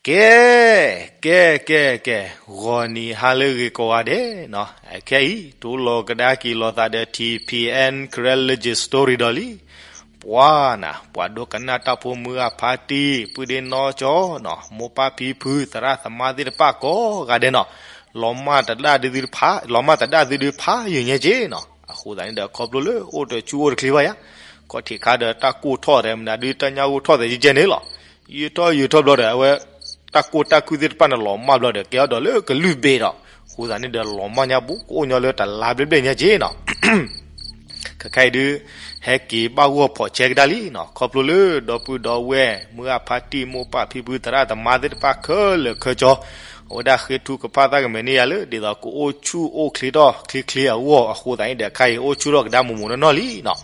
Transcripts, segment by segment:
ကဲ, ကဲ, ကဲ, ကဲ, ဂီၤနံၤဟါလၢအဂ့ၤကိးဂၤဒဲးနီၤ, အခဲအံၤ တိၢ်လီၤကဒါက့ၤလိာ်သးဒီး ထံၣ်ဖံၣ်အဲၣ် Karen Legend Story ဒီးလံ. ပှၤနၤ, ပှၤဒိကနၣ်တၢ်ဖိမုၢ်ဂၢ်ဖါတံၢ် ပုၢ်ဒ့နီၢ်ကၠီနီၤ, မိၢ်ပၢ်ဖံဖု သရၣ်သမါသ့ၣ်တဖၣ်ကိးဂၤဒဲးနီၤ, လီၤမၢ်တဒၣ်ဒုးဖး, လီၤမၢ်တဒၣ်ဒုးဒုးဖးယုာ်ညါက့နီၤ. အဃိသတးန့ၣ်ဒီး ခီဖျိလၢအိၣ်တဆူၣ်အိၣ်တချ့ဘၣ်ယၤ, ခီၣ်ထံးခါဒီးတၢ်ကိၢ်ထီၣ်သဲးမနုၤဒုး တၢ်ညၣ်ဂိၢ်ထီၣ်သဲးကဲကဲန့ၣ်လီၤ. ယုာ်ထီၣ်ယုာ်ထီၣ်ဘျီဒီး အဝဲ တၢ်ကိၢ်တၢ်ခုၣ်သ့ၣ်တဖၣ်န့ၣ် လီၤမၢ်ဘျီဒီး ကဲအီၤဒီးလၢကလုၢ်ဘ့ၣ်ဒီး, အဃိသတးန့ၣ်ဒီး လီၤမၢ်ညါဘူး ကအိၣ်ညီလၢတလါဘျဲၣ်ဘျဲၣ်ညါက့နီၤ. ခဲခါအံၤဒုး ဟဲက့ၤဘၣ်ဂီၢ်ဖီးဆဲကဒါလံနီၤ, ခီဖျိလၢဒီပုၢ်ဒီဝဲၢ် မုၢ်ဂၢ်ဖါတံၢ် မိၢ်ပၢ်ဖံဖု သရၣ်သမါသ့ၣ်တဖၣ်ခဲလၢာ်ခဲဆ့ အဝဲဒၣ်ဃ့ထုကဖၣ်သးကမဲာ်န့ၢ်ယၤလၢ ဒ်သိးကအိၣ်ဆူၣ်အိၣ်ချ့ထီၣ်ချ့ချ့အဂီၢ်, အဃိသတးန့ၣ်ဒီး ခဲအံၤအိၣ်ဆူၣ်ထီၣ်ကဒါမိၢ်မိၢ်နီၢ်နီၢ်လံနီၤ.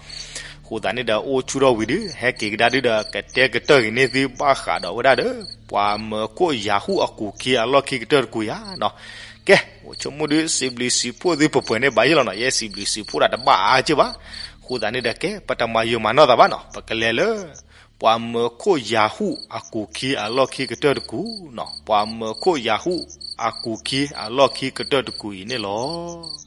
အဃိသတးန့ၣ်ဒီး အိၣ်ဆူၣ်ထီၣ်ဝံၤဒုး ဟဲက့ၤကဒါဒုးဒီး ကတဲကတၢၢ်က့ၤန့ၢ်သုဘၣ်ဃးဒီးဝဲဒၣ်ဒီး ပှၤမၢခိၣ်ယၤဟူၣ်အကူၢ်ခံအလီၢ်ခံကတၢၢ်တကူာ်ယၤနီၤ. ကဲ, အိၣ်ဆိကမိၣ်ဒုး စံးဘျုးစံးဖှိၣ်သုပှဲၤပှဲၤန့ၣ် ဘၣ်ယဲလီၤနီၤ, ယဲစံးဘျုးစံးဖှိၣ်တၢ်တဘၣ်အါက့ဘၣ်. အဃိသတးန့ၣ်ဒီး ကဲ ပတမၤယုာ်မၤနီၢ်သးဘၣ်နီၤ, ပကလဲၤလၢ ပှၤမၢခိၣ်ယၤဟူၣ်အကူၢ်ခံအလီၢ်ခံကတၢၢ်တကူာ်နီၤ, ပှၤမၢခိၣ်ယၤဟူၣ်အကူၢ်ခံအလီၢ်ခံကတၢၢ်တကူာ်အံၤန့ၣ်လီၤ.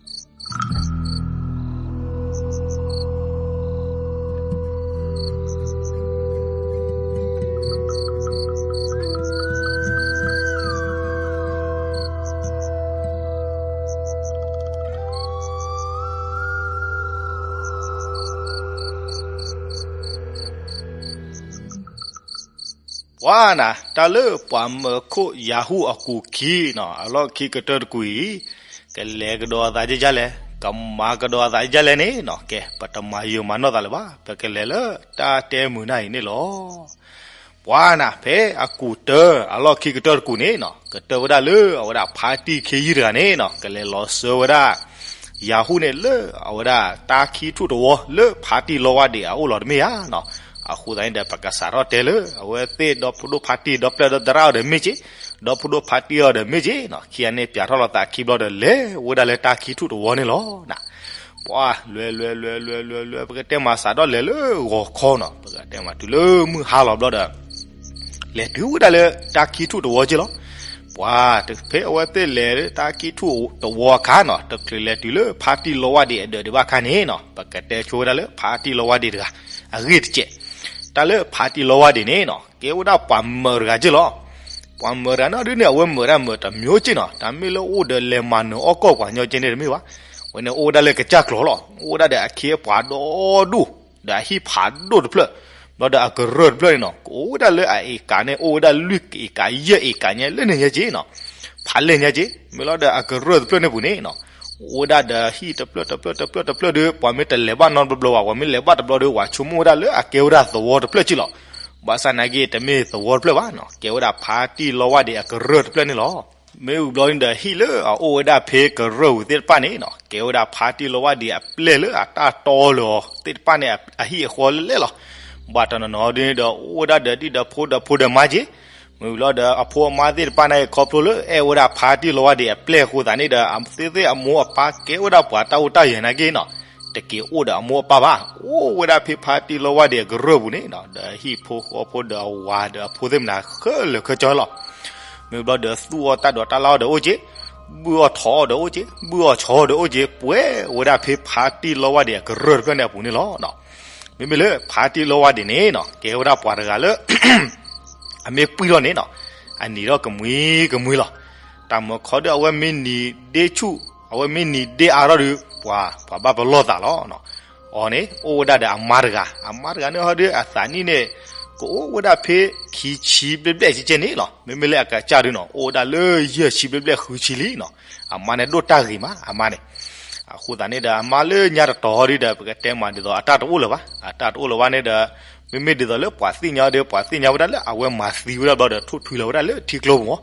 ပှၤနၤ, တၢ်လၢပှၤမၢခိၣ်ယၤဟူၣ်အကူၢ်ခံနီၤ အလီၢ်ခံကတၢၢ်တကူာ်အံၤ ကလဲၤကဒီးအသးဒ်လဲၣ်, ကမၤကဒီးအသးဒ်လဲၣ်န့ၣ်နီၤ, ကဲ ပတမၤယုာ်မၤနီၢ်သးလၢၤဘၣ်, ပကလဲၤလၢတၢ်တဲမုာ်နၢ်အံၤန့ၣ်လီၤ. ပှၤနၤ, ဖဲအကူၣ်တၢအလီၢ်ခံကတၢၢ်တကူာ်န့ၣ်နီၤ, ကတၢၢ်ဝဲဒၣ်လၢအဝဲဒၣ်ဖါတံၢ်ခံယုၢ်တဂၤန့ၣ်နီၤ, ကလဲၤလီၤစၢၤဝဲဒၣ် ယၤဟူၣ်န့ၣ်လၢအဝဲဒၣ်တၢ်ခံထူၣ်တဝီ လၢဖါတံၢ်လီဝါဒံးအအိၣ်လီၤတမ့ၢ်ဧါနီၤ. အဃိသတးန့ၣ်ဒီး ပကစးထီၣ်တဲလၢ အဝဲသ့ၣ်ဒီဖိဒိၣ်ဖါတံၢ်ဒီဖျၢၣ်ဒီသရၣ်အီၤဒီးမ့ၢ်က့, ဒီဖိဒိၣ်ဖါတံၢ်အီၤဒီးမ့ၢ်က့နီၤ, ခံဂၤန့ၣ် ပၠးထီၣ်လိာ်သးခံဘျီဒီး လဲၤဝဲဒၣ်လၢတၢ်ခံထူၣ်တဝီန့ၣ်လီၤ. ပှၤလဲၤလဲၤလဲၤလဲၤလဲၤလဲၤ ပကတဲမးစးထီၣ်လဲၤလၢဂီၤခီနီၤ, ပကတဲမးတုၤလၢမုၢ်ဟါလီၤဘျီဒီး လဲၤတုၤဝဲဒၣ်လၢတၢ်ခံထူၣ်တဝီက့လီၤ. ပှၤတဖဲအဝဲသ့ၣ်လဲၤလၢတၢ်ခံထူၣ်တဝီအခါနီၤ, တချုးလဲၤတုၤလၢဖါတံၢ်လီဝါဒံးအဒၢးဒံးဘၣ်အခါန့ၣ်နီၤ, ပကတဲဆိဝဲဒၣ်လၢဖါတံၢ်လီဝါဒံးတဂၤ အဂ့ၢ်တစဲး. တၢ်လၢဖါတံၢ်လီဝါဒံးန့ၣ်နီၤ, ကဲဝဲဒၣ်ပှၤမၢၤတဂၤက့လီၤ. ပှၤမၢၤတဂၤန့ၣ်ဒုးန့ၣ် အဝဲမၢၤတၢ်မၢၤတမျိုးက့နီၤ, တၢ်မ့ၢ်လၢအိၣ်ဒီးလဲၤမၤနၢၤအီၣ်ကီၢ်ပှၤညီကဲန့ၣ်တမ့ၢ်ဘၣ်. အဝဲန့ၣ်အိၣ်ဝဲဒၣ်လၢကစၢ်ကျီၤလီၤ, အိၣ်ဝဲဒၣ်ဒီးအခ့အပှၤဒီဒိၣ် ဒီးအဟံၣ်ဖးဒိၣ်တဖျၢၣ်, ဘျီဒီးအကရၢၢ်တဖျၢၣ်န့ၣ်နီၤ, ကအိၣ်ဝဲဒၣ်လၢအအ့ၣ်ကးန့ၣ် အိၣ်ဝဲဒၣ်လွံၢ်အ့ၣ်ကးယဲၢ်အ့ၣ်ကးညါလၢန့ၣ်ညါက့နီၤ, ဖးလဲၢ်ညါက့. မ့ၢ်လီၤဒီးအကရၢၢ်တဖျၢၣ်န့ၣ်ပူၤန့ၣ်နီၤ, အိၣ်ဝဲဒၣ်ဒီးဟံၣ်တဖျၢၣ်တဖျၢၣ်တဖျၢၣ်တဖျၢၣ်ဒီး ပှၤမ့ၢ်တလဲၤဘၣ်နီတဘျီဘျီဘၣ်, ပှၤမ့ၢ်လဲၤဘၣ်တဘျီဒီး ပှၤဆိကမိၣ်ဝဲဒၣ်လၢအကဲဝဲဒၣ်သဝီတဖျၢၣ်က့လီၤ. ဘၣ်ဆၣ်နာ်က့ တမ့ၢ်သဝီတဖျၢၣ်ဘၣ်နီၤ, ကဲဝဲဒၣ်ဖါတံၢ်လီဝါဒံးအကရၢၢ်တဖျၢၣ်န့ၣ်လီၤ. မ့ၢ်ဝံၤဘျီန့ၣ်ဒီး ဟံၣ်လၢအအိၣ်ဝဲဒၣ်ဖဲကရၢၢ်ပူၤသ့ၣ်တဖၣ်န့ၣ်နီၤ, ကဲဝဲဒၣ်ဖါတံၢ်လီဝါဒံးအပျဲၢ်လၢအတၢ်တီလၢအီၤသ့ၣ်တဖၣ်န့ၣ် အဟံၣ်အဃီလဲၣ်လဲၣ်လီၤ. ဘၣ်တနီၤနီၤဒ်န့ၣ်ဒီး အိၣ်ဝဲဒၣ်ဒီးဒ်ဒီးဖိဒီးဖိဒီးမါက့, မ့ၢ်ဝံၤလီၤဒီး အဖိအမါသ့ၣ်တဖၣ်န့ၣ် ခီဖျိလၢအဲၣ်ဝဲဒၣ်ဖါတံၢ်လီဝါဒံးအပျဲၢ်အဃိသတးန့ၣ်ဒီး အသ့ၣ်သ့ၣ်အမိၢ်အပၢ်ကဲဝဲဒၣ်ပှၤတၢ်အိၣ်တၢ်ယၢၤနာ်က့နီၤ, တက့ၤအိၣ်ဒီးအမိၢ်အပၢ်ဘၣ်, အိၣ်ဝဲဒၣ်ဖဲဖါတံၢ်လီဝါဒံးအကရၢၢ်ပူၤန့ၣ်နီၤ, ဒီးဟံၣ်ဖိဃီဖိဒီးအဝၤဒီးအဖိသ့ၣ်မနၤခဲလၢာ်ခဲဆ့လီၤ. မ့ၢ်ဘျီဒီးသူၣ်အီၣ်တၢ်ဒိးတၢ်လၣ်အီၤဒီးအိၣ်က့, ဘုၣ်အီၣ်ထီၣ်အီၤဒီးအိၣ်က့, ဘုၣ်အီၣ်ဆီၣ်အီၤဒီးအိၣ်က့, ပှဲၤဝဲဒၣ်ဖဲဖါတံၢ်လီဝါဒံးအကရၢၢ်တဖျၢၣ်န့ၣ်အပူၤန့ၣ်လီၤ. မ့မ့ၢ်လၢဖါတံၢ်လီဝါဒံးန့ၣ်နီၤ, ကဲဝဲဒၣ်ပှၤတဂၤလၢ အမ့ၢ်ပှံၢ်ထီၣ်န့ၣ်နီၤ, အနံၤထီၣ်ကမှံကမှံလီၤ. တၢ်မၢခီဒီး အဝဲမ့ၢ်နံၤဒ့ဆူၣ်, အဝဲမ့ၢ်နံၤဒ့အါထီၣ်ဒီး ပှၤ ပှၤဘၣ်ပလီၢ်သးလီၤ. အီၤန့ၣ် အိၣ်ဝဲဒၣ်ဒီးအမါတဂၤ, အမါတဂၤန့ၣ်ဟီဒီး အသးနံၣ်န့ၣ် ကအိၣ်ဝဲဒၣ်ဖဲခံဆံဘျဲၣ်ဘျဲၣ်ကဲကဲန့ၣ်လီၤ. မ့မ့ၢ်လၢအကစၢ်ဒုးနီၤ, အိၣ်ဝဲဒၣ်လၢယဲၢ်ဆံဘျဲၣ်ဘျဲၣ်ဃုဆံလံနီၤ. အမါန့ၣ်ဒိၣ်တၢ်ဂ့ၤမး, အမါန့ၣ် အဃိသတးန့ၣ်ဒီး အမါလၢညါတတီၤဟီဒုးဒီး ပကတဲမးဒ်သိးအတၢ်တအိၣ်လၢၤဘၣ်, အတၢ်တအိၣ်လၢၤဘၣ်န့ၣ်ဒီး မ့မ့ၢ်ဒ်သိးလၢပှၤသ့ၣ်ညါဒီး ပှၤသ့ၣ်ညါဝဲဒၣ်လၢအဝဲမၤသံဝဲဒၣ်ဘျီဒီး ထိၣ်ထွံလီၤဝဲဒၣ်လၢထံကျိပူၤမး.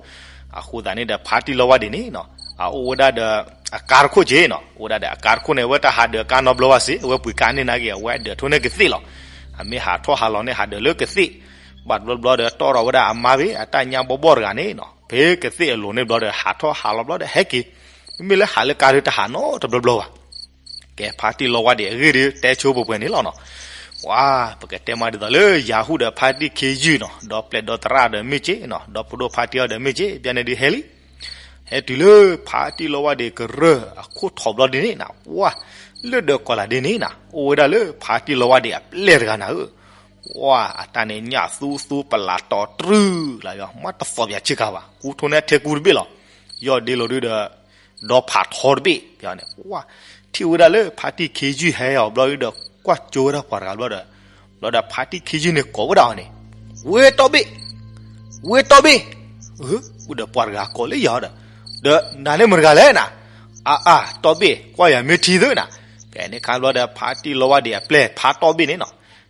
အဃိသတးန့ၣ်ဒီး ဖါတံၢ်လီဝါဒံးန့ၣ်နီၤ, အအိၣ်ဝဲဒၣ်ဒီးအကါတခိၣ်က့နီၤ, အိၣ်ဝဲဒၣ်ဒီးအကါတခိၣ်န့ၣ် အဝဲတဟးဒၢးကါနီတဘျီဘၣ်စ့ၢ်, အဝဲပှ့ၤကါန့ၢ်နာ်က့ အဝဲအဒၢးထိၣ်န့ၢ်ကသ့ၣ်လီၤ. အမ့ၢ်ဟးထီၣ်ဟးလီၤန့ၣ် ဟးဒၢးလၢကသ့ၣ်, ဘၣ်တဘျီဘျီဒီး တီၣ်ထီၣ်ဝဲဒၣ်အမါဖဲအတၢ်ညၣ်ဘီၣ်ဘီၣ်တဂၤန့ၣ်နီၤ, ဖဲကသ့ၣ်အလိၤန့ၣ်ဘျီဒီး ဟးထီၣ်ဟးလီၤဘျီဒီး ဟဲက့ၤ, မ့မ့ၢ်လၢဟးလၢကါဒုးတဟးနီတဘျီဘျီဘၣ်. ကဲ ဖါတံၢ်လီဝါဒံးအဂ့ၢ်ဒုး တဲဆိပှဲၤပှဲၤန့ၣ်လီၤနီၤ. ပှၤ ပကတဲမးဒ်သိးလၢယၤဟူၣ်ဒီးဖါတံၢ်ခ့ယုၢ်နီၤ, ဒီပျဲၢ်ဒီသရၣ်ဒီးမ့ၢ်က့နီၤ, ဒီဖိဒိၣ်ဖါတံၢ်အီၤဒီးမ့ၢ်က့, ဘၣ်န့ၣ်ဒုးဟဲလံ. ဟဲတုၤလၢဖါတံၢ်လီဝါဒံးကရၢၢ်အခိၣ်ထီၣ်ဘျီဒ်န့ၣ်နၤ, ပှၤ လၢဒၢးကီၢ်လၢ်ဒ်န့ၣ်နၤ, အိၣ်ဝဲဒၣ်လၢဖါတံၢ်လီဝါဒံးအပျဲၢ်တဂၤနၤဧၢ. ပှၤ အတၢ်န့ၣ်ညၣ်သူသူပလးတီၤတြူၢ် လၢယီၤ မ့ၢ်တသီၣ်ပၠးဆ့ကၤဘၣ်, ကူထီၣ်န့ၢ်ထဲကူတဘ့ၣ်လီၤ. ယီၢ်ဒ့လီၤဒုဒီး ဒီဖးထီတဘ့ၣ်န့ၣ်, ပှၤ ထံၣ်ဝဲဒၣ်လၢဖါတံၢ်ခ့ယုၢ်ဟဲအီၤဘျီဒုဒီး ကွၢ်ကၠိဝဲဒၣ်ပှၤတဂၤဘျီဒီး, ဘျီဒီးဖါတံၢ်ခ့ယုၢ်န့ၣ်ကိးဝဲဒၣ်အီၤန့ၣ်, ဝ့တီၢ်ဘ့ၣ်, ဝ့တီၢ်ဘ့ၣ်, အိၣ်ဒီးပှၤတဂၤကိးလၢယၤဒီး, ဒီးနၤန့ၣ်မတၤတဂၤလဲၣ်နၤ, အါအါ တီၢ်ဘ့ၣ် ကွၢ်ယၤမ့ၢ်ထံသုနၤ. ဖဲန့ၣ်ခါဘျီဒီး ဖါတံၢ်လီဝါဒံးအပျဲၢ်ဖါတီၢ်ဘ့ၣ်န့ၣ်နီၤ,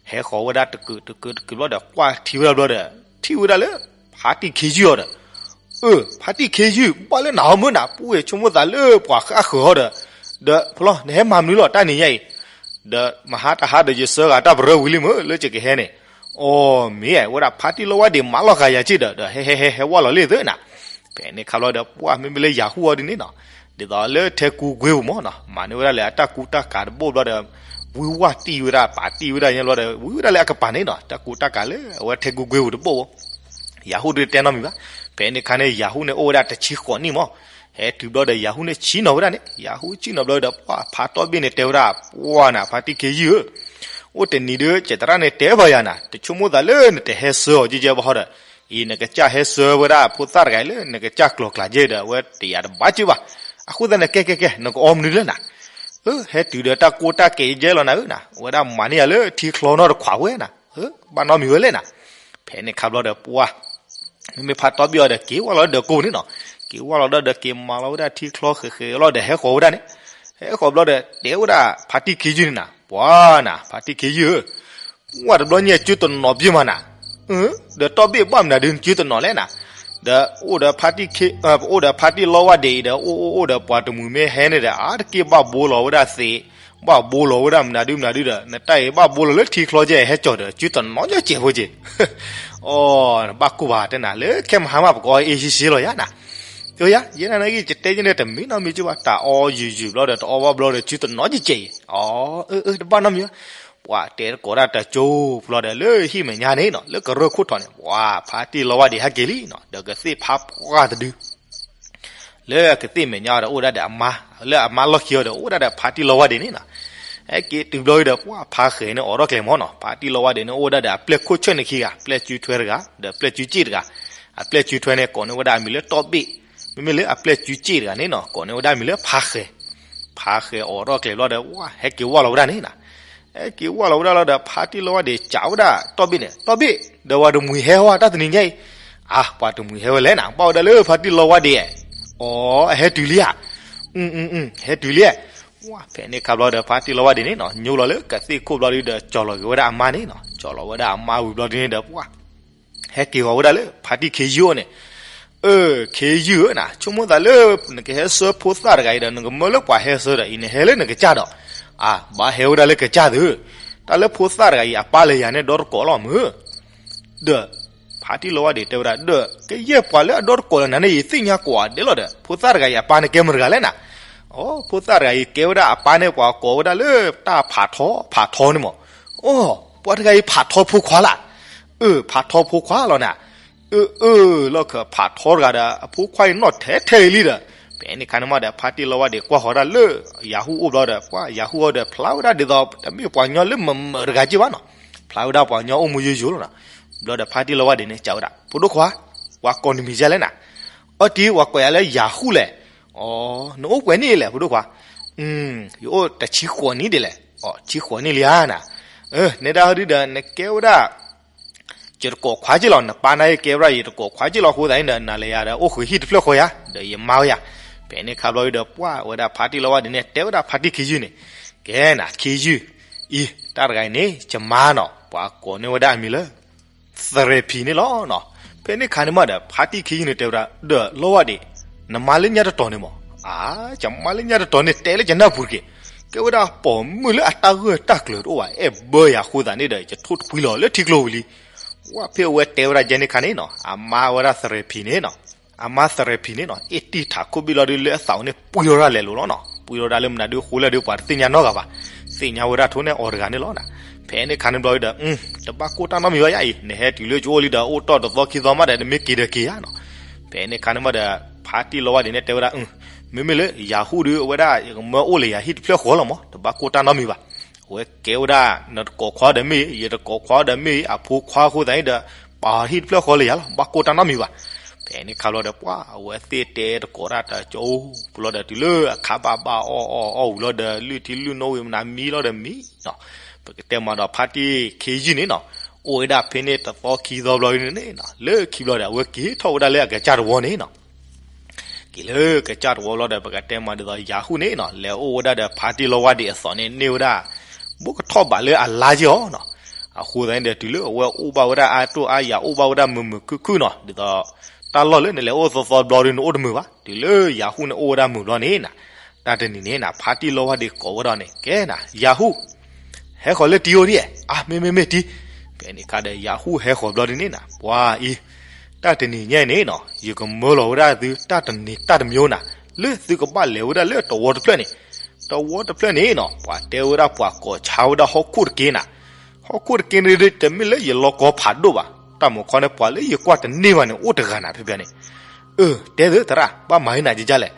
ဟဲဃီၤဝဲဒၣ်တကုာ်တကုာ်တကုာ်ဘျီဒီး ကွၢ်ထံဝဲဒၣ်ဘျီဒီး, ထံၣ်ဝဲဒၣ်လၢ ဖါတံၢ်ခ့ယုၢ်အီၤဒီး, အၢ ဖါတံၢ်ခ့ယုၢ် ဘၣ်လၢနၤအီၤမုၢ်နၤ ပှၤဆိကမိၣ်သးလၢပှၤဃၣ်ဃၢၤအီၤဒီး, ဒီးဖဲလီၤ နဟဲမၤမနုၤလီၤတၢ်နံၤညါအံၤ, ဒီးမဟါတဟါဒီးယဆၢဂၤတၢ်ပရၢဝံၤလံမုၢ် လၢယကဟဲန့ၣ်, အိ မ့ၢ်ဝဲဒၣ်ဖါတံၢ်လီဝါဒံးမၤလီၤဃာ်ယၤက့ဒီး ဒီးဟဲဟဲဟဲဟဲဝါလီၤလံသုနၤ. ဖဲန့ၣ်ခါဘျီဒီး ပှၤမ့မ့ၢ်လၢယၤဟူၣ်အီၤဒ်န့ၣ်နီၤ, ဒ်သိးလၢထဲကူကွ့ပူၤမ့ၢ်နီၤ, မၤန့ၢ်ဝဲဒၣ်လၢအတၢ်ကူတၢ်ကၤတဘိၣ်ဘျီဒီး, ဝံဝဲတံၢ်ဝဲဒၣ် ပာ်တံၢ်ဝဲဒၣ်ညါဘျီဒီး ဝံဝဲဒၣ်လၢအကပၤန့ၣ်နီၤ, တၢ်ကူတၢ်ကၤလၢအဝဲထဲကူကွ့ပူၤတဘိၣ်, ယၤဟူၣ်ဒုးတဲနီတမံၤဘၣ်. ဖဲန့ၣ်ခါန့ၣ် ယၤဟူၣ်န့ၣ်အိၣ်ဝဲဒၣ်တဆံဃိးနံၣ်မ့ၢ်, ဟဲတုၤဘျီဒီးယၤဟူၣ်န့ၣ်ဆံးနီၤဝဲဒၣ်န့ၣ်, ယၤဟူၣ်ဆံးနီၤဘျီဒီး ပှၤဖါတီၢ်ဘ့ၣ်န့ၣ်တဲဝဲဒၣ်, ပှၤနၤ ဖါတံၢ်ခ့ယုၢ်ဧၢ, အိၣ်တနံၤဒုး ကဲသရၣ်န့ၣ်တဲဘၣ်ယၤနၤ, တဆိကမိၣ်သးလၢနတဟဲဆှၢအီၤကဲကဲဘၣ်ဟီဒီး, အံၤနကစၢ်ဟဲဆှၢဝဲဒၣ်ဖိသၣ်တဂၤအံၤလၢနကစၢ်ကျိၤကျဲကဲဒီး အဝဲတယာ်တဘၣ်က့ဘၣ်. အဃိသတးန့ၣ် ကဲကဲကဲ နကအီမနုၤလဲၣ်နၤ, အၢ ဟဲတုၤဒီးတၢ်ကိၢ်တၢ်ကဲကဲလီၤနၤဧၢနၤ, အဝဲဒၣ်မၤန့ၢ်ယၤလၢထံချီနီတခွးဝဲနၤ, ဘၣ်နီတမံၤဝဲလဲၣ်နၤ. ဖဲန့ၣ်ခါဘျီဒီး ပှၤ မ့မ့ၢ်ဖါတီၢ်ဘ့ၣ်အီၤဒီး က့ၤဝဲလီၤဒီးကိးပူၤန့ၣ်နီၤ, က့ၤဝဲလီၤဒီး ဒီးက့ၤမၤလီၤဝဲဒၣ်ထံချီဃဲးဃဲးလီၤဒီးဟဲဃီၤဝဲဒၣ်န့ၣ်, ဟဲဃီၤဘျီဒီး တဲဝဲဒၣ်ဖါတံၢ်ခ့ယုၢ်န့ၣ်နၤ, ပှၤနၤ ဖါတံၢ်ခ့ယုၢ်ဧၢ, ပှၤတဘျီညါကၠူတနီၤပၠ့ၢ်မးနၤ, ဒီးတီၢ်ဘ့ၣ်ဘၣ်မနုၤဒုးကၠူတနီၤလဲၣ်နၤ, ဒီးအိၣ်ဒီးဖါတံၢ်ခ့, ပအိၣ်ဒီးဖါတံၢ်လီဝါဒံးအံၤဒီး အိၣ်အိၣ်အိၣ်ဒီးပှၤတမှံၤမ့ၢ်ဟဲန့ၣ်ဒီး အါတက့ၢ်ဘၣ်ဘိလီၤဝဲဒၣ်သ့, ဘၣ်ဘိလီၤဝဲဒၣ်မနုၤဒုးမနုၤဒုးဒီး နတၢ်အံၤဘၣ်ဘိလီၤလၢထံချီကဲ ဟဲကၠီၤဒီး ကၠူတနီၤညီကဲးဖိက့ၤ အိ နဘၣ်ကိၢ်ဘၣ်တဲနၤလၢခဲမဟါမး ပကအီအ့ၣ်ဆ့ဆ့လီၤယၤနၤ, ယၤ ယဲနၤနဂ့ၢ် ယတဲယဲန့ၣ် တမ့ၢ်နီတမံၤက့ဘၣ် တၢ်အီယုာ်ယုာ်ဘျီဒီး တအီဘၣ်ဘျီဒီး ကၠူတနီၤကဲးအံၤ, အၢ တဘၣ်နီတမံၤ, ပှၤတဲတကိးဒၣ်တၢ်ကၠိဖျီဒီး လၢဟံၣ်မဲာ်ညါန့ၣ်နီၤ လၢကရၢခိၣ်ထီၣ်န့ၣ် ပှၤဖါတံၢ်လီဝါဒံးဟဲက့ၤလံနီၤ ဒီးကသ့ၣ်ဖါပှၢ်တဒု လၢကသ့ၣ်မဲာ်ညါဒီးအိၣ်ဒၣ်ဒီးအမါ, လၢအမါလီၢ်ခံအီၤဒီး အိၣ်ဒၣ်ဒီးဖါတံၢ်လီဝါဒံးန့ၣ်နီၤ, ဟဲက့ၤတုၤဘျီဒီး ပှၤဖါဃဲၤန့ၣ်အိးထီၣ်ကျဲမ့ၢ်နီၤ, ဖါတံၢ်လီဝါဒံးန့ၣ် အိၣ်ဒၣ်ဒီးအပျဲၢ်ခိၣ်ဆၢၣ်န့ၣ်ခံဂၤ, ပျဲၢ်ကုထွဲတဂၤ, ဒီးပျဲၢ်ကုစ့ၣ်တဂၤ, အပျဲၢ်ကုထွဲန့ၣ် ကိးန့ၢ်ဝဲဒၣ်အမံၤလၢတီၢ်ဘ့ၣ်, မ့မ့ၢ်လၢအပျဲၢ်ကုစ့ၣ်တဂၤန့ၣ်နီၤ ကိးန့ၢ်ဝဲဒၣ်အမံၤလၢဖါဃဲၤ, ဖါဃဲၤအိးထီၣ်ကျဲဘျီဒီး ပှၤဟဲက့ၤဝါလီၤဝဲဒၣ်န့ၣ်နီၤ ဟဲက့ၤဝါလီၤဝဲဒၣ်လီၤဒီး ဖါတံၢ်လီဝါဒံးစံးဝဲဒၣ် တီၢ်ဘ့ၣ်န့ၣ်, တီၢ်ဘ့ၣ်, ဒီးပှၤတမှံၤဟဲဟီၣ်တၢ်တနံၤညါအံၤ, အါ ပှၤတမှံၤဟဲဝဲလဲၣ်နၤ, ဘၣ်ဝဲဒၣ်လၢဖါတံၢ်လီဝါဒံး, အိ အဟဲတုၤလံဧါ, ဟဲတုၤလံ, ဖဲန့ၣ်ခါဘျီဒီး ဖါတံၢ်လီဝါဒံးန့ၣ်နီၤ ညိလီၤလၢကသ့ၣ်ခိၣ်ဘျီဒီး ကၠီၤလီၤက့ၤဝဲဒၣ်အမါန့ၣ်နီၤ, ကၠီၤလီၤဝဲဒၣ်အမါဝံၤဘျီဒ်န့ၣ်ဒီး ပှၤ ဟဲက့ၤဂီၤဝဲဒၣ်လၢ ဖါတံၢ်ခ့ယုၢ်အအိၣ်န့ၣ်, အၢ ခ့ယုၢ်ဧၢနၤ, ဆိကမိၣ်သးလၢ နကဟဲဆှၢဖိသၣ်တဂၤအံၤဒီး နကမၢလၢပှၤဟဲဆှၢဒီး အံၤနဟဲလၢနကစၢ်ဒီး, အါ ဘၣ်ဟဲဝဲဒၣ်လၢကစၢ်သု, တၢ်လၢဖိသၣ်တဂၤအံၤ အပၢ်လၢယၤန့ၣ် ဒီတကိးလီၤမုၢ် ဒီး ဖါတံၢ်လီဝါဒံးတဲဝဲဒၣ် ဒီး ကယဲၢ်ပှၤလၢအဒီတကိးလၢနၤန့ၣ် ယသ့ၣ်ညါကိးဂၤဒဲးလီၤဒီး ဖိသၣ်တဂၤအံၤအပၢ်န့ၣ်ကဲမတၤတဂၤလဲၣ်နၤ, အိ ဖိသၣ်တဂၤအံၤကဲဝဲဒၣ်အပၢ်န့ၣ် ပှၤကိးဝဲဒၣ်လၢတၢ်ဖးထီ ဖးထီန့ၣ်မး, အိ ပှၤတဂၤအံၤဖးထီဖိခွါလၢ်, အၢ ဖးထီဖိခွါလီၤနၤ, အၢ အၢ လီၢ်ခၢၣ်ဖးထီတဂၤဒီး အဖိခွါအံၤနီၣ်ထဲထဲလံဒီး, ဖဲန့ၣ်ခါန့ၣ်မးဒီး ဖါတံၢ်လီဝါဒံးကွၢ်ဃီၤဒၣ်လၢ ယၤဟူၣ်အိၣ်ဘျီဒီး ပှၤယၤဟူၣ်အီၤဒီးဖျါဝဲဒၣ်ဒ်သိး တမ့ၢ်ပှၤကညီလၢမုာ်မုာ်တဂၤက့ဘၣ်နီၤ, ဖျါဝဲဒၣ်ပှၤကညီအိၣ်မူယိယိလီၤနီၤ, ဘျီဒီးဖါတံၢ်လီဝါဒံးန့ၣ် စံးဝဲဒၣ် ဖိဒိၣ်ခွါ, ပှၤကိးနမံၤဒ်လဲၣ်နၤ, အီတံၤ ပှၤကိးယၤလၢယၤဟူၣ်လဲၣ်, အိ နအိၣ်ပှဲၤနံၣ်လဲၣ်ဖိဒိၣ်ခွါ, ယအိၣ်တဆံဃိးနံၣ်ဒ်လဲၣ်, အိ ဆံဃိးနံၣ်လံဧါနၤ, အၢ နဲဒၣ်ဟီဒုဒီး နကဲဝဲဒၣ် ယတကိးခွါက့လီၤ, နပၢ်န့ၣ်ကဲဝဲဒၣ် ယတကိးခွါက့လီၤအဃိသတးန့ၣ်ဒီး နၤလၢယၤဒီး အိၣ်ဃုာ်ဟံၣ်တဖျၢၣ်ဃီဧါ, ဒီးယမါဝဲယၤ, ဖဲန့ၣ်ခါဘျီဒီး ပှၤဝဲဒၣ်ဖါတံၢ်လီဝါဒံးန့ၣ် တဲဝဲဒၣ်ဖါတံၢ်ခ့ယုၢ်န့ၣ်, ကဲနၤ ခ့ယုၢ်, အံၤ တၢ်တဂၤအံၤန့ၣ် ယမါနီၤ ပှၤကိးန့ၢ်ဝဲဒၣ်အမံၤလၢ သရဲဖံန့ၣ်လီၤနီၤ, ဖဲန့ၣ်ခါန့ၣ်မးဒီး ဖါတံၢ်ခ့ယုၢ်န့ၣ်တဲဝဲဒၣ် ဒီးလီဝါဒံး, နမါလၢညါတတီၤန့ၣ်မး, အါ ယမါလၢညါတတီၤန့ၣ် တဲလၢယနၢ်ပူၤတက့ၢ်, ကဲဝဲဒၣ်ပိာ်မုၣ်လၢအတၢ်ဂၢၢ်တၢ်ကျၢၤတအိၣ်ဘၣ် အဲၣ်ဘၢယၤအဃိသတးန့ၣ်ဒီး ယထိၣ်တဖှံလီၤလၢထံကျိဝံၤလံ, ပှၤဖဲအဝဲတဲဝဲဒၣ်ယဲန့ၣ်ခါန့ၣ်နီၤ အမါဝဲဒၣ်သရဲဖံန့ၣ်နီၤ အမါသရဲဖံန့ၣ်နီၤ အ့ၣ်တံၢ်ထးခိၣ်ဘ့ၣ်လီၤဒုးလၢအသးအိၣ်န့ၣ် ပှံၤထီၣ်ဒၣ်လဲာ်လိၤလီၤနီၤ, ပှံၤထီၣ်ဒၣ်လၢမနုၤဒုးဃိလၢဒုးပှၤတသ့ၣ်ညါနီတဂၤဘၣ်, သ့ၣ်ညါဝဲဒၣ်ထိၣ်န့ၢ်အီၤတဂၤန့ၣ်လီၤနီၤ, ဖဲန့ၣ်ခါန့ၣ်ဘျီဒီး တဘၣ်ကိၢ်တၢ်နီတမံၤဘၣ်ယါအံၤ, နဟဲတုၤလၢကအိၣ်လံဒီး အိၣ်တီၢ်တသီခံသီမးဒီး နမ့ၢ်က့ၤဒီးက့ၤယါနီၤ. ဖဲန့ၣ်ခါန့ၣ်မးဒီး ဖါတံၢ်လီဝါဒံးန့ၣ်တဲဝဲဒၣ်, မ့မ့ၢ်လၢယၤဟူၣ်ဒီး အဝဲဒၣ်ယကမၢအိၣ်လၢယၤဟံၣ်တဖျၢၣ်ဃီလီၤမး, တဘၣ်ကိၢ်တၢ်နီတမံၤဘၣ်. အဝဲကဲဝဲဒၣ် နတကိးခွါဒီးမ့ၢ်အံၤ, ယတကိးခွါဒီးမ့ၢ်အံၤ, အဖိခွါအဃိသတးန့ၣ်ဒီး ပာ်ဟံၣ်တဖျၢၣ်ဃီလၢယၤလီၤ, ဘၣ်ကိၢ်တၢ်နီတမံၤဘၣ်. ဖဲန့ၣ်ခါဘျီဒီး ပှၢ်အဝဲသ့ၣ်တဲတကိးတၢ်တကၠိပူၤလီၤဒီး တုၤလၢအခါဘၣ်ဘၣ်အီၣ်အီၣ်အီၣ်ဝံၤလီၤဒီး လုၢ်ထံလုၢ်နိဝံၤမနုၤမံလီၤဒီးမံနီၤ. ပကတဲမးဒီးဖါတံၢ်ခ့ယုၢ်န့ၣ်နီၤ, အိၣ်ဝဲဒၣ်ဖဲန့ၣ်တသီခံသီဘျီန့ၣ်နီၤ, လၢခံဘျီဒီး အဝဲက့ၤထီၣ်ဝဲဒၣ်လၢအကစၢ်တဝီန့ၣ်နီၤ. က့ၤလၢကစၢ်တဝီဘျီဒီး ပကတဲမးဒ်သိးယၤဟူၣ်န့ၣ်နီၤ, လဲၤအိၣ်ဝဲဒၣ်ဒီးဖါတံၢ်လီဝါဒံးအသိးန့ၣ် န့ၢ်ဝဲဒၣ် ဘိကထီၣ်ဘးလၢအလါက့ၤအီၤနီၤ. အဃိသတးန့ၣ်ဒီး တုၤလၢအဝဲအိၣ်ဘၣ်ဝဲဒၣ်အါတိၢ်အါယၤ အိၣ်ဘၣ်ဝဲဒၣ်မုာ်မုာ်ခုၣ်ခုၣ်နီၤ, ဒ်သိး တၢ်လီၢ်လၢနလဲၤအိၣ်သီသီဘျီဒီး နအိၣ်တမုာ်ဘၣ်. တုၤလၢယၤဟူၣ်န့ၣ်အိၣ်ဝဲဒၣ်မုာ်ဘျီန့ၣ်နီၤ, တၢ်တနံၤန့ၣ်နီၤ ဖါတံၢ်လီဝါဒံးကိးဝဲဒၣ်န့ၣ် ကဲနီၤ, ယၤဟူၣ် ဟဲဃီၤလၢတံၤဧိၤဒံး, အါ မ့မ့ၢ်မ့ၢ်တံၤ. ဖဲန့ၣ်ခါဒီး ယၤဟူၣ်ဟဲဃီၤဘျီဒ်န့ၣ်နီၤ, ပှၤအံၤ တၢ်တနံၤညါအံၤန့ၣ်နီၤ ယကမၢလီၤဝဲဒၣ်သု တၢ်တနံၤတၢ်တမံၤနီၤ, လၢသုကဘၣ်လဲၤဝဲဒၣ်လၢတဝီတဖျၢၣ်န့ၣ်, တဝီတဖျၢၣ်န့ၣ်နီၤ ပှၤတဲဝဲဒၣ်ပှၤကိးဆါဝဲဒၣ်ဟီၣ်ခိၣ်တက့နီၤ. ဟီၣ်ခိၣ်တက့န့ၣ် တမ့ၢ်လၢယလီၤကီဖးဒိၣ်ဘၣ်, တၢ်မုၢ်ခီန့ၣ် ပှၤလၢယကွၢ်တန့ၢ်ဘၣ်န့ၣ် အိၣ်တဂၤနၤဖဲဖဲန့ၣ်. အၢ တဲသုသရၣ် ဘၣ်မၤဟံးနၤကကလဲၣ်.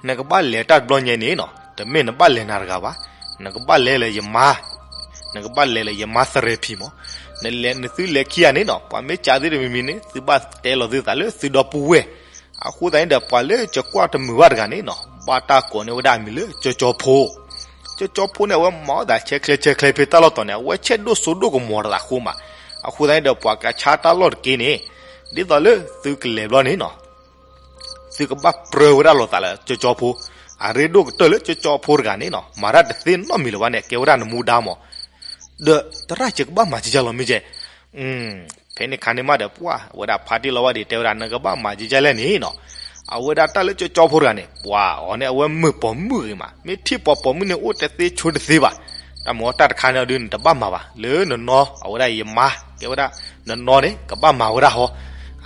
နကဘၣ်လဲၤတၢ်တဘျီညါန့ၣ်နီၤ, တမ့ၢ်နဘၣ်လဲၤနၤတဂၤဘၣ်, နကဘၣ်လဲၤလၢယမါ, နကဘၣ်လဲၤလၢယမါသရဲဖံမး. နလဲၤ နသုလဲၤခံဂၤန့ၣ်နီၤ ပှၤမ့ၢ်ကးသုတမံၤမံၤန့ၣ် သုဘၣ်တဲလီၤသုသးလၢသုဒီပုၢ်ဝဲၢ်. အဃိသတးန့ၣ်ဒီး ပှၤလၢယကွၢ်တမုာ်ဘၣ်တဂၤန့ၣ်နီၤ ဘၣ်တၢ်ကိးန့ၢ်ဝဲဒၣ်အမံၤလၢကၠီကၠီဖိ. ကၠီကၠီဖိန့ၣ် အဝဲမၤအီၣ်သးဆဲးချဲဆဲးချဲဖဲတၢ်လီၢ်တီၤန့ၣ် အဝဲဆဲးဒိၣ်စိဒိၣ်ကမီၤတသးဃိမး. အဃိသတးန့ၣ်ဒီး ပှၤကဆါတၢ်လီၢ်တက့န့ၣ် ဒ်သိးလၢသုကလဲၤဘျီန့ၣ်နီၤ သုကဘၣ်ပြၢဝဲဒၣ်လိာ်သးလၢကၠီကၠီဖိ. အရ့ဒိၣ်ကတၢၢ်လၢကၠီကၠီဖိတဂၤန့ၣ်နီၤ မၤတၢ်တသ့နီတမံၤလၢၤဘၣ်န့ၣ် ကဲဝဲဒၣ်နမူဒါမး. ဒီးသရၣ် ယကဘၣ်မၤကကလဲၣ်လီၤမ့ၢ်ကဲ. ဖဲန့ၣ်ခါန့ၣ်မးဒီး ပှၢ်အဝဲဒၣ်ဖါတံၢ်လီဝါဒံးတဲဝဲဒၣ် နကဘၣ်မၤကကလဲၣ်န့ၣ်နီၤ, အဝဲဒၣ်တၢ်လၢကၠီကၠီဖိတဂၤန့ၣ် ပှၤအီၤန့ၣ် အဝဲမုာ်ပိာ်မုၣ်ဂ့ၤမး, မ့ၢ်ထံၣ်ပှၤပိာ်မုၣ်န့ၣ် အိၣ်တသ့ဆိတသ့ဘၣ်. တၢ်မၤအီၣ်တၢ်တခါန့ၣ်ဒုး နတဘၣ်မၤဘၣ်. လၢနနီၢ် အဝဲဒၣ်ယမါ ကဲဝဲဒၣ် နနီၢ်န့ၣ် ကဘၣ်မၤဝဲဒၣ်ဟီ,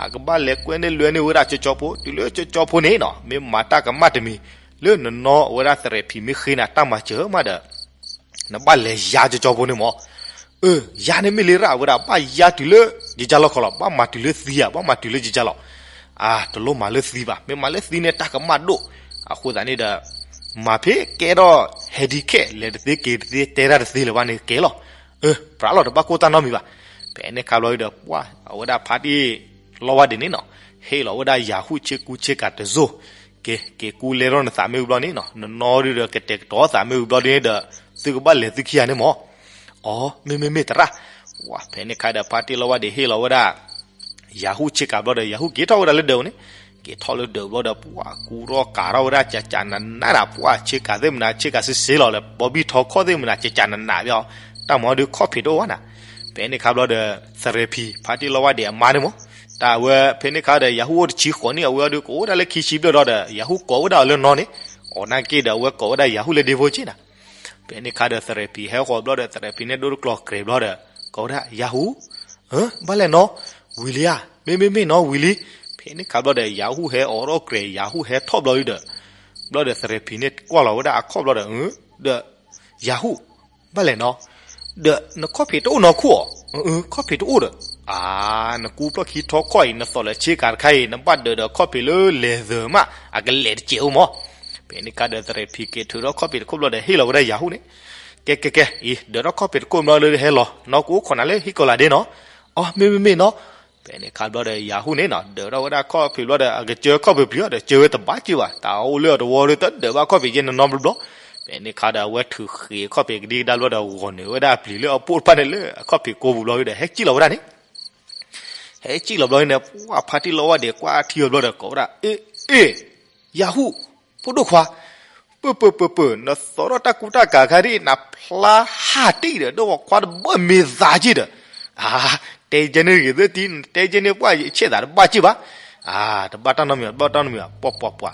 အကဘၣ်လဲၤကွဲန့ၢ်လွဲန့ၢ်ဝဲဒၣ်ကၠီကၠီဖိ. တုၤလၢကၠီကၠီဖိန့ၣ်နီၤ မ့ၢ်မၤတၢ်ကမၣ်တမံၤ လၢနနီၢ်အဝဲဒၣ်သရဲဖံမ့ၢ်ဃ့နၤတၢ်မၤစၢၤမးဒီး နဘၣ်လဲၤယါကၠီကၠီဖိန့ၣ်မး. အၢ ယါန့ၣ်မ့ၢ်လံရၣ် အဝဲဒၣ်ဘၣ်ယါတုၤလၢယကၢ်လီၢ်ခီလီၤ, ဘၣ်မၤတုၤလၢသံဧါ, ဘၣ်မၤတုၤလၢယကၢ်လီၢ်. အါ တလိၣ်မၤလၢသံဘၣ်, မ့ၢ်မၤလၢသံန့ၣ် တၢ်ကမၣ်ဒိၣ်. အဃိသတးန့ၣ်ဒီး မၤဖဲကဲထီၣ် handicap လဲၤတသ့က့ၤတသ့ တဲတၢ်တသ့လၢၤဘၣ်န့ၣ်ကဲလီၤ. အၢ ပြးလီၤ တဘၣ်ကိၢ်တၢ်နီတမံၤဘၣ်. ဖဲန့ၣ်ခါဘျီဒီး ပှၢ် အဝဲဒၣ်ဖါတံၢ်လီဝါဒံးန့ၣ်နီၤ ဟ့ၣ်လီၤဝဲဒၣ်ယၤဟူၣ်ဆ့ကူဆ့ကၤတစိၢ်, က့ၤ က့ၤကူလဲထီၣ်နသးမ့ၢ်ဝံၤဘျီန့ၣ်နီၤ နနီၢ်ဒုဒီးကတဲာ်ကတီၤသးမ့ၢ်ဝံၤဘျီဒုန့ၣ်ဒီး သုကဘၣ်လဲၤသုခံဂၤန့ၣ်မး. အိ မ့မ့ၢ်မ့ၢ်သရၣ်. ဝဲ ဖဲန့ၣ်ခါဒီး ဖါတံၢ်လီဝါဒံးဟ့ၣ်လီၤဝဲဒၣ် ယၤဟူၣ်ဆ့ကၤဘျီဒီး ယၤဟူၣ်က့ၤထီၣ်ဝဲဒၣ်လၢဒၢးန့ၣ်, က့ၤထီၣ်လၢဒၢးဘျီဒီး ပှၤကူထီၣ်ကၤထီၣ်ဝဲဒၣ် ကကနးနး, ပှၤဆ့ကၤသ့ၣ်မနၤ ဆ့ကၤစ့စ့လီၤလၢ ဘီဘံၣ်ထီခီၣ်သ့ၣ်မနၤ ကကနးနးဘၣ်အီၤ, တၢ်မၤဒုးခီၣ်ဖံးတအိၣ်ဘၣ်နၤ. ဖဲန့ၣ်ခါဘျီဒီး သရဲဖံ ဖါတံၢ်လီဝါဒံးအမါန့ၣ်မး, တၢ်အဝဲ ဖဲန့ၣ်ခါဒီး ယၤဟူၣ်အိၣ်တဆံဃိးနံၣ် အဝဲအီၤဒုးကအိၣ်ဒၣ်လၢခံဆံဘျဲၣ်ဒီး ယၤဟူၣ်ကိးဝဲဒၣ်အီၤလၢနီၢ်န့ၣ်, အီၤနာ်က့ဒီး အဝဲကိးဝဲဒၣ်ယၤဟူၣ်လၢဒ့ဖိက့နၤ. ဖဲန့ၣ်ခါဒီး သရဲဖံဟဲဃီၤဘျီဒီး သရဲဖံန့ၣ်ဒိၣ်တကျီၤကြဲးဘျီဒီး ကိးဝဲဒၣ် ယၤဟူၣ်, ဘၣ်လဲၣ်နီၢ်, ဝံၤလံဧါ, မ့မ့ၢ်မ့ၢ်နီၢ် ဝံၤလံ. ဖဲန့ၣ်ခါဘျီဒီး ယၤဟူၣ်ဟဲအိးထီၣ်ကြဲး ယၤဟူၣ်ဟဲထီၣ်ဘျီဒီး ဘျီဒီး သရဲဖံန့ၣ်ကွၢ်လီၤဝဲဒၣ်အခီၣ်ဘျီဒီး ဒီး ယၤဟူၣ်, ဘၣ်လဲၣ်နီၢ်, ဒီးနခီၣ်ဖံးတအိၣ်နီၢ်ခိၣ်ဧါ. ခီၣ်ဖံးတအိၣ်ဒီး အါ နကူပျီၢ်ခံထီခီၣ်အံၤ နသိးလၢဆ့ကၤတခါအံၤ နဘၣ်ဒၢးဒီးခီၣ်ဖံးလၢလဲၤသၢမး အကလဲၤတစဲးအိၣ်မး. ဖဲန့ၣ်ခါဒီး သရဲဖံက့ၤထုးထီၣ်ခီၣ်ဖံးတခိၣ်ဘျီဒီး ဟ့ၣ်လီၤဝဲဒၣ်ယၤဟူၣ်န့ၣ်, ကဲ ကဲ ကဲ အံၤ ဒၢးထီၣ်ခီၣ်ဖံးတခိၣ်ဘျီလၢဟဲလီၤ နီၢ်ကအိၣ်ခိးနၤလၢဟံၣ်ကီၤလးဒ့နီၢ်. အီ မ့မ့ၢ်မ့ၢ်နီၢ်. ဖဲန့ၣ်ခါဘျီဒီး ယၤဟူၣ်န့ၣ်နီၢ် ဒၢးထီၣ်ဝဲဒၣ်ခီၣ်ဖံးဘျီဒီး အကစၢခီၣ်ဖံးပျံၤအီၤဒီး စၢဝဲတဘၣ်က့ၤဘၣ် တၢ်အိၣ်လၢအတဝီဒီး တဒၢးဘၣ်ခီၣ်ဖံးက့ၤနီၢ်နီၢ်ဘျီဘျီ. ဖဲန့ၣ်ခါဒီး အဝဲထုးဃ့ၤခီၣ်ဖံးကဒံကဒါဘျီဒီး ဂီၤနုာ်ဝဲဒၣ်အပျံၤလၢအပိၢ်တဖၣ်န့ၣ်လၢအခီၣ်ဖံးကိပူၤဘျီဒီး ဟဲကံၣ်လီၤဝဲဒၣ်န့ၣ် ဟဲကံၣ်လီၤဘျီန့ၣ် ပှၤဖါတံၢ်လီဝါဒံးကွၢ်ထံအီၤဘျီဒီး ကိးဝဲဒၣ် အ့ အ့ ယၤဟူၣ်, ဖိဒိၣ်ခွါ, ပၢၢ် ပၢၢ် ပၢၢ် ပၢၢ် နသိးထီၣ်တၢ်ကူတၢ်ကၤခါဒ် နဖျါဟးတံၢ်ဒီး ဒီးဝဲခွါတဘၢၣ်မ့ၢ်သးက့ဒီး, အါ တဲကဲန့ၣ်ဂ့ၤသ့ၣ်တံၢ် တဲကဲန့ၣ်ပှၢ် ယဆဲးသးတဘၣ်က့ဘၣ်. အါ တဘၣ်တၢ်နီတမံၤ တဘၣ်တၢ်နီတမံၤဘၣ် ပှၤ ပှၤ ပှၤ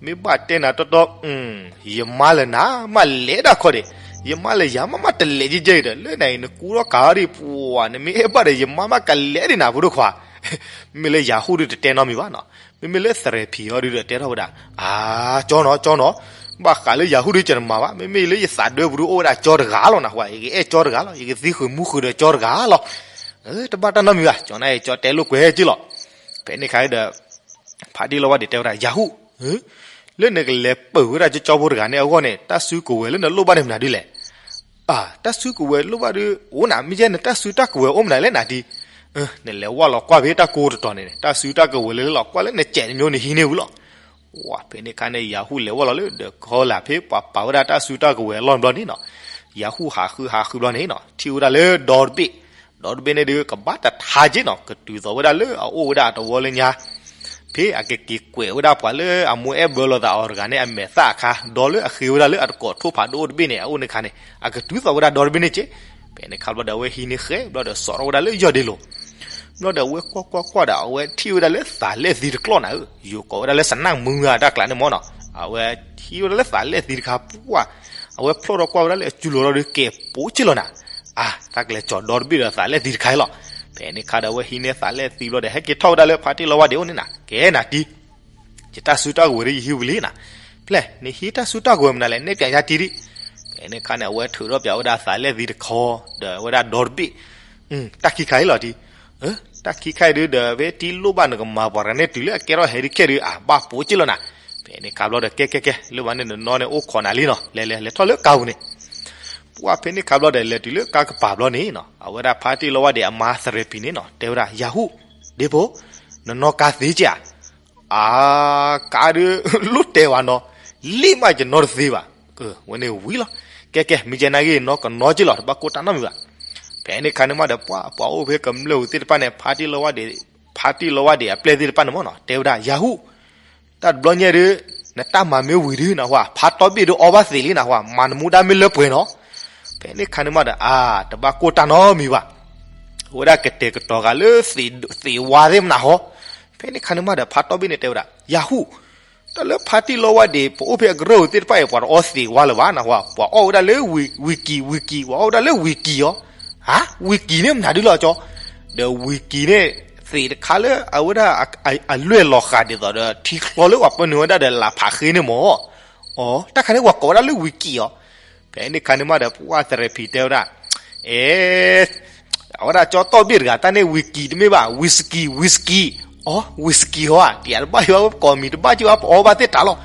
မ့ၢ်ဘၣ်တဲနၤတီတီ ယမါလၢနၤမးလဲၤဒၣ်ခီဒံး, ယမါလၢယၤမးမးတလဲၤကဲကဲအံၤဒီး လၢနၤအံၤ နကူထီၣ်ကၤထီၣ်ဒံး ပှၤ နမ့ၢ်အဲၣ်ဘၣ်ဒီး ယမါမးကလဲၤဒံးနၤ ဖိဒိၣ်ခွါ. မ့မ့ၢ်လၢယၤဟူၣ်ဒုးတတဲနီတမံၤဘၣ်နီၤ, မ့မ့ၢ်လၢသရဲဖံအီၤဒုးဒီးတဲထီၣ်ဝဲဒၣ်, အါ ကၠီနီၤ ကၠီနီၤ, ဘၣ်ဃးလၢယၤဟူၣ်ဒုးကနမၤဘၣ်, မ့မ့ၢ်လၢယသးဒၢပူၤဒုးအိၣ်ဝဲဒၣ်ကၠီတဂၤလီၤနဟူဧါ, ယကအဲၣ်ကၠီတဂၤလီၤ, ယကသံဃုာ်မူဃုာ်ဒီးကၠီတဂၤလီၤ. တဘၣ်တၢ်နီတမံၤဘၣ်, ကၠီနၢ်အံၤ ကၠီတဲလိာ်ကွဲဟဲက့လီၤ. ဖဲန့ၣ်ခါဒီး ဖါတံၢ်လီဝါဒံးတဲဝဲဒၣ် ယၤဟူၣ်, လၢနကလဲၤပၢၢ်ဝဲဒၣ်ကၠီကၠီဖိတဂၤန့ၣ်အဂီၢ်န့ၣ် တၢ်စုကဝဲၤလၢနလိၣ်ဘၣ်န့ၣ်မနုၤဒ်လဲၣ်. အၢ တၢ်စုကဝဲၤလိၣ်ဘၣ်ဒုး အိၣ်နၤ မ့ၢ်ကဲနတၢ်စုတၢ်ကဝဲၤအိၣ်မနုၤလဲၣ်နၤဒ်, နလဲၤဝဲလီၤကွၢ်ဖဲတၢ်ကိတတီၤန့ၣ် တၢ်စုတၢ်ကဝဲၤလၢလီၤကွၢ်လၢနစဲးတမျိုးန့ၣ်ဟံးန့ၢ်ဝံၤလီၤ. ဝါ ဖဲန့ၣ်ခါန့ၣ် ယၤဟူၣ်လဲၤဝဲလီၤလၢဒီးကီလၢ်ဖဲပှၤပာ်ဝဲဒၣ်တၢ်စုတၢ်ကဝဲၤအလီၢ်ဘျီန့ၣ်နီၤ, ယၤဟူၣ်ဟးဃုဟးဃုဘျီန့ၣ်နီၤ ထံၣ်ဝဲဒၣ်လၢဒီတဘ့ၣ်, ဒီတဘ့ၣ်န့ၣ်ဒုးကဘၣ်တထါက့နီၤ ကတုၤသိးဝဲဒၣ်လၢအအိၣ်ဝဲဒၣ်အတဝီလၢညါ ဖဲအကက့ၤကွဲးဝဲဒၣ်ပှၤလၢအမိၢ်အဲၣ်ဘၢလိာ်သးအီၤတဂၤန့ၣ် အမဲာ်သၣ်အခါ ဒီးလၢအဃ့ဝဲဒၣ်လၢအတကိးထိၣ်ဖးဒိၣ်တဘ့ၣ်န့ၣ် အအိၣ်န့ၣ်ခါန့ၣ် အကတုၤသိးဝဲဒၣ်ဒီတဘ့ၣ်န့ၣ်က့. ဖဲန့ၣ်ခါဘျီဒီး အဝဲဟံးန့ၢ်ဃဲဘျီဒီး စိာ်ထီၣ်ဝဲဒၣ်လၢယီၢ်ဒ့လိၤ. ဘျီဒီး အဝဲကွၢ်ကွၢ်ကွၢ်ဒီး အဝဲထံၣ်ဝဲဒၣ်လၢသးလဲၢ်သံတကျီၢ်နၤဧၢ, ယိၤကိးဝဲဒၣ်လၢ စနၣ်မုၢ် အတၢ်ကျးန့ၣ်မ့ၢ်နီၤ, အဝဲထံၣ်ဝဲဒၣ်လၢသးလဲၢ်သံတခါပှၢ်, အဝဲဖျီၣ်ထီၣ်ကွၢ်ဝဲဒၣ်လၢအစူၤလိၤဒီး ကဲးပိာ်က့လီၤနၤ. အါ တၢ်ကလဲၤကၠီၤဒီတဘ့ၣ်ဒီးသးလဲၢ်သံတခါအံၤလီၤ. ဖဲန့ၣ်ခါဒီး အဝဲဟံးန့ၢ်သးလဲၢ်သံဘျီဒီး ဟဲက့ၤထီၣ်ဝဲဒၣ်လၢဖါတံၢ်လီဝါဒံးအိၣ်န့ၣ်နၤ, ကဲနၤတံၢ် ယတၢ်စုတၢ်ကဝဲၤဒီးယဟံးဝံၤလံနၤ, ဖဲလဲၣ် နဟံးတၢ်စုတၢ်ကဝဲၤမနုၤလဲၣ် နဲၣ်ပၠးယၤတံၢ်ဒံး. ဖဲန့ၣ်ခါန့ၣ် အဝဲထုးထီၣ်ပၠးဝဲဒၣ်သးလဲၢ်သံတခီ ဒီးဝဲဒၣ်ဒီတဘ့ၣ်, တၢ်ခံခါအံၤလီၤတံၢ်, တၢ်ခံခါအံၤဒုးဒီး ဖဲတံၢ်လိၣ်ဘၣ်နကမၤပှၤတဂၤန့ၣ်တုၤလၢအကဲထီၣ်ဟဲဒ်ခဲဒုး အဘၣ်ပိာ်က့လီၤနၤ. ဖဲန့ၣ်ခါဘျီဒီး ကဲကဲကဲ လၢဘၣ်န့ၣ်နနီၢ်န့ၣ်အိၣ်ခိးနၤလံနီၤ, လဲၤလဲၤလဲၤထီၣ်လၢကါပူၤန့ၣ်. ပှၢ် ဖဲန့ၣ်ခါဘျီဒီး လဲၤတုၤလၢကါကပၤဘျီန့ၣ်နီၤ အဝဲဒၣ်ဖါတံၢ်လီဝါဒံးအမါသရဲဖံန့ၣ်နီၤ တဲဝဲဒၣ် ယၤဟူၣ်, ဒ့ဖိ, နနီၢ်ကါသ့ကဲဧါ. အါ, ကါဒုး လိၣ်တဲဘၣ်နီၤ, လံၣ်မးယနီၢ်တသ့ဘၣ်. ဝဲန့ၣ်ဝံၤလီၤ. ကဲကဲ မ့ၢ်ကဲနာ်က့ နီၢ်ကနီၢ်က့လီၤ တဘၣ်ကိၢ်တၢ်နီတမံၤဘၣ်. ဖဲန့ၣ်ခါန့ၣ်မးဒီး ပှၤ ပှၤအိၣ်ဖဲကမျၢၢ်ပူၤသ့ၣ်တဖၣ်န့ၣ် ဖါတံၢ်လီဝါဒံး, ဖါတံၢ်လီဝါဒံးအပျဲၢ်သ့ၣ်တဖၣ်န့ၣ်မ့ၢ်နီၤ တဲဝဲဒၣ် ယၤဟူၣ်, တၢ်တဘျီညါဒုး နတၢ်မၤမ့ၢ်ဝံၤဒုးနဟူဧါ ဖးတီဘ့ၣ်ဒုးအီဘၣ်သံးလံနဟူဧါ မၤနမူဒါမ့ၢ်လၢပှဲၤနီၤ. ဖဲန့ၣ်ခါန့ၣ်မးဒီး အါ တဘၣ်ကိၢ်တၢ်နီတမံၤဘၣ်. အဝဲဒၣ်ကတဲာ်ကတီၤဃာ်လၢသံးဝါသ့ၣ်မနုၤဟီ. ဖဲန့ၣ်ခါန့ၣ်မးဒီး ဖးတီဘ့ၣ်န့ၣ်တဲဝဲဒၣ် ယၤဟူၣ်, တၢ်လၢဖါတံၢ်လီဝါဒံး ပအိၣ်ဖဲအကရၢၢ်ပူၤသ့ၣ်တဖၣ်အံၤ ပှၤတအီသံးဝါလၢၤဘၣ်နဟူဧါ, ပှၤအီၣ်ဝဲဒၣ်လၢဝံၤကံၤ ဝံၤကံၤ ပှၤအီၣ်ဝဲဒၣ်လၢဝံၤကံၤအီၤ. ဟါ, ဝံၤကံၤန့ၣ်မနုၤဒုးလီၤကၠီ, ဒီးဝံၤကံၤန့ၣ် သံးတခါလၢအဝဲဒၣ် အလွဲၢ်လီၤဃာ်ဒ်သိးဒီး ထံချီလၢပှၤပၢနုာ်ဝဲဒၣ်ဒီးလၢဖးဃ့န့ၣ်မ့ၢ်. အီ တၢ်ခါန့ၣ်ပှၤကိးဝဲဒၣ်လၢဝံၤကံၤအီၤ. ဖဲန့ၣ်ခါန့ၣ်မးဒီး ပှၤသရဲဖံတဲဝဲဒၣ်, အဲ အဝဲဒၣ်ကၠီတီၢ်ဘ့ၣ်တဂၤ တၢ်န့ၣ်ဝံၤကံၤတမ့ၢ်ဘၣ် ဝံၤစကံၤ ဝံၤစကံၤ, အီ ဝံၤစကံၤဟီဧါ, တယၤတဘၣ်ယွၤဝဲကိးမံၤတဘၣ်က့ၤဘၣ် ပအီဘၣ်သ့ၣ်တၢ်လီၤ.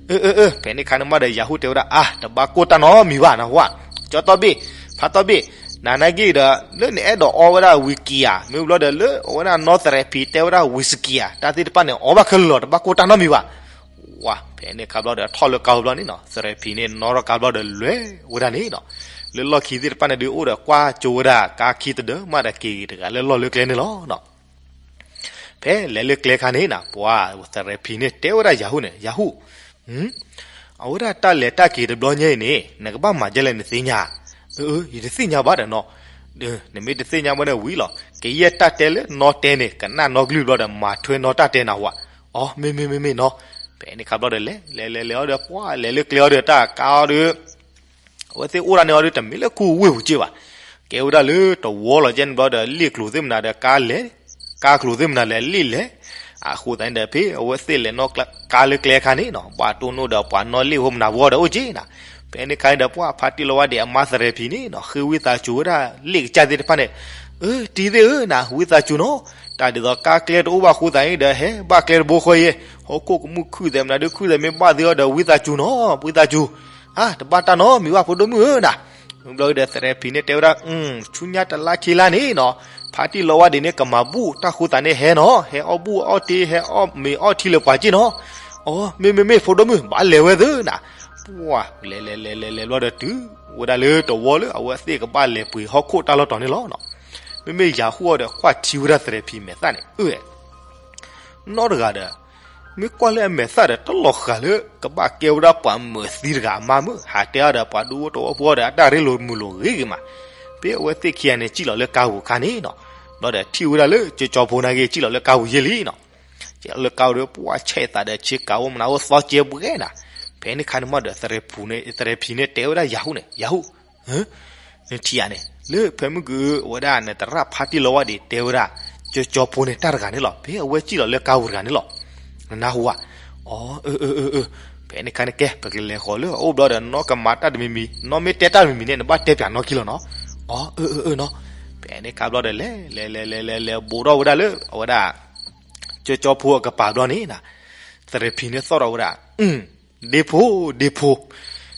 အၢ အၢ အၢ ဖဲန့ၣ်ခါန့ၣ်မးဒီး ယၤဟူၣ်တဲဝဲဒၣ် အါ တဘၣ်ကိၢ်တၢ်နီတမံၤဘၣ်နဟူဧါ, ကၠီတီၢ်ဘ့ၣ် ဖါတီၢ်ဘ့ၣ်, နနာ်က့ဒီး လၢနအဲၣ်ဒိးအီဝဲဒၣ်ဝံၤကံၤဧါ, မ့ၢ်ဘျီဒီးလၢအဝဲဒၣ်နီၢ်သရဲဖံတဲဝဲဒၣ်ဝံၤစကံၤဧါ, တၢ်သ့ၣ်တဖၣ်န့ၣ် အီဘၣ်ခဲလၢာ်လီၤ တဘၣ်ကိၢ်တၢ်နီတမံၤဘၣ်. ဝါ ဖဲန့ၣ်ခါဘျီဒီးထီၣ်လၢကါပူၤဘျီန့ၣ်နီၤ သရဲဖံန့ၣ်နီၣ်ထီၣ်ကါဘျီဒီးလဲၤဝဲဒၣ်န့ၣ်နီၤ, လၢလီၢ်ခံသ့ၣ်တဖၣ်န့ၣ်ဒုးအိၣ်ဒီးကွၢ်ကၠိဝဲဒၣ်ကါခံတဒၢမးဒီးက့ၤတဂၤလၢလီၢ်လၢကျဲန့ၣ်လီၤ. ဖဲလဲၤလၢကျဲခါန့ၣ်နီၤ ပှၤသရဲဖံန့ၣ်တဲဝဲဒၣ်ယၤဟူၣ်န့ၣ် ယၤဟူၣ် အဝဲဒၣ်တၢ်လဲၤတၢ်က့ၤတဘျီညါအံၤန့ၣ် နကဘၣ်မၤဒ်လဲၣ်နသ့ၣ်ညါ. အၢ ယတသ့ၣ်ညါဘၣ်ဒီးနီၤ, နမ့ၢ်တသ့ၣ်ညါဘၣ်ဒီးဝံၤလီၤ, ကယဲၢ်တၢ်တဲလၢနီၢ်တဲန့ၣ် ကနၣ်နီၢ်ကလုၢ်ဘျီဒီးမၤထွဲနီၢ်တၢ်တဲနၤဝဲ. အီ မ့မ့ၢ်မ့မ့ၢ်နီၤ. ဖဲန့ၣ်ခါဘျီဒီးလဲၤ လဲၤလဲၤလဲၤအီၤဒီး ပှၤလဲၤလၢကျဲအီၤဒီးတၢ်ကါအီၤဒီး အဝဲသ့ၣ်အိၣ်ဒၣ်န့ၢ်အီၤဒီး တမ့ၢ်လၢခူဝ့ၢ်ပူၤက့ဘၣ်, ကဲဝဲဒၣ်လၢတဝီလီၤကဲန့ၣ်ဘျီဒီး လ့ၣ်ကျိၤသ့ၣ်မနုၤဒီး ကါလဲၤ ကါကျိၤသ့ၣ်မနုၤလဲၤလ့ၣ်လဲၤ, အဃိသတးန့ၣ်ဒီး ဖဲအဝဲသ့ၣ်လဲၤနီၣ်ကါလၢကျဲခါန့ၣ်နီၤ ဘၣ်တိၢ်နီၣ်ဒီးပှၤနီၣ်လ့ၣ်ဖိမနုၤဖိဒီးအိၣ်က့နီၤ. ဖဲန့ၣ်ခါန့ၣ်ဒီး ပှၤဖါတံၢ်လီၤဝါဒံးအမါသရဲဖံန့ၣ်နီၤ ဃ့ဝံသးစူၤဝဲဒၣ်လ့ၣ်ကစၢ်သ့ၣ်တဖၣ်န့ၣ်, အၢ တံၤသ့ၣ်ဧၢနၤ ဝံသးစူၤနီၤ, တၢ်ဒ်သိးကါကျဲတအိၣ်ဘၣ်အဃိသတးန့ၣ်ဒီး ဟဲဘၣ်ကျဲတဘိဃီအံၤ, ဟီၣ်ခိၣ်ကမူၣ်ခုၣ်သဲးမနုၤဒုးခုၣ်သဲးမ့ၢ်ဘၣ်သ့အီၤဒီး ဝံသးစူၤနီၤ ဝံသးစူၤ, အါ တဘၣ်တၢ်နီတမံၤဘၣ်ဖိဒိၣ်မုၣ်ဧၢနၤ. ဘျီဒီးသရဲဖံန့ၣ်တဲဝဲဒၣ် ဆူညါတလါခံလါန့ၣ်နီၤ ဖါတံၢ်လီၤဝါဒံးန့ၣ် ကမၤဘူၣ်တၢ်ဃိသတးန့ၣ် ဟဲနီၤ ဟဲအီၣ်ဘူၣ်အီၣ်တ့ ဟဲအီၣ်မ့ၤအီၣ်ထံလၢပှၤက့နီၤ. အီ မ့မ့ၢ်မ့ၢ်ဖိဒိၣ်မုၣ် ဘၣ်လဲၤဝဲသ့နၤ. ပှၤ လဲၤလဲၤလဲၤလဲၤလဲၤဘျီဒီးတုၤဝဲဒၣ်လၢတဝီလၢ အဝဲသ့ၣ်ကဘၣ်လဲၤပှ့ၤဟီၣ်ခိၣ်တၢ်လီၢ်တီၤန့ၣ်လီၤ. မ့မ့ၢ်ယၤဟူၣ်အီၤဒီး ကွၢ်ထံဝဲဒၣ်သရဲဖံမဲာ်သၣ်န့ၣ် အၢ နီတဂၤဒီး မ့ၢ်ကွၢ်လၢအမဲာ်သၣ်ဒီး တလီၤဃာ်လၢ ကဘၣ်ကဲဝဲဒၣ်ပှၤမုာ်သံတဂၤအမါမုၢ် ဟးတဲအီၤဒီး ပှၤဒူဖိတဝီဖိဒီး အတၢ်ရ့လိာ်မုာ်လိာ်ဂ့ၤဂ့ၤမး. ဖဲအဝဲသ့ၣ်ခံဂၤန့ၣ် စံၣ်လီၤလၢကါပူၤခါန့ၣ်နီၤ, ဘျီဒီးထံၣ်ဝဲဒၣ်လၢ ကၠိကၠီဖိနာ်က့ စံၣ်လီၤလၢကါပူၤယဲၢ်လံနီၤ. စံၣ်လီၤလၢကါပူၤဒီး ပှၤဆဲးသးဒီးဆ့ကၤအိၣ်မနုၤအိၣ်သီကဲပှဲၤနၤ. ဖဲန့ၣ်ခါန့ၣ်မးဒီး သရဲဖံန့ၣ်တဲဝဲဒၣ်ယၤဟူၣ်န့ၣ် ယၤဟူၣ် နထံၣ်ဧါန့ၣ် လၢဖဲမုၢ်က အဝဲဒၣ်နတရၣ်ဖါတံၢ်လီၤဝါဒံးတဲဝဲဒၣ် ကၠိကၠီဖိန့ၣ်တၢ်တဂၤန့ၣ်လီၤ. ဖဲအဝဲစံၣ်လီၤလၢကါပူၤတဂၤန့ၣ်လီၤ. နနၢ်ဟူဧါ. အီ အၢ အၢ အၢ အၢ ဖဲန့ၣ်ခါန့ၣ်ကဲ ပကလဲၤဃီၤလၢအအိၣ်ဘျီဒီး နီၢ်ကမၤတၢ်တမံၤမံၤ နီၢ်မ့ၢ်တဲတၢ်တမံၤမံၤန့ၣ် နဘၣ်တဲပၠးနီၢ်ခံလီၤနီၤ. အီ အၢ အၢ အၢ နီၤ. ဖဲန့ၣ်ခါဘျီဒီး လဲၤ လဲၤ လဲၤ လဲၤ လဲၤ လဲၤဘူးထီၣ်ဝဲဒၣ်လၢအဝဲဒၣ် ကၠီကၠီဖိအကပၤဘျီန့ၣ်နီၤ, သရဲဖံန့ၣ်သီၣ်ထီၣ်ဝဲဒၣ် ဒ့ဖိ ဒ့ဖိ,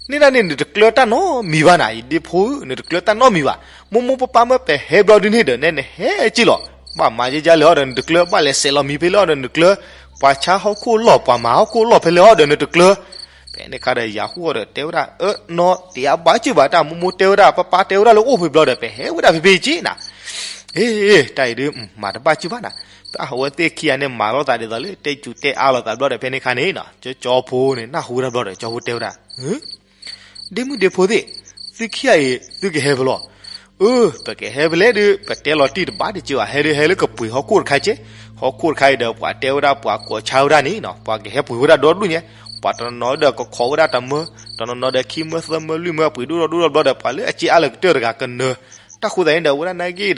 န့ၣ်ဒၣ်န့ၣ် နတကျၢၤတၢ်နီတမံၤဘၣ်နၤအံၤ ဒ့ဖိဧၢ, နတကျၢၤတၢ်နီတမံၤဘၣ်. မိၢ်မိၢ်ပၢ်ပၢ်မၢပဟဲဘျီဒုန့ၣ်ဒီး နဲနဟဲက့လီၤ. ဘၣ်မၤယဲယဲလဲၣ်ဟီဒီးနတကျၢၤ, ဘၣ်လဲၤစဲးလီၤမံၤဖဲလဲၣ်ဟီဒီးနတကျၢၤ, ပှၤဆါဟီၣ်ခိၣ်လီၢ် ပှၤမၤဟီၣ်ခိၣ်လီၢ်ဖဲလဲၣ်ဟီဒီးနတကျၢၤ. ဖဲန့ၣ်ခါဒီးယၤဟူၣ်အီၤဒီးတဲဝဲဒၣ် အၢ နီၢ် တယါဘၣ်စၢၤဘၣ် တၢ်မိၢ်မိၢ်တဲဝဲဒၣ် ပၢ်ပၢ်တဲဝဲဒၣ်လၢအိၣ်ဖဲဘျီဒီး ပဟဲဝဲဒၣ်ဖဲဖဲက့နၤ. အ့ တၢ်အံၤဒုး မၤတဘၣ်စၢၤဘၣ်နၤ. အဝဲသ့ၣ်ခံဂၤန့ၣ် မၤလိာ်သးဒ်သိးလၢ တဲစူၤတဲအါလိာ်သးဘျီဒီး ဖဲန့ၣ်ခါန့ၣ်နီၤ ကၠီကၠီဖိန့ၣ် နၢ်ဟူဝဲဒၣ်ဘျီဒီး ကၠီဖိတဲဝဲဒၣ် ဒ့မုၣ်ဒ့ဖိသ့ၣ်, သုခံဂၤအံၤ သုကဟဲဖဲလဲၣ်. အၢ ပကဟဲဖဲလဲၣ်ဒီး ပတဲလီၤတံၢ်တဘၣ်တက့ၢ်ဘၣ်, ဟဲဒုးဟဲလၢကပှ့ၤဟီၣ်ခိၣ်တခါက့, ဟီၣ်ခိၣ်တခါအံၤဒီး ပှၤတဲဝဲဒၣ်ပှၤကိးဆါဝဲဒၣ်န့ၣ်နီၤ ပှၤကဟဲပှ့ၤဝဲဒၣ်ဒီဒူၣ်ညါ, ပှၤတနီၤနီၤဒီးကခိးဝဲဒၣ်တမၢ, တနီၤနီၤဒီးခံမၢသၢမၢလွံၢ်မၢ ပှ့ၤဒိၣ်ထီၣ်ဒိၣ်ထီၣ်ဘျီဒီး ပှၤလၢအစ့အါလၢကတၢၢ်တဂၤကနၢၤ, တၢ်ဃိသတးန့ၣ်ဒီး ဝဲဒၣ်နာ်က့ဒီး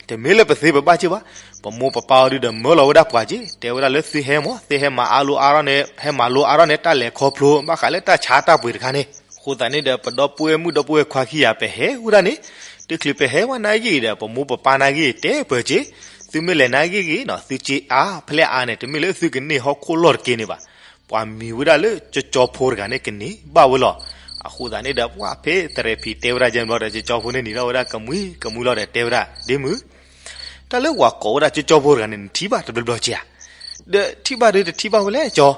တမ့ၢ်လၢပသ့ပဘၣ်စၢၤဘၣ်, ပမိၢ်ပပၢ်အီၤဒုဒီးမၢလီၤဝဲဒၣ်ပှၤက့, တဲဝဲဒၣ်လၢသုဟဲမၢ် သုဟဲမၤအါလိအါထီၣ်န့ၣ် ဟဲမၤလိအါထီၣ်န့ၣ် တၢ်လဲၤခီဖျိ ဘၣ်ဃးလၢတၢ်ဆါတၢ်ပှ့ၤတခါန့ၣ်, အဃိသတးန့ၣ်ဒီး ပဒီပုၢ်ဝဲၢ်မုၣ်ဒီပုၢ်ဝဲၢ်ခွါခံဂၤပဟဲဝဲဒၣ်န့ၣ်, တချုးပဟဲဝဲနာ်က့ဒီး ပမိၢ်ပပၢ်နာ်က့တဲပၢၤက့, သုမ့ၢ်လဲၤနာ်က့ဂ့ၤနီၤ သုစ့အါဖဲလဲၣ်အါန့ၣ် တမ့ၢ်လၢသုကန့ၢ်ဟီၣ်ခိၣ်လီၢ်တက့ၢ်န့ၣ်ဘၣ်. ပှၤမံၤဝဲဒၣ်လၢကၠီကၠီဖိတဂၤန့ၣ်ကန့ၢ်ဘၣ်ဝဲလီၤ. အဃိသတးန့ၣ်ဒီး ပှၤဖဲသရဲဖံတဲဝဲဒၣ်ကဲဘျီဒီး ကၠီကၠီဖိန့ၣ်နံၤထီၣ်ဝဲဒၣ်ကမှံကမှံလီၤဒီးတဲဝဲဒၣ် ဒ့မုၣ်, တၢ်လၢပှၤကိးဝဲဒၣ်ကၠီကၠီဖိတဂၤန့ၣ် နထံၣ်ဘၣ်တဘျီဘျီက့ဧါ. ဒီးထံၣ်ဘၣ်ဒီးတထံၣ်ဘၣ်ဝဲလဲၣ်ကၠီ,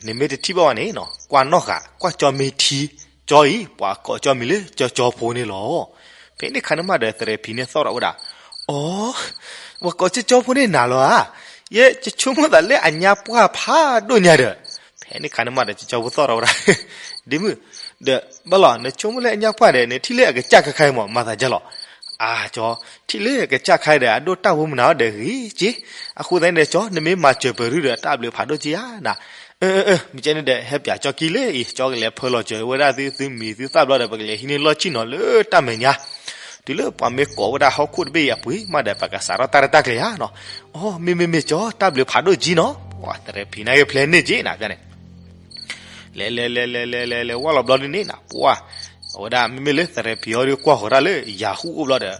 နမ့ၢ်တထံၣ်ဘၣ်ဝဲန့ၣ်နီၤ ကွၢ်နီၣ်ဃာ် ကွၢ်ကၠီမ့ၢ်ထံ, ကၠီအံၤ ပှၤကိးကၠီမံၤလၢကၠီကၠီဖိန့ၣ်လီၤ. ဖဲန့ၣ်ခါန့ၣ်မးဒီး သရဲဖံန့ၣ်သီၣ်ထီၣ်ဝဲဒၣ်, အိ, ပှၤကိးကၠီကၠီဖိန့ၣ်နၤလီၤဧါ. ယဲယဆိကမိၣ်သးလၢအညါပှၢ်ဖးဒိၣ်ညါဒီး, ဖဲန့ၣ်ခါန့ၣ်မးဒီး ကၠီကၠီဖိသီၣ်ထီၣ်ဝဲဒၣ်, ဒ့မုၣ်, ဒီးဘၣ်လီၤ နဆိကမိၣ်လၢအညါပှၢ်ဒီး နထံၣ်လၢအကစၢ်ခါခါအံၤမး မၤသးဒ်လဲၣ်. အၢ ကၠီ, ထံၣ်လၢအကစၢ်ခါဒီး အဒိၣ်တၢ်ဝဲမုၢ်နၤအီၤဒီးဂ့ၤက့, အဃိသတးန့ၣ်ဒီး ကၠီ နမ့ၢ်မၤစၢၤပၢၤဒုဒီး တၢ်ဘျုးဖးဒိၣ်က့ဧါနၤ. အၢ အၢ အၢ မ့ၢ်ကဲန့ၣ်ဒီး ဟဲပၠးကၠီခံလၢအံၤ ကၠီကလဲၤဖၢလီၤစၢၤဝဲဒၣ်သု သုမံၤသုသၣ်ဘျီဒီး ပကလဲၤဟံးန့ၢ်လီၢ်ဆံၣ်နီၤလၢတၢ်မဲာ်ညါ, တုၤလၢပှၤမ့ၢ်ကိးဝဲဒၣ်ဟီၣ်ခိၣ်တဘ့ၣ်အံၤအပှ့ၤမးဒီး ပကစးထီၣ်တၢ်ရဲၣ်တၢ်ကျဲၤဧါနီၤ. အိ မ့ၢ်မ့ၢ်မ့ၢ်ကၠီ တၢ်ဘျုးဖးဒိၣ်က့နီၤ. ပှၤသရဲဖံန့ၣ်က့ၤဖျဲးန့ၢ်က့နၤန့ၣ် လဲၤလဲၤလဲၤလဲၤလဲၤလဲၤလဲၤဝဲလီၤဘျီဒုန့ၣ်နၤ ပှၤ, အဝဲဒၣ်မ့မ့ၢ်လၢသရဲဖံအီၤဒီးကွၢ်ဃီၤတၢ်လၢယၤဟူၣ်အိၣ်ဘျီဒီး,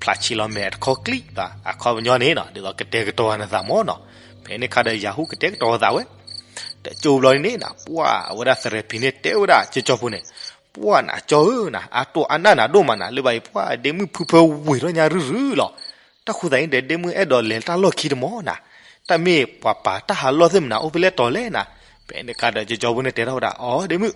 ဖျးဆံးလီၤမဲာ်တခီကျံၣ်ဘၣ် အခီပညီန့ၣ်နီၤ ဒ်သိးကတဲာ်ကတီၤနသးမၢ်နီၤ. ဖဲန့ၣ်ခါဒီးယၤဟူၣ်ကတဲာ်ကတီၤသးဝဲ, တကၠိဘျီဒုန့ၣ်နၤ ပှၤအဝဲဒၣ်သရဲဖံန့ၣ်တဲဝဲဒၣ်ကၠီကၠီဖိန့ၣ်, ပှၤနၤကၠီဧၢနၤ အတိၢ်အနၢ်နၤဒိၣ်မးနၤ လၢဘၣ်အံၤပှၤဒ့မုၣ်ဖုဖၢဝ့ၤထီၣ်ညါရုရုလီၤ. တၢ်ဃိသတးန့ၣ်ဒီး ဒ့မုၣ်အဲၣ်ဒိးလဲၤတၢ်လီၢ်ခံတမီၤနၤ, တၢ်မ့ၢ်ပှၤပာ်တၢ်ဟးလီၢ်သ့ၣ်မနၤအိၣ်ဖဲလဲၣ်တီၤလဲၣ်နၤ. ဖဲန့ၣ်ခါဒီးကၠီကၠီဖိန့ၣ်တဲထီၣ်ဝဲဒၣ် အိ ဒ့မုၣ်,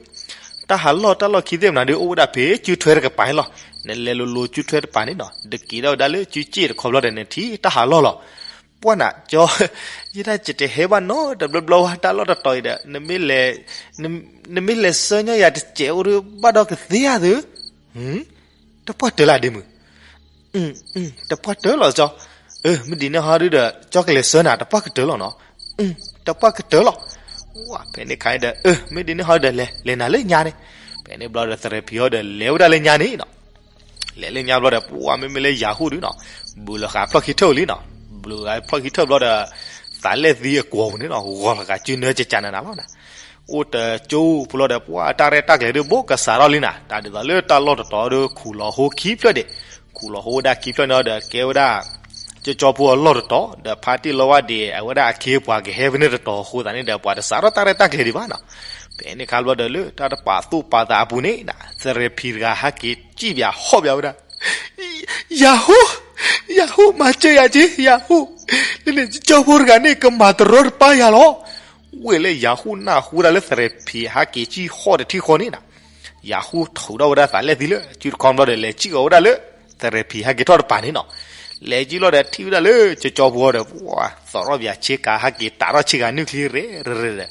တၢ်ဟးလီၢ်တၢ်လီၢ်ခံသ့ၣ်မနၤဒုးအိၣ်ဝဲဒၣ်ဖဲစုထွဲတကပၤန့ၣ်လီၤ. နလဲၤလိၤလိၤစုထွဲတပၤန့ၣ်နီၤ ဒုးက့ၤထီၣ်ဝဲဒၣ်လၢစုစ့ၣ်တခီဘျီဒီး နထံၣ်တၢ်ဟးလီၢ်လီၤ. ပှၤနၤကၠီ, ယဲဒၣ်ယတဟဲဘၣ်နီတဘျီဘျီဝဲတၢ်လီၢ်တတီၤအံၤဒီး နမ့ၢ်လဲၤဆှၢညီယၤတစဲးအိၣ်ဒီးဘၣ်ဒီးကသ့ဧါသု. တပှၢ်တၢၢ်လၢဒ့မုၣ်, တပှၢ်တၢၢ်လီၤကၠီ. အၢ မ့ၢ်ဒ်န့ၣ်ဟီဒုဒီး ကၠီကလဲၤဆှၢနၤ တပှၢ်ကတၢၢ်လီၤနီၤ. တပှၢ်ကတၢၢ်လီၤ. ဖဲန့ၣ်ခါဒီး အၢ မ့ၢ်ဒ်န့ၣ်ဟီဒီး လဲၤလဲၤနၤလၢညါန့ၣ်. ဖဲန့ၣ်ဘျီဒီးသရဲဖံဟီဒီးလဲၤဝဲဒၣ်လၢညါန့ၣ်နီၤ. လဲၤလၢညါဘျီဒီး ပှၤမ့မ့ၢ်လၢယၤဟူၣ်ဒုနီၤ, ဘူးလီၤဃာ်ဖျီၣ်ခံထၢၣ်လံနီၤ, ဘူးလီၤဃာ်ဖျီၣ်ခံထၢၣ်ဘျီဒီး သးလဲၢ်သံအကွီၤပူၤန့ၣ်နီၤ ဂီၤလီၤဃာ်စုနၢကကနနၤလီၤနၤ. အိၣ်တကၠိဖိလီၤဒီး ပှၤတၢ်ရဲၣ်တၢ်ကျဲၤဒုးဘိးကစးထီၣ်လံနၤ, တၢ်ဒ်သိးလၢတၢ်လီၢ်တတီၤဒီး ခူၣ်လီၤဟိခံဖျၢၣ်ဒံး, ခူၣ်လီၤဟိဝဲဒၣ်ခံဖျၢၣ်န့ၣ်ဒီး ကဲဝဲဒၣ် ကၠီကၠီဖိအလီၢ်တတီၤ ဒီးဖါတံၢ်လီၤဝဲဒံး အဝဲဒၣ်အခ့အပှၤကဟဲဖဲန့ၣ်တတီၤအဃိသတးန့ၣ်ဒီး ပှၤတစးထီၣ်တၢ်ရဲၣ်တၢ်ကျဲၤဒံးဘၣ်နီၤ. ဖဲန့ၣ်ခါဘျီဒီးလၢတၢ်တပာ်သူၣ်ပာ်သးအပူၤန့ၣ် သရဲဖံတဂၤဟဲက့ၤစံၣ်ပၠးဟီၣ်ပၠးဝဲဒၣ် ယၤဟူၣ်, ယၤဟူၣ် မၤစၢၤယၤက့ၤ ယၤဟူၣ်, လၢန့ၣ်ကၠီဖိတဂၤန့ၣ် ကမၤတရီတပါယၤလီၤ. ဝ့ၢ်လၢယၤဟူၣ်နၢ်ဟူဒၣ်လၢသရဲဖံဟဲက့ၤစံၣ်ဟီၣ်တထံၣ်ဃီန့ၣ်နၤ, ယၤဟူၣ်ထုးထီၣ်ဝဲဒၣ်သးလဲၢ်သံလၢ စုတခီဘျီဒီး လဲၤစံၣ်ကီးဝဲဒၣ်လၢ သရဲဖံဟဲက့ၤထီၣ်တပၤန့ၣ်နီၤ. လဲၤက့ၤလီၤဒီးထံၣ်ဝဲဒၣ်လၢကၠီကၠီဖိဒီး ပှၤသီၣ်ထီၣ်ပၠးဆ့ကၤ ဟဲက့ၤတးထီၣ်ဆ့ကၤနုၢ်ချံရဲၣ်ရဲၣ်ဒီး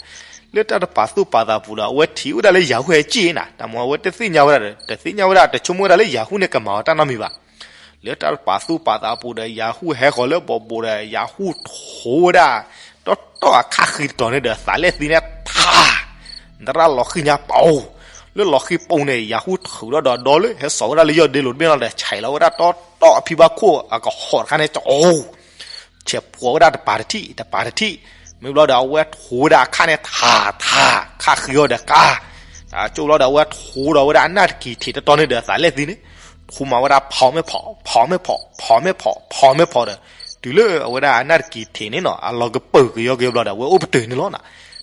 လၢတၢ်တပာ်သူၣ်ပာ်သးပူၤဒီး အဝဲထံၣ်ဝဲဒၣ်လၢယၤဟူၣ်ဟဲစံၣ်နၤ, တၢ်မ့ၢ်အဝဲတသ့ၣ်ညါဝဲဒၣ်ဒီး တသ့ၣ်ညါဝဲဒၣ် တဆိကမိၣ်ဝဲဒၣ်လၢယၤဟူၣ်န့ၣ်ကမၤအီၤတၢ်နီတမံၤဘၣ်. လၢတၢ်တပာ်သူၣ်ပာ်သးအပူၤဒီး ယၤဟူၣ်ဟဲဃီၤလၢဘီဘိးဒီး ယၤဟူၣ်ထိးဝဲဒၣ် တီတီအခါဃံတတီၤန့ၣ်ဒီး သးလဲၢ်သံန့ၣ်ထး နရၣ်လီၤဃံညါပူၤ, လၢလီၤဃံပူၤန့ၣ် ယၤဟူၣ်ထုးထီၣ်ဒီးဒီလၢ ဟဲစိာ်ဝဲဒၣ်လၢယီၢ်ဒ့လိာ်တဘ့ၣ်လီၤဒီး ဆဲးလီၤဝဲဒၣ်တီတီအဖံဘၣ်ခိၣ်အကဟီၣ်တခါန့ၣ် ကၠီ ဆဲးဖှီၣ်ဝဲဒၣ်တပၤတထံၣ် တပၤတထံၣ်, မ့ၢ်ဘျီဒီးအဝဲထိးဝဲဒၣ်အခါန့ၣ်ထးထး ခးဃံအီၤဒီးကါ, တၢ်ကၠိၣ်ဘျီဒီး အဝဲထိဒီးဝဲဒၣ်အနၢ်တကံၤထံးတတီန့ၣ်ဒီး အသးလဲၣ်သံန့ၣ်, ထိမၤဝဲဒၣ်ဖီးမဲၢ်ဖီး, ဖီးမဲၢ်ဖီး, ဖီးမဲၢ်ဖီး, ဖီးမဲၢ်ဖီးဒီး, တုၤလၢအဝဲဒၣ်အနၢ်တကံၤထံးန့ၣ်နီၤ အလီၤကပၢၢ်ကယီကယီဘျီဒီး အဝဲအိၣ်ပတုာ်န့ၣ်လီၤနီၤ.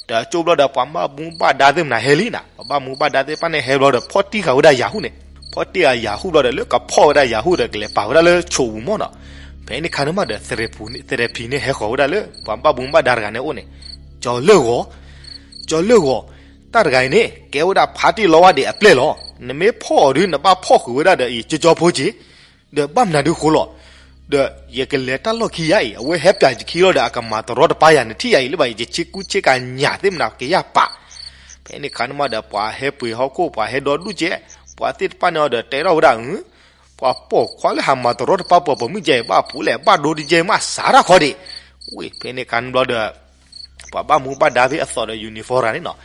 ဒီးကၠိၣ်ဘျီဒီး ပှၤဘၣ်မူဘၣ်ဒါသ့ၣ်မနၤဟဲလံနီၤ, ပှၤဘၣ်မူဘၣ်ဒါသ့ၣ်တဖၣ်န့ၣ်ဟဲဘျီဒီး ဖီၣ်တံၢ်ဃာ်ဝဲဒၣ်ယၤဟူၣ်န့ၣ်, ဖီၣ်တံၢ်ဃာ်ယၤဟူၣ်ဘျီဒီး လၢကဖီၣ်ဝဲဒၣ်ယၤဟူၣ်ဒီး ကလဲၤပာ်ဝဲဒၣ်လၢဆိးပူၤမၢ်နီၤ. ဖဲန့ၣ်ခါန့ၣ်မးဒီး သရဲဖံန့ၣ် သရဲဖံန့ၣ် ဟဲဃီၤဝဲဒၣ်လၢ ပှၤဘၣ်မူဘၣ်ဒါတဂၤန့ၣ်အအိၣ်န့ၣ်, ကၠီၤလၢဂီၤ, ကၠီၤလၢဂီၤ, တၢ်တဂၤအံၤန့ၣ် ကဲဝဲဒၣ်ဖါတံၢ်လီဝါဒံးအပျဲၢ်လီၤ. နမ့ၢ်ဖီၣ်အီၤဒုး နဘၣ်ဖီၣ်ဃုာ်ဝဲဒၣ်ဒီးအံၤ ကၠီကၠီဖိက့ၤ, ဒီးဘၣ်မနုၤဒုးဃိလီၤ. ဒီးယကလဲၤတၢ်လီၢ်ခံယါအံၤ အဝဲဟဲပၠးယခံလီၤဒီး အကမၤတရီတပါယၤ နထံၣ်ယၤအံၤလၢၤဘၣ်အံၤ ယဆ့ကူဆ့ကၤညၣ်သ့ၣ်မနၤကယၢ်ပာ်. ဖဲန့ၣ်ခါန့ၣ်မးဒီး ပှၤဟဲပှ့ၤဟီၣ်ခိၣ် ပှၤဟဲဒီဒူၣ်ကဲ, ပှၤသ့ၣ်တဖၣ်န့ၣ်အီၤဒီးတဲထီၣ်ဝဲဒၣ် ပှၤပိာ်ခွါလၢဟးမၤတရီတပါပှၤပိာ်မုၣ်ကဲအံၤ ဘၣ်ပူၤလဲၣ်ဘၣ်ဒိတကဲမး စးထီၣ်ခီဒံး. ဝ့ၢ် ဖဲန့ၣ်ခါန့ၣ်ဘျီဒီး ပှၤဘၣ်မူဘၣ်ဒါဖဲအသိးဒီး uniform တဂၤန့ၣ်နီၤ,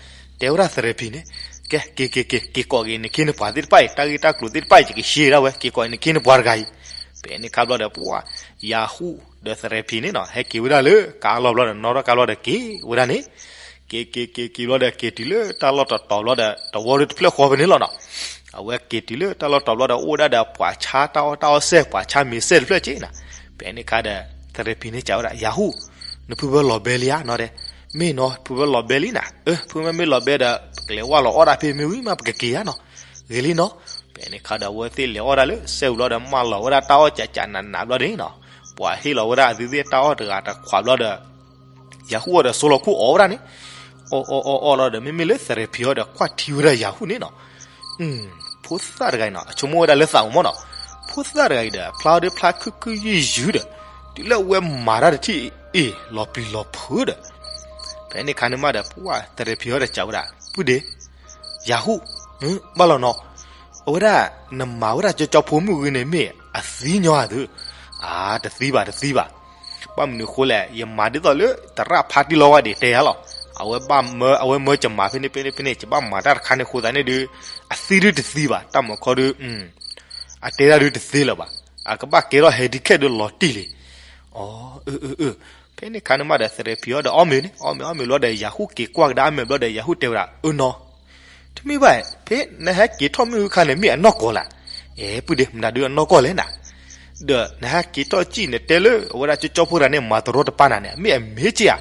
တဲဝဲဒၣ်သရဲဖံန့ၣ်, ကဲ က့ၤ က့ၤ က့ၤ က့ၤကိးက့ၤနခ့နပှၤသ့ၣ်တဖၣ်အံၤ တၢ်ဂ့ၢ်တၢ်ကျိၤသ့ၣ်တဖၣ်အံၤ ယကရှဲဒၣ်ဝဲ က့ၤကိးက့ၤနခ့နပှၤတဂၤအံၤ. ဖဲန့ၣ်ခါဘျီဒီး ပှၤ ယၤဟူၣ်ဒီးသရဲဖံန့ၣ်နီၤ ဟဲက့ၤဝဲဒၣ်လၢကါလီၢ်ဘျီဒီး နီၣ်ထီၣ်ကါလီၢ်ဒီးက့ၤဝဲဒၣ်န့ၣ်, က့ၤ က့ၤ က့ၤ က့ၤဘျီဒီး က့ၤတုၤလၢတၢ်လီၢ်တတီၤဘျီဒီး တဝီဒုတဖျၢၣ်ဃီဖဲန့ၣ်လီၤနီၤ. အဝဲက့ၤတုၤလၢတၢ်လီၢ်တီၤဘျီဒီး အိၣ်ဝဲဒၣ်ဒီးပှၤဆါတၢ်အီၣ်တၢ်အီစဲၣ် ပှၤဆါမ့ၤစဲၣ်တဖျၢၣ်က့ၤနီၤ. ဖဲန့ၣ်ခါဒီး သရဲဖံန့ၣ်စံးဝဲဒၣ် ယၤဟူၣ်, နဖုဖၢလီၤဘဲလံဧါနီၤဒဲး. မ့ၢ်နီၤ ဖုဖၢလီၤဘဲလံနီၤ. အၢ ဖုမ့ၢ်မ့ၢ်လီၤဘဲဒီး ပကလဲၤဝၢ်လီၤအီၣ်ဒၣ်ဖဲမ့ၢ်ဝံၤမး ပကက့ၤဧါနီၤ. ဂ့ၤလံနီၤ. ဖဲန့ၣ်ခါဒီး အဝဲသ့ၣ်လဲၤအီၣ်ဒၣ်လၢစဲၣ်ပူၤဘျီဒီး မၢလီၤဝဲဒၣ်တၢ်အီၣ်ကးကးနးနးဘျီန့ၣ်နီၤ, ပှၤဟ့ၣ်လီၤဝဲဒၣ်အသုသ့ၣ်တၢ်အီၣ်တဂၤတခွးဘျီဒီး ယၤဟူၣ်အီၤဒီး စိလီၤခူၣ်အီၣ်ဝဲဒၣ်န့ၣ်, အီၣ်အီၣ်အီၣ်အီၣ်လီၤဒီး မ့မ့ၢ်လၢသရဲဖံအီၤဒီး ကွၢ်ထံဝဲဒၣ်ယၤဟူၣ်န့ၣ်နီၤ. ဖိသၣ်တဂၤအံၤနီၤ အဆိကမိၣ်ဝဲဒၣ်လၢသးအိၣ်မၢ်နီၤ. ဖိသၣ်တဂၤအံၤဒီး ဖျါအီၤဒီးဖျါခုၣ်ခုၣ်ယုၢ်ယုၢ်ဒီး တုၤလၢအဝဲမၤတၢ်တထံၣ်အံၤ လီၤပျံၤလီၤဖုးဒီး ဖဲန့ၣ်ခါန့ၣ်မးဒီး ပှၤသရဲဖံအီၤဒီးစံးဝဲဒၣ် ပုၢ်ဒ့, ယၤဟူၣ်, ဘၣ်လီၤနီၤ, အဝဲဒၣ် နမၤဝဲဒၣ်ကၠီကၠီဖိမုၣ်ဂ့ၤန့ၣ် မ့ၢ်အသံညီဧါသု. အါ တသံဘၣ် တသံဘၣ်. ဘၣ်မနုၤအဃိလဲၣ်, ယမၤဒ်သိးလၢသရၣ်ဖါတံၢ်လီဝါဒံးတဲယၤလီၤ. အဝဲဘၣ်မၢ အဝဲမၢကမၤဖဲန့ၣ်ဖဲန့ၣ်ဖဲန့ၣ် ယဘၣ်မၤတၢ်တခါန့ၣ်အဃိသတးန့ၣ်ဒုး အသံဒုးတသံဘၣ် တၢ်မၤခီဒုး အတဲဒၣ်ဒုးတသ့လၢၤဘၣ်. အကဘၣ်ကဲထီၣ် handicap ဒုးလီၤတံၢ်လံ. အၢ အၢ အၢ ဖဲန့ၣ်ခါန့ၣ်မးဒီး သရဲဖံအီၤဒီးအီၣ်မ့ၤန့ၣ် အီၣ်မ့ၤအီၣ်မ့ၤဘျီဒီး ယၤဟူၣ်က့ၤကွၢ်ကဒါအမဲာ်ဘျီဒီး ယၤဟူၣ်တဲဝဲဒၣ် အၢနီၤ, တမ့ၢ်ဘၣ်, ဖဲနဟဲက့ၤထီၣ်မ့ၣ်အူခါန့ၣ် မ့ၢ်အနီၢ်ကီၢ်လဲၣ်. အဲ ပုၢ်ဒ့ မနုၤဒုးအနီၢ်ကီၢ်လဲၣ်နၤ. ဒီးနဟဲက့ၤထီၣ်စံၣ် နတဲလၢအဝဲဒၣ်ကၠီကၠီဖိတဂၤန့ၣ် မၤတရီတပါနၤန့ၣ် မ့ၢ်အမ့ၢ်က့ဧါ.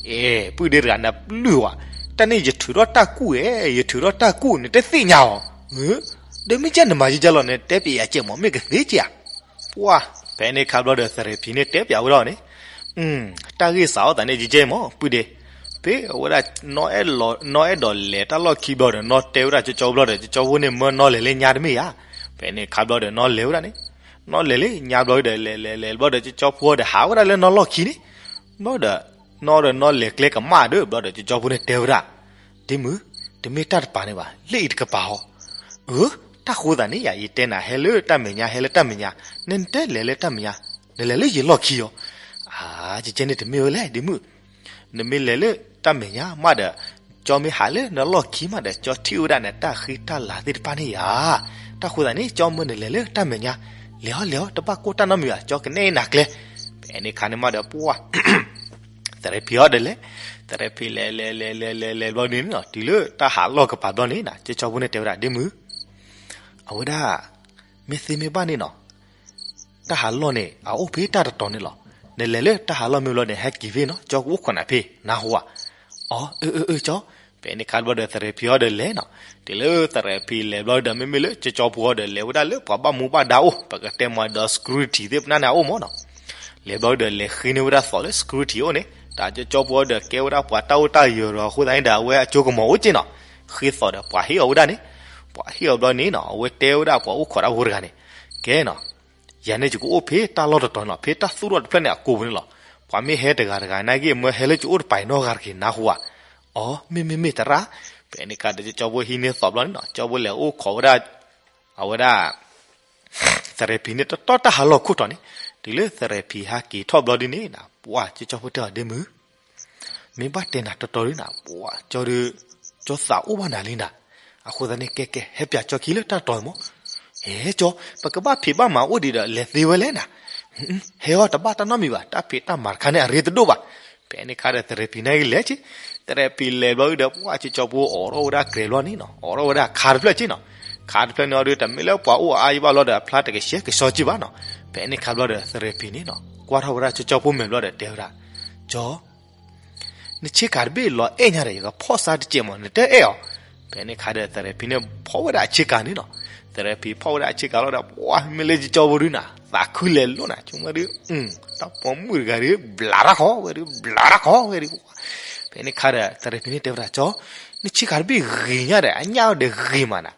အဲ ပုၢ်ဒ့တဂၤ နပျုၢ်ဝဲ, တၢ်န့ၣ်ယထုးထီၣ်တၢ်ကူၣ်ဧါ, ယထုးထီၣ်တၢ်ကူၣ် နတသ့ၣ်ညါအီၤ. ဒီးမ့ၢ်ကဲနမၤယကလီၤ နတဲပယၤကဲမး မ့ၢ်ကသ့က့ဧါ. ပှၤ ဖဲန့ၣ်ခါဘျီဒီး သရဲဖံန့ၣ်တဲပၠးဝဲဒၣ်န့ၣ်, တၢ်ဂ့ၢ်စးထီၣ်သးန့ၣ် ယကဲမး ပုၢ်ဒ့, ဖဲအဝဲဒၣ် နီၢ်အဲၣ်ဒိးလဲၤတၢ်လီၢ်ခံဘျီဒီး နီၢ်တဲဝဲဒၣ်ကၠီကၠီဖိဘျီဒီး ကၠီကၠီဖိန့ၣ် မၢနီၢ်လဲၤလၢညါတမ့ၢ်ဧါ. ဖဲန့ၣ်ခါဘျီဒီး နီၢ်လဲၤဝဲဒၣ်န့ၣ်, နီၢ်လဲၤလၢညါဘျီဒီး လဲၤလဲၤလဲၤလဲၤဘျီဒီး ကၠီကၠီဖိဒီး ဟးဝဲဒၣ်လၢနီၢ်လီၢ်ခံန့ၣ်, ဘျီဒီး နီၢ်ဒီးနီၢ်လဲၤကျဲကမၣ်ဒီး ဘျီဒီး ကၠီကၠီဖိန့ၣ်တဲဝဲဒၣ်, ဒ့မုၣ်, တမ့ၢ်တၢ်တပၤန့ၣ်ဘၣ်, လၢအံၤတကပၤဟီ. အၢ, တၢ်ဃိသးန့ၣ်ယၤ ယတဲနၤ ဟဲလၢတၢ်မဲာ်ညါ ဟဲလၢတၢ်မဲာ်ညါ, နတဲလဲၤလၢတၢ်မဲာ်ညါ, နလဲၤလၢယလီၢ်ခံအီၤ. အၢ, ကကဲန့ၣ်တမ့ၢ်ဝဲလဲၣ် ဒ့မုၣ်, နမ့ၢ်လဲၤလၢတၢ်မဲာ်ညါမးဒီး ကၠီမ့ၢ်ဟးလၢနလီၢ်ခံမးဒီး ကၠီထံၣ်ဝဲဒၣ်နတၢ်ဃံတၢ်လၤသ့ၣ်တဖၣ်န့ၣ်ယၤ. တၢ်ဃိသးန့ၣ် ကၠီမၢနလဲၤလၢတၢ်မဲာ်ညါ, လဲၤအီၤလဲၤအီၤ တဘၣ်ကိၢ်တၢ်နီတမံၤဘၣ်, ကၠီကနဲၣ်နၤကျဲ. ဖဲန့ၣ်ခါန့ၣ်မးဒီး ပှၤ သရဲဖံအီၤဒီးလဲၤ, သရဲဖံလဲၤလဲၤလဲၤလဲၤလဲၤလဲၤဘျီန့ၣ်နီၤ တုၤလၢတၢ်ဟးလီၢ်ကပၤဘျီန့ၣ်နီၤ ကၠီကၠီဖိန့ၣ်တဲဝဲဒၣ် ဒ့မုၣ်, အဝဲဒၣ် မ့ၢ်သ့မ့ၢ်ဘၣ်န့ၣ်နီၤ တၢ်ဟးလီၢ်န့ၣ် အအိၣ်ဖဲတၢ်တတီၤန့ၣ်လီၤ. နလဲၤလၢတၢ်ဟးလီၢ်မ့ၢ်ဘျီန့ၣ် ဟဲက့ၤဖဲနီၤ ကၠီကအိၣ်ခိးနၤဖဲ နၢ်ဟူဧါ. အီ အၢ အၢ အၢ ကၠီ. ဖဲန့ၣ်ခါဘျီဒီး သရဲဖံအီၤဒီးလဲၤနီၤ, တုၤလၢသရဲဖံလဲၤဘျီဒီး မ့မ့ၢ်လၢကၠီကၠီဖိအီၤဒီး လဲၤဝဲဒၣ်လၢပှၤဘၣ်မူဘၣ်ဒါအိၣ် ပကတဲမၤဒီး security သ့ၣ်ပနၢ်န့ၣ်အအိၣ်မးနီၤ. လဲၤဘျီဒီးလဲၤဃ့န့ၢ်ဝဲဒၣ်သိးလၢ security အိၣ်န့ၣ် တၢ်ကၠီကၠီဖိအီၤဒီးကဲဝဲဒၣ်ပှၤတၢ်အိၣ်တၢ်ယၢၤဒီးအဃိသတးန့ၣ်ဒီး အဝဲအကၠိကမီၤအိၣ်က့နီၤ. ဃ့သိးဒီးပှၤဟ့ၣ်အီၤဝဲဒၣ်န့ၣ်, ပှၤဟ့ၣ်အီၤဘျီန့ၣ်နီၤ အဝဲတဲဝဲဒၣ်ပှၤအိၣ်ခိးတၢ်ဖိတဂၤန့ၣ်, ကဲနီၤ ယၤန့ၣ်ယကအိၣ်ဖဲတၢ်လီၢ်တတီၤန့ၣ်လီၤ, ဖဲတၢ်သူၣ်ထီၣ်တဖျၢၣ်န့ၣ်အကိာ်ပူၤန့ၣ်လီၤ. ပှၤမ့ၢ်ဟဲတဂၤတဂၤနာ်က့ မၢဟဲလၢယအိၣ်တပၤအံၤနီတဂၤတဂ့ၤ နၢ်ဟူဧါ. အီ မ့မ့ၢ်မ့ၢ်သရၣ်. ဖဲန့ၣ်ခါဒီး ကၠီကၠီဖိဟံးန့ၢ်သိးဘျီန့ၣ်နီၤ ကၠီဖိလဲၤအိၣ်ခိးဝဲဒၣ် အဝဲဒၣ် သရဲဖံန့ၣ် တတီၢ်တၢ်ဟးလီၢ်ခိၣ်တီန့ၣ်, တုၤလၢသရဲဖံဟဲက့ၤထီၣ်ဘျီဒ်န့ၣ်နၤ ပှၤကၠီကၠီဖိတဲအီၤ ဒ့မုၣ်, မ့ၢ်ဘၣ်တဲနၤတတီၤဒ်နၤ ပှၤကၠီဒုး ကၠီသးအိၣ်ဘၣ်နၤလံနၤ. အဃိသတးန့ၣ် ကဲကဲ ဟဲပၠးကၠီခံလၢတၢ်တတီၤမး. ဟဲကၠီ, ပကဘၣ်ဖံးဘၣ်မၤအိၣ်ဒံးဒီး လဲၤသ့ဝဲလဲၣ်နၤ. ဟဲအီၤတဘၣ်တၢ်နီတမံၤဘၣ်, တၢ်ဖံးတၢ်မၤတခါန့ၣ် အရ့တဒိၣ်ဘၣ်. ဖဲန့ၣ်ခါဒီးသရဲဖံန့ၣ်ကလဲၤက့ၤ, သရဲဖံလဲၤဘျီဒီး ပှၢ်ကၠီကၠီဖိအိးထီၣ်ဝဲဒၣ်ကျဲၤဘျီန့ၣ်နီၤ, အိးထီၣ်ဝဲဒၣ်ခါတဖျၢၣ်က့ၤနီၤ, ခါတဖျၢၣ်န့ၣ်အီၤဒီး တမ့ၢ်လၢပှၤအိၣ်အါယံၤဘၣ်လီၤဒီး အဖျါတကဆှဲကဆှီက့ၤဘၣ်နီၤ. ဖဲန့ၣ်ခါဘျီဒီး သရဲဖံန့ၣ်နီၤ ကွၢ်ထီၣ်ဝဲဒၣ်ကၠီကၠီဖိမဲာ်ဘျီဒီးတဲဝဲဒၣ်, ကၠီ နဆ့ကၤတဘ့ၣ်လီၤအဲၣ်ညါဒီး ယကဖီၣ်စါတစဲးမး နတအဲၣ်အီၤ. ဖဲန့ၣ်ခါဒီး သရဲဖံန့ၣ်ဖီၣ်ဝဲဒၣ်အဆ့ကၤန့ၣ်နီၤ. သရဲဖံဖီၣ်ဝဲဒၣ်အဆ့ကၤလီၤဒီး ပှၢ်မ့ၢ်လၢကၠီကၠီဖိဒုးနၤ သးခုလဲၤလိာ်နၤ ဆိကမိၣ်ဒုး, တၢ်ပိာ်မုၣ်တဂၤဒီး ဘျးတၢ်ဃီဝဲဒုး ဘျးတၢ်ဃီဝဲဒုး. ဖဲန့ၣ်ခါဒီး သရဲဖံန့ၣ်တဲဝဲဒၣ် ကၠီ နဆ့ကၤတဘ့ၣ်ဂ့ၤညါဒီး အညၣ်ဒီးဂ့ၤမးနၤ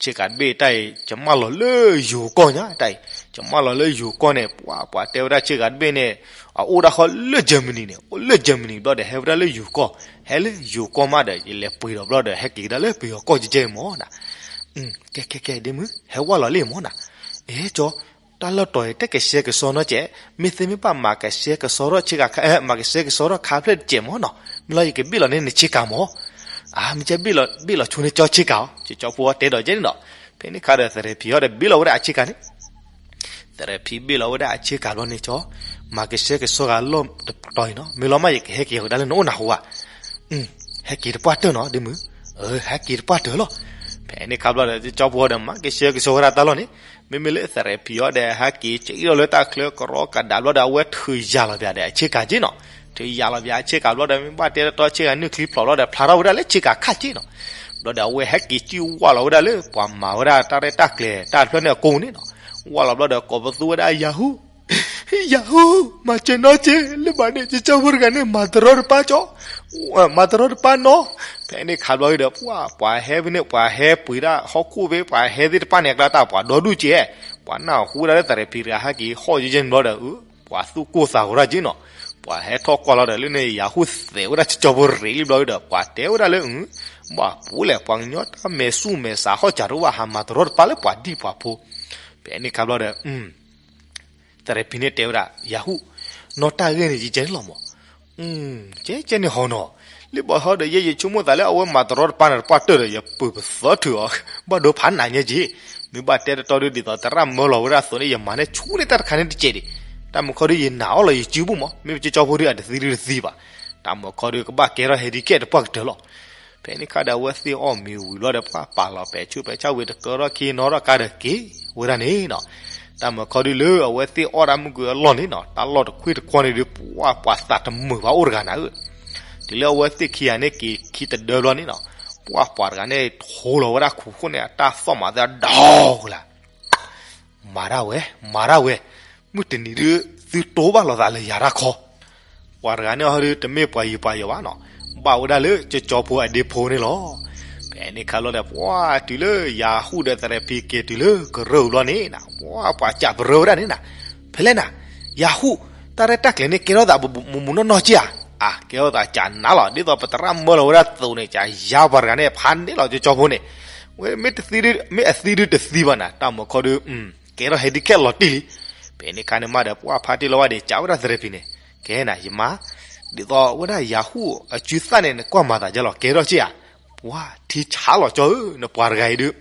ဆ့ကၤတဘ့ၣ်တၢ်အံၤ ယမၢလီၤလၢယိၤကီၢ်ညါတၢ်အံၤ, ယမၢလီၤလၢယိၤကီၢ်န့ၣ် ပှၤပှၤတဲဝဲဒၣ်ဆ့ကၤတဘ့ၣ်န့ၣ် အအိၣ်ဒၣ်ဃီလၢ Germany န့ၣ်, အိၣ်လၢ Germany ဘျီဒီး ဟဲဝဲဒၣ်လၢယိၤကီၢ်, ဟဲလၢယိၤကီၢ်မးဒီး ယလဲၤပှ့ၤဒီးဘျီဒီး ဟဲက့ၤကဒါလၢပယီၤကီၢ်ကဲကဲမၢ်နၤ. ကဲကဲကဲ ဒ့မုၣ် ဟဲဝဲလီၤလံမၢ်နၤ. အ့ ကၠီ တၢ်လီၢ်တီၤအံၤ တၢ်ကဆှဲကဆှီနီတစဲး, မ့ၢ်သ့မ့ၢ်ဘၣ် မၤကဆှဲကဆှီထီၣ်ဆ့ကၤ, မၤကဆှဲကဆှီထီၣ်ခါဖျၢၣ်တစဲးမၢ်နီၤ, မ့ၢ်လီၤယကဘ့ၣ်လီၤန့ၢ်နဆ့ကၤမၢ်. အါ မ့ၢ်ကဲဘ့ၣ်လီၤ ဘ့ၣ်လီၤဆိန့ၢ်ကၠီဆ့ကၤအီၤ, ကၠီကၠီဖိတဲဒီးကဲန့ၣ်နီၤ. ဖဲန့ၣ်ခါဒီး သရဲဖံအီၤဒီးဘ့ၣ်လီၤဝဲဒၣ်အဆ့ကၤန့ၣ်, သရဲဖံဘ့ၣ်လီၤဝဲဒၣ်အဆ့ကၤဘျီန့ၣ် ကၠီ မၤကဆှဲကဆှီဂၤလီၢ်တတီၤအံၤနီၤ, မ့ၢ်လီၤမး ယကဟဲက့ၤကဒါလၢနအိၣ်နၢ်ဟူဧါ. ဟဲက့ၤတပှၢ်တၢၢ်နီၤ ဒ့မုၣ်, ဟဲက့ၤတပှၢ်တၢၢ်လီၤ. ဖဲန့ၣ်ခါဘျီဒီး ကၠီကၠီဖိအီၤဒီး မၤကဆှဲကဆှီဝဲဒၣ်တၢ်လီၢ်န့ၣ်, မ့မ့ၢ်လၢသရဲဖံအီၤဒီး ဟဲက့ၤက့ၤလီၤလၢတၢ်ချၢကရီကဒါဘျီဒီး အဝဲထုးယၤလီၤပၠးဒီးအဆ့ကၤက့နီၤ, ထုးယၤလီၤပၠးအဆ့ကၤဘျီဒီး မ့ၢ်ဘၣ်တဲတတီဆ့ကၤနုၢ်ချံဖျိးဘျီဒီး ဖျါထီၣ်ဝဲဒၣ်လၢဆ့ကၤခါက့နီၤ. ဘျီဒီးအဝဲဟဲက့ၤက့ၤဝၢ်လီၤဝဲဒၣ်လၢ ပှၤမၤဝဲဒၣ်တၢ်ရဲၣ်တၢ်ကျဲၤတၢ်ဖျၢၣ်န့ၣ်အကိာ်ပူၤန့ၣ်နီၤ, ဝၢ်လီၤဘျီဒီး ကိးပသူဝဲဒၣ် ယၤဟူၣ် ယၤဟူၣ် မၤစၢၤနီၢ်က့ လၢဘၣ်န့ၣ် ကၠီကၠီဖိတဂၤန့ၣ် မၤတရီတပါကၠီ, မၤတရီတပါနီၤ. ဖဲန့ၣ်ခါဘျီဒီး ပှၤ ပှၤဟဲဖဲန့ၣ် ပှၤဟဲပှ့ၤဒၣ်ဟီၣ်ခိၣ်ဖဲ ပှၤဟဲသ့ၣ်တဖၣ်န့ၣ် အကျါတၢ်ပှၤဒီဒူၣ်က့, ပှၤနၢ်ဟူဝဲဒၣ်လၢသရဲဖံတဂၤဟဲက့ၤဟီၣ်ယဲယဲန့ၣ်ဘျီဒီး ပှၤသူၣ်ကိၢ်သးဂီၤတၢ်က့နီၤ, ပှၤဟဲထီၣ်ကွၢ်လီၤဒီး လၢန့ၣ် ယၤဟူၣ်သဲးဝဲဒၣ်ကၠီကၠီဖိရံးလံဘျီဒီး ပှၤတဲဝဲဒၣ်လၢ ဘၣ်ပူၤလဲၣ် ပှၤကညီတၢ်မဲာ်ဆူၣ်မဲာ်ဆါဟီၣ်စၢ်တအိၣ်ဘၣ် ဟးမၤတရီတပါလၢပှၤဒံၣ်ပှၤဖိ. ဖဲန့ၣ်ခါဘျီဒီး သရဲဖံန့ၣ်တဲဝဲဒၣ် ယၤဟူၣ်, နီၢ်တၢ်ဂ့ၢ်န့ၣ် ယကဲန့ၣ်လီၤမး, ကဲကဲန့ၣ်ဟီနီၤ, လၢဘၣ်ဟီဒီး ယဲယဆိကမိၣ်သးလၢအဝဲမၤတရီတပါန့ၣ် တပှၢ်တၢၢ်ဒီး ယပၢၤပသီထုးအီၤ, ဘၣ်ဒိဖးနးညါက့, မ့ၢ်ဘၣ်တဲတတီဒုး ဒ်သိးသရၣ်မၢလီၤဝဲဒၣ်သိးန့ၣ် ယမၤန့ၢ်ဆူၣ်န့ၢ်တၢ်တခါန့ၣ်တကဲးဒံး, တၢ်မုၢ်ခီဒုး ယနာ်အီၤလီၤ ယစုပူၤမး, မ့ၢ်ကၠီကၠီဖိဒုး အတသံဒုးတသံဘၣ်, တၢ်မုၢ်ခီဒုး ကဘၣ်ကဲထီၣ် ဟဲဒံးကဲး တပှၢ်ကတၢၢ်လီၤ. ဖဲန့ၣ်ခါဒီး အဝဲသ့ၣ်အီၣ်မ့ၤဝံၤဘျီဒီး ပှၤပာ်လီၤပဲာ်ဆူၣ်ပဲာ်ဆၣ်ဝံၤ တကၢထီၣ်ခံနီထီၣ်ကါဒီး က့ၤဝဲဒၣ်န့ၣ်နီၤ. တၢ်မုၢ်ခီဒုးလၢအဝဲသ့ၣ်အီၣ်တၢ်မုၢ်ကွံာ်အလီၢ်န့ၣ်နီၤ, တၢ်လီၢ်တခွ့ၣ်တကွီၢ်န့ၣ်ဒုး ပှၤ ပှၤသးတမုာ်ဘၣ်အိၣ်တဂၤနၤဧၢ, တုၤလၢအဝဲသ့ၣ်ခံဂၤန့ၣ်က့ၤခံတဒၢဘျီန့ၣ်နီၤ, ပှၤ ပှၤတဂၤန့ၣ် ထိလီၤဝဲဒၣ်ခိၣ်ဃိန့ၣ် အတၢ်သီၣ်မၤသးဒီကလၤ မၤတၢ်ဝဲ, မၤတၢ်ဝဲ, မုၢ်တနံၤဒုး သုတိဘၣ်လိာ်သးလၢယၤတၢ်ခီ, ပှၤတဂၤန့ၣ်ဟီဒုး တမ့ၢ်ပှၤယံၤပှၤယီၤဘၣ်နီၤ, ဘၣ်ဝဲဒၣ်လၢကၠီကၠီဖိအဒ့ဖိန့ၣ်လီၤ. ဖဲန့ၣ်ခါလီၤဒီး ပှၤတုၤလၢယၤဟူၣ်ဒီးသရဲဖံက့ၤတုၤလၢကရၢၢ်ဘျီန့ၣ်နီၤ, ပှၤ ပှၤစံးပရၢဝဲဒၣ်န့ၣ်နီၤ, ဖဲလဲၣ်နၤ, ယၤဟူၣ်, တၢ်ရဲၣ်တၢ်ကျဲၤန့ၣ် ကဲထီၣ်သးမူးမူးနီၢ်နီၢ်က့ဧါ, အကဲထီၣ်သးကနၤလီၤ, ဒ်သိးပသရၣ်မၢလီၤဝဲဒၣ်သိးန့ၣ် ကယါပှၤတဂၤန့ၣ် ဖးန့ၢ်လီၤကၠီကၠီဖိန့ၣ် ဝဲမ့ၢ်တသံဒုး မ့ၢ်အသံဒုးတသံဘၣ်နၤ, တၢ်မုၢ်ခီဒုး ကဲထီၣ်ဟဲဒံးခဲလီၤတံၢ်လံ. ဖဲန့ၣ်ခါန့ၣ်မးဒီး ပှၤဖါတံၢ်လီၤဝါဒံး စံးဝဲဒၣ်သရဲဖံန့ၣ်, ကဲနၤ ယမါ, ဒ်သိးဝဲဒၣ်ယၤဟူၣ်အစုသၣ်န့ၣ် နကွၢ်မၤသးဒ်လဲၣ် ကဲထီၣ်က့ဧါ, ပှၤထံဆးလီၤကၠီဧၢ, နပှၤတဂၤအံၤဒုး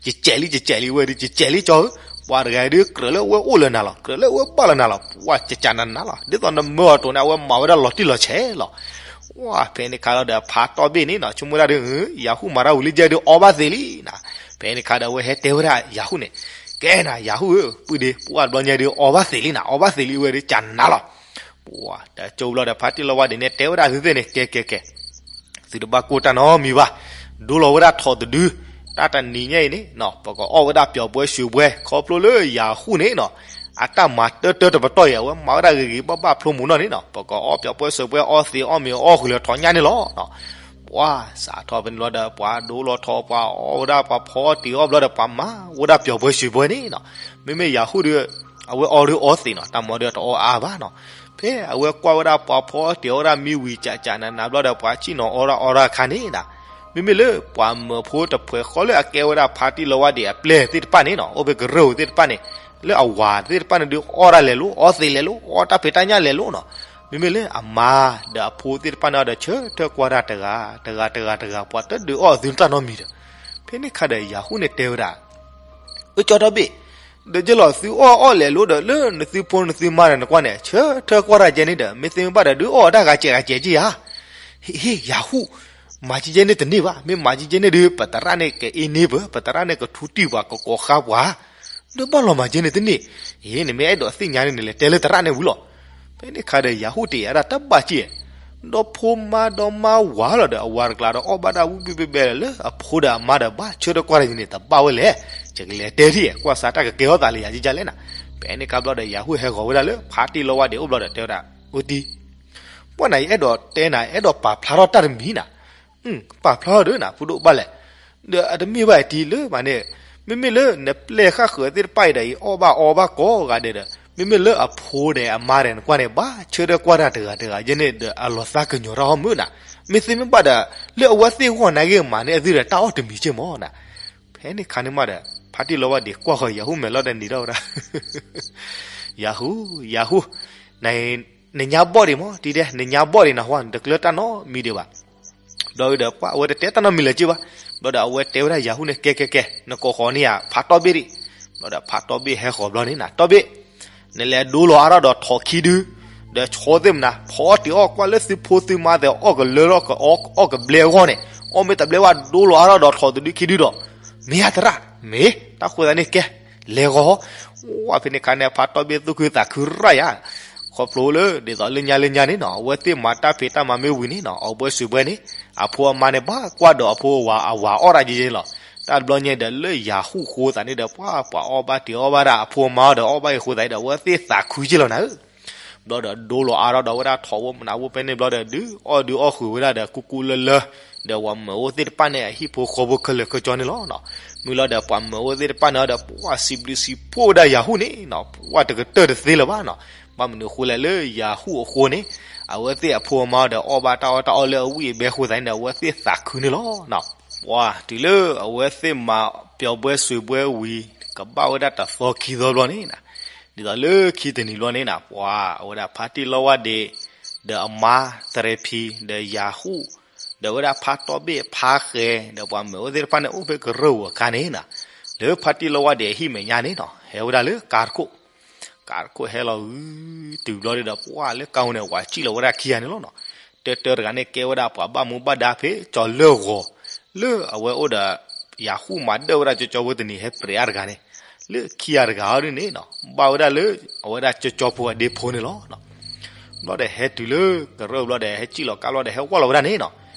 ကကဲးလံ ကကဲးလံဝဲဒုး ကကဲးလံကၠီဧၢ, ပှၤတဂၤအံၤဒုး ကြၢးလၢအဝဲအိၣ်လၢနၤလီၤ, ကြၢးလၢအဝဲဘၣ်လၢနၤလီၤ, ပှၤကကနနၤလီၤ, ဒ်သိးနမၢအီၤတိၤန့ၣ် အဝဲမၤဝဲဒၣ်လီၤတံၢ်လီၤဆဲးလီၤ. ဝဲ ဖဲန့ၣ်ခါလီၤဒီး ဖါတီၢ်ဘ့ၣ်န့ၣ်နီၤ ဆိကမိၣ်ဝဲဒၣ်ဒုး ယၤဟူၣ်မၤတၢ်ဝံၤလံယဲဒုး အီဘၣ်သ့လံနၤ. ဖဲန့ၣ်ခါဒီး အဝဲဟဲတဲဝဲဒၣ်ယၤဟူၣ်န့ၣ်, ကဲနၤ ယၤဟူၣ်ဧၢ, ပုၢ်ဒ့ ပှၤဘျီညါဒုး အီဘၣ်သ့လံနၤ, အီဘၣ်သ့လံဝဲဒုး ကနၤလီၤ. ပှၤ တကၠိဘျီဒီး ဖါတံၢ်လီၤဝါဒံးန့ၣ် တဲဝဲဒၣ်သုသ့ၣ်န့ၣ်, ကဲကဲကဲ သုတဘၣ်ကိၢ်တၢ်နီတမံၤဘၣ်, ဒိလီၤဝဲဒၣ်ထိးတဒု, တၢ်တနံၤညါအံၤန့ၣ်နီၤ ပကအီၣ်ဝဲဒၣ်ပျီၤပှဲၤစူးပှဲၤ ခီဖျိလၢယၤဟူၣ်န့ၣ်နီၤ အတၢ်မၤတၢတၢတပတီၢ်အံၤ အဝဲမၤဝဲဒၣ်ဂ့ၤဂ့ၤဘၣ်ဘၣ်ဖျိမူးနီၢ်န့ၣ်နီၤ ပကအီၣ်ပျီၤပှဲၤစူးပှဲၤ အီသံးအီၣ်မ့ၤအီၣ်ဃုာ်လၢထိးညါန့ၣ်လီၤ. ပှၤ စးထီၣ်ဖဲန့ၣ်လီၤဒီး ပှၤဒိလီၤထိး ပှၤအီၣ်ဝဲဒၣ် ပှၤဖီအီၣ်တ့ၤအီၣ်ဘျီဒီး ပှၤမၤဝဲဒၣ်ပျီၤပှဲၤစူးပှဲၤန့ၣ်နီၤ. မ့မ့ၢ်ယၤဟူၣ်ဒီး အဝဲအီဒီးအီသံးနီၤ တၢ်မၤဒီးတအီအါဘၣ်နီၤ. ဖဲအဝဲကွၢ်ဝဲဒၣ်ပှၤဖီအီၣ်တ့ၤအီၣ်ဝဲဒၣ်မံဝံၤ ကးကးနးနးဘျီဒီး ပှၤဆ့ၣ်နီၤအီၣ်ဒၣ်အီတၢ်အခါန့ၣ်နီၤ မ့မ့ၢ်လၢပှၤမၢဖိတဖှဲးဃီလၢအကဲဝဲဒၣ်ဖါတံၢ်လီၤဝါဒံးအပျဲၢ်သ့ၣ်တဖၣ်န့ၣ်နီၤ အိၣ်ဖဲကရၢၢ်ဧိၤသ့ၣ်တဖၣ်န့ၣ် လၢအဝၤသ့ၣ်တဖၣ်န့ၣ်ဒုး အီၣ်တၢ်လဲၤလိၤ အီသံးလဲၤလိၤ အီတၢ်ဖံးတၢ်ညၣ်လဲၤလိၤနီၤ. မ့မ့ၢ်လၢအမါဒီးအဖိသ့ၣ်တဖၣ်န့ၣ်ဒီး ဆၢထၢၣ်ကွၢ်တၢ်တဂၤ တဂၤတဂၤတဂၤ ပှၤတဒုးအီၣ်အသုတၢ်နီတမံၤဒီး ဖဲန့ၣ်ခါဒီးယၤဟူၣ်န့ၣ်တဲဝဲဒၣ် အၢ ကၠီတီၢ်ဘ့ၣ်, ဒီးယဲလီၤ သုအီၣ်အီၣ်လဲၤလိဒီး လၢနသုဖိနသုမါဒီးနကွၢ်န့ၣ် ဆၢထၢၣ်ကွၢ်တၢ်ကဲန့ၣ်ဒီး မ့ၢ်သ့မ့ၢ်ဘၣ်ဒီး ဒုးအီၣ်တၢ်ဂၤစဲးဂၤစဲးက့ဧါ. ဟ့ၣ် ဟ့ၣ် ယၤဟူၣ်, မၤကဲကဲန့ၣ်တန့ၢ်ဘၣ်. မ့ၢ်မၤကဲကဲန့ၣ်ဒီး ပသရၣ်န့ၣ်ကအ့န့ပၢၢ်, ပသရၣ်န့ၣ်ကထူတံၢ်ပှၤ ကကိးဃါပှၤ, ဒီးဘၣ်လီၤမၤကဲန့ၣ်တန့ၢ်. အ့ နမ့ၢ်အဲၣ်ဒိးသ့ၣ်ညါန့ၣ် နလဲၤတဲလၢသရၣ်န့ၣ်ဝံၤလီၤ. ဖဲန့ၣ်ခါဒီး ယၤဟူၣ်တ့ၢ်အဒၣ်တဘၣ်က့ၢ်, ဒီးဖိမါဒီးမါဝၤလီၤဒီး အဝၤတကျါဒီးအီၣ်ဘၣ်တၢ်ဝံၣ်ဘံၣ်ဘဲဘဲလၢအဖိဒီးအမါဒီး ဘၣ်ဆၢထၢၣ်ကွၢ်တၢ်ကဲန့ၣ် တဘၣ်ဝဲလဲၣ်. ယကလဲၤတဲထံၣ် ကွၢ်စးတၢ်ကကဲထီၣ်သးလၢယၤကကလဲၣ်နၤ. ဖဲန့ၣ်ခါဘျီဒီး ယၤဟူၣ်ဟဲဂီၤဝဲဒၣ်လၢ ဖါတံၢ်လီဝါဒံးအိၣ်ဘျီဒီး တဲဝဲဒၣ်, အိၣ်တံၢ်, ပှၢ်နၤ ယအဲၣ်ဒိးတဲနၤ အဲၣ်ဒိးပာ်ဖျါထီၣ်တၢ်တမံၤနၤ. ပာ်ဖျါထီၣ်ဒီးနၤ ဖိဒိၣ်ဘၣ်လဲၣ်. ဒီးအတမ့ၢ်ဘၣ်အံၤတံၢ်လၢမးန့ၣ်, မ့မ့ၢ်လၢနပျဲၢ်ဃၣ်ဃုာ်သ့ၣ်တဖၣ်အံၤဒီး ယအီၣ်ဘၣ်အီဘၣ်ကိးဂၤဒဲးဒီး မ့မ့ၢ်လၢအဖိဒီးအမါဒီးနကွၢ်န့ၣ် ဘၣ်ဆၢထၢၣ်ကွၢ်တၢ်တဂၤတဂၤယဲန့ၣ်ဒီး အလီၤသးကညီၤထီၣ်ဟီမုၢ်နၤ. မ့ၢ်သ့မ့ၢ်ဘၣ်ဒီး လၢအဝဲသ့ၣ်ဂီၢ်နၤဂ့ၤမးန့ၣ် အသုဒီးတၢ်အီၣ်တမံၤက့ၢ်မးနၤ. ဖဲန့ၣ်ခါန့ၣ်မးဒီး ဖါတံၢ်လီဝါဒံးကွၢ်ဃီၤယၤဟူၣ်မဲာ်လီၤဒီးနံၤထီၣ်ဝဲဒၣ်, ယၤဟူၣ်, ယၤဟူၣ်, နညါဘီၣ်ဒံးမး တံၢ်ဒဲး နညါဘီၣ်ဒံးနဟါ နတကျၢၤတၢ်နီတမံၤဒံးဘၣ်. ဒီးဒီးပှၢ် အဝဲတတဲတၢ်နီတမံၤလၢၤက့ၢ်ဘၣ်. ဘျီဒီးအဝဲတဲဝဲဒၣ်ယၤဟူၣ်န့ၣ် ကဲကဲကဲ နကိးဃီၤန့ၢ်ယၤ ဖါတီဘ့ၣ်ဒံး. ဘျီဒီးဖါတီဘ့ၣ်ဟဲဃီၤဘျီန့ၣ်နၤ တီဘ့ၣ်, နလဲၤဒိလီၤအါထီၣ်ဒီးထိးခံဒု, ဒီးဆီသ့ၣ်မနၤ ဖီတ့ၢ်အီၣ်ကွၢ်လၢသုဖိသုမါသဲး အီၣ်ကလၢထီၣ် အီၣ်ကဘျဲအဂီၢ်န့ၣ်, အီၣ်မ့ၢ်တဘျဲဘၣ်ဒိလီၤအါထီၣ်ဒီးထိးတဒုခံဒုဒီး, မ့ၢ်ဧါသရၣ်, မ့ၢ်တၢ်ဃိသတးန့ၣ်ကဲ, လဲၤဂီၤ, ဝဲဖဲန့ၣ်ခါန့ၣ် ဖါတီဘ့ၣ်သူၣ်ခုသးခုရၣ်ယၤ ခီဖျိလၢ ဒ်သိးလၢညါလၢညါန့ၣ်နီၤ အဝဲသ့ၣ်မၤတၢ်ဖံးတၢ်မၤမ့ၢ်ဝံၤန့ၣ်နီၤ အဝဲစွ့ၤဘှဲန့ၣ် အဖိအမါန့ၣ် ဘၣ်ကွၢ်ဒီးအဖိအဝၤ အဝၤအီၣ်တၢ်ယဲယဲလီၤ. တၢ်တဘျီညါဒီး လၢယၤဟူၣ်ဃိသးန့ၣ်ဒီး ပှၤပှၤအီၣ်ဘၣ်တ့ၢ်အီၣ်ဘၣ်ဒၣ် အဖိအမါဒီးအီၣ်ဘၣ်အံၤဃိသးဒီး အဝဲသ့ၣ်သးခုက့ၢ်လီၤနၤဧၢ. ဘျီဒီးဒိလီၤအါထီၣ်ဒီးဝဲဒၣ်ထိးဝဲမနၤဝဲဖဲန့ၣ်ဘျီဒီး ဒုးအီၣ်ဒုးအီၣ်ဃုာ်ဝဲဒၣ်ဒီး ကူကူလၢလၢ ဒီးပှၤမုၣ်အိၣ်သ့ၣ်တဖၣ်န့ၣ် အဟံၣ်ဖိဃီဖိခဲလၢာ်ခဲဆ့န့ၣ်လီၤ. မုၢ်လီၤဒီးပှၤမုၣ်အိၣ်သ့ၣ်တဖၣ်န့ၣ်ဒီး ပှၤစံးဘျုးစံးဖှိၣ်ဝဲဒၣ်ယၤဟူၣ်န့ၣ်နီၤ ပှၤတကတၢၢ်တသ့လၢၤဘၣ်နီၤ. ဘၣ်မနုၤအဃိလဲၣ်လၢယၤဟူၣ်အဃိန့ၣ် အဝဲသ့ၣ်အဖိအမါဒီးအီၣ်ဘၣ်တၢ်အီၣ်တၢ်အီလၢအဝံၣ်အဘဲဃိသးန့ၣ်ဒီး အဝဲသ့ၣ်သးခုန့ၣ်လီၤ. ပှၤတုၤလၢအဝဲသ့ၣ်မၤပျီၤဘှဲစွ့ၤဘှဲဝံၤ ကဘၣ်ဝဲဒၣ်တသီခံသီဘျီန့ၣ်နၤ, ဒ်သိးလၢခံတနံၤဘျီန့ၣ်နၤ ပှၤအဝဲဒၣ်ဖါတံၢ်လီဝါဒံး ဒီးအမါသရဲဖံ ဒီးယၤဟူၣ် ဒီးဝဲဒၣ်ဖါတီဘ့ၣ်ဖါဃဲ ဒီးပှၤမုၣ်အိၣ်သ့ၣ်တဖၣ်န့ၣ် အိၣ်ဖဲကရၢၢ်ဧိၤအခါန့ၣ်နၤ, လၢဖါတံၢ်လီဝါဒံးအဟံၣ်မဲာ်ညါန့ၣ်နီၤ ဟဲဝဲဒၣ်လၢကါတခိၣ် ကါတခိၣ်ဟဲလီၤဂုၤတုၤဘျီဒီး ပှၤလၢကါဟူန့ၣ် ဝၤစံၣ်လီၤဝဲဒၣ်ခံဂၤန့ၣ်လီၤနီၤ. တၢတၢတဂၤန့ၣ် ကဲဝဲဒၣ်ပှၤဘၣ်မူဘၣ်ဒါဖဲကၠီၤလၢၢ်ဂီၤ လၢအဝဲအိၣ်ဒီး ယၤဟူၣ်မၤဒၢၣ်ဝဲဒၣ်ကၠီကၠီဖိတနံၤ ဟဲပြဲးအါတဂၤန့ၣ်, လၢခံဂၤတဂၤအီၤဒ်န့ၣ်နီၤ ဘၣ်ဝဲဒၣ်လၢ အဝဲဒၣ်ကၠီကၠီဖိအဒ့ဖိန့ၣ်လီၤ. ဘျီဒီးဟဲတုၤလၢကရၢၢ်ဘျီဒီး ဟဲစံၣ်လီၤကါဘျီဒီး ဟဲဝၢ်လီၤဝဲဒၣ်န့ၣ်နီၤ.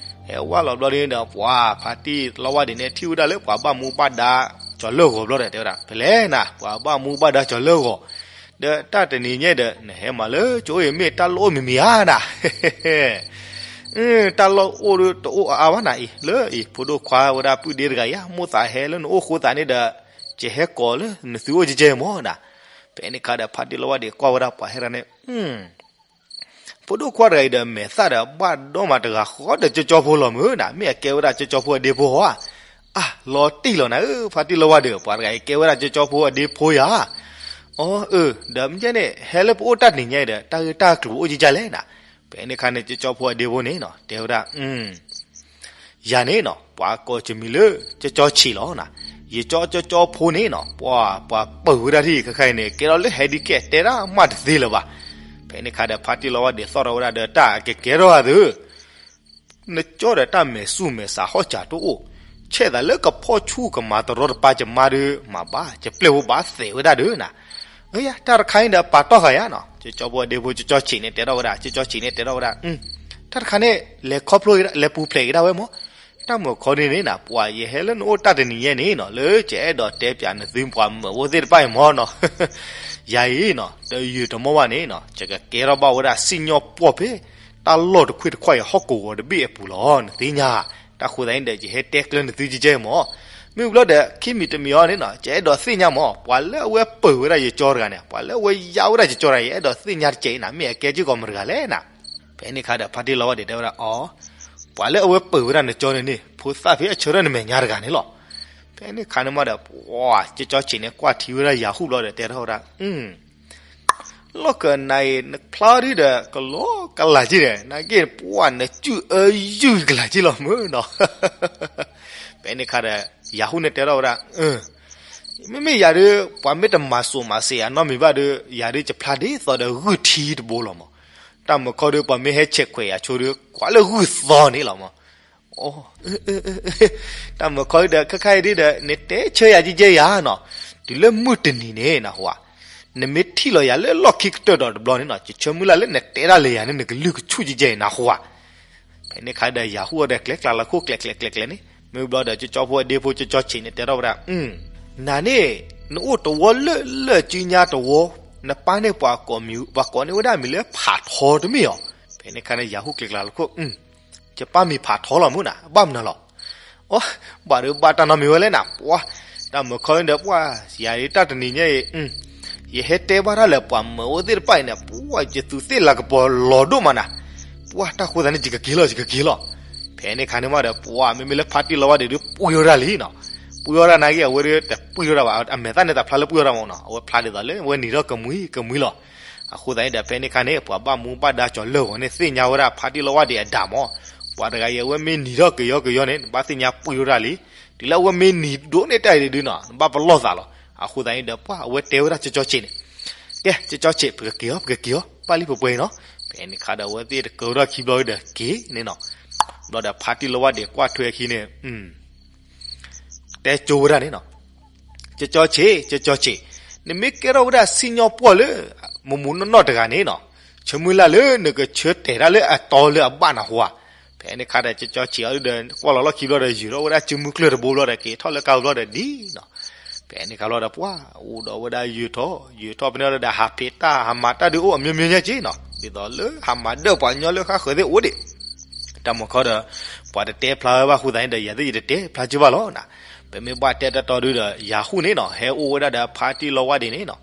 ဟဲဝၢ်လီၤဘျီဒီး ပှၤဖါတံၢ်လီဝါဒံးန့ၣ် ထံၣ်ဝဲဒၣ်လၢပှၤဘၣ်မူဘၣ်ဒါ ကၠီၤလၢၢ်ဂီၤဘျီဒီး တဲဝဲဒၣ် ဖဲလဲၣ်နၤ ပှၤဘၣ်မူဘၣ်ဒါကၠီၤလၢၢ်ဂီၤ, ဒီးတၢ်တနံၤညါဒီး နဟဲမၤလၢကၠိအံၤ မ့ၢ်တၢ်လီၢ်အိၣ်မံၤမံၤဧါနၤ တၢ်လီၢ်အိၣ်ဒီးတအိၣ်အါအါဘၣ်နၤအံၤ လၢအံၤ ဖိဒိၣ်ခွါဝဲဒၣ်ပုၢ်ဒ့တဂၤအံၤ မိၣ်သးဟဲလၢနအိၣ်ဃိသးန့ၣ်ဒီး ကဟဲကိးလၢနသုအိၣ်ကဲကဲမးနၤ. ဖဲန့ၣ်ခါဒီး ဖါတံၢ်လီဝါဒံးကွၢ်ဝဲဒၣ်ပှၤဟဲရၤန့ၣ် ဖိဒိၣ်ခွါတဂၤအံၤဒီး မဲာ်သၣ်ဒီးဘၣ်ဒီမးတဂၤဃီဒီး ကၠီကၠီဖိလီၤမုၢ်နၤ မ့ၢ်အကဲဝဲဒၣ်ကၠီကၠီဖိအဒ့ဖိဧါ. အါ လီၤတံၢ်လီၤနၤဧၢ ဖါတံၢ်လီဝါဒံး ပှၤတဂၤအံၤ ကဲဝဲဒၣ်ကၠီကၠီဖိအဒ့ဖိယၤ. အီ အၢ ဒီးမ့ၢ်န့ၣ် ဟဲလၢပအိၣ်တၢ်တနံၤညါအံၤဒီး တၢ်ဂ့ၢ်တၢ်ကျိၤအိၣ်ကဲကဲလဲၣ်နၤ. ဖဲန့ၣ်ခါန့ၣ် ကၠီကၠီဖိအဒ့ဖိန့ၣ်နီၤ တဲဝဲဒၣ် ယၤန့ၣ်နီၤ ပှၤကိးယမံၤလၢ ကၠီကၠီဆံးလီၤနၤ. ယကၠီကၠီကၠီဖိန့ၣ်နီၤ ပှၤ ပှၤပၢၤဝဲဒၣ်ထံၣ်ခဲခါအံၤန့ၣ် ကဲထီၣ်လၢဟဲဒ်ကဲတဲတၢ်မးတသ့လၢၤဘၣ်. ဖဲန့ၣ်ခါဒီး ဖါတံၢ်လီဝါဒံးသီၣ်ထီၣ်ဝဲဒၣ်ဒီး တၢ်အကကဲထီၣ်ဧါသု နကၠီဒီးတၢ်မဲာ်ဆူၣ်မဲာ်ဆးဟီၣ်စၢ်တအိၣ်, ဆဲးသးလၢကဖီၣ်ဆူၣ်ကမၤတရီတပါကမါဒီး မၤဘၣ် ကပျဲၢ်ဖိဘၣ်သဲးဝဲဒၣ်ဒီးနၤ. အၢ ယၤ တၢ်တခါအံၤဒီးပာ်တီၢ်ဃာ်ယၤနီၤ, ကၠီကၠီဖိအဒ့ဖိ ကၠီကၠီဆံးန့ၣ်တဲထီၣ်ဝဲဒၣ်, ကၠီကၠီဆံးန့ၣ်တဲထီၣ်ဝဲဒၣ်, တၢ်တခါန့ၣ် လဲၤခီဖျိ လဲၤပူၤဖျဲးက့ၤဒၣ်ဝဲမး, တၢ်မုာ်ခီန့ၣ်န့ၣ်နၤ ပှၤယဟဲလၢနအိၣ်တၢ်တနံၤညါန့ၣ်နီၤ လၢယအဲၣ်ဒိးတဲပၠးနသုပှၤမုၣ်အိၣ်သ့ၣ်တဖၣ်အံၤမးနီၤ ယၤအံၤနီၤ တယုာ်တမီၢ်ဘၣ်န့ၣ်နီၤ ယကကဲထီၣ်ဘၣ်ဝဲဒၣ်စံၣ်ညီၣ်ပှီၢ်ဖဲ တၢ်လီၢ်တခွ့ၣ်တခွါအံၤဟီၣ်ကဝီၤတဘ့ၣ်အပူၤလီၤ နသ့ၣ်ညါ. တၢ်ဃိသတးန့ၣ်ဒီး ယဟဲတဲကျၢၤနသုကဲကဲမး. မ့ၢ်ဘျီဒီး ခံမံၤတမံၤအံၤန့ၣ်နီၤ ယအဲၣ်ဒိးသ့ၣ်ညါမး ပှၤလၢအဝဲပၢၤဝဲဒၣ်ယကၠီတဂၤန့ၣ် ပှၤလၢအဝဲယါဝဲဒၣ်ယကၠီတဂၤ ယအဲၣ်ဒိးသ့ၣ်ညါတကဲးအံၤနၤ မ့ၢ်အကဲက့ၢ်ကီးမတဂၤလဲၣ်နၤ. ဖဲန့ၣ်ခါဒီး ဖါတံၢ်လီၤဝဲဒံးတဲဝဲဒၣ် အီ ပှၤလၢအဝဲပၢၤဝဲဒၣ်နကၠီန့ၣ်န့ၣ် ဖိသၣ်ဖဲအဆၢထၢၣ်နမဲာ်ညါတဂၤန့ၣ်လီၤ. ဖဲန့ၣ်ခါန့ၣ်မးဒီး ပှၤကၠီကၠီဆံးန့ၣ် ကွၢ်ထံဝဲဒၣ်ယၤဟူၣ်ဘျီဒီး တဲထီၣ်ဝဲဒၣ် လီၢ်ကနၤအံၤ နဖျါဒ်ဒီး ကလီကလးက့ဒီး နာ်က့ ပှၤနစုၣ်အၢယုၢ်ကလးက့လီၤမုၢ်နီၤ. ဖဲန့ၣ်ခါဒီး ယၤဟူၣ်န့ၣ်တဲထီၣ်ဝဲဒၣ်, မ့မ့ၢ်ယၤဒုး ပှၤမ့ၢ်တမၤစိာ်မၤစဲးယၤနီတမံၤဘၣ်ဒီး ယၤဒုးယဖျါဒ်သိးဒီးဂုၢ်ထံတဘိလီၤမး. တၢ်မုာ်ခီဒုး ပှၤမ့ၢ်ဟဲဆဲးခွဲးယၤဆိဒီး ကွၢ်လၢဂုၢ်သီန့ၣ်လီၤမး. တၢ်မုာ်ခီဒုး ခဲခါအံၤဒုးဒီး နတဲဆၢယၤကဲကဲယၤနီၤ, တုၤလၢမုၢ်တနံၤန့ၣ်နဟူဧါ, နမ့ၢ်ထံၣ်လီၤယၤလၢလီၢ်ခံကတၢၢ်ဒီးတဘျီန့ၣ်နီၤ, ယဆၢမုၢ်လၢ်လၢနတဲတၢ်လၢယၤန့ၣ် နကလုၢ်ကဆူၣ်ကဲကဲအံၤနဟူဧါ. ဖဲန့ၣ်ခါဒီး ယၤဟူၣ်အီၤဒီးကျဲကျါလီၤခိၣ်ကျဲကျဲကျဲကျဲန့ၣ်, မ့ၢ်ဘျီဒီး ကၠီကၠီဖိအဒ့ဖိကၠီကၠီဆံးန့ၣ် တဲထီၣ်ဝဲဒၣ်, နၤန့ၣ် နအိၣ်တဝီလၢလၢၢ်စုညါတဝီ, နပၢ်န့ၣ်ပှၤကိးမံၤ ပှၤကိးန့ၢ်ဝဲဒၣ်မံၤလၢဖးထီတမ့ၢ်ဧါ. ဖဲန့ၣ်ခါန့ၣ် ယၤဟူၣ်ကျဲကျါလီၤခိၣ်, ယပၢ်မံၤဖးထီလီၤမ့ၢ်နၤ ဘၣ်မနုၤလီၤ. အိ, ဘၣ်ဒီးဘၣ်တၢ်နီတမံၤဝဲလဲၣ်နၤ, ပှၤ, တၢ်မုာ်ခီန့ၣ်ဒီး ပှၤ, ယၤဒုးတၢ်တနံၤညါအံၤ ယဟဲတဲဘၣ်တၢ်လၢပှၤမုာ်အိၣ်သ့ၣ်တဖၣ်အံၤန့ၣ် ပှၤ ယသူးသ့ၣ်လၤကပီၤလီၤဒိၣ်မးနၤ, ပှၤ တၢ်ဃိသတးန့ၣ် ယကက့ၤလီၤ ယကက့ၤလီၤ. ဖဲန့ၣ်ခါန့ၣ်မးဒီး ပှၤ မ့မ့ၢ်လၢဖါတံၢ်လီၤဝါဒံးဒုး ပှံၢ်ထီၣ်ဝဲဒၣ်လံနီၤ, ပှံၢ်ထီၣ်ဝဲဒၣ်နာ်က့ အဝဲဒၣ်တပှံၢ်ထီၣ်ဒၣ်ဘၣ်, အမဲာ်သၣ်န့ၣ်တဖျါလၢပှံၢ်ထီၣ်ဒၣ်မးနီၤ, အဝဲဖျါဒ်သိးလၢအဝဲနံၤထီၣ်ကမှံကမှံလီၤ. အဃိသတးန့ၣ်ဒီး ဖဲန့ၣ်ခါန့ၣ် ပှၤဘၣ်မူဘၣ်ဒါကၠီၤလၢဂီၤန့ၣ် သ့ၣ်ညါဝဲဒၣ်ဖါတံၢ်လီၤဝါဒံးအဒၣ်မး, ပှၤတဂၤအံၤအဝဲမ့ၢ်နံၤထီၣ်ကယီကယီန့ၣ် နဘၣ်သ့ၣ်ညါပှံၢ်ထီၣ်ဝဲဒၣ်လံ, တုၤလၢအဝဲမ့ၢ်နံၤဒိၣ်န့ၢ်တၢ်အံၤဒုးနီၤ နဘၣ်ပလီၢ်သးလီၤ. အဃိသတးန့ၣ်ဒီး ပှၤ အဝဲတဲဝဲဒၣ်ကၠီကၠီဆံးန့ၣ်, ကဲ ကၠီကၠီဆံး ပကက့ၤအီၤ ပကက့ၤအီၤ ဘၣ်လံပှဲၤပှဲၤအံၤနီၤ. ဖဲန့ၣ်ခါဒီး အဝဲသ့ၣ်တကၢထီၣ်ခံဘျီဒီးက့ၤန့ၣ်နီၤ, ဘျီဒီးဖါတံၢ်လီၤဝါဒံးကွၢ်ထွဲအခံန့ၣ် တဲကၠိဝဲဒၣ်န့ၣ်နီၤ, ကၠီကၠီဆံး ကၠီကၠီဆံး, နမ့ၢ်ကဲထီၣ်ဝဲဒၣ်စံၣ်ညီၣ်ပှီၢ်လၢ မုၢ်မုၢ်နီၢ်နီၢ်တဂၤန့ၣ်နီၤ, ဆၢမုၢ်လၢ်လၢနကဆၢတဲာ်တၢ်လၢအတီလၢအဘၣ်နဟူဧါ. ဖဲန့ၣ်ခါဒီး ကၠီကၠီဆံးအီၤဒီး ကွၢ်လီၤလီၢ်ခံဘျီဒီး ယုာ်ထီၣ်ဝဲဒၣ်စုမုၢ်ကျၢၢ်တဘိဘျီဒီး က့ၤထီၣ်လၢကါဘျီဒီးဒ်နီၤ. ဖဲန့ၣ်ခါဘျီဒီး ပှၤ အိၣ်ဒီးဝဲဒၣ်ယုာ်ထီၣ် ယုာ်ထီၣ်ဖဲန့ၣ်ဒီး ဟးဖံးတၢ် ဟးမၤတၢ်ဒုးအိၣ်အမျိုးမျိုးညါက့နီၤ, ဒ်သိးလၢဟးမၤဒၢၣ်ပှၤကညီလၢဃၣ်ဃၢၤသ့ၣ်အိၣ်ဒံး တၢ်မုာ်ခီဒီး ပှၤတတဲဖျါဝဲဘၣ်အဃိသတးန့ၣ်ဒီး ယၤသ့ၣ်ယတတဲဖျါက့ဘၣ်လီၤနၤ. ပမ့ၢ်ဘၣ်တဲတတီဒုဒီး ယၤဟူၣ်န့ၣ်နီၤ ဟဲအိၣ်ဝဲဒၣ်ဒီးဖါတံၢ်လီၤဝါဒံးန့ၣ်နီၤ,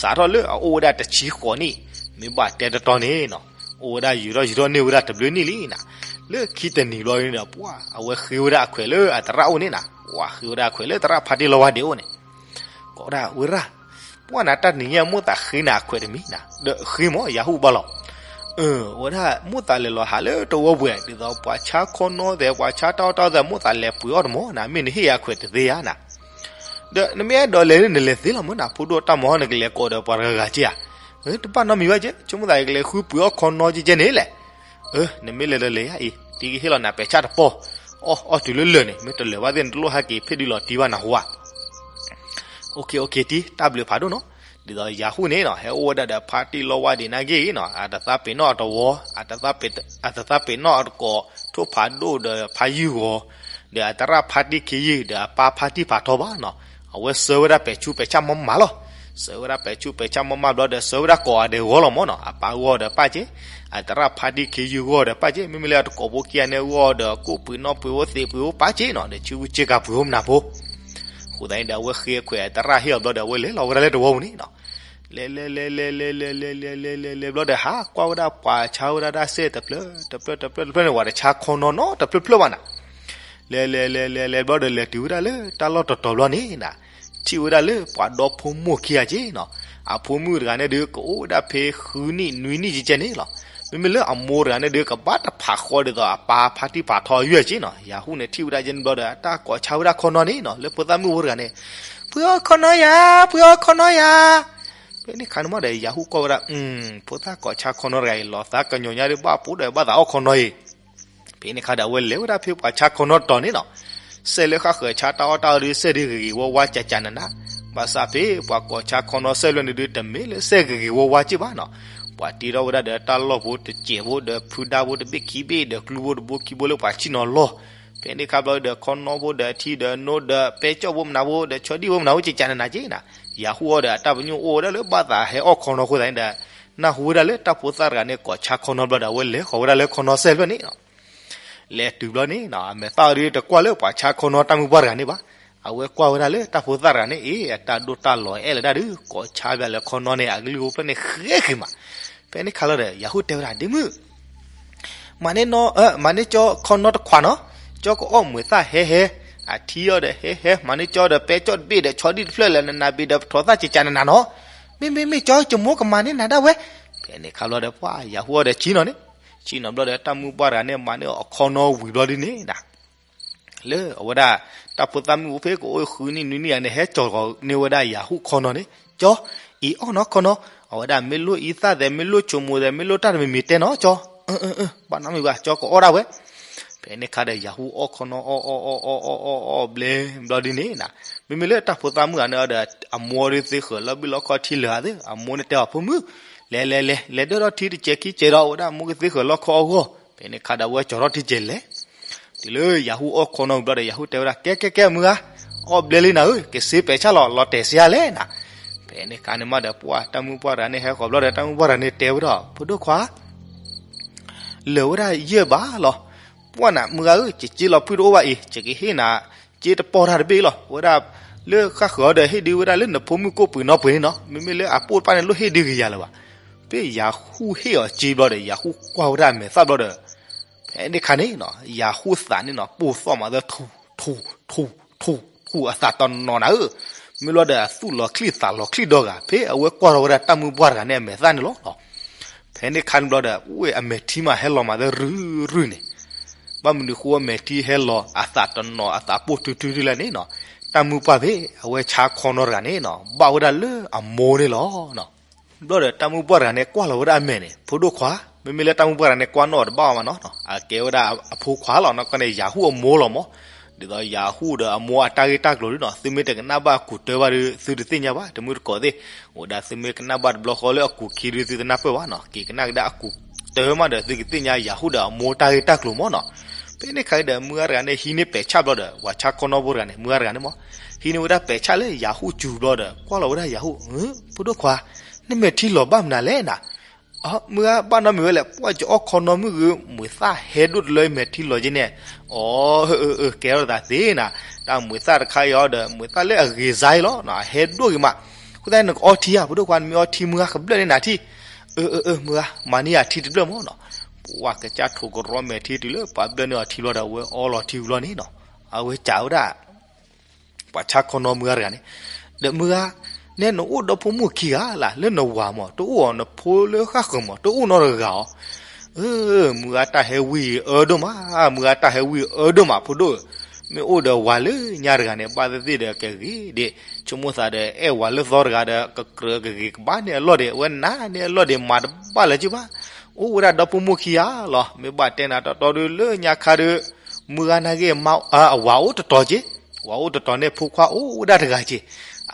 စးထီၣ်လၢအအိၣ်ဝဲဒၣ်တဆံဃိးနံၣ်, မ့ၢ်ဘၣ်တဲတတီန့ၣ်နီၤ, အိၣ်ဝဲဒၣ်ယုာ်ထီၣ်ယုာ်ထီၣ်န့ၢ်ဝဲဒၣ်တဘျုးနံၣ်လံနၤ. လၢခံတနံၤဘျီန့ၣ်ဒီး ပှၤ အဝဲဃ့ဝဲဒၣ်အခွဲးလၢအသရၣ်အိၣ်န့ၣ်နၤ, ပှၤဃ့ဝဲဒၣ်အခွဲးလၢသရၣ်ဖါတံၢ်လီၤဝါဒံးအိၣ်န့ၣ် ကိးဒၣ်ဝဲဒၣ်, ပှၤနၤတၢ်တနံၤညါမိၣ်သးဃ့နၤအခွဲးတမံၤနၤ, ဒီးဃ့မး ယၤဟူၣ်ဘၣ်လီၤ. အဝဲဒၣ်မိၣ်သးလဲၤလီၤဟးလၢတဝီပှဲၤ ဒ်သိးပှၤဆါခီနီသဲး ပှၤဆါတၢ်အီၣ်တၢ်အီသဲး မိၣ်သးလဲၤပှ့ၤအီၣ်တမီၤနၤ, မ့ၢ်နဟ့ၣ်ယၤခွဲးတသ့ဧါနၤ. ဒီးနမ့ၢ်အဲၣ်ဒိးလဲၤန့ၣ် နလဲၤသ့လီၤမးနၤ, ဖိဒိၣ်တၢ်မၤဟီၣ်န့ၣ် ကလဲၤကိးဒီးပှၤတဂၤဂၤက့ဧါ. တဘၣ်နီတမံၤဘၣ်က့, ဆိကမိၣ်သးကလဲၤဃုပှ့ၤအီၣ်ခီနီကဲကဲန့ၣ်လဲၣ်. နမ့ၢ်လဲၤဒီးလဲၤယါအံၤ တံကဟ့ၣ်လီၤနၤပဲာ်ဆၣ်တပီၢ်, အီၣ်အီၣ်တုၤလၢလၢာ်န့ၣ်, မ့ၢ်တလၢာ်ဘၣ်သ့ၣ် နတလိၣ်ဟဲက့ၤဖ့ၣ်ဒုလီၤတံၢ်ဘၣ်နဟူဧါ. အိၣ်ခ့ အိၣ်ခ့ တံၢ် တၢ်ဘျုးဖးဒိၣ်နီၤ. ဒ်သိးယၤဟူၣ်န့ၣ်နီၤ ဟဲအိၣ်ဝဲဒၣ်ဒီးဖါတံၢ်လီၤဝါဒံးနာ်က့နီၤ, အတသးပ့ၤနီၣ်အတဝီ, အတသးပ့ၤနီၣ်အတကိး ထိၣ်ဖးဒိၣ်ဒီးဖးယုၢ်ဂီၤ, ဒီးအသရၣ်ဖါတံၢ်ခံယုၢ် ဒီးအပၢ်ဖါတံၢ်ဖးထီဘၣ်နီၤ. အဝဲစၢဝဲဒၣ်ပဲာ်ဆူးပဲာ်ဆၣ်မးမးလီၤ. စၢဝဲဒၣ်ပဲာ်ဆူးပဲာ်ဆၣ်မးမးဘျီဒီး စၢဝဲဒၣ်ကိးဂၤဒဲးဂီၢ်လီၤမးနီၤ, အပၢ်ဂီၢ်ဒီးပၢ်က့, အသရၣ်ဖါတံၢ်ခံယုၢ်ဂီၢ်ဒီးပၢ်က့, မ့မ့ၢ်လၢအတကိးဖိခံဂၤန့ၣ်ဂီၢ်ဒီး ကိၣ်ပှ့ၤနီၣ်ပှ့ၤအိၣ်သံးပှ့ၤအိၣ်ပၢ်က့နီၤ, ဒီးဆူကက့ကၤပှ့ၤအိၣ်မနၤဖိ အဃိသတးန့ၣ်ဒီး အဝဲဃ့အခွဲးအသရၣ်ဟ့ၣ်အီၤဘျီဒီး အဝဲလဲၤလီၤဝဲဒၣ်လၢတဝီပူၤန့ၣ်နီၤ. လဲၤလဲၤလဲၤလဲၤလဲၤလဲၤလဲၤလဲၤလဲၤလဲၤလဲၤလဲၤလဲၤ လဲၤဘျီဒီး ဟးကွၢ်ဝဲဒၣ်ပှၤဆါဝဲဒၣ်တၢ်စဲၣ်တဖျၢၣ်တဖျၢၣ်တဖျၢၣ်တဖျၢၣ်န့ၣ် ပှၤတဆါခီနီနီတဖျၢၣ်ဖျၢၣ်ဘၣ်နၤ. လဲၤလဲၤလဲၤလဲၤလဲၤဘျီဒီး လဲၤတုၤဝဲဒၣ်လၢတၢ်လီၢ်တတီၤဘျီန့ၣ်နၤ, ထံၣ်ဝဲဒၣ်လၢပှၤဒီဖိမိၢ်ခံဂၤက့နီၤ. အဖိမုၣ်တဂၤန့ၣ်ဒုး ကအိၣ်ဝဲဒၣ်ဖဲဃုနံၣ်နွံနံၣ်ကဲကဲန့ၣ်လီၤ. မ့မ့ၢ်လၢအမိၢ်တဂၤန့ၣ်ဒုး ကဘၣ်တဖးဃီဒ်သိးအပၢ်ဖါတံၢ်ဖးထီအယုၢ်က့နီၤ. ယၤဟူၣ်န့ၣ်ထံၣ်ဝဲဒၣ်ကဲန့ၣ်ဘျီဒီး အတၢ်ကိးဆါဝဲဒၣ်ခီနီန့ၣ်နီၤ လၢဖိသၣ်မုၣ်ဖိတဂၤန့ၣ်, ပှ့ၤအီၣ်ခီနီယၤ, ပှ့ၤအီၣ်ခီနီယၤ. ဖဲန့ၣ်ခါန့ၣ်မးဒီး ယၤဟူၣ်ကွၢ်ဝဲဒၣ်, ဖိသၣ်ကိးဆါခီနီတဂၤအံၤ လီၤသးကညီၤညါဒုး ဘၣ်ပူၤဒီးဘၣ်သးအီၣ်ခီနီအံၤ ဖဲန့ၣ်ခါဒီး အဝဲလဲၤဝဲဒၣ်ဖဲပှၤဆါခီနီတီၤန့ၣ်နီၤ. စဲးလၢဃၣ်ဃၢၤဆါတၢ်အီၣ်တၢ်အီဒုး စဲးဒုးဂ့ၤဂ့ၤဝါဝါကကနနၤ. ဘၣ်ဆၣ်ဖဲပှၤကိးဆါခီနီစဲးလွဲၢ်န့ၣ်ဒုး တမ့ၢ်လၢစဲးဂ့ၤဂ့ၤဝါဝါက့ဘၣ်နီၤ. ပှၤတ့ထီၣ်ဝဲဒၣ်ဒီးတၢ်လီၢ်ဖိတစဲးဖိဒီးဖုဒါဖိတဘ့ၣ်ခံဘ့ၣ်ဒီး ကျူဖိတဘိခံဘိလၢပှၤဆံၣ်နီၤလီၢ်. ဖဲန့ၣ်ခါဘျီဒီး ခီနီဖိဒီးအထံဒီးနိဒီးပဲကၠီၣ်ဖိမနၤဖိဒီး ဆီဒံၣ်ဖိမနၤဖိကကနနၤက့နၤ. ယၤဟူၣ်အီၤဒီးအတၢ်ပညိၣ်အိၣ်ဝဲဒၣ်လၢဘၣ်သးဟဲအီၣ်ခီနီအဃိသတးန့ၣ်ဒီး နၢ်ဟူဝဲဒၣ်လၢတၢ်ဖိသၣ်တဂၤန့ၣ် ကိးဆါခီနီဘျီဒီး အဝဲလဲၤဃီၤဝဲဒၣ်လၢခီနီစဲးလွဲၢ်န့ၣ်နီၤ. လဲၤတုၤဘျီန့ၣ်နီၤ အမဲာ်သၣ်အီၤဒုးတကွၢ်လၢပှၤဆါခီနီတၢ်မုၢ်ပှၢ်တဂၤန့ၣ်ဘၣ်. အဝဲကွၢ်ဝဲဒၣ်လၢတၢ်ဖိသၣ်တဂၤန့ၣ် အ့ အတၢ်ဒိၣ်တၢ်လီၤအဲၣ်လၢၤဒၣ်ဒုး ကိးဆါဘၣ်လၢခီနီန့ၣ် အကလုၢ်ဖိဖျၢၣ်န့ၣ်ဃဲဃဲမး. ဖဲန့ၣ်ခါလီၤဒီး ယၤဟူၣ်တဲဝဲဒၣ် ဒ့မုၣ် မၤန့ၢ်နီၤ, မၤန့ၢ်ကၠီခီနီတခွးနီၤ, ကၠီကအီၣ်မုာ်သၣ်ဟဲဟဲ, အထံအီၤဒီးဟဲဟဲ, မၤန့ၢ်ကၠီဒီးပဲကၠီၣ်တဘ့ၣ်ဒီးဆီဒံၣ်တဖျၢၣ်လၢနနၤဘ့ၣ်ဒီးပထီၣ်သၣ်ကကနနၤနီၤ. မ့မ့ၢ်မ့ၢ်ကၠီကမိၣ်ကမၤန့ၢ်နၤဒၣ်ဝဲ. ဖဲန့ၣ်ခါလီၤဒီး ပှၤယၤဟူၣ်အီၤဒီးဆံနီၤန့ၣ်, ဆံနီၤဘျီဒီး တၢ်မုၢ်ပှၢ်တဂၤန့ၣ် မၤန့ၢ်အခီနီဝံၤဘျီဒ်န့ၣ်နၤ လၢအဝဲဒၣ် တၢ်ဖိသၣ်မုၣ်ဖိဖဲကအိၣ်ဃုနံၣ်နွံနံၣ်ဧါန့ၣ် ဟဲကၠီၤဃီၤန့ၢ်ဝဲဒၣ်ယၤဟူၣ်ခီနီန့ၣ်, ကၠီ, အံၤအီၣ်နီၤခီနီ, အဝဲဒၣ်မ့ၢ်လိၣ်အံသၣ်သဲး မ့ၢ်လိၣ်ဆိမိၤသဲး မ့ၢ်လိၣ်တၢ်တမံၤမံၤတဲနီၤကၠီ, ဘၣ်နီတမံၤဘၣ် ကၠီကအီၣ်ဒၣ်ဝဲ. ဖဲန့ၣ်ခါဒီး ယၤဟူၣ်အီၣ်ခီနီအီၣ်အီၣ်အီၣ်အီၣ်အီၣ်အီၣ်အီၣ်ဘျဲဘျီဒ်န့ၣ်နီၤ, မ့မ့ၢ်လၢတၢ်ဖိသၣ်မုၣ်ဧါန့ၣ်ဒီး အမိၢ်ဒုးသ့ဃၢၤလီၤဘံၣ်လီခီထံလၢာ်ဧါသ့ၣ်, အမိၢ်န့ၣ်တဲအီၤ ဖိမုၣ်, လဲၤလဲၤလဲၤ လဲၤဒၢၣ်ထီၣ်ထံတစဲးခံစဲးဒီး အဝဲဒၣ်အမိၢ်ကသ့ဃၢၤလီခီအဂီၢ်. ဖဲန့ၣ်ခါဒီး အဝဲကၠီၤထီၣ်ထံစဲးလဲၤ တုၤလၢယၤဟူၣ်အီၣ်ခီနီဘျီဒီး ယၤဟူၣ်တဲဝဲဒၣ် ကဲကဲကဲမုၢ်ဧါ, အီၣ်ဘျဲလံနၤဧၢ, ကစ့ပဲာ်ဆၣ်လီၤ လီၤတဲာ်စ့ဧါလဲၣ်နၤ. ဖဲန့ၣ်ခါန့ၣ်မးဒီး ပှၢ်တၢ်မုၣ်ပှၢ်တဂၤန့ၣ်ဟဲဃီၤဘျီဒီး တၢ်မုၣ်ပှၢ်တဂၤန့ၣ်တဲဝဲဒၣ် ဖိဒိၣ်ခွါ, လၢာ်ဝဲဒၣ်ယဲၢ်ဘးလီၤ. ပှၢ်နၤမုၢ်ဂၤဧၢ, ယစ့လီၤဖုၣ်တအိၣ်ဘၣ်အံၤ ယကဟ့ၣ်နၤ စ့တပီၢ်တၢ်တဘ့ၣ်လီၤ. ဝဲဒၣ်လၢဃၣ်ဃၢၤဒီး ဟ့ၣ်ဒုးဝဲဒၣ်လၢနဖိမုၣ်ကိၣ်ပှ့ၤနီတပှ့ၤန့ၣ်နီၤ, မ့မ့ၢ်လၢအပိၢ်တဖၣ်န့ၣ် လိၣ်ဟ့ၣ်ဒုးကယၤလၢၤဘၣ်. ဖဲယၤဟူၣ်ဟ့ၣ်အီၤစ့ဘျီဒီး ယၤဟူၣ်ကွၢ်ဝဲဒၣ်အမဲာ်သၣ်ဘျီဒီး ဖဲန့ၣ်ခါန့ၣ်နီၤ ယၤဟူၣ်သးန့ၣ်နီၤ ပိၢ်သီၣ်မးသၢ ထူၣ်ထူၣ်ထူၣ်ထူၣ်ထူၣ် အသးတနီၤနၤဧၢ. မ့ၢ်ဘျီဒီး အသူၣ်လီၤချံၣ်သးလီၤချံၣ်ဒီဂၤ ဖဲအဝဲကွၢ်ထီၣ်ဝဲဒၣ်တၢ်မုၣ်ပှၢ်တဂၤန့ၣ် အမဲာ်သၣ်န့ၣ်လီၤ. ဖဲန့ၣ်ခါန့ၣ်ဘျီဒီး အိၣ်အမဲာ်ထံမးဟဲလီၤမးသၢ ရုၢ်ရုၢ်န့ၣ်, ဘၣ်မနုၤဃိအမဲာ်ထံဟဲလီၤ အသးတနီၤ အသးပိၢ်တုၤတုၤတုၤလဲၣ်န့ၣ်နီၤ, တၢ်မုၣ်ပှၢ်ဖဲ အဝဲဆါခီနီတဂၤန့ၣ်နီၤ ဘၣ်ဝဲဒၣ်လၢအမိၢ်န့ၣ်လီၤ. ဘျီဒီးတၢ်မုၣ်ပှၢ်တဂၤန့ၣ် ကွၢ်လီၤဝဲဒၣ်အမဲာ်န့ၣ် ဖိဒိၣ်ခွါ, မ့မ့ၢ်လၢတၢ်မုၣ်ပှၢ်တဂၤန့ၣ် ကွၢ်နီၣ်အီၤတဘၣ်အီၤမးနီၤ, အကဲဝဲဒၣ်အဖိခွါလီၤနီၤ, ကီန့ၣ် ယၤဟူၣ်အမိၢ်လီၤမး. ဒ်သိးယၤဟူၣ်ဒီးအမိၢ်အတၢ်ဂ့ၢ်တၢ်ကျိၤဒ်နီၤ သုမ့ၢ်တကနၣ်ဘၣ်အကူးတၢဘၣ်ဒီး သုတသ့ၣ်ညါဘၣ် တမုၢ်တကိးသ့ၣ်, အိၣ်ဒၣ်သုမ့ၢ်ကနၣ်ဘၣ်တဘျီဃီလၢအကူးခံဒီး သုတနၢ်ပၢၢ်ဘၣ်နီၤ, က့ၤကနၣ်ကဒါအကူးတၢမးဒီး သုကသ့ၣ်ညါယၤဟူၣ်ဒီးအမိၢ်တၢ်ဂ့ၢ်တၢ်ကျိၤမးနီၤ. ဖဲန့ၣ်ခါဒီး မုၢ်ဂၤတဂၤန့ၣ် ဟံးန့ၢ်ပဲာ်ဆၣ်ဘျီဒီး ပှၤဆါခီနီဖိတဂၤန့ၣ် မုၢ်ဂၤတဂၤန့ၣ်မး ဟံးန့ၢ်ဝဲဒၣ်ပဲာ်ဆၣ်လၢယၤဟူၣ်စူၤဘျီဒီး ကွၢ်လီၤဝဲဒၣ်ယၤဟူၣ်, ဖိဒိၣ်ခွါ, နမဲာ်ထံလီၤဘၣ်မနုၤလဲၣ်နၤ. အ မုၢ်ဂၤဘၣ်နီတမံၤဝဲလဲၣ်, ပှၢ်ကအီၣ်ခီနီမုၢ်ဂ့ၤ မုာ်သၣ်ဟဲဒိၣ်တလၢမဲာ်ထံလီၤက့န့ၣ်. အ အၢ အၢ ကဲထီၣ်သးသ့နၤ, တၢ်မုာ်သၣ်တခါအံၤအီၤဒီး မုာ်သၣ်လၢအဂ့ၤစါအံၤလီၤ, ဟဲဒိၣ်ဂ့ၤမး. အဃိသတးနကအီထံဧါ ဖိဒိၣ်ခွါ, နမ့ၢ်အီထံမုၢ်ဂၤကဘျၢၣ်န့ၢ်နၤထံ. အၢ အၢ အၢ မုၢ်ဂၤ, မၤန့ၢ်ယၤထံတဘျၢၣ်မးနီၤ. ပှၢ်ကစၢ်ထိးကရီမဲာ်ထံတုၤလၢပှၤဘျၢၣ်န့ၢ်အီၤထံဘျီဒီး အဝဲအီလီၤထံဝံၤလီၤန့ၣ်နီၤ. အဝဲစံးဝဲဒၣ် ပှၤဆါခီနီမုၢ်ဂၤတဂၤန့ၣ်, ဒီးမုၢ်ဂၤ, နဲနအိၣ်ဒီဖိမိၢ်ခံဂၤလၢ်, လၢနဝၤမး တအိၣ်အီၤ, နဖိလၢဃၣ်ဃၢၤမး တအိၣ်နီတဂၤအီၤ. အၢ မုၢ်ဂၤတၢ်ဟဲဝံၤအၢဒိၣ်မး, မုၢ်ဂၤတၢ်ဟဲဝံၤအၢဒိၣ်မး ဖိဒိၣ်ဧၢ. မ့ၢ်အိၣ်ဒီးဝၤလၢညါတဂၤန့ၣ် ဘၣ်သ့ၣ်သ့ၣ်ဒီးကဂ့ၤဒံး, ဆိကမိၣ်သးဒီးအဲၣ်ဝၤလၢသီတဂၤဒီး ကကြၢးကဂ့ၤကဘၣ်န့ၢ်အလီၢ်ဒံး, အဝဲနာ်န့ၢ်အလီၢ်ဒံး မၤတဘၣ်လၢၤက့ဘၣ်. အိၣ်ဝဲဒၣ်ဒီဖိမိၢ်ခံဂၤလီၤ. မ့ၢ်ဘၣ်တဲနၤတီတီဒီး လၢညါခါဒီး မုၢ်ဂၤနာ်က့ အဝၤအိၣ်တတီၤက့, ဝၤအိၣ်တတီၤန့ၣ် ဖိခွါအိၣ်ဝဲဒၣ်တဂၤက့.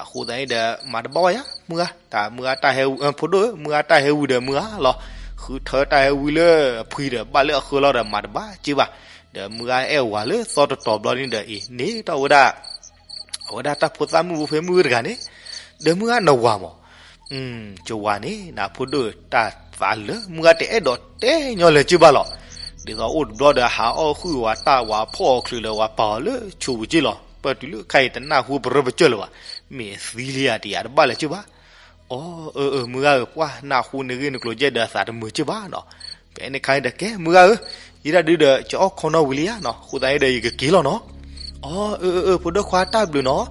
အဃိသတးန့ၣ်ဒီး မၤတဘၣ်ဝဲယါ မုၢ်ဂၤ, တၢ်မုၢ်ဂၤတၢ်ဟဲဝံၤ, ဖိဒိၣ်ဧၢ, မုၢ်ဂၤတၢ်ဟဲဝံၤဒီးမုၢ်ဂၤလီၤ. ဃုထၢတၢ်ဟဲဝံၤလၢအဖှံဒီး ဘၣ်လၢအဃၢလီၤဒီး မၤတဘၣ်က့ဘၣ်. ဒီးမုၢ်ဂၤအဲၣ်ဝၤလၢသီတတီၤဘျီန့ၣ်ဒီး အံၤန့ၢ်ထီၣ်ဝဲဒၣ် အဝဲဒၣ်တၢ်ဖိသၣ်မုၣ်ဖိဖဲမုၣ်တဂၤန့ၣ်, ဒီးမုၢ်ဂၤနဝၤမး, ယဝၤန့ၣ် နဖိဒိၣ်တၢ်သးလၢ မုၢ်ဂၤတအဲၣ်ဒိးတဲညီလၢၤက့ဘၣ်လီၤ. ဒ်သိးအိၣ်တဘျီဒီး ဟးအီၣ်ဃုာ်ဝၤတၢ် ဝၤဖီၣ်အီၤချုးဒီး ဝၤပာ်အီၤလၢဆိပူၤက့လီၤ. ပၢၢ်တုၤလၢခါအံၤတနၢ်ဟူပရၢပကျၢၢ်လၢၤဘၣ်. မ့ၢ်သံလံဧါတယၤတဘၣ်လၢၤက့ဘၣ်. အၢ အၢ အၢ မုၢ်ဂၤဧၢ, ပှၢ်နၢ်ဟူနဂ့ၢ်နကျိၤကဲဒီး သးတမုာ်က့ဘၣ်နီၤ. ဖဲန့ၣ်ခါန့ၣ်ဒီး ကဲ မုၢ်ဂၤဧၢ, ယဲဒၣ်ဒုဒီး ယအီၣ်ခီနီဝံၤလံဧါနီၤ, အဃိသတးန့ၣ်ဒီး ယကက့ၤလီၤနီၤ. အၢ အၢ အၢ အၢ ဖိဒိၣ်ခွါတၢ်ဘျုးနီၤ,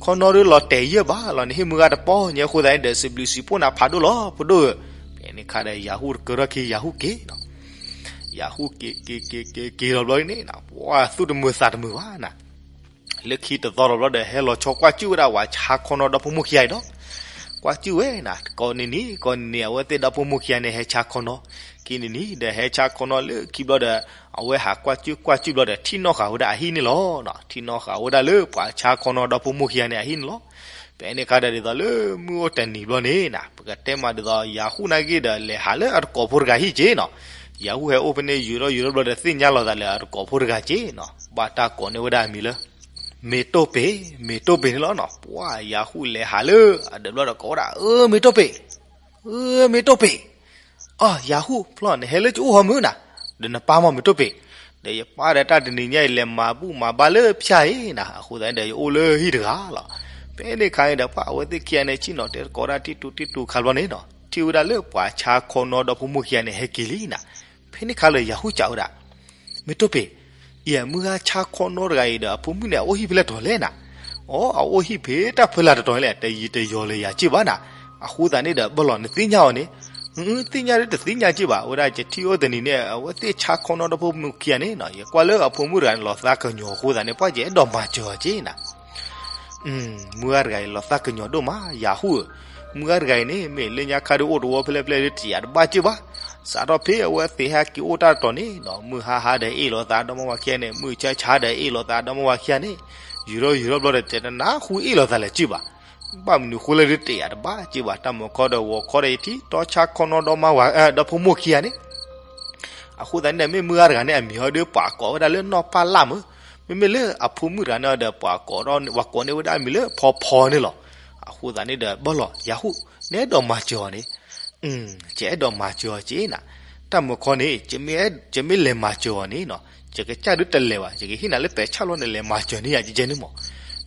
ခီနီဒုလီၤတဲာ်ယဲၢ်ဘးလီၤ, နဟ့ၣ်မုၢ်ဂၤတပီၢ် ညါအဃိသတးန့ၣ်ဒီး စံးဘျုးစံးဖှိၣ်နၤဖးဒိၣ်လီၤ ဖိဒိၣ်ဧၢ. ဖဲန့ၣ်ခါဒီး ယၤဟူၣ်တကၢထီၣ်ခံ ယၤဟူၣ်က့ၤနီၤ. ယၤဟူၣ်က့ၤ က့ၤ က့ၤ က့ၤ က့ၤလီၤဘျီန့ၣ်နီၤ, ပှၢ်သူၣ်တမုာ်သးတမုာ်ဘၣ်နၤ. လၢခံတသီလီၤဘျီဒီး ဟဲလီၤဆီကွၢ်ကၠုၣ်ဝဲဒၣ် ပှၤဆါခီနီဒီဖိမိၢ်ခံဂၤအံၤဒီး ကွၢ်ကၠုၣ်ဝဲနၤ, ကိးနံၤနံၤ ကိးနံၤနံၤ အဝဲသ့ၣ်ဒီဖိမိၢ်ခံဂၤန့ၣ် ဟဲဆါခီနီ, ခံနံၤနံၤဒီး ဟဲဆါခီနီလၢခံဘျီဒီး အဝဲဟးကွၢ်ကၠုၣ်ကွၢ်ကၠုၣ်ဘျီဒီး ထံၣ်နီၣ်ဃာ်ဝဲဒၣ်အဟံၣ်န့ၣ်လီၤ. ထံၣ်နီၣ်ဃာ်ဝဲဒၣ်လၢပှၤဆါခီနီဒီဖိမိၢ်ခံဂၤန့ၣ် အဟံၣ်န့ၣ်လီၤ. ဖဲန့ၣ်ခါဒီး ဒ်သိးလၢမုၢ်အိၣ်တနံၤဘျီန့ၣ်နၤ, ပကတဲမးဒ်သိး ယၤဟူၣ်နာ်က့ဒီး လဲၤဟးလၢအတကိးဖိတဂၤဟံၣ်က့နီၤ. ယၤဟူၣ်ဟဲအိၣ်ဖဲန့ၣ် ယူၤထီၣ်ယူၤထီၣ်ဘျီဒီး သ့ၣ်ညါလီၤသးလၢအတကိးဖိတဂၤက့နီၤ, ဘၣ်တၢ်ကိးန့ၢ်ဝဲဒၣ်အမံၤလၢ မ့ၢ်တိၢ်ပ့ၢ်, မ့ၢ်တိၢ်ပ့ၢ်န့ၣ်လီၤနီၤ. ပှၢ်ယၤဟူၣ်လဲၤဟးလၢအဒၢးဘျီဒီး ကိးဝဲဒၣ် အၢ မ့ၢ်တိၢ်ပ့ၢ်, အၢ မ့ၢ်တိၢ်ပ့ၢ်, အၢ ယၤဟူၣ်ဖျီၣ် နဟဲလၢကအိၣ်ဟီမုၢ်နၤ, ဒီးနပၢ်မး မ့ၢ်တိၢ်ပ့ၢ်, ဒီးယပၢ်ဒီးတၢ်တနံၤညါအံၤ လဲၤမၤဘူၣ်မၤဘါလၢဖၠၣ်အံၤနၤ, အဃိသတးန့ၣ်ဒီး ယအိၣ်လၢဟံၣ်တဂၤလီၤ. ဖဲန့ၣ်ခါန့ၣ်ဒီး ပှၢ်အဝဲသ့ၣ်ခံဂၤန့ၣ် ဆ့ၣ်နီၤတဲသကိးတၢ် တံၢ်တူၢ်တံၢ်တူၢ်ခါဘျီန့ၣ်နီၤ, ထံၣ်ဝဲဒၣ်လၢပှၤဆါခီနီဒီဖိမိၢ်ခံဂၤန့ၣ် ဟဲက့ၤလံနၤ. ဖဲန့ၣ်ခါလၢယၤဟူၣ်စံးဝဲဒၣ် မ့ၢ်တိၢ်ပ့ၢ်, အံၤမုၢ်ဂၤဆါခီနီတဂၤအံၤဒီး အဖိမုၣ်န့ၣ် အအိၣ်ဟံၣ်ဖဲလဲၣ်တီၤလဲၣ်နၤ. အိ အအိၣ်ဟံၣ်ဖဲတၢ်ဖီလာ်တတီၤန့ၣ်လဲၣ်, တယံာ်တယီၤလၢၤယၤက့ဘၣ်နၤ. အဃိသတးန့ၣ်ဒီး ဘၣ်လီၤ နသ့ၣ်ညါအီၤန့ၣ် သ့ၣ်ညါဒ်တသ့ၣ်ညါက့ဘၣ်, အဝဲဒၣ်ယထံၣ်အိၣ်တနံၤန့ၣ် အဝဲသ့ၣ်ဆါခီနီဒီဖိမိၢ်ခံဂၤန့ၣ်နီၤ, ယကွၢ်လၢအဖိမုၣ်တဂၤန့ၣ် လီၤသးကညီၤအဃိသတးန့ၣ် ပှၢ်ယအဲၣ်ဒိးမၤစၢၤအီၤက့နၤ. မုၢ်ဂၤတဂၤအံၤ လီၤသးကညီၤဒိၣ်မး ယၤဟူၣ်ဧၢ, မုၢ်ဂၤတဂၤအံၤန့ၣ် မ့ၢ်လၢညါခါဒုးအိၣ်တဝီဖဲလဲၣ်ဖဲလဲၣ်ဒုး တယာ်တဘၣ်က့ဘၣ်, စးထီၣ်ဖဲအဝဲသ့ၣ်ဟဲက့ၤအိၣ်တၢ်တတီၤန့ၣ်နီၤ မုၢ်ဟါဟါဒီးအ့ၣ်လိာ်သးဒီမါဝၤခံဂၤန့ၣ်, မုၢ်ဆါဆါဒီးအ့ၣ်လိာ်သးဒီမါဝၤခံဂၤန့ၣ်, ယုာ်ထီၣ်ယုာ်ထီၣ်ဘျီဒီး တနၢ်ဟူအ့ၣ်လိာ်သးလၢၤက့ဘၣ်. ဘၣ်မနုၤဃိလဲၣ်ဒုး တယာ်တဘၣ်က့ဘၣ်, တၢ်မုၢ်ခီဒီးဂီၤခီဒီးယထံၣ် တီဆါခီနီဒီမါဝၤ ဒီဖိမိၢ်ခံဂၤန့ၣ် အဃိသတးန့ၣ်ဒီး မ့ၢ်မုၢ်ဂၤတဂၤန့ၣ် အမံၤဟီဒုး ပှၤကိးဝဲဒၣ်လၢနီၢ်ပၢ်လၢ်မၢ်, မ့မ့ၢ်လၢအဖိမုၣ်တဂၤန့ၣ်ဒီး ပှၤကိးဒီး ပှၤကိးန့ၢ်ဝဲဒၣ်အမံၤလၢဖီဖီန့ၣ်လီၤ. အဃိသတးန့ၣ်ဒီး ဘၣ်လီၤ ယၤဟူၣ် နအဲၣ်ဒိးမၤစၢၤအီၤန့ၣ်, ယအဲၣ်ဒိးမၤစၢၤအီၤက့နၤ, တၢ်မုၢ်ခီန့ၣ် ယမ့ၢ်လဲၤမၤစၢၤအီၤန့ၣ်နီၤ ယကစၢ်ဒုးတလဲၤဘၣ်, ယကဟ့ၣ်နၤလၢပဲာ်ဆၣ်လီၤ နလဲၤမၤစၢၤန့ၢ်ယၤကဲကဲန့ၣ်မး,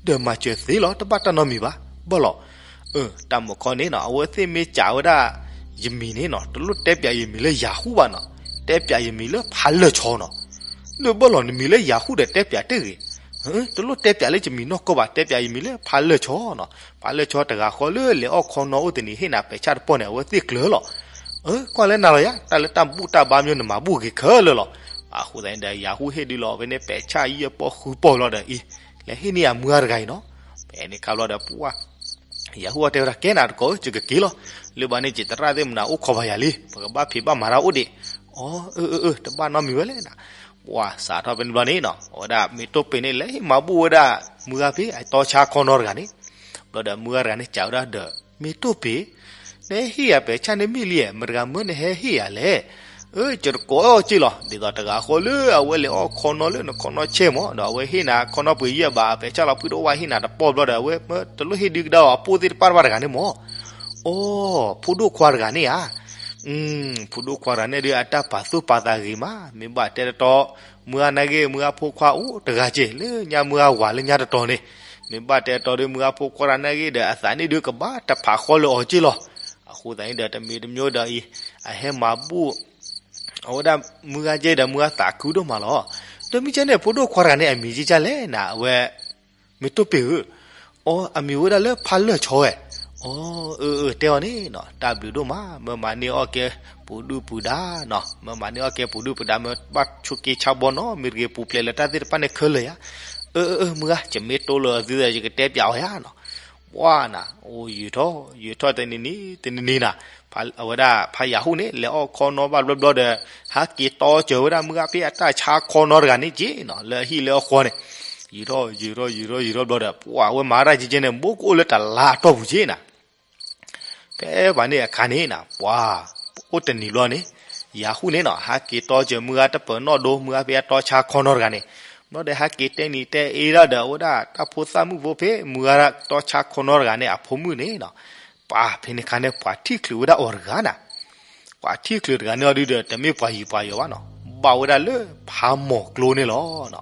ဒီးမၤစၢၤသ့လီၤ တဘၣ်တၢ်နီတမံၤဘၣ်, ဘၣ်လီၤ. တၢ်မုၢ်ခီန့ၣ်နီၤ အဝဲသ့ၣ်မ့ၢ်စံးဝဲဒၣ် ယမံၤန့ၣ်နီၤ တလိၣ်တဲပၠးယမံၤလၢယၤဟူၣ်ဘၣ်နီၤ, တဲပၠးယမံၤလၢဖးလၢာ်ဆီနီၤ, ဒီးဘၣ်လီၤ နမံၤလၢယၤဟူၣ်ဒီးတဲပၠးတဂ့ၤ, တလိၣ်တဲပၠးလၢယမံၤနီၢ်ကီၢ်ဘၣ် တဲပၠးယမံၤလၢဖးလၢာ်ဆီနီၤ, ဖးလၢာ်ဆီတဂၤဃီလၢလဲၤအီၣ်ခီနီအိၣ်တနံၤ ဟ့ၣ်နၤပဲာ်ဆၣ်တပီၢ်န့ၣ် အဝဲသ့ၣ်ကျၢၤလီၤ. ကွၢ်လၢနၤလီၤယၤ တၢ်လၢတၢ်ဘူၣ်တၢ်ဘါမ့ၢ်နမၤဘူၣ်ဂ့ၤခဲလၢာ်လီၤ. အဃိသတးန့ၣ်ဒီး ယၤဟူၣ်ဟ့ၣ်ဒုးလီၤဖဲန့ၣ် ပဲာ်ဆၣ်ယဲၢ်ပီၢ်ဃုပီၢ်လီၤဒီးအံၤ, လဲၤဟ့ၣ်န့ၢ်ယၤမုၢ်ဂၤတဂၤအံၤနီၤ, ဖဲန့ၣ်ခါဘျီဒီးပှၢ် ယၤဟူၣ်အီၤတဲဝဲဒၣ် ကဲနၤတကိးဧၢ ယကက့ၤလီၤ, လၢဘၣ်န့ၣ် ယတရၣ်သ့ၣ်မနၤအိၣ်ခိးဘၣ်ယၤလံ, ပကဘၣ်ဖံးဘၣ်မၤတၢ်အိၣ်ဒံး, အီ အၢ အၢ အၢ တဘၣ်နီတမံၤဝဲလဲၣ်နၤ, ပှၢ်စးထီၣ်ဖဲန့ၣ်ဘျီန့ၣ်နီၤ အဝဲဒၣ်မ့ၢ်တိၢ်ပ့ၤန့ၣ် လဲၤဟ့ၣ်မၤဘူၣ်ဝဲဒၣ် မုၢ်ဂၤဖဲအတီဆါခီနီတဂၤန့ၣ်, ဘျီဒီးမုၢ်ဂၤတဂၤန့ၣ် စံးဝဲဒၣ်ဒီး မ့ၢ်တိၢ်ပ့ၤ နဟ့ၣ်ယၤပဲာ်ဆၣ်န့ၣ်မ့ၢ်လံဧါ, မတၤတဂၤမၢနဟဲဟ့ၣ်ယၤလဲၣ်, အၢ ယတကိးအီၤက့လီၤ, ဒ်သိးတဂၤဃီလၢအဝဲလဲၤအီၣ်ခီနီလၢနခီနီဆဲးမး ဒီးအဝဲဟ့ၣ်နၤခီနီပှ့ၤယဲၢ်ဘး အပဲာ်ဆၣ်လီၤဖုတအိၣ်ဘၣ် ဟ့ၣ်နၤတပီၢ်ဘျီဒီး အဝဲမၢတလိၣ်ဟ့ၣ်ဒုကဒါအီၤ အပိၢ်သ့ၣ်တပၣ်တပၣ်တဂၤန့ၣ်မး, အိ ဖိဒိၣ်ခွါတဂၤန့ၣ်ဧါ, ဖိဒိၣ်ခွါတဂၤန့ၣ်ဒုး အတၢ်ပာ်သူၣ်ပာ်သးဂ့ၤမး, မ့ၢ်ဘၣ်တဲတတီ မုၢ်ဂၤနာ်က့ မုၢ်ဂၤဖိခွါအိၣ်တဂၤက့ လၢညါမုၢ်ဂၤဝၤလၢညါတတီၤန့ၣ်, မ့ၢ်ဘၣ်တဲတတီဒုး မုၢ်ဂၤဖိခွါတဂၤနာ်က့ဒီး အသးန့ၣ်ဒုးကဘၣ်တဖးဃီလၢအီၤက့လီၤ. အဃိသတးန့ၣ်ဒီး တမံၤတမံၤဒီးအံၤ အဟဲမၤဘူၣ် အဝဲဒၣ်မုၢ်ဂၤကဲဒီး မုၢ်ဂၤသးခုဒိၣ်မးလီၤ. ဒီးမ့ၢ်ကဲန့ၣ် ဖိဒိၣ်ခွါတဂၤန့ၣ် အမံၤကဲကၢ်လဲၣ်နၤ အဝဲ မ့ၢ်တိၢ်ပ့ၤဧၢ, အိ အမံၤဝဲဒၣ်လၢဖးလၢာ်ဆီဝဲ, အိ အၢ အၢ တဲအီၤန့ၣ်နီၤ တၢ်ဘျုးဒိၣ်မး မၢမၤန့ၢ်အီၣ်ကဲပူၤဒုၣ်ပူၤဒါနီၤ, မၢမၤန့ၢ်အီၣ်ကဲပူၤဒုၣ်ပူၤဒါ မၢဘၣ်ဆိးက့ဆါဘီနီၤ မ့ၢ်တဂ့ၤပူၤဖျဲးလၢတၢ်သ့ၣ်တဖၣ်န့ၣ်ခဲလၢာ်ယါ, အၢ အၢ အၢ မုၢ်ဂၤ ယမ့ၢ်တိၢ်လၢအသုဒီး ယကတဲပၠးအီၤယါနီၤ. ပှၢ်နၤ အိ ယုာ်ထီၣ် ယုာ်ထီၣ်တနံၤနံၤ တနံၤနံၤနၤ အဝဲဒၣ်ဖးယၤဟူၣ်န့ၣ် လဲၤအီၣ်ခီနီဘၣ်ဘျီဘျီဒီး ဟးက့ၤတီစၢၤဝဲဒၣ်မုၢ်ဂၤဖဲအတၢ်ဆါခီနီတဂၤန့ၣ်က့နီၤ လၢအဟံၣ်လၢအဃီန့ၣ်, ယုာ်ထီၣ် ယုာ်ထီၣ် ယုာ်ထီၣ် ယုာ်ထီၣ်ဘျီဒီး ပှၢ်ဝဲမၤတၢ်ကဲကဲန့ၣ် ဘိကအိၣ်လၢတလါအတီၢ်ပူၤက့နၤ ဖဲဘၣ်န့ၣ်အခါန့ၣ်နၤ ပှၤ အိၣ်တနံၤဘျီန့ၣ် ယၤဟူၣ်န့ၣ်နီၤ ဟးက့ၤတီစၢၤမုၢ်ဂၤတပၢၤနီၣ်ဒိ မုၢ်ဂၤဖဲအတီဆါခီနီတဂၤန့ၣ်, ဘျီဒီးဟးက့ၤတဲနံၤတဲအ့ဒၣ်ဒီး အဝဲဒၣ်တၢ်ဖိသၣ်မုၣ်ဖိဖဲ မုၢ်ဂၤတီဆါခီနီတဂၤန့ၣ် အဖိမုၣ်န့ၣ်နီၤ, ပှၤဖဲန့ၣ်အခါန့ၣ် ပှၤထံၣ်ချုးဝဲဒၣ်အီၤတဂၤနၤ ပှၤထံၣ်ချုးတဂၤန့ၣ်အီၤဒုဒီး တမ့ၢ်ပှၤယံၤပှၤယီၤဘၣ်နီၤ, ဘၣ်ဝဲဒၣ်လၢဖးမီၤကျိန့ၣ်လီၤ.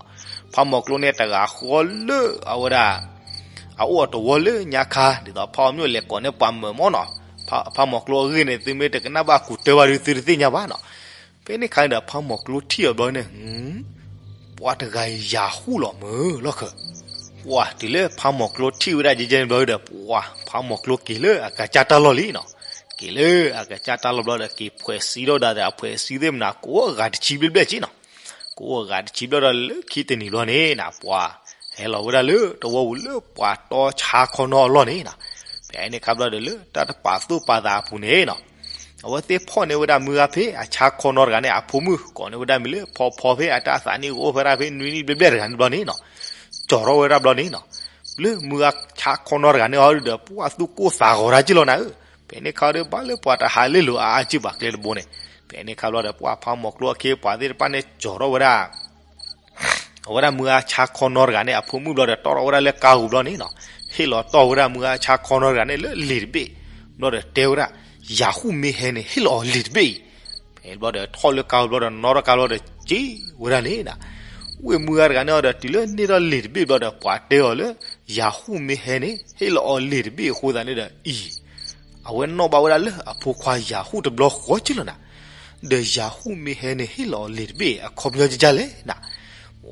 ဖးမီၤကျိန့ၣ်တဂၤဃီလၢအဝဲဒၣ် အအိၣ်အတဝီလၢညါခါ ဒ်သိးဖးအီၤမ့ၢ်လဲၤကိးန့ၢ်ပှၤမၢာ်မးနီၤ, ဖးမီၤကျိအဂ့ၢ်န့ၣ် သုမ့ၢ်တကနၣ်ဘၣ်ကူးတၢ်ဘၣ်ဒီး သုတသ့ၣ်ညါဘၣ်နီၤ. ဖဲန့ၣ်အခါန့ၣ်ဒီး ဖးမီၤကျိထံၣ်အီၤဘျီန့ၣ် ပှၤတဂၤအံၤယၤဟူၣ်လီၤမၢလီၢ်ခၢၣ်, ပှၤတုၤလၢဖးမီၤကျိထံၣ်ဝဲဒၣ်ကဲကဲန့ၣ်ဘျီဒီး ပှၤဖးမီၤကျိက့ၤလၢအကစၢ်တၢ်လီၢ်လံနီၤ, က့ၤလၢအကစၢ်တၢ်လီၢ်ဘျီဒီး က့ၤဖှဲးစံးထီၣ်ဒၣ်ဒီး အဖှဲးစံးသ့ၣ်မနၤ ကအိၣ်အဂၤတဆံဘျဲၣ်ဘျဲၣ်က့နီၤ, ကအိၣ်အဂၤတဆံဘျီဒီး လၢခံတနံၤဘျီန့ၣ်နၤ ပှၤ ဟဲလီၤဝဲဒၣ်လၢတဝီပူၤလၢပှၤတီဆါခီနီအလီၢ်န့ၣ်နီၤ, ဖဲန့ၣ်အခါဘျီဒီး လၢတၢ်တပာ်သူၣ်ပာ်သးအပူၤန့ၣ်နီၤ အဝဲသ့ၣ်ဖီၣ်န့ၢ်ဝဲဒၣ်မုၢ်ဂၤဖဲအဆါခီနီတဂၤန့ၣ် အဖိမုၣ်ကိးန့ၢ်ဝဲဒၣ်မံၤလၢဖီဖီဖဲအတၢ်သးနံၣ်ကအိၣ်ဖဲဒၣ်ဖဲနွံနံၣ်ဘျဲၣ်ဘျဲၣ်တဂၤန့ၣ်ဘျီန့ၣ်နီၤ, ကၠီၤထီၣ်ဝဲဒၣ်ဘျီန့ၣ်နီၤ, လၢမုၢ်ဂၤဆါခီနီတဂၤန့ၣ်အီၤဒီး ပှၤသူၣ်ကိၢ်သးဂီၤတၢ်က့လီၤနၤဧၢ, ဖဲန့ၣ်ခါဒီး ဘၣ်လၢပှၤတဟးလ့လိာ်အါအါက့ဘၣ်ကျဲတဘိန့ၣ်, ဖဲန့ၣ်ခါဘျီဒီး ပှၤဖးမီၤကျိအခ့အပှၤသ့ၣ်တဖၣ်န့ၣ် ကၠီၤထီၣ်ဝဲဒၣ် အဝဲဒၣ်မုၢ်ဂၤဆါခီနီတဂၤန့ၣ် အဖိမုၣ်ဘျီဒီး တီၣ်ထီၣ်ဝဲဒၣ်လၢကါပူၤဘျီန့ၣ်နီၤ, ဟ့ၣ်လီၤတီၢ်ဝဲဒၣ်မုၢ်ဂၤဆါခီနီတဂၤန့ၣ်လၢလံာ်တဘ့ၣ်, ဘျီဒီးတဲဝဲဒၣ်, ယၤဟူၣ်မ့ၢ်ဟဲန့ၣ် ဟ့ၣ်လီၤအီၤလံာ်တဘ့ၣ်အံၤ, ဖဲဘျီဒီးထီၣ်လၢကါပူၤဘျီဒီး နီၣ်ထီၣ်ကါပူၤဘျီဒီး က့ၤဝဲဒၣ်န့ၣ်နီၤ, ဝ့ၢ်မုၢ်ဂၤတဂၤန့ၣ်အီၤဒီး တုၤလၢန့ၢ်ထီၣ်လံာ်တဘ့ၣ်ဘျီဒီး ပှၤတဲအီၤလၢ ယၤဟူၣ်မ့ၢ်ဟဲန့ၣ် ဟ့ၣ်လီၤအီၤလံာ်တဘ့ၣ်အဃိသတးန့ၣ်ဒီးအံၤ အဝဲနီၣ်ဘၣ်ဝဲဒၣ်လၢအဖိခွါယၤဟူၣ်တဘျီဃီက့လီၤနၤ, ဒီးယၤဟူၣ်မ့ၢ်ဟဲန့ၣ် ဟ့ၣ်လီၤအီၤလံာ်တဘ့ၣ်အခီပညီကကလဲၣ်နၤ,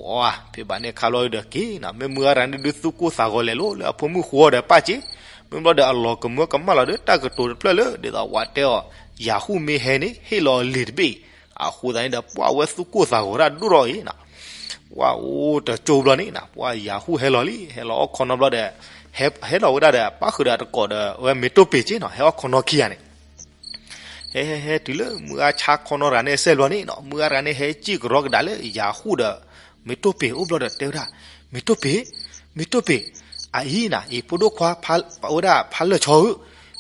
ဝဲ ဖဲဘၣ်န့ၣ်ခါဘျီဒီးက့ၤနီၤ, မ့ၢ်မုၢ်ဂၤတဂၤန့ၣ်ဒုးသူၣ်ကိၢ်သးဂီၤလဲၤလိၤလၢအဖိမုၣ်ဃိဒီးပၣ်က့ၤ, မ့ၢ်ဘျီဒီးအလီၤကမၢကမၣ်လီၤဒီးတၢ်ကတိၤတဖျၢၣ်လၢ ဒ်သိးပှၤတဲအီၤ, ယၤဟူၣ်မ့ၢ်ဟဲန့ၣ် ဟ့ၣ်လီၤလံာ်တဘ့ၣ်အံၤ. အဃိသတးန့ၣ်ဒီး ပှၢ်ဝဲသူၣ်ကိၢ်သးဂီၤတၢ်ဒိၣ်ထီၣ်အံၤနီၤ, ပှၢ်အိၣ်တကၠိဘျီန့ၣ်နီၤ, ပှၢ်ယၤဟူၣ်ဟဲလီၤလံ, ဟဲလီၤအီၣ်ခီနီဘျီဒီး ဟဲ ဟဲလီၤဝဲဒၣ်ဒီး ပၣ်ဃုာ်ဒီးတကိးဒီး အဝဲမ့ၢ်တိၢ်ပ့ၤက့နီၤ, ဟဲအီၣ်ခီနီခံဂၤန့ၣ် ဟဲ ဟဲ ဟဲတုၤလၢမုၢ်ဂၤဆါခီနီတဂၤန့ၣ်အစဲးဘျီန့ၣ်နီၤ, မုၢ်ဂၤတဂၤန့ၣ်ဟဲစံၣ်ကရီကဒါလၢယၤဟူၣ်ဒီး မ့ၢ်တိၢ်ပ့ၤအိၣ်ဘျီဒီးတဲဝဲဒၣ်, မ့ၢ်တိၢ်ပ့ၤ, မ့ၢ်တိၢ်ပ့ၤ, အအံၤနီၤ, အံၤဖိဒိၣ်ခွါ အဝဲဒၣ်ဖါလၢာ်ဆီဧၢ,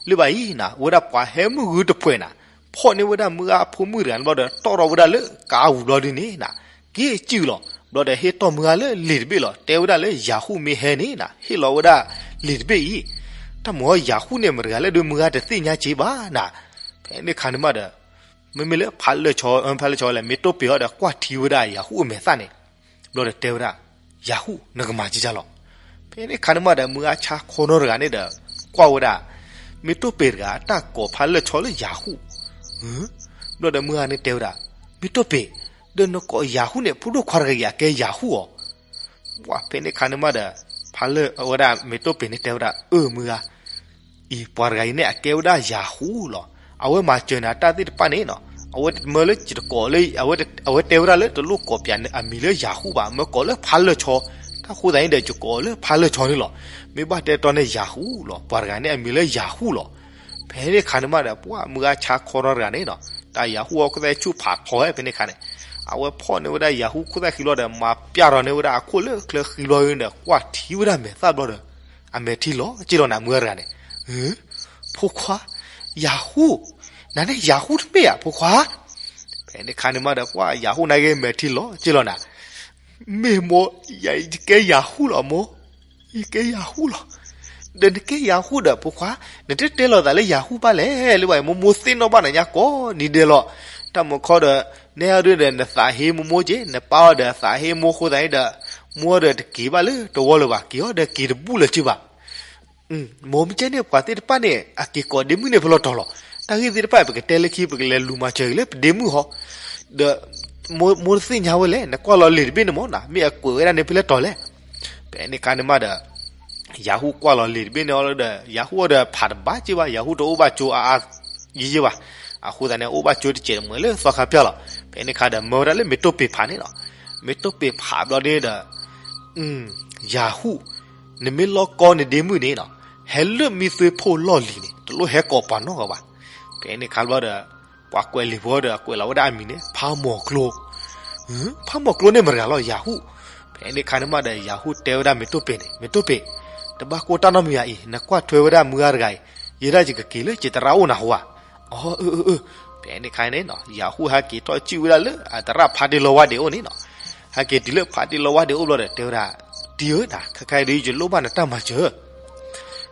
လၢဘၣ်အံၤနီၤ, အဝဲဒၣ်ပှၤဟဲမုၢ်ဂုၢ်တပှဲၤနီၤ, ဖီၣ်န့ၢ်ဝဲဒၣ်မုၢ်ဂၤအဖိမုၣ်တဂၤန့ၣ်ဘျီဒီး တီၣ်ထီၣ်ဝဲဒၣ်လၢကါအပူၤဘျီဒ်န့ၣ်နီၤ, က့ၤစံၣ်လီၤ. ဘျီဒီးဟ့ၣ်တီၢ်မုၢ်ဂၤလၢလံာ်တဘ့ၣ်လီၤ, တဲဝဲဒၣ်လၢယၤဟူၣ်မ့ၢ်ဟဲန့ၣ်နီၤ, ဟ့ၣ်လီၤဝဲဒၣ်လံာ်တဘ့ၣ်အံၤ. တၢ်မ့ၢ်အီၤယၤဟူၣ်န့ၣ်မတဂၤလဲၣ်ဒီး မုၢ်ဂၤတသ့ၣ်ညါက့ဘၣ်နီၤ. ဖဲန့ၣ်ခါန့ၣ်မးဒီး မ့မ့ၢ်လၢဖါလၢာ်ဆီ ဖါလၢာ်ဆီလဲၣ် မ့ၢ်တိၢ်ပ့ၤအီၤဒီးကွၢ်ထံဝဲဒၣ်ယၤဟူၣ်အမဲာ်သၣ်န့ၣ်, ဘျီဒီးတဲဝဲဒၣ်, ယၤဟူၣ် နကမၤကကလီၤ. ဖဲန့ၣ်ခါန့ၣ်မးဒီး မုၢ်ဂၤဆါခီနီတဂၤန့ၣ်ဒီး ကွၢ်ဝဲဒၣ်, မ့ၢ်တိၢ်ပ့ၤတဂၤအတၢ်ကိးဖါလၢာ်ဆီလၢယၤဟူၣ်. ဘျီဒီးမုၢ်ဂၤန့ၣ်တဲဝဲဒၣ်, မ့ၢ်တိၢ်ပ့ၤ, ဒီးနကိးယၤဟူၣ်န့ၣ် ဖိဒိၣ်ခွါတဂၤအံၤအကဲယၤဟူၣ်အီၤ. ပှၢ်ဖဲန့ၣ်ခါန့ၣ်မးဒီး ဖါလၢာ်ဝဲဒၣ်မ့ၢ်တိၢ်ပ့ၤန့ၣ်တဲဝဲဒၣ်, အၢ မုၢ်ဂၤ အံၤပှၤတဂၤအံၤန့ၣ် အကဲဝဲဒၣ်ယၤဟူၣ်လီၤ. အဝဲမၤစၢၤနၤတၢ်သ့ၣ်တဖၣ်န့ၣ်နီၤ, အဝဲတမၢလၢယတကိးလၢ အဝဲတဲဝဲဒၣ်လၢတလိၣ်ကိးပှၤအမံၤလၢယၤဟူၣ်ဘၣ်, မၢကိးလၢဖါလၢာ်ဆီ, တၢ်ဃိသတးန့ၣ်ဒီး ယကိးလၢဖါလၢာ်ဆီန့ၣ်လီၤ. မ့ၢ်ဘၣ်တဲတီန့ၣ်ယၤဟူၣ်လီၤ, ပှၤတဂၤန့ၣ်အမံၤလၢယၤဟူၣ်လီၤ. ဖဲန့ၣ်ခါန့ၣ်မးဒီး ပှၢ်မုၢ်ဂၤဆါခီနီတဂၤန့ၣ်နီၤ, တၢ်ယၤဟူၣ်အီၣ်ခိၣ်သၣ်ဆူၣ်ဖးထီဝဲဖဲန့ၣ်ခါန့ၣ်, အဝဲဖီၣ်န့ၢ်ဝဲဒၣ်ယၤဟူၣ်ခိၣ်သၣ်ခံဘျီဒီး မၤပျၢ်ထီၣ်န့ၢ်ဝဲဒၣ်အခိၣ်လၢချၢဃံဘျီန့ၣ်ဒီး ကွၢ်ထံဝဲဒၣ်မဲာ်သၣ်ဘျီဒီး အမဲာ်ထံလီၤက့လီၤနၤ မုၢ်ဂၤတဂၤန့ၣ်, ဖိခွါ, ယၤဟူၣ်, နၤန့ၣ်ယၤဟူၣ်တမ့ၢ်ဧါ ဖိခွါ. ဖဲန့ၣ်ခါန့ၣ်မးဒီး ပှၢ်ယၤဟူၣ်နာ်က့ မဲာ်ထံလီၤက့လီၤနၤ, မ့ၢ်မိၢ်, ယကဲယၤဟူၣ်လီၤမိၢ်, ယကဲယၤဟူၣ်လီၤ. ဒီးနကဲယၤဟူၣ်ဒီး ဖိခွါ, နတတဲလီၤသးလၢယၤဟူၣ်ဘၣ်လဲၣ်, လၢဘၣ်အံၤ မိၢ်မိၢ်သ့ၣ်နီၣ်ဘၣ်နၤညါကိးနံၤဒဲးလီၤ. တၢ်မုၢ်ခီဒီး နဲအီၤဒုဒီး နသးဟ့မိၢ်မိၢ်က့, နပၢ်အီၤဒီးသးဟ့မိၢ်အဃိသတးန့ၣ်ဒီး မိၢ်အီၤဒီးတက့ၤဘၣ်လၢတဝီလၢၤဘၣ်, က့ၤအီၤဒီးက့ၤတဘူၣ်လၢၤက့ဘၣ်. မိၢ်မ့ၢ်ကဲန့ၣ် ပှၤသ့ၣ်တဖၣ်န့ၣ် အက့ၤကိးဒ့မုၣ်န့ၣ်ဖဲလဲၣ်တီၤလီၤ. တၢ်ဂ့ၢ်သ့ၣ်တဖၣ် ပကတဲလၢခံ ပကလဲၤလူၤမၤစၢၤက့ၤလၢပဒ့မုၣ်ဟီ, ဒီး မိၢ်တသ့ၣ်ညါဝဲလဲၣ်, နကွၢ်လီၤလံာ်တဘ့ၣ်န့ၣ်မ့ၢ်နီၤ, မ့ၢ်အကွဲးဝဲဒၣ်န့ၣ်ဖဲလဲၣ်တီၤလဲၣ်. ဖဲန့ၣ်ခါန့ၣ်မးဒီး ယၤဟူၣ်ကွၢ်လီၤလံာ်တဘ့ၣ်န့ၣ်အီၤလၢဒီး ယၤဟူၣ်အီၤဒီးဖးတဘၣ်က့ဘၣ်, ယၤဟူၣ်တအိၣ်ဘၣ်ကၠိအါအါယံယံဘၣ်. အဃိသတးန့ၣ် အိၣ်ဘၣ်ကၠိတစဲးတမှဲၤလၢသီခါပျၢ်လီၤ. ဖဲန့ၣ်ခါဒီး မၢဝဲဒၣ်လၢမ့ၢ်တိၢ်ပ့ၤဖးန့ၣ်လီၤ. မ့ၢ်တိၢ်ပ့ၤဖးဘျီန့ၣ်ဒီး ယၤဟူၣ်, နမ့ၢ်လီၤကီနဒ့မုၣ်န့ၣ်နီၤ, ဟဲလၢမံသွ့ဖိလီၢ်လံၤန့ၣ် တလိၣ်ဟဲကိးပှၤနီတဂၤဘၣ်. ဖဲန့ၣ်ခါဘျီဒီး ပှၤကွဲးလံာ်ဖိဒီး ကွဲးလီၤဝဲဒၣ်အမံၤန့ၣ် ဖးမီၤကျိ. ဖးမီၤကျိန့ၣ်မတၤတဂၤလီၤ ယၤဟူၣ်. ဖဲန့ၣ်ခါန့ၣ်မးဒီး ယၤဟူၣ်တဲဝဲဒၣ်မ့ၢ်တိၢ်ပ့ၤန့ၣ်, မ့ၢ်တိၢ်ပ့ၤ, တဘၣ်ကိၢ်တၢ်နီတမံၤဧါအံၤ, နကွၢ်ထွဲဝဲဒၣ်မုၢ်ဂၤတဂၤအံၤ, ယဲဒၣ်ယကက့ၤလၢယသရၣ်အိၣ်နၤဟူဧါ. အၢ အၢ အၢ အၢ. ဖဲန့ၣ်ခါန့ၣ်နီၤ ယၤဟူၣ်ဟဲက့ၤထီၣ်စံၣ်ဝဲဒၣ်လၢအသရၣ်ဖါတံၢ်လီဝါဒံးအိၣ်န့ၣ်နီၤ. ဟဲက့ၤတုၤလၢဖါတံၢ်လီဝါဒံးအိၣ်ဘျီဒီး တဲဝဲဒၣ်, တံၢ်ဧၢ, ခဲခါအံၤဒုး ယလိၣ်ဘၣ်နတၢ်မၤစၢၤ.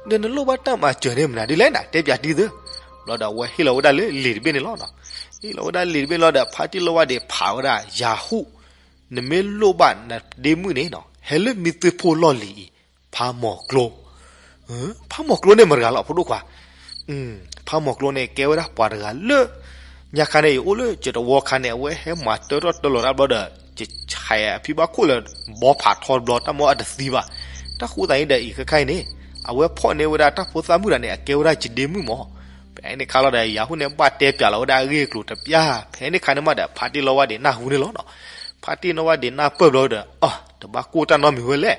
ဒီးနလိၣ်ဘၣ်တၢ်မၤစၢၤန့ၣ်မနုၤဒ်လဲၣ်နၤ, တဲပၠးတံၢ်သု. ဘျီဒီးအဝဲဟ့ၣ်လီၤဝဲဒၣ်လၢလံာ်တဘ့ၣ်န့ၣ်လီၤနီၤ. ဟ့ၣ်လီၤဝဲဒၣ်လံာ်တဘ့ၣ်လီၤဒီး ဖါတံၢ်လီဝါဒံးဖးဝဲဒၣ် ယၤဟူၣ်, နမ့ၢ်လိၣ်ဘၣ်နဒ့မုၣ်န့ၣ်နီၤ, ဟဲလၢမံသွ့ဖိလီၢ်လံၤအံၤ, ဖးမီၤကျိ. ဖးမီၤကျိန့ၣ်မတၤတဂၤလီၤ ဖိဒိၣ်ခွါ. ဖးမီၤကျိန့ၣ် ကဲဝဲဒၣ်ပှၤတဂၤလၢ ညါခါန့ၣ် ယအိၣ်လၢယတဝီခါန့ၣ် အဝဲဟဲမၤတၢထီၣ်တၢလီၤတၢ်ဘျီဒီး ယဆဲးအဖံဘၣ်ခိၣ်လၢ ဘီဖးထီတဘျီ တၢ်မ့ၢ်အတသံဘၣ်. တၢ်ဃိသတးန့ၣ်ဒီး အံၤခဲခါအံၤန့ၣ် အဝဲဖီၣ်န့ၢ်ဝဲဒၣ်တၢ်ဖိသၣ်မုၣ်တဂၤန့ၣ် အကဲဝဲဒၣ်ယဒ့မုၣ်မး. ဖဲန့ၣ်ခါလီၤဒီး ယၤဟူၣ်န့ၣ် ဘၣ်တဲပၠးလီၤဝဲဒၣ်အဂ့ၢ်အကျိၤတပျၢ်. ဖဲန့ၣ်ခါန့ၣ်မးဒီး ဖါတံၢ်လီဝါဒံးနၢ်ဟူန့ၣ်လီၤနီၤ. ဖါတံၢ်လီဝါဒံးနၢ်ပၢၢ်ဘျီဒီး အၢ တဘၣ်ကိၢ်တၢ်နီတမံၤဝဲလဲၣ်.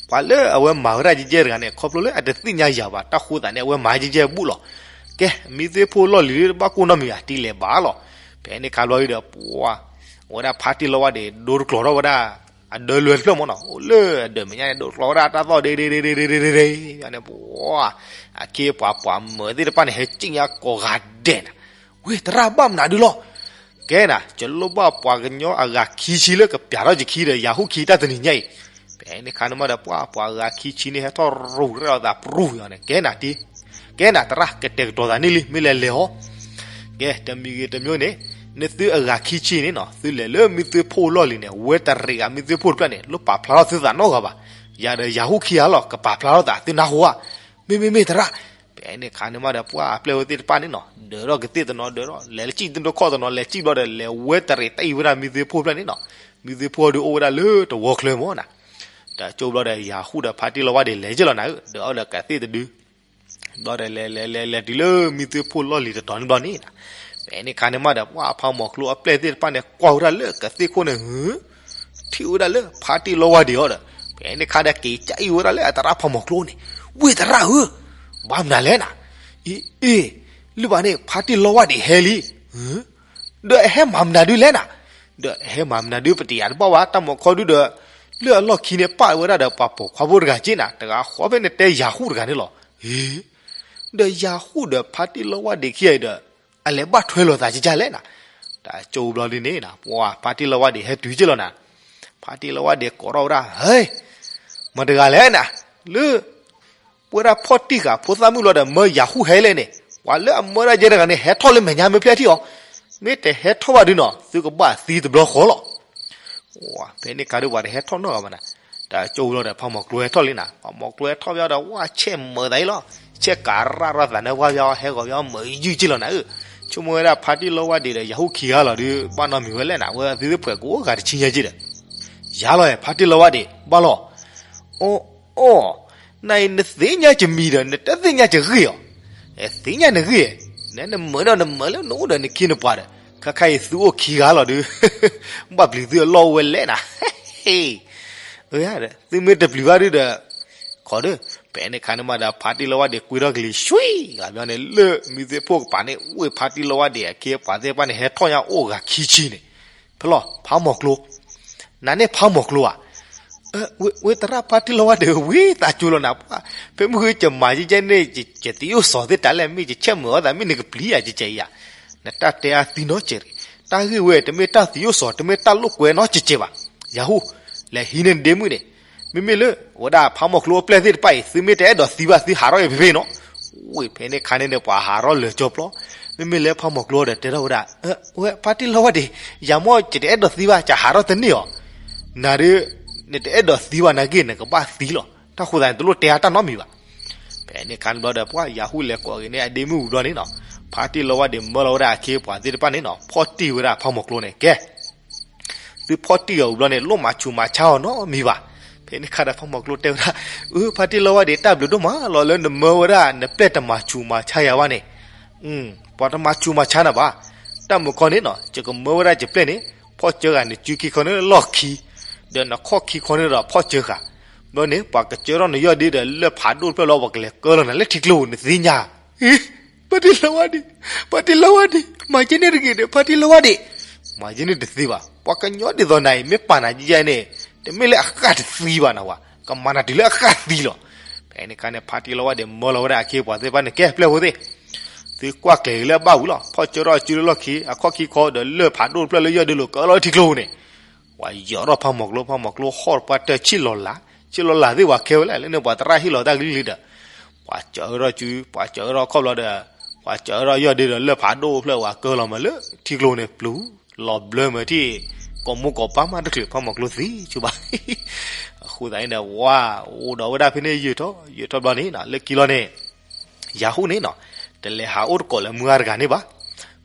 ပှၤလၢအဝဲမၤဝဲဒၣ်ယဲၢ်ယဲၢ်တဂၤန့ၣ် ခီဖျိလၢအတသ့ၣ်ညါယၤဘၣ် တၢ်ဃိသတးန့ၣ် အဝဲမၤယဲၢ်ယဲၢ်ဘူၣ်လီၤ. ကဲ မံသွ့ဖိလီၢ်လံၤဒုး တဘၣ်ကိၢ်နီတမံၤဘၣ် တံၢ်လဲၤဘၣ်လီၤ. ဖဲန့ၣ်ခါဘျီဒီး ပှၤ အဝဲဒၣ်ဖါတံၢ်လီဝါဒံး ဒိတကျိၤထီၣ်ဝဲဒၣ် အဒၢလွဲတဖျၢၣ်မးနီၤ. အိၣ်လၢအဒၢးမဲာ်ညါန့ၣ် ဒိတကျိၤဝဲဒၣ်တၢ်သီၣ်ဒ့ဒ့ဒ့ဒ့ဒ့ဒ့ဒ့န့ၣ် ပှၤ အခ့အပှၤ ပှၤမၢၤသ့ၣ်တဖၣ်န့ၣ် ဟဲစံၣ်ညါကိးဂၤဒဲးနၤ. ဝ့ၢ် သရၣ်ဘၣ်မနုၤဒုးလီၤ. ကဲနၤ ယလိၣ်ဘၣ်ပှၤကညီအဂၤခံဆံလၢကပျးထီၣ်ယခံဒီး ယၤဟူၣ်ခံတၢ်တနံၤညါအံၤ. ဖဲန့ၣ်ခါန့ၣ်မးဒီး ပှၤ ပှၤဂၤခံဆံန့ၣ် ဟဲထီၣ်ရူၤရၢၢ်လီၤသးပြူၤအီၤန့ၣ် ကဲနၤဒ် ကဲနၤသရၣ် ကတဲာ်ကတီၤသးန့ၣ်လံ မ့ၢ်လဲၤလဲၤဟီ ကဲ တမံၤဂ့ၤတမံၤန့ၣ် နသုအဂၤခံဆံန့ၣ်နီၤ သုလဲၤလၢမံသွ့ဖိလီၢ်လံၤန့ၣ် ဝဲတရံးဂၤမံသွ့ဖိတဖျၢၣ်န့ၣ် လိၣ်ပာ်ဖျါထီၣ်သုသးနီတဂၤဘၣ်. ယၤဒီးယၤဟူၣ်ခံဂၤလီၤ ကပာ်ဖျါထီၣ်သး သုနၢ်ဟူဧါ. မ့ၢ်မ့ၢ်မ့ၢ်သရၣ်. ဖဲန့ၣ်ခါန့ၣ်မးဒီး ပှၤအပျဲၢ်ဝဲသ့ၣ်တဖၣ်န့ၣ်နီၤ ဒၢးထီၣ်ကသ့ၣ်တနီၤဒၢးထီၣ် လဲၤစံၣ်တနီၤခီၣ်တနီၤ လဲၤစံၣ်ဘျီဒီး လဲၤဝဲတရံးတၢ်အံၤဝဲဒၣ်မံသွ့ဖိတဖျၢၣ်န့ၣ်နီၤ. မံသွ့ဖိဒုးအိၣ်ဝဲဒၣ်လၢတဝီချၢမးနၤ. တကၠိဘျီဒီး ယၤဟူၣ်ဒီးဖါတံၢ်လီဝါဒံးလဲၤယဲၢ်လီၤနၤဧၢ ဒၢးအီၣ်ဒီးကသ့ၣ်တဒု ဘျီဒီးလဲၤလဲၤလဲၤလဲၤတုၤလၢမံသွ့ဖိလီၢ်လံၤတတီၤန့ၣ်ဘျီန့ၣ်, ဖဲန့ၣ်ခါန့ၣ်မးဒီး ပှၤဖးမီၤကျိအပျဲၢ်သ့ၣ်တဖၣ်န့ၣ် ကွၢ်ဝဲဒၣ်လၢကသ့ၣ်ခိၣ်န့ၣ် ထံၣ်ဝဲဒၣ်လၢဖါတံၢ်လီဝါဒံးအီၤဒီး ဖဲန့ၣ်ခါဒီးက့ၤကအံၤဝဲဒၣ်လၢအသရၣ်ဖးမီၤကျိန့ၣ်, ဝ့ၢ်သရၣ်ဧၢ, ဘၣ်မနုၤလဲၣ်နၤ, အ့ အ့ လၢဘၣ်န့ၣ် ဖါတံၢ်လီဝါဒံးဟဲလံ ဒီးအဟဲမၤမနုၤဒုလဲၣ်နၤ, ဒီးအဟဲမၤမနုၤဒု ပတယၤတဘၣ်ဝဲ တၢ်မီၤခီဒုဒီး လၢအလီၢ်ခံန့ၣ် ပာ်ဝဲဒၣ်ဒီးပှၤပိာ်ခွါဖိတဂၤက့နၤ, တဂၤဃီဖဲန့ၣ်တဲယၤဟူၣ်တဂၤန့ၣ်လီၤ. ဒီးယၤဟူၣ်ဒီးဖါတံၢ်လီဝါဒံးခံဂၤအံၤဒီး အလဲၤဘၣ်ထွဲလိာ်သးကကလဲၣ်နၤ, တၢ်ကၠိဘျီဒ်န့ၣ်နၤ ပှၤဖါတံၢ်လီဝါဒံးဟဲတုၤက့လီၤနၤ, ဖါတံၢ်လီဝါဒံးကိးထီၣ်ဝဲဒၣ် ဟဲ မတၤတဂၤလဲၣ်နၤ, လၢ ပဝဲဒၣ်ဖီၣ်တံၢ်ဃာ်ဖိသၣ်မုၣ်လီၤဒီး မၢယၤဟူၣ်ဟဲလဲၣ်န့ၣ်, ပှၤလၢအမၢဒၣ်ယဲတဂၤန့ၣ် ဟဲထီၣ်လၢမဲာ်ညါမ့ၢ်ဖျဲၣ်ထံၣ်အီၤ, မ့ၢ်တဟဲထီၣ်ဘၣ်ဒုနီၤ သုကဘၣ်သံတဘျီဃီလီၤ. ဖဲန့ၣ်ခါဒုပှၤတဟဲထီၣ်နီတဂၤဘၣ်နၤ, တၢ်ကၠိလီၤဒီးဖးမီၤကျိဟဲထီၣ်လံနၤ, ဖးမီၤကျိဟဲထီၣ်ဘၣ်ဒီး ဝဲဆဲးမၢသးအံၤလီၤ, ဆဲးကၤရၣ်ရီၣ်သးနၢပှၢ်ဘၣ်အီၤ ဟဲဂီၤဘၣ်အီၤမၢယုၢ်က့လီၤနၤဧၢ, ဆိကမိၣ်ဝဲဒၣ်ဖါတံၢ်လီဝါဒံးဒီးယၤဟူၣ်ခံဂၤလီၤဒု ဘၣ်နီတမံၤဝဲလဲၣ်နၤ, ဝဲသ့ၣ်သ့ၣ်ပှဲၤကိးဂၤတဆံညါက့ဒီး ယၤလီၤ ဖါတံၢ်လီဝါဒံး ဘၣ်လီၤ. အိၣ်အိၣ်, နအံၤနသ့ၣ်ညါကမံၤဒီး နတသ့ၣ်ညါကဂ့ၢ်အီၤ, သ့ၣ်ညါနဂ့ၢ်, နနမၢဒီးနမၢလၢနအိၣ်ဒီးနခ့နပှၤဒီး, ခါခါအံၤသုအိၣ်ခံဂၤလီၤဒု, ဘၣ်ပျံၤသုအလီၢ်အိၣ်ဝဲလဲၣ်နၤ, သုမ့ၢ်တပျံၤဘၣ်ဒုဒီး, ခီဒု, ဖဲန့ၣ်ခါန့ၣ်မးဒီး ဖါတံၢ်လီဝါဒံးကွံထီၣ်ကလံၤ ဆွံ, ဂၤဘျီန့ၣ် လၢမံသွ့ဖိကပၤန့ၣ် ဝ့ၢ်ဖါတံၢ်လီဝါဒံးအခ့အပှၤသ့ၣ်တဖၣ်န့ၣ် ဟဲထီၣ်ညါအိၣ်ဂၤခံဆံန့ၣ် ဖဲလီၤ ဖးမီၤကျိ, နၤန့ၣ်ဖးမီၤကျိဧါ, ဝ့ၢ်သရၣ်ဖါတံၢ်လီဝါဒံးဝံသးစူၤလီၤနၤ, ဖဲမုၢ်ဃုကမၤကဲကဲန့ၣ် ကသံအိၣ်စီၤသ့ၣ်တၢ်လဲၣ် မ့ၢ်ကဆဲးမုာ်အီၣ်သးမ့ၢ်နကပျံၤယၤကကဲအံၤယၤ, နတၢ်တဲအါသံနီတစဲးတဂ့ၤ, တၢ်ဂ့ၢ်ဝဲ တမ့ၢ်တၢ်သံအိၣ်စီၤ တမ့ၢ်တၢ်လိာ်ကွဲနီတစဲးဘၣ်, ယၤဟူၣ်, လဲၤဟံးန့ၢ်နဒ့မုၣ်န့ၣ်, မ့မ့ၢ်လၢ ဝဲဒၣ်ဖးမီၤကျိအပျဲၢ်သ့ၣ်တဖၣ်အံၤ သုမ့ၢ်တအဲၣ်ဒိးသံဘၣ်သုဟးထီၣ်အံၤဖဲဖဲန့ၣ်, ဝ့ၢ်ဖဲန့ၣ်ခါန့ၣ်ဒီး ပှၤဟးထီၣ်လၢာ်ကၠီပျီ, မ့မ့ၢ်လၢဖးမီၤကျိဒီးတဲထီၣ်ဝဲဒၣ်, ဝဲဖါတံၢ်လီဝါဒံး, ယၤမ့ၢ်ယတအဲၣ်ဒိးသံဘၣ် ယဟးထီၣ်တန့ၢ်အီၤ, နၤဒုး, နတအဲၣ်ဒိးသံဘၣ်နာ်က့ နကဘၣ်သံလီၤ, တၢ်ဃိသးန့ၣ် တလိၣ်တဲအါတၢ်နီတမံၤဘၣ်. ဖဲန့ၣ်ခါန့ၣ်ဘျီဒီး ပှၤယၤဟူၣ်လဲၤကိးက့ၤန့ၢ်အဒ့မုၣ်ဝံၤဘျီန့ၣ်နီၤ, ဖါတံၢ်လီဝါဒံးမၢလီၤဝဲဒၣ်အခ့အပှၤသ့ၣ်တဖၣ်န့ၣ်နီၤ ဖီၣ်တံၢ်ဝဲဒၣ်ဖးမီၤကျိန့ၣ် ကဲ သုဖီၣ်တံၢ်အီၤဝံၤဘျီန့ၣ် လိၣ်မၤဆူးမၤဆါအီၤနီတမံၤဘၣ်. ဖဲန့ၣ်ခါဒီးဖးမီၤကျိတဲဝဲဒၣ်, အၢ ဖါတံၢ်လီဝါဒံး တၢ်ဘျုးဒိၣ်မးလီၤလၢနမၢဝဲဒၣ်နပျဲၢ်တမၤဆူးမၤဆါယၤဘၣ်န့ၣ်, ပှၤတမၤဆူးမၤဆါနၤဘၣ်. တၢ်မုာ်ခီန့ၣ်နီၤ ယကမၢဝဲဒၣ်ယပျဲၢ်န့ၣ် ဖီၣ်ကၢဂၤနစုခံခီန့ၣ်လီၢ်ခံ, ဒီးနခီၣ်ခံခီန့ၣ်ဒီးဖီၣ်ကၢဂၤ, ဘျီန့ၣ် ပှၤကစၢထီၣ်နယီၢ်ဒ့ဒီးလၢၢ်ဖးဒိၣ်တဖျၢၣ်လီၤ ပှၤကလဲၤကၢလီၤနၤလၢထံကျိပူၤ နသ့ၣ်ညါ ဖါတံၢ်လီဝါဒံး, ဖါတံၢ်လီဝါဒံး, မၤကဲန့ၣ်တဂ့ၤဒီး ဖါတံၢ်လီဝါဒံး, မၤကဲန့ၣ်တသ့ဘၣ်. ပှၤကညီဒ်သိးနၤအံၤ မ့ၢ်ပာ်နၤယဲန့ၣ် တမ့ၢ်လၢအဃၣ်တသံဘၣ်နဝဲ, ကမၤနၤတုၤလၢအဃၣ်သံလီၤ. ဖဲန့ၣ်ခါန့ၣ် ဖါတံၢ်လီဝါဒံးမၢလီၤဝဲဒၣ်အခ့အပှၤသ့ၣ်တဖၣ်န့ၣ် ကဲပျဲၢ်ဖိသ့ၣ်, သုကွၢ်ကျဲၤက့ၤလၢအဘၣ်ဝံၤလီၤ. ဖီၣ်ကၢထီၣ်စုလၢလီၢ်ခံ အခီၣ်ခံခီဒီးလၢၢ်ဖးဒိၣ်တဖျၢၣ်လၢယီၢ်ဒ့လိၤ ကၢလီၤထံကျိပူၤန့ၣ် ပှၤယီၤထီၣ်ဖးမီၤကျိ, ဖးမီၤကျိဟီၣ်တပှၢ်တၢၢ်ဆံၣ်လီၤလး, ဆံၣ်လီၤလးသ့ၣ်ပှၤကဲဝဲလဲၣ်, လၢန့ၣ်ပှၤသရၣ်ဟ့ၣ်လီၤတၢ်ကလုၢ်လံဒီး, ပှၤစၢထီၣ်စု, ပှၤစၢထီၣ်ခီၣ်ဘျီဒီး, ပှၤစၢထီၣ်ယီၢ်ဒ့ဒီးလၢၢ်ဖးဒိၣ်တဖျၢၣ် ပှၤကၢလီၤမးလၢထံကျိန့ၣ်ပျူၤ, လီၤဘျၢမးထံၣ်, ကိးမိၢ်ကိးပၢ်မးတချုး ဖးမီၤကျိသံဆိဘၣ်. အဃိသတးန့ၣ်ဒီး ဝါ, အိၣ်ဒီးဝဲဒၣ်ဖဲန့ၣ် ယုာ်ထီၣ်, ယုာ်ထီၣ်ဘျီန့ၣ် လၢခံလီၤန့ၣ် ယၤဟူၣ်န့ၣ်နီၤ, တလဲၤဟးအိၣ်တကိးလၢမုၢ်ဂၤတဂၤန့ၣ်ဘၣ်.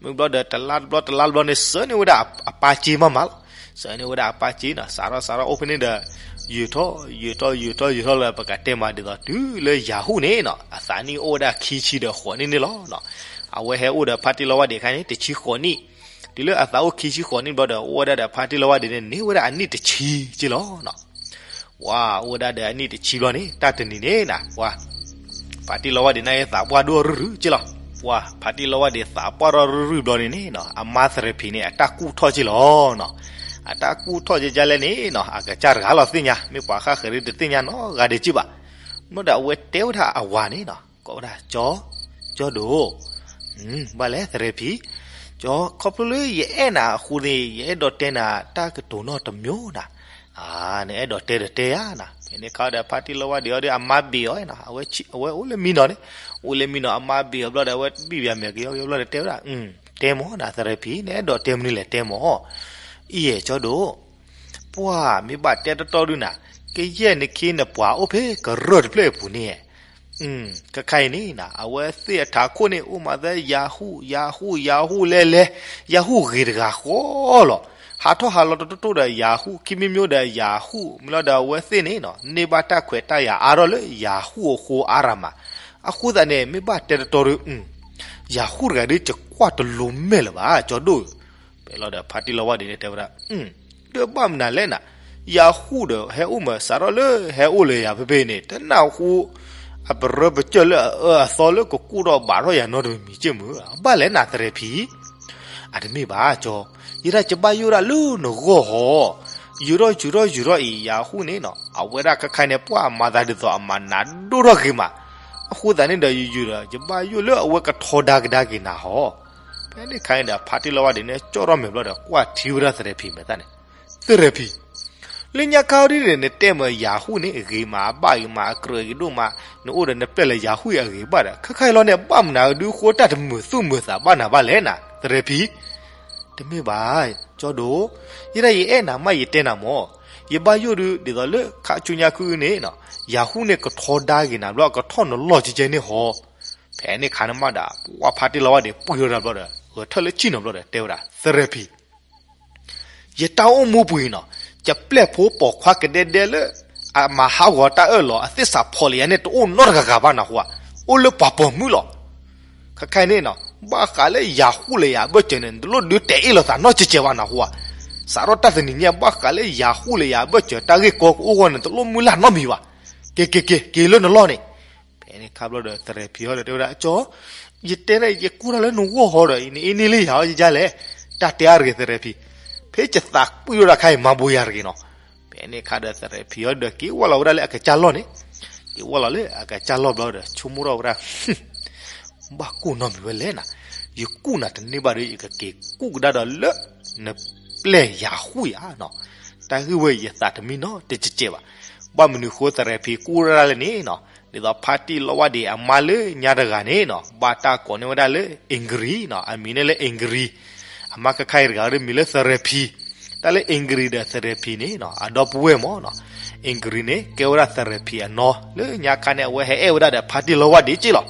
မ့ၢ်ဘျီဒီး တလါတဘျီ တလါတဘျီန့ၣ် စၢၤန့ၢ်ဝဲဒၣ်အပၢ်စ့မးမးလီၤ. စၢၤန့ၢ်ဝဲဒၣ်အပၢ်စ့နီၤ, စးထီၣ် စးထီၣ်အိၣ်ဖဲန့ၣ်ဒီး ယုာ်ထီၣ် ယုာ်ထီၣ် ယုာ်ထီၣ် ယုာ်ထီၣ်လၢပကတဲမးဒ်သိး တုၤလၢယၤဟူၣ်န့ၣ်နီၤ အသးနံၣ်အိၣ်ဝဲဒၣ်ခံဆံဒီးဃိးနံၣ်န့ၣ်လီၤ. အဝဲဟဲအိၣ်ဒီးဖါတံၢ်လီဝါဒံးအခါန့ၣ် တဆံဃိးနံၣ်, တုၤလၢအသးအိၣ်ခံဆံဃိးနံၣ်ဘျီဒီး အိၣ်ဝဲဒၣ်ဒီးဖါတံၢ်လီဝါဒံးန့ၣ် န့ၢ်ဝဲဒၣ်အနံၣ်တဆံက့လီၤ. ပှၤအိၣ်ဝဲဒၣ်ဒီးအနံၣ်တဆံဘျီန့ၣ် တၢ်တနံၤန့ၣ်နၤ ပှၤ ဖါတံၢ်လီဝါဒံးန့ၣ် သးပှၢ်ဒိၣ်ရုၢ်ရုၢ်က့လီၤ. ပှၤ ဖါတံၢ်လီဝါဒံးသးပှၢ်ထီၣ်ရုၢ်ရုၢ်ဘျီန့ၣ်န့ၣ်နီၤ အမါသရ့ၤဖံးန့ၣ် အတၢ်ကူၣ်ထီၣ်က့လီၤနီၤ. အတၢ်ကူၣ်ထီၣ်က့ကလဲၣ်န့ၣ်နီၤ အကစၢ်တဂၤလီၤသ့ၣ်ညါ မ့ၢ်ပှၤဃၣ်ဃဲၤဒုတသ့ၣ်ညါနီတဂၤဒံးက့ဘၣ်. မ့ၢ်ဒီးအဝဲတဲဝဲဒၣ်အဝၤန့ၣ်နီၤ ကိးဝဲဒၣ် ကၠီ, ကၠီဒိၣ်, ဘၣ်လဲၣ်သရ့ၤဖံး, ကၠီ ခီဖျိလၢယအဲၣ်နၤအဃိန့ၣ် ယအဲၣ်ဒိးတဲနၤတၢ်ကတိၤနီတမံၤနၤ. နအဲၣ်ဒိးတဲဒီးတဲယၤနၤ. ဖဲန့ၣ်ခါဒီးဖါတံၢ်လီဝါဒံးအီၤဒီး အမါဘ့ၣ်အီၤနၤ အဝဲအိၣ်လၢမံနီၤန့ၣ်, အိၣ်လၢမံနီၤ အမါဘ့ၣ်အီၤဘျီဒီး အဝဲဘံၣ်ဘၣ်မဲာ်ကယီကယီဘျီဒီးတဲဝဲဒၣ်, တဲမၢ်နၤသရ့ၤဖံး နအဲၣ်ဒိးတဲမနုၤလဲၣ်တဲမၢ်. အံၤ ကၠီဒိၣ်, ပှၤမ့ၢ်ဘၣ်တဲတီတီဒုနၤ ကယဲၢ်နခ့နပှၤအိၣ်ဖဲကရၢၢ်တဖျၢၣ်အပူၤန့ၣ် ခါခါအံၤန့ၣ်နၤ အဝဲသ့ၣ်အထးခိၣ်န့ၣ် အိၣ်မးသး ယၤဟူၣ် ယၤဟူၣ် ယၤဟူၣ်လဲလဲ, ယၤဟူၣ်ဂ့ၤတဂၤဃီလီၤ. ဟးထီၣ်ဟးလီၤတတိၢ်တိၢ်ဒီးယၤဟူၣ် ခံမံၤမံၤဒီးယၤဟူၣ် မ့ၢ်လီၤဒီးအဝဲသ့ၣ်န့ၣ်နီၤ န့ၢ်ဘၣ်တၢ်ခွဲးတၢ်ယာ်အါထီၣ်လၢယၤဟူၣ်အဃိအါရၤမး. အဃိသတးန့ၣ် မ့ၢ်ဘၣ်တဲတတီဒီး ယၤဟူၣ်တဂၤဒီး ယကွၢ်တလိၤမဲာ်လၢၤဘၣ် ကၠီဒိၣ်. ဖဲလီၤဒီးဖါတံၢ်လီဝါဒံးန့ၣ်တဲဝဲဒၣ်, ဒီးဘၣ်မနုၤလဲၣ်နၤ, ယၤဟူၣ်ဒီးဟဲအိၣ်မး စးထီၣ်လၢဟဲအိၣ်လၢယၤဖဲဖဲန့ၣ် တနၢ်ဟူ အပရၢပကၢၢ်လၢအအၢအသီလၢကကူၣ်ထီၣ်ဘၣ်ထီၣ်ယၤနီတမံၤမံၤက့ၢ်မုၢ်, ဘၣ်လဲၣ်နၤသရဲဖံ အတမ့ၢ်ဘၣ်ကၠီ, ယဲဒၣ်ယဘၣ်ယိၣ်ဒၣ်လၢနဂီၢ်ဟီ, ယူၤထီၣ်ယူၤထီၣ်ယူၤထီၣ်အံၤ ယၤဟူၣ်န့ၣ်နီၤ အဝဲဒၣ်ခဲခါန့ၣ် ပှၤအမၤသးဒ်သိးအမၤနးဒိၣ်ထီၣ်ဂ့ၤမး, အဃိသတးန့ၣ်ဒီး ယူၤယူၤဒီး ယဘၣ်ယိၣ်လၢအဝဲကထီဒါကဒါက့ၤနၤဟီ. ဖဲန့ၣ်ခါန့ၣ်ဒီး ဖါတံၢ်လီဝါဒံးန့ၣ် ကၠီထီၣ်မဲာ်ဘျီဒီး ကွၢ်ထံဝဲဒၣ်သရဲဖံမဲာ်သၣ်န့ၣ်, သရဲဖံ လၢညါခါအံၤဒ်န့ၣ် နတဲမ့ၢ်ယၤဟူၣ်န့ၣ် အဂ့ၤမး အဘၣ်ဂ့ၤမး အကြၢးဂ့ၤဒိၣ်မး, နအိၣ်ဒီးနပျဲၢ်လၢယၤဟူၣ်အံၤအဂ့ၤဘၣ်ဒီး ခဲခါအံၤလီၤန့ၣ် ဘၣ်မနုၤဒုးဃိတၢ်တမုာ်သူၣ်မုာ်သးဘၣ်နၤဘၣ်လဲၣ်နၤ သရဲဖံ. တမ့ၢ်ဘၣ်, ကၠီဒိၣ်, ယဲဒၣ်ယအဲၣ်နၤမးယတဲနၤမး, ယဘၣ်ယိၣ်ဒုး ဒ်သိးလၢခါဆူညါခုန့ၣ်နီၤ ယၤဟူၣ်န့ၣ်ကထီဒါက့ၤနၤဘျီ အကထီၣ်နလီၢ်ကဲကဲန့ၣ်ဟီ. ဖဲန့ၣ်ခါန့ၣ်မးဒီး ပှၤဖါတံၢ်လီဝါဒံး ပှံၢ်ထီၣ်တၢ်ဘျီဒီး ဂဲၤထၢၣ်လၢဆံၣ်နီၤဘျီဒီး တဲဝဲဒၣ် သရဲဖံ ယတၢ်အိၣ်မူပူၤအံၤနီၤ, ယပျဲၢ်ဖိပိာ်ခွါကဒဲဒဲလၢ အမၤဟးဂီၤတၢ်အၢၣ်လီၤ အသ့ၣ်စးဖီၣ်လၢယၤန့ၣ် တအိၣ်နီတဂၤဂၤဘၣ်နၢ်ဟူဧါ, အိၣ်လၢပှၤပိာ်မုၣ်လီၤ. ခဲခါအံၤန့ၣ်နီၤ ဘၣ်ဃးလၢယၤဟူၣ်လၢယၤအဘၢၣ်စၢၤန့ၣ် နတလိၣ်ဒုးတဲာ်အ့ၣ်လိာ်သးနီတစဲးဘၣ်နၢ်ဟူဧါ, စးထီၣ်တၢ်တနံၤညါ ဘၣ်ဃးလၢယၤဟူၣ်လၢယၤအဘၢၣ်စၢၤ တၢ်ဂ့ၢ်ကီကအိၣ်ဂီၢ်န့ၣ် တလိၣ်မုၢ်လၢ်နီတမံၤဘၣ်. က့ၤက့ၤက့ၤက့ၤလၢနလီၢ်န့ၣ် ဖဲန့ၣ်ခါဘျီဒီး သရဲဖံဟီဒီးတဲဝဲဒၣ် ကၠီ, ယတဲဒၣ်ယကူၣ်တၢ်လၢနဂီၢ်ဟီဒီး နအ့န့ၢ်လၢယၤအီၤယယါလဲၣ်, တၢ်တဲအါတဂ့ၤသရဲဖံ, ဖဲယသးကွံာ်ထီၣ်တၢ်ခါအံၤ မၤဘိးယၤတဂ့ၤနီၤ. ဖဲန့ၣ်ခါဒီး သရဲဖံဟီဒီး က့ၤဝဲလီၤဝဲဒၣ်လၢအကစၢ်လီၢ်န့ၣ်, က့ၤဝဲလီၤလၢအကစၢ်လီၢ်ဘျီဒီး ဆိကမိၣ်ထီၣ်ဝဲဒၣ် ဘၣ်ကိၢ်နီတမံၤဝဲလဲၣ်နၤ, ယကူၣ်နၤတန့ၢ်ဘၣ်ဒီး ယကက့ၤကူၣ်ကဒါဒီးလၢ နပျဲၢ်ယၤဟူၣ်ဧါနီၤ, တၢ်ဂ့ၢ်ဝဲအံၤယသးတမံနီတစဲးဘၣ်. ဘၣ်မနုၤဃိသရဲဖံကူၣ်ဒၣ်လဲၣ်န့ၣ်နီၤ, ဒ်သိးဖါတံၢ်လီဝါဒံးအမါလၢညါတဂၤန့ၣ်နီၤ ဘၣ်တၢ်ကိးန့ၢ်ဝဲဒၣ်လၢ အ့ၣ်ကရံၤနီၤ, အမံၤန့ၣ်လၢ အ့ၣ်ကရံၤ, အမါခဲခါအံၤတဂၤဒီးမံၤလၢသရဲဖံ, တၢ်လၢ အ့ၣ်ကရံၤဒီးသရဲဖံန့ၣ်နီၤ အဒီပုၢ်ဝဲၢ်မၢ်နီၤ, အ့ၣ်ကရံၤန့ၣ် ကဲဝဲဒၣ်သရဲဖံအနီၢ် လၢညါခါန့ၣ် အဝဲဟဲအဲၣ်ဝဲဒၣ်ဒီးဖါတံၢ်လီဝါဒံးက့ၢ်လီၤ.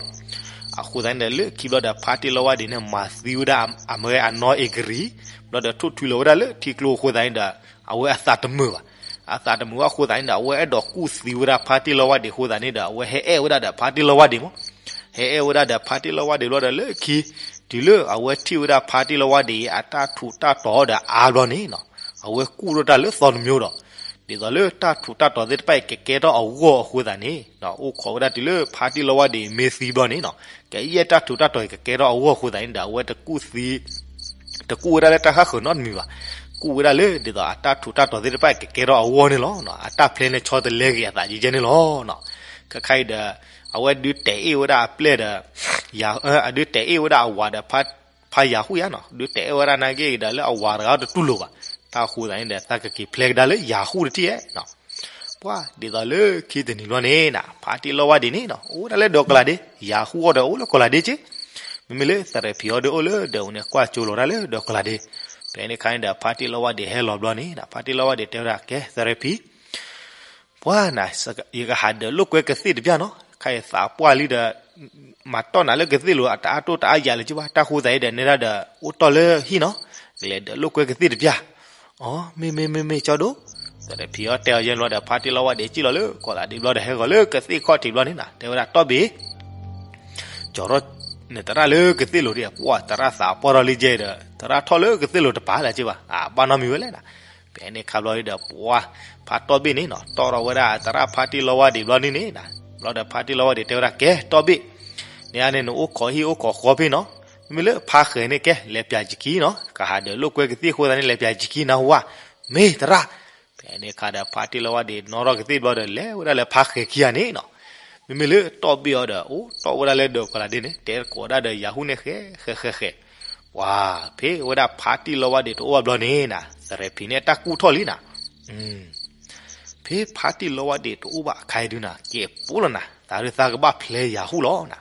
အဃိသတးန့ၣ်ဒီး လၢခံဘျီဒီး ဖါတံၢ်လီဝါဒံးန့ၣ် မၤသံဝဲဒၣ်အမ့ၢ်အနီၢ်အ့ၣ်ကရံၤ, ဘျီဒီးထိၣ်ထွံလီၤဝဲဒၣ်လၢထံကျိအဃိသတးန့ၣ်ဒီး အဝဲအသးတမုာ်ဘၣ်. အသးတမုာ်ဘၣ်အဃိသတးန့ၣ်ဒီး အဝဲအဲၣ်ဒိးကူၣ်သံဝဲဒၣ်ဖါတံၢ်လီဝါဒံးအဃိသတးန့ၣ်ဒီး အဝဲဟဲအဲၣ်ဝဲဒၣ်ဒီးဖါတံၢ်လီဝါဒံးမၢ်, ဟဲအဲၣ်ဝဲဒၣ်ဒီးဖါတံၢ်လီဝါဒံးဘျီဒီး လၢခံ တုၤလၢအဝဲထံၣ်ဝဲဒၣ်ဖါတံၢ်လီဝါဒံးအတၢ်ထူးတၢ်တီၤဒီးအါဘျီန့ၣ်နီၤ, အဝဲကူၣ်ထီၣ်တၢ်လၢသီတမံၤဒီး ဒ်သိးလၢတၢ်ထူးတၢ်တီၤသ့ၣ်တဖၣ်အံၤကကဲထီၣ်အဂီၢ်အဃိသတးန့ၣ်, အိၣ်ခိးဝဲဒၣ်တုၤလၢဖါတံၢ်လီဝါဒံးမ့ၢ်သံဘျီန့ၣ်နီၤ, ကယဲၢ်တၢ်ထူးတၢ်တီၤအံၤကကဲထီၣ်အဂီၢ်အဃိသတးန့ၣ်ဒီး အဝဲတကူၣ်သံ တကူၣ်ဝဲဒၣ်လၢတၢ်ဃၣ်ဃၢၤနီတမံၤဘၣ်. ကူၣ်ဝဲဒၣ်လၢဒ်သိးအတၢ်ထူးတၢ်တီၤသ့ၣ်တဖၣ်အံၤကကဲထီၣ်အဂီၢ်န့ၣ်လီၤ. အတၢ်ဖျဲးန့ၣ်ဆီတလဲက့ၤအသးယဲယဲန့ၣ်လီၤ. ခဲခါအံၤဒီး အဝဲဒုးတဲာ်အ့ၣ်ဝဲဒၣ်အပျဲၢ်ဒီး ယၤ အဒုးတဲာ်အ့ၣ်ဝဲဒၣ်အဝၤဒီး ဖါယၤဟူၣ်ယါနီၤ, ဒုးတဲာ်အ့ၣ်ဝဲဒၣ်နာ်က့ဒီးလၢအဝၤတဂၤတတူၢ်လိာ်ဘၣ်. တၢ်ဃိသတးန့ၣ်ဒီး သးကက့ၤဖျဲးကဒါလၢယၤဟူၣ်တထံၣ်ဧါနီၤ. ပှၤဒ်သိးလၢခံတနံၤဘျီန့ၣ်နီၤ, ဖါတံၢ်လီဝါဒံးန့ၣ်နီၤ အိၣ်ဝဲဒၣ်လၢဒီးကီၢ်လၤဒ့, ယၤဟူၣ်အီၤဒီးအိၣ်လၢကီၢ်လၤဒ့က့, မ့မ့ၢ်လၢသရဲဖံအီၤဒီးအိၣ်လၢဒီးအူန့ၣ် ကွၢ်ကၠိလီၤဝဲဒၣ်လၢဒီးကီၢ်လၤဒ့. ဖဲန့ၣ်ခါန့ၣ်ဒီး ဖါတံၢ်လီဝါဒံးဟဲလီၤဘျီန့ၣ်နီၤ, ဖါတံၢ်လီဝါဒံးတဲဝဲဒၣ် ကဲသရဲဖံ ပှၤနၤ, ယကဟးဒၢးလိာ်ကွဲကသ့ၣ်တပျၢ်နီၤ, ခဲအံၤသးပှၢ်လံဒီး မၤတီၢ်နၤလၢကသ့ၣ်လိၤ တအါတိၢ်တအါယၤလၢၤက့ဘၣ်, တၢ်ဃိသတးအံၤဒီး နဲဒၣ်ဒီး အိၣ်တီၢ်လၢဟံၣ်နီၤ, ကလဲၤဒၢးလိာ်ကွဲကသ့ၣ်တပျၢ်. အိ မ့မ့ၢ်မ့မ့ၢ်မ့ၢ်ကၠီဒိၣ်, သရဲဖံအီၤတဲအီၤယဲဘျီဒီး ဖါတံၢ်လီဝါဒံးစံၣ်လီၤလၢကီၢ်လၤဒ့ဘျီဒီး ဟဲဂီၤလၢကသ့ၣ်ခီၣ်ထံးဘျီန့ၣ်နီၤ, တဲဝဲဒၣ် တီၢ်ဘ့ၣ် ကၠီထီၣ် နသရၣ်လၢကသ့ၣ်လိၤဒံး ပှၤသရၣ်သးပှၢ်ထီၣ်လံကဲဒီး သရၣ်ထီၣ်လၢကသ့ၣ်လိၤတပၤလၢၤက့ဘၣ်, အဘၣ်နီတမံၤဝဲလဲၣ်နီၤ. ဖဲန့ၣ်ခါဘျီဒီး ပှၤဖါတီၢ်ဘ့ၣ်န့ၣ်နီၤ တီၢ်ထီၣ်ဝဲဒၣ်သရၣ်ဖါတံၢ်လီဝါဒံးဘျီန့ၣ်န့ၣ်နီၤ, ဘျီဒီးဖါတံၢ်လီဝါဒံးတဲဝဲဒၣ် ကဲ တီၢ်ဘ့ၣ် န့ၣ်အန့ၣ် နအိၣ်ခိးဟံၣ်အိၣ်ခိးဃီဖဲနီၤ, မ့မ့ၢ်လၢဖါဃဲၤန့ၣ် ကဲ လဲၤပၠးယခံနီၤ, ကဟးဒၢးလိာ်ကွဲကသ့ၣ်အဃိသတးန့ၣ် လဲၤပၠးယခံနၢ်ဟူဧါ, မ့ၢ်သရၣ် ဖဲန့ၣ်ခါဒီး ဖါတံၢ်လီဝါဒံးနီၣ်ထီၣ်ကသ့ၣ်ဘျီဒီး လဲၤဝဲဒၣ်လၢဖါဃဲၤခံဂၤန့ၣ်နီၤ, မ့မ့ၢ်လၢတီၢ်ဘ့ၣ်အီၤဒီး အိၣ်တီၢ်ဝဲဒၣ်လၢဒီးကီၢ်လၤဒ့န့ၣ် တဲသကိးဒၣ်ဒီးယၤဟူၣ်န့ၣ် ဃဲၤဃဲၤဃဲၤဃဲၤ, ပှၤဖဲဝဲဒၣ်ဖါတံၢ်လီဝါဒံးတအိၣ်ဘၣ်ဘျီန့ၣ်နီၤ သရဲဖံန့ၣ် တၢ်ကူၣ်ထီၣ်လံနီၤ, ဖဲဖါတံၢ်လီဝါဒံးတအိၣ်ဘၣ်အခါအံၤဒုနီၤ ကဲပိလီၤနၤ သးဒုသးကဘၣ်ဖျဲးယၤဟူၣ်လီၤနီၤ,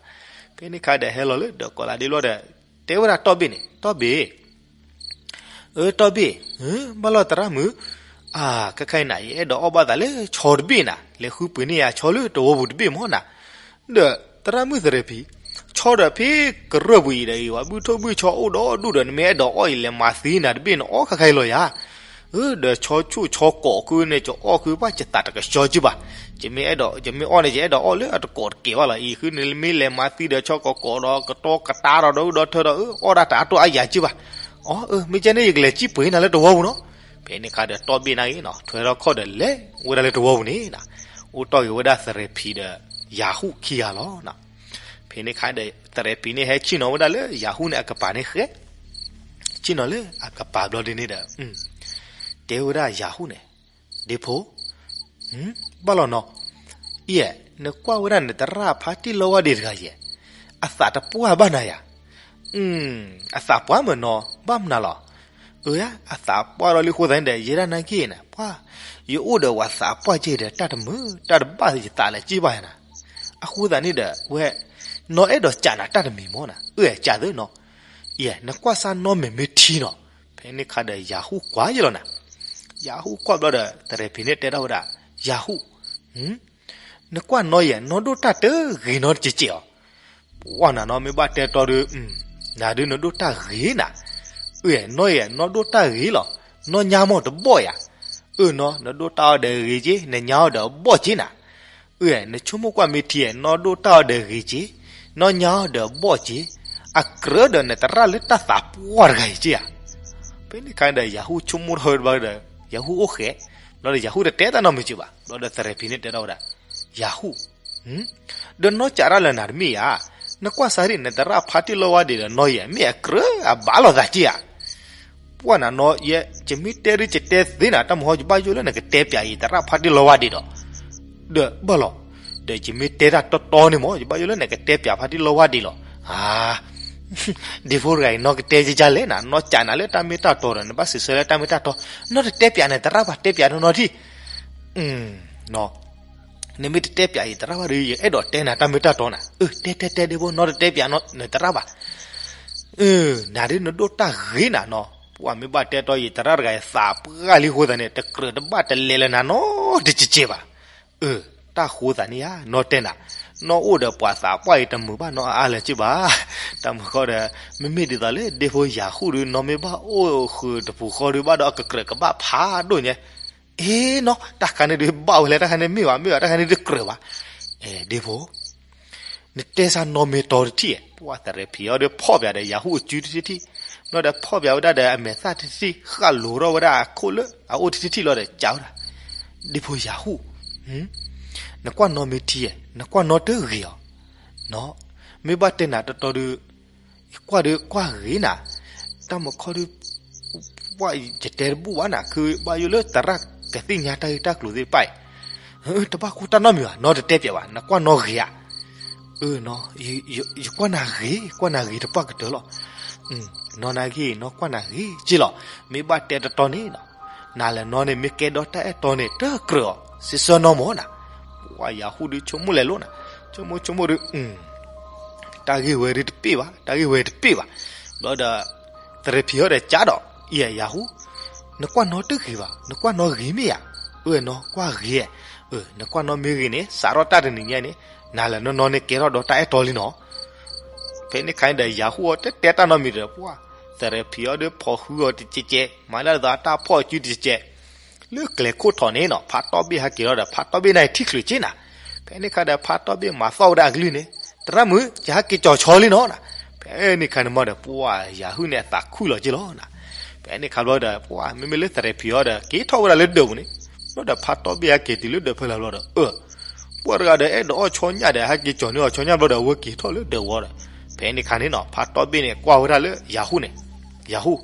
ဖဲန့ၣ်ခါဒီးဟဲလီၤလၢဒီးကီၢ်လၤဒ့ဘျီဒီး တဲဝဲဒၣ်တီၢ်ဘ့ၣ်န့ၣ် တီၢ်ဘ့ၣ် အၢ တီၢ်ဘ့ၣ်, ဘၣ်လီၤသရၣ်မုၣ်, အါ ခဲခါအံၤနၤ ယအဲၣ်ဒိးအီၣ်ဘၣ်သးလၢဆီတဘ့ၣ်နၤ, လဲၤဃုပှ့ၤန့ၢ်ယၤဆီလၢတဝီပူၤတဘ့ၣ်မၢ်နၤ, ဒီးသရၣ်မုၣ်သရဲဖံ, ဆီဒီးဖဲကရၢၢ်ပူၤအံၤဒီး အံၤဝဲဘုၣ်ထိၣ်ဘုၣ်ဆီအိၣ်ဒီးဒူၣ်ဒီး နမ့ၢ်အဲၣ်ဒိးအီၣ်အံၤ လဲၤမၤသံနၤတဘ့ၣ် နအီၣ်ခဲခါအံၤလီၤယၤ အၢ ဒီးဆီဆူၣ်ဆီကိးခုန့ၣ် ကအီၣ်ခုဘၣ်ယသးတကဆှီကၠိဘၣ်. ယမ့ၢ်အဲၣ်ဒိး ယမ့ၢ်အီၣ်န့ၣ် ယအဲၣ်ဒိးအီၣ်လၢအတကိးတကဲးဘၣ်လီၤ. အံၤခုန့ၣ် မ့ၢ်လဲၤမၤသံဒီးဆီကိးကိးဒီး ကတီကတၢ်ဒီး ဒီဒူၣ်ဒီထၢဒီး အၢ အီၣ်ဒၣ်တၢ်အတိၢ်အါယၤကၠိဘၣ်. အီ အၢ မ့ၢ်ကဲန့ၣ် ယကလဲၤစံၣ်ပှ့ၤနၤလၢတဝီပူၤနီၤ. ဖဲန့ၣ်ခါဒီး တီၢ်ဘ့ၣ်နာ်ဂ့ၤနီၤ ထွဲထီၣ်ခီၣ်ဒီးလဲၤဝဲဒၣ်လၢတဝီပူၤန့ၣ်နီၤ. အိၣ်တီၢ်ဂ့ၤဝဲဒၣ်သရဲဖံဒီးယၤဟူၣ်ခံဂၤလီၤ. ဖဲန့ၣ်ခါဒီး သရဲဖံန့ၣ်ဟဲဆ့ၣ်နီၤဝဲဒၣ်လၢယၤဟူၣ်န့ၣ်အကပၤန့ၣ်ဃဲ, ဆ့ၣ်နီၤလၢအကပၤဘျီဒ်န့ၣ်ဒီး တဲဝဲဒၣ်ယၤဟူၣ်န့ၣ်, ဒ့ဖိ, ဘၣ်လီၤနီၤ, အံၤ နကွၢ်ဝဲဒၣ်နသရၣ်ဖါတံၢ်လီဝါဒ့တဂၤယဲၢ်, အသးတပှၢ်ဘၣ်နၤယၤ, အသးပှၢ်မးနီၤ ဘၣ်မနုၤလီၤ. အၢ အသးပှၢ်ဒီးလံအဃိသတးန့ၣ်ဒီး ယဲဒၣ်နာ်က့ၤန့ၣ် ပှၢ်, ယအိၣ်ဒီးပှၤသးပှၢ်က့ၤဒီး တၢ်တမုာ် တၢ်တဘၣ်ယသးလၢၤက့ၤဘၣ်ယၤနၤ. အဃိသတးန့ၣ်ဒီး ဝဲ, နီၢ်အဲၣ်ဒိးကးနၤတၢ်တမံၤမးနၤ, အၢ ကးသ့နီၤ, အံၤ နကွၢ်စၢ်နီၢ်မဲာ်မ့ၢ်ထံနီၤ. ဖဲန့ၣ်ခါဒီးယၤဟူၣ်ကွၢ်ယလီၤနၤ, ယၤဟူၣ်ကွၢ်ဘျီဒီး သရဲဖံန့ၣ်တဲထီၣ်ဝဲဒၣ်, ယၤဟူၣ်, နကွၢ်နီၢ်ယဲၢ် နီၢ်ဒိၣ်တၢ်တဂ့ၤနီတကဲးကဲးအီၤ. ပှၢ်နၤနီၢ်မ့ၢ်ဘၣ်တဲတီဒီး, နၤဒုးနဒိၣ်တၢ်ဂ့ၤနၤ, အၢ နီၢ်ယဲၢ် နီၢ်ဒိၣ်တၢ်ဂ့ၤလီၤ, နီၢ်ညါမ့ၢ်တဘီၣ်ယၤ. အၢနီၤ နဒိၣ်တၢ်အီၤဒီးဂ့ၤက့ၤ နညါအီၤဒီးဘီၣ်က့ၤနၤ. အၢ နဆိကမိၣ်ကွၢ်မ့ၢ်ထံဧါ နီၢ်ဒိၣ်တၢ်အီၤဒီးဂ့ၤက့ၤ, နီၢ်ညါအီၤဒီးဘီၣ်က့ၤ, အကြၢးဒီးနသရၣ်လၢတၢ်သးပှၢ်တဂၤအံၤက့ၤဧါ. ဖဲန့ၣ်ခါဒီး ယၤဟူၣ်ဆိကမိၣ်ထီၣ်ဝဲတဘျီဒီး ယၤဟူၣ်အိၣ်ဃဲး, ဘျီဒီးယၤဟူၣ်တတဲတၢ်နီတမံၤက့ၤဘၣ်. ဘျီဒီးသရဲဖံန့ၣ်တဲထီၣ်ဝဲဒၣ်, ယၤဟူၣ်, ဒီးနီၢ်ကးတၢ်လၢနၤတမ့ၢ်ဧါ, နကွၢ်စၢ်ဒ် နသရၣ်ဖါတံၢ်လီဝါဒ့ဒီးနီၢ်ယဲၢ် မ့ၢ်အကြၢးအဘၣ်လိာ်သးက့ၤဧါ. ပှၢ်နၤနီၢ်ယဲၢ် ယမ့ၢ်တဲဒုးယတဲသ့နၤ တၢ်မဟီ ယဘၣ်ယိၣ်လၢနကတဲပၠးယသရၣ်ဖါတံၢ်လီဝါဒ့ဒီး, ဒီးဘၣ်လီၤ, ဒီးယမ့ၢ်တဲတၢ်တီတီန့ၣ်မး ယဘၣ်ယိၣ်လၢနကတဲပၠးဖါတံၢ်လီဝါဒ့လီၤ. အါ ဒ့ဖိတဂၤအံၤ နီၢ်ကတဲယကလဲၣ်နၤ, နီၢ်ကးနၤလၢတၢ်မ့ၢ်တၢ်တီဒီး နဘၣ်စံးဆၢလၢတၢ်မ့ၢ်တၢ်တီ, နီၢ်တတဲပၠးနသရၣ်ဘၣ် တဲပၠးနီၢ်နီၢ်ထံၣ် နီၢ် နမ့ၢ်တတဲပၠးယသရၣ်ဘၣ်ဒီး ယအဲၣ်ဒိးတဲနၤတၢ်မ့ၢ်တၢ်တီနၤ. အၢ တဲတဲတဲဒ့ဖိ နီၢ်တတဲပၠးနသရၣ်ဘၣ်. အၢ နၤဒ်နဒိၣ်တၢ်ဂ့ၤနၤနီၤ, ပှၢ်မ့ၢ်ဘၣ်တဲတီယသရၣ်တဂၤအံၤသးပှၢ်လံအဃိသတးန့ၣ် တကြၢးတဘၣ်တလဲၤလၢနၤနီတကဲးကဲးဘၣ်. အၢ တၢ်ဃိသးန့ၣ်ဧါ နီၢ်တဲနၤ, နီၢ်အိၣ်ဒီးပှၤသးပှၢ်အံၤတမုာ်ဘၣ်နီၢ်အါအါလၢၤက့ၤဘၣ်. တၢ်မုာ်ဃီဒီး မ့မ့ၢ်ဒ်သိးလၢဒ့ဖိယၤဟူၣ်ဒီး နီၢ်မ့ၢ်ဘၣ်အိၣ်ဃုာ်တပူၤဃီဒီး ဘၣ်ဒီးအကကြၢးကဘၣ်ဖးဒိၣ်ညါ အ့နီၤ တၢ်ခါန့ၣ်ဒုးဘၣ်ဝဲလဲၣ် တၢ်ခါန့ၣ်မ့ၢ်ဘၣ် မ့ၢ်ဘၣ် တၢ်ခါန့ၣ်တကြၢးဘၣ်. အဲ ဒ့ဖိ, နတဲစၢ်နီၢ်မ့ၢ်တီတထံၣ်, ပှၢ်သရဲဖံအီၤဒီးဖီၣ်ပၠးဒီးယၤဟူၣ်အစုတထံၣ်ထံၣ်, ဘျီဒီးဖီၣ်ပၠးဝဲဒၣ်ဒီးအမဲာ်သၣ်တထံၣ်ထံၣ် ဃၣ်လိၤထီၣ်ဝဲဒၣ်အခိၣ်လၢအအိၣ်တထံၣ်ထံၣ်လီၤဒီးကးဝဲဒၣ်, ဒ့ဖိယၤဟူၣ်, နကွၢ်နီၢ်မ့ၢ်ထံဧါ, နကွၢ်နီၢ်တဂ့ၤအီၤ, နီၢ်, မ့ၢ်ဘၣ်တဲနၤတီတီဒီး ယကွၢ်ဒီးကွၢ်ဂ့ၤနၤ, တၢ်မုာ်ခီဒီး ပှၢ်ယတဲတဘူၣ်ဘၣ်နၤ ခုဘၣ်ယိၣ်လၢသရၣ်ကသ့ၣ်ညါတၢ်ဂ့ၢ်တၢ်ကျိၤသ့ၣ်တဖၣ်အံၤ, တဘၣ်ဃိတၢ်နီတမံၤဘၣ် နီၢ်တတဲပၠးဘၣ် နကွၢ်နီၢ်ဂ့ၤဧါ, အၢနီၢ်, ယကွၢ်နၤဂ့ၤ ကွၢ်နၤဂ့ၤတပှၢ်ကတၢၢ်လီၤ, နီၢ်နၤဂ့ၤ နီၢ်ကွၢ်နၤဂ့ၤက့လီၤ, မ့ၢ်ဘၣ်တဲတီတီန့ၣ်နီၢ်, နၤလၢနီၢ်န့ၣ် မ့ၢ်ကဲဒီးတၢ်အဲၣ်တီန့ၣ် တကြၢးအီၤ စံးဆၢနီၢ်မးနၤ, ပှၢ်ယၤဟူၣ်ဒီးဆိကမိၣ်လဲၤလိၤနၤ, ဆိကမိၣ်ဆိကမိၣ်ဒီး တၢ်ဂ့ၢ်ဝဲဒၣ်တပ့ၢ်ဘၣ် တၢ်ဂ့ၢ်ဝဲတပ့ၢ်ဘၣ်, ဘျီဒီး သရဲဖံအီၤဒီးကးဒီး အံၤယၤဟူၣ်, နကွၢ်နီၢ်တဂ့ၤဘၣ် နကွၢ်နီၢ်ဂ့ၤမ့ၢ်ဧါ, အၢနီၢ်ကွၢ်ဂ့ၤ, အၢ နကွၢ်နီၢ်မ့ၢ်ဂ့ၤန့ၣ် စးထီၣ်တၢ်တနံၤညါန့ၣ် နၤလၢနီၢ်နီၢ်န့ၣ်ကဲထီၣ်ဒီးတၢ်အဲၣ်တီလံနီၢ်, ဖဲန့ၣ်ခါဒီးယၤဟူၣ်အီၤတတဲတၢ်နီတမံၤဒီး ပှၢ်သရဲဖံအီၤဒီးဖီၣ်ဃုအီၤတကဲးကဲး မၤလၢသးတၢ်ဖီၣ်အစုတကဲးကဲး လၢကျဲခိၣ်ထီၣ်န့ၣ်နီၢ် ဖးတီၢ်ဘ့ၣ်ဟဲက့ၤထီၣ်ဒီး ဖးတီၢ်ဘ့ၣ်န့ၣ်ထံၣ်ချုးက့နၤ, ဖဲန့ၣ်ခါဒီးဖးတီၢ်ဘ့ၣ်မၤသီၣ်ဝဲဒၣ်အကလုၢ်န့ၣ်, သရၣ်မုၣ် ယဟဲက့ၤကၠီၤဆီလံနီၢ်နၤ, ဖဲန့ၣ်ခါန့ၣ်မးဒီး ပှၢ်ယၤဟူၣ်န့ၣ်အသးခုၣ်လီၤက့လီၤနၤ, ဖဲန့ၣ်ခါဘျီဒီး ပှၢ်မ့မ့ၢ်လၢသရဲဖံအီၤဒီး က့ၤထီၣ်ဝဲဒၣ်လၢဒၢးပူၤန့ၣ်, ဘျီဒီးဖးတီၢ်ဘ့ၣ်ဟဲက့ၤတုၤလၢဒၢးဖဲလၢ်ဘျီဒီး အၢ ပှၢ်တဂၤဒီးအဲၣ်ဒိးအီၣ်ဆီညၣ်ဒီး ဟဲက့ၤကၠီၤန့ၢ်အီၤဆီညၣ်ဘျီဒီး အဝဲက့ၤထီၣ်လၢဒၢးဝီဒီး, ဖဲန့ၣ်ခါန့ၣ်နီၢ် ဖးတီၢ်ဘ့ၣ်န့ၣ်ကွၢ်ဝဲဒၣ်လၢယၤဟူၣ်န့ၣ်, ယၤဟူၣ်,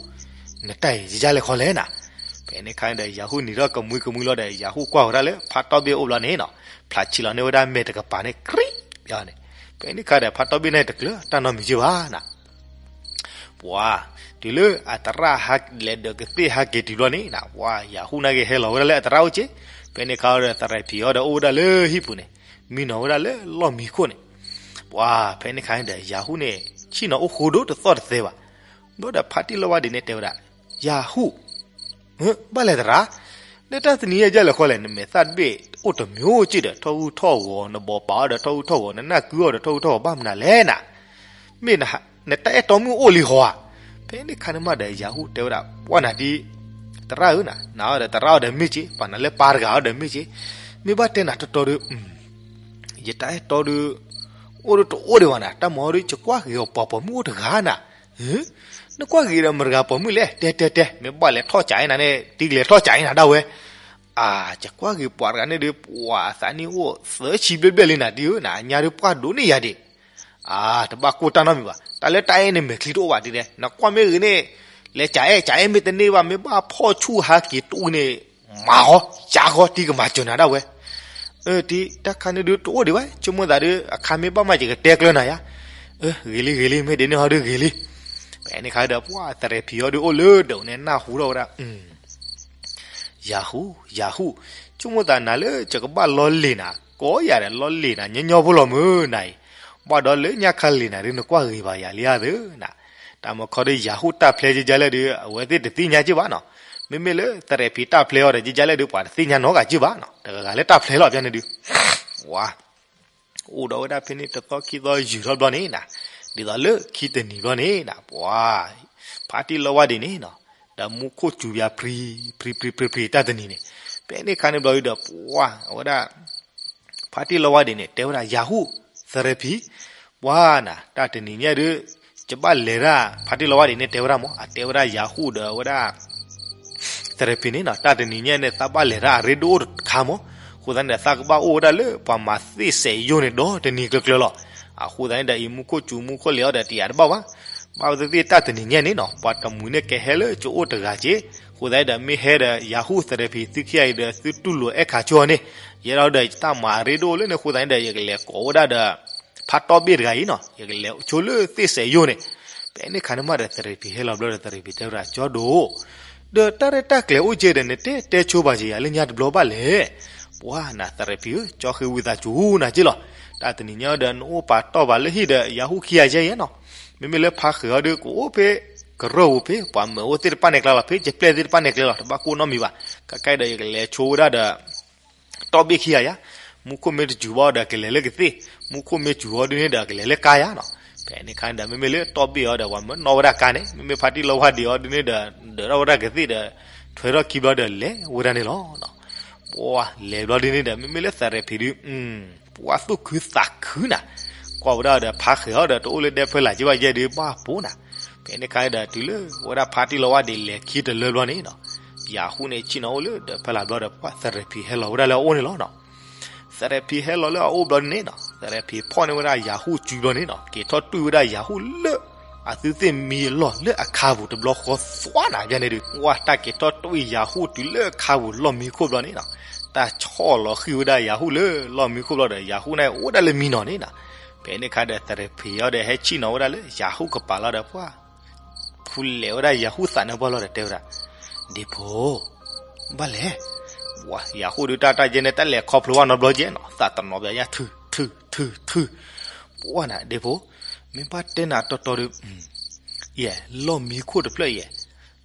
နတၢ်အံၤယလဲၤခီလဲၣ်နၤ, ဖဲန့ၣ်ခါန့ၣ်ဒီး ယၤဟူၣ်နံၤထီၣ်ကမှံကမှံလီၤဒီး ယၤဟူၣ်ကွၢ်ဝဲဒၣ်လၢဖးတီၢ်ဘ့ၣ်အိၣ်ဘျီန့ၣ်နီၢ်, ဖျးဆံးလီၤန့ၢ်ဝဲဒၣ်မဲာ်တကပၤန့ၣ် ကြံးန့ၣ်, ဖဲန့ၣ်ခါဒီး ဖးတီၢ်ဘ့ၣ်န့ၣ်တကျၢၤတၢ်နီတမံၤက့ဘၣ်နၤ ပှၤ, တုၤလၢအသရၣ်ဟးလဲၤဒၢးကသ့ၣ်ဟးက့ၤတုၤဘျီန့ၣ်နၤ ပှၤ ယၤဟူၣ်နာ်က့ၤဟဲလီၤဝဲဒၣ်လၢအသရၣ်အိၣ်က့, ဖဲန့ၣ်ခါဒီးသရဲဖံအီၤဒီးအိၣ်ဝဲဒၣ်လၢဟံၣ်ပူၤန့ၣ်, မံနီၤဝဲဒၣ်လၢလီၢ်မံခိၣ်န့ၣ်, ပှၤ ဖဲန့ၣ်ခါန့ၣ်ဒီး ယၤဟူၣ်န့ၣ် ဆ့ၣ်နီၤအိၣ်ဃိဒိၣ်တသီၣ်တသဲဘၣ်, ဘျီဒီးဖါတံၢ်လီဝါဒ့န့ၣ်တဲဝဲဒၣ်, ယၤဟူၣ် ဘၣ်လဲၣ်သရၣ်, လၢတၢ်တနံၤအံၤယလဲၤခီလဲၣ် နမဲာ်သၣ်တဘ့ၣ်အိၣ်တမံၤအိၣ်က့ဒီး ထီၣ်ဂူထီၣ်ဂီၤ နဘိးပာ်အီၤဒီးထီၣ်ဂူထီၣ်ဂီၤ နနၢ်ကုအီၤဒီးထီၣ်ဂူထီၣ်ဂီၤ ဘၣ်မနုၤလဲၣ်နၤ, မ့ၢ်နတၢ်အဲၣ်တီမုၣ်အိၣ်လံဟီဧါ, ဖဲန့ၣ်ခါန့ၣ်မးဒီး ယၤဟူၣ်တဲဝဲဒၣ် ပှၢ်နၤဒ် သရၣ်ဧၢနၤ, နၤအီၤဒီးသရၣ်အီၤဒီးမ့ၢ်က့, ပှၤနၤလၢပၢ်တဂၤအီၤဒီးမ့ၢ်က့, မ့ၢ်ဘၣ်တဲနၤတီတီဒီး ယတၢ်အဲၣ်တီဒီး အိၣ်ဒီးတအိၣ်ဒံးဘၣ်နၤ, တၢ်မၤအီၤဒီး ယကွၢ်ဂ့ၤအီၤပှၤပိာ်မုၣ်အိၣ်တဂၤနၤ. နကွၢ်ဂ့ၤဒီးမတၤတဂၤပိာ်မုၣ်လဲၣ်, တဲတဲတဲ, မ့ၢ်ဘၣ်လဲၤထီၣ်ကးအံၤနၤန့ၣ် တံလဲၤထီၣ်ကးအံၤနၤဒၣ်ဝဲ. အၢ ယကွၢ်ဂ့ၤပှၤတဂၤန့ၣ်ဒီး ပှၤအသးနံၣ်အိၣ်သၢဆံဘျဲၣ်ဘျဲၣ်လံနၤတံဧၢနၤ, အညါဒီးပှၢ်ဒိးန့ၢ်ယၤဒံး. အၢ တဘၣ်ကိၢ်တၢ်နီတမံၤဘၣ်, တၢ်လၢတၢ်အဲၣ်န့ၣ်မဲာ်ချံတအိၣ်ဘၣ်တံတဲ, နကွၢ်မ့ၢ်ဂ့ၤန့ၣ် လဲၤကးအဲၣ်, ကးအဲၣ်မ့ၢ်တန့ၢ်ဘၣ်, မ့ၢ်ဘၣ်ဖီၣ်ဆူၣ်ဟးက့ၤတအိၣ်န့ၣ် မၤဃီ, ကးဃီ, တံကမၤစၢၤနၤဒၣ်ဝဲ. တံ တၢ်ခါန့ၣ်ဒုးတအိၣ်ဒံးဘၣ်, ဆိကမိၣ်သးဒီး အခါမ့ၢ်ဘၣ်မး ယကတဲကျၢၤနၤယါ. ဂ့ၤလံဂ့ၤလံ, မ့ၢ်ဒ်န့ၣ်ဟီဒုးဂ့ၤလံ. ဖဲန့ၣ်ခါဒီး ပှၢ်သရဲဖံးအီၤဒုးအိၣ်လၢဒၢးန့ၣ် နၢ်ဟူထီၣ်ဝဲဒၣ် ယၤဟူၣ် ယၤဟူၣ်, ဆိကမိၣ်သးနၤလၢယကဘၣ်လီလ့ၤနၤ ကိးယၤဒီးလီလ့ၤနၤ ညီညီဖိလီၤမုၢ်နၤအံၤ, ဘၣ်ဒီးလၢညါခါလ့ၤနၤဒုး နကွၢ်ဂ့ၤဘၣ်ယၤလံဧါသၢနၤ. တၢ်မခီဒီးယၤဟူၣ်တၢ်ဖျဲကကလဲၣ်ဒီး အဝဲသ့ၣ်တသ့ၣ်ညါက့ၢ်ဘၣ်နီၤ. မ့မ့ၢ်လၢသရဲဖံးတၢ်ဖျဲအီၤဒီး ကကလဲၣ်ဒီး ပှၤတသ့ၣ်ညါနီတဂၤက့ၢ်ဘၣ်နီၤ, တဂၤဂၤလၢတၢ်ဖျဲလီၤ ဖဲန့ၣ်ဒုး ဝါ အိၣ်ဒီးဝဲဒၣ်ဖဲန့ၣ် တသီခံသီယုာ်ထီၣ်ဘျီန့ၣ်နၤ, ဒ်သိးလၢခံတနံၤဘျီန့ၣ်နၤ ပှၤ ဖါတံၢ်လီဝါဒံးန့ၣ်နီၤ, ဒီးမူခိၣ်စူၤပၠး ဖြံဖြံဖြံဖြံ တၢ်တနံၤန့ၣ်, ဖဲန့ၣ်ခါန့ၣ်ဘျီဒီး ပှၤ အဝဲဒၣ် ဖါတံၢ်လီဝါဒံးန့ၣ် တဲဝဲဒၣ် ယၤဟူၣ် သရဲဖံး, ပှၤနၤ တၢ်တနံၤညါဒီး ယဘၣ်လဲၤဒၣ် ဖါတံၢ်လီဝါဒံးန့ၣ် တဲဝဲဒၣ်မး, အတဲဝဲဒၣ်ယၤဟူၣ်ဒီးဝဲဒၣ် သရဲဖံးန့ၣ်နီၤ, တၢ်တနံၤညါန့ၣ် သးဘၣ်လဲၤတၢ်အရ့ဒိၣ်တခါမး, အဃိသတးန့ၣ်ဒီး သးကဘၣ်အိၣ်ဝဲဒၣ်လၢပှၤမၤသ့ၣ်စဲးယိၣ်န့ၣ် ဒီတနံၤကျၢၤကျၢၤလီၤ. အဃိသတးန့ၣ်ဒီး အံၤမူခိၣ်စူၤ မူခိၣ်လဲၤအီၤဒီး တယာ်တဘၣ်ဘၣ်, ဘၣ်သ့ၣ်သ့ၣ်တၢ်တနံၤညါန့ၣ်နီၤ ပှၤတမှံၤန့ၣ်ကဟဲလၢကအိၣ်တဂၤက့ၢ်, အဃိသတးဒီး မ့ၢ်ဟဲဒီး ယၤဟူၣ် သရဲဖံး သုခံဂၤအံၤဒီး သုတူၢ်လိာ်အဲၣ်ခးဆိအီၤန့ၣ်, ယဲဒၣ်ဒီးယတၢ်မၤအရ့ဒိၣ်လၢန့ၣ် အဃိသတးန့ၣ်ဒီး ယကလဲၤကိးဝဲဒၣ်ဒီး ဖါတီၢ်ဘ့ၣ်တဂၤအံၤနီၤ, ယကလဲၤဆိလၢသ့ၣ်စဲးယိၣ်န့ၣ်. ဖဲန့ၣ်ခါန့ၣ်မးဒီး သရဲဖံးဟဲလီၤဘျီဒီး သရဲဖံးတဲဝဲဒၣ် ကၠီဒိၣ်, ဒီးတၢ်ရဲၣ်တၢ်ကျဲၤအိၣ်ကဲဒီး နတဲတဲဆိပာ်က့ၤယၤလၢညါတဘျီဘၣ်လဲၣ်. ပှၤနၤ သရဲဖံးဧၢ, ကၠီဃ့ဝံသးစူၤနၤက့ၢ်လီၤ. တၢ်တနံၤညါဒီး နအိၣ်ပာ်တီၢ်ဘၣ်လၢဟံၣ်ဒီး ယၤဟူၣ်ခံဂၤယဲယဲနီၤ, မ့မ့ၢ်လၢဖါဃဲၤအီၤဒီး ကအိၣ်ဖဲ ကရၢၢ်ပူၤဖဲ ပှၤမၢၤအိၣ်သ့ၣ်တဖၣ်န့ၣ်ကျါလီၤ, ဖဲယပျဲၢ်သ့ၣ်တဖၣ်န့ၣ်ကျဲလီၤ, တဘၣ်ကိၢ်နီတမံၤဘၣ်. ခဲကဲဒီး ယကလဲၤဆိဝဲဒၣ်ဒီး တီၢ်ဘ့ၣ်ခံဂၤယါ, မူခိၣ်မ့ၢ်တစူၤဘၣ်ဒီး ကလဲၤလၢကသ့ၣ်, မူခိၣ်မ့ၢ်စူၤအီၤဒ်န့ၣ်ဒီး ကလဲၤလၢကါယါနီၤ. ဖဲန့ၣ်ခါန့ၣ်ဒီး မ့မ့ၢ်လၢတီၢ်ဘ့ၣ်အီၤဒီး ပှၤမၢနီၣ်ဝဲဒၣ်ကါန့ၣ်, မ့မ့ၢ်ဖါတံၢ်လီဝါဒံးအီၤဒ်န့ၣ်ဒီး ဒၢးထီၣ်ဝဲဒၣ်ကသ့ၣ်ဒီး ထွဲထီၣ်ခံဘျီဒီး လဲၤဝဲဒၣ်န့ၣ်လီၤ. ပှၤလဲၤဘျီဒ်န့ၣ်ဒီး မ့မ့ၢ်လၢသရဲဖံးဒုး ပှၤသူၣ်ခုသးခုနၤ, ကွၢ်ဝဲဒၣ်ဒီး ဖါဃဲၤအီၤဒီး တအိၣ်လၢဒဲဖၢလာ်က့ဘၣ်ယဲဒုး ဘၣ်ပိာ်နၤ. ဖဲန့ၣ်ခါဒီး တုၤလၢဝဲဒၣ်ဖါတံၢ်လီဝါဒံးလဲၤခံတလၢဘျီန့ၣ်နီၤ, ယၤဟူၣ်န့ၣ်ဆ့ၣ်နီၤအိၣ်လၢဒဲဖၢလာ်ဘျီဒီး ပှၤသရဲဖံးဟဲလီၤဝဲဒၣ်လၢအအိၣ်န့ၣ်လီၤနီၤ. သရဲဖံးဟဲလီၤလၢအအိၣ်ဘျီန့ၣ်နီၤ, သရဲဖံးဖီၣ်န့ၢ်ဝဲဒၣ်ယၤဟူၣ်စုဘျီန့ၣ်နီၤ, က့ၤထီၣ်တွံၢ်ဝဲဒၣ်ယၤဟူၣ်လၢ အသုသ့ၣ်မံအလီၢ်လၢအခါပူၤတဘျီဃီသွါနၤ ဖဲန့ၣ်ဒုး ဝဲတၢ်က့ၤထီၣ်တွံၢ်ယၤဟူၣ်တုၤလၢအခါပူၤလီၢ်မံခိၣ်ဘျီန့ၣ်နီၤ, တၢ်ဆီၣ်လီၤဃံၤဝဲဒၣ်ယၤဟူၣ်လၢလီၢ်မံခိၣ်ဘျီဒီး ယၤဟူၣ်န့ၣ်အိၣ်ဒၣ်လၢမံနီၤန့ၣ်နီၤ. ဖဲန့ၣ်ခါဒီး သရဲဖံးအီၤဒီးဟဲဆ့ၣ်နီၤဝဲဒၣ်လၢယၤဟူၣ်ကပၤလီၤဒီး ပှၤ ဖူလဲၤဝဲဒၣ်ယၤဟူၣ်သးန့ၣ်ပှၢ်လီၤဒီးတဲဝဲဒၣ်, ဒ့ဖိ, ဘၣ်လဲၣ်. ဝဲ ယၤဟူၣ်ဒုးတၢ်တၢ်ယဲန့ၣ် တၢ်လဲၤခီဖျိဘၣ်နီတဘျီယဲနီၤ, သးတနီၤဘၣ်ယါထုထုထု, ပှၢ်နၤဒ့ဖိ, မ့ၢ်ဘၣ်တဲနၤတီတီဒီး ယဲ လီၢ်မံခိၣ်တဖျၢၣ်ယဲ,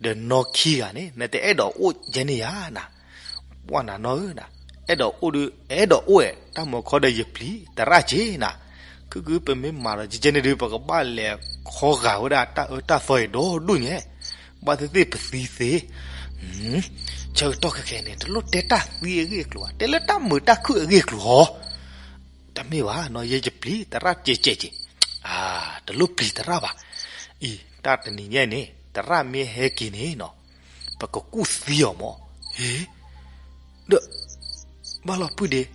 ဒီးနီၢ်ခံဂၤန့ၣ် နတအဲၣ်ဒိးအိၣ်ယဲန့ၣ်ယါနၤ, ပှၢ်နၤနီၢ်ဧၢနၤ, အဲၣ်ဒိးအိၣ်ဒုး အဲၣ်ဒိးအိၣ်ဝဲ တၢ်မၤခီဒီးယပျံၤသရၣ်က့နၤ, ခုၣ်ခုၣ်ပမ့ၢ်မၤဒီးကဲန့ၣ်ဒုး ပကဘၣ်လဲၤခီဂာ်ဝဲဒၣ်တၢ်အၢတၢ်သီအံၤဒီဒူၣ်ညါ, ဘၣ်သ့ၣ်သ့ၣ်ပသံသ့, ဆၢကတီၢ်ခဲခဲန့ၣ် တလိၣ်တဲတၢ်သံအဂ့ၢ်အကျိၤဘၣ်, တဲလၢတၢ်မုာ်တၢ်ခုၣ်အဂ့ၢ်အကျိၤဟီ တမ့ၢ်ဘၣ်နီၤ, ယဲယပျံၤသရၣ်ကဲကဲက့, အါ တလိၣ်ပျံၤသရၣ်ဘၣ်, အံၤ တၢ်တနံၤညါန့ၣ် သရၣ်မ့ၢ်ဟဲက့ၤန့ၣ်နီၤ, ပကကူၣ်သံအီၤမး, ဟ့ ဒီး ဘၣ်လီၤပုၢ်ဒ့,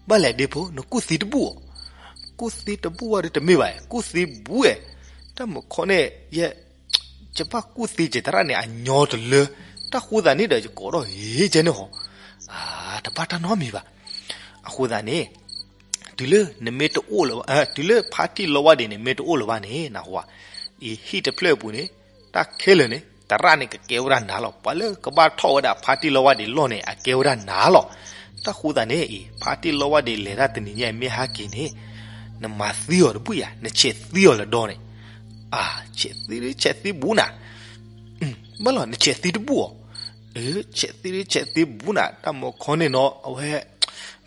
ဘၣ်လဲၣ်ဒ့ဖိ နကူၣ်သံတဘူၣ်အီၤ, ကူၣ်သံတဘူၣ်ဝဲဒီးတမ့ၢ်ဘၣ်, ကူၣ်သံဘူၣ်ဝဲ, တၢ်မုာ်ခီန့ၣ် ယဲ ယဘၣ်ကူၣ်သံကဲသရၣ်န့ၣ် အညီတလၢ, တၢ်ဃိသးန့ၣ်ဒီး ယကိးထီၣ်ဟ့ကဲန့ၣ်ဟီ, အါ တဘၣ်တၢ်နီတမံၤဘၣ်, အဃိသတးန့ၣ် တုၤလၢနမ့ၢ်တအိၣ်လၢၤဘၣ်, တုၤလၢဖါတံၢ်လီဝါဒံးန့ၣ် မ့ၢ်တအိၣ်လၢၤဘၣ်န့ၣ် နၢ်ဟူဧါ, အံၤဟံၣ်တဖျၢၣ်အပူၤန့ၣ် တၢ်ခဲလၢာ်န့ၣ် သရၣ်န့ၣ်ကကဲဝဲဒၣ်နၤလီၤ, ပှၤလၢကဘၣ်ထီၣ်ဝဲဒၣ်ဖါတံၢ်လီဝါဒံးလီၢ်န့ၣ် အကဲဝဲဒၣ်နၤလီၤ. တၢ်ဃိသတးန့ၣ်အံၤ ဖါတံၢ်လီဝါဒံးလဲၤတၢ်တနံၤညါအံၤမ့ၢ်ဟဲက့ၤန့ၣ် နမၤသံအီၤတဘူၣ်ယၤ, နဆဲးသံအီၤလၢဒီန့ၣ်, အါ ဆဲးသံဆဲးသံဘူၣ်နၤ, ဘၣ်လီၤ နဆဲးသံတဘူၣ်အီၤ, ဆဲးသံဆဲးသံဘူၣ်နၤ, တၢ်မုာ်ခီန့ၣ်နီၤ အဝဲ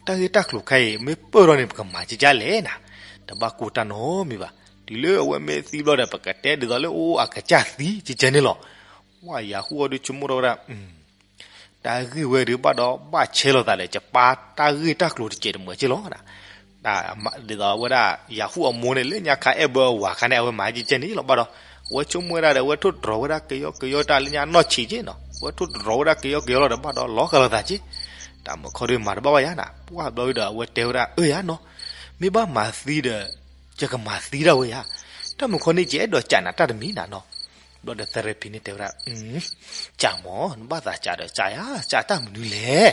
တၢ်ဂ့ၢ်တၢ်ကျိၤခဲအံၤ မ့ၢ်ပၢၢ်ထီၣ်န့ၣ် ပကမၤကကၢ်လဲၣ်နၤ, တဘၣ်ကိၢ်တၢ်နီတမံၤဘၣ်, တုၤလၢအဝဲမ့ၢ်သံဘျီဒီး ပကတဲဒ်သိးလၢအိၣ်အကစၢ်သံကကဲန့ၣ်လီၤ. ဝဲယၤဟူၣ်အီၤဒုးဆိကမိၣ်ထီၣ်ဝဲဒၣ် တၢ်ဂ့ၢ်ဝဲဒၣ်ဘၣ်ဒီး ဘၣ်ဆဲးလိာ်သးဒီး ယပၢ်တၢ်ဂ့ၢ်တၢ်ကျိၤတစဲးတမှဲးက့လီၤ. ဒ်သိးဝဲဒၣ် ယၤဟူၣ်အမိၢ်န့ၣ် လၢညါခါအဲၣ်ဘၢအဝၤခါန့ၣ် အဝဲမၤကကဲန့ၣ်လီၤ. ဘၣ်ဒီး အဝဲဆိကမိၣ်ဝဲဒၣ်ဒီး အဝဲထိၣ်တြီၤဝဲဒၣ်ကယီကယီတၢ်လၢညါနီၢ်ဆံးက့နီၤ, အဝဲထိၣ်တြီၤဝဲဒၣ်ကယီကယီလီၤဒီး ဘၣ်ဒီးလီၤဂာ်လိာ်သးက့, တၢ်မုၣ်ခီဒုးမၤတဘၣ်ဘၣ်ယၤနၤ, ပှၢ်ဘျီဒီး အဝဲတဲဝဲဒၣ် အၢယၤနီၤ, မ့ၢ်ဘၣ်မၤသံဒီး ယကမၤသံဒၣ်ဝဲယၤ, တၢ်မုၣ်ခီန့ၣ် ယအဲၣ်ဒိးကးနၤတၢ်တမံၤနၤနီၤ. ဘျီဒီးသရ့ၤဖံန့ၣ်တဲဝဲဒၣ် ကးမး, နဘၣ်သးကးဒီး ကးယၤ, ကးတၢ်မနုၤလဲၣ်.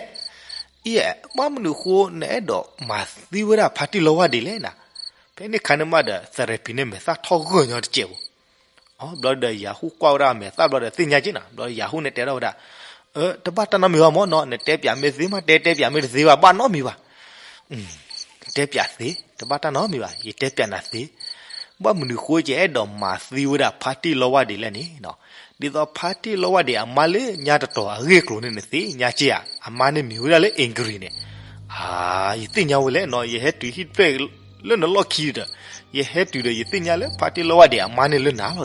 အံၤ ဘၣ်မနုၤဃိ နအဲၣ်ဒိးမၤသံဝဲဒၣ်ဖါတံၢ်လီဝၢ်ဒံးလဲၣ်နၤ. ဖဲန့ၣ်ခါန့ၣ်မးဒီး သရ့ၤဖံန့ၣ်မဲာ်သၣ်ထီၣ်ဂၢၢ်ညီတစဲးဖိ, ဘျီဒီးယၤဟူၣ်ကွၢ်ဝဲဒၣ်အမဲာ်သၣ်ဘျီဒီးသ့ၣ်ညါက့နၤ, ဘျီဒီးယၤဟူၣ်န့ၣ်တဲထီၣ်ဝဲဒၣ်, တဘၣ်တၢ်နီတမံၤဘၣ်မးနီၤ, နတဲပၠးမ့ၢ်သ့မး တဲ တဲပၠးမ့ၢ်တသ့ဘၣ် ဘၣ်နီတမံၤဘၣ်. တဲပၠးသ့, တဘၣ်တၢ်နီတမံၤဘၣ်, ယတဲပၠးနၤသ့, ဘၣ်မနုၤဃိ ယအဲၣ်ဒိးမၤသံဝဲဒၣ်ဖါတံၢ်လီဝၢ်ဒံးလဲၣ်န့ၣ်, ဒ်သိးဖါတံၢ်လီဝၢ်ဒံးအမါလၢညါတတီၤအဂ့ၢ်အကျိၤန့ၣ် နသ့ၣ်ညါက့ဧါ, အမါန့ၣ်မံၤဝဲဒၣ်လၢ Ingrid န့ၣ်, ယသ့ၣ်ညါဝဲလဲၣ်နီၤ, ယဟဲတုၤဟံၣ်တဖျၢၣ်လၢနလီၢ်ခံဒီး, ယဟဲတုၤဒီး ယသ့ၣ်ညါလၢဖါတံၢ်လီဝၢ်ဒံးအမါန့ၣ်လၢနၤ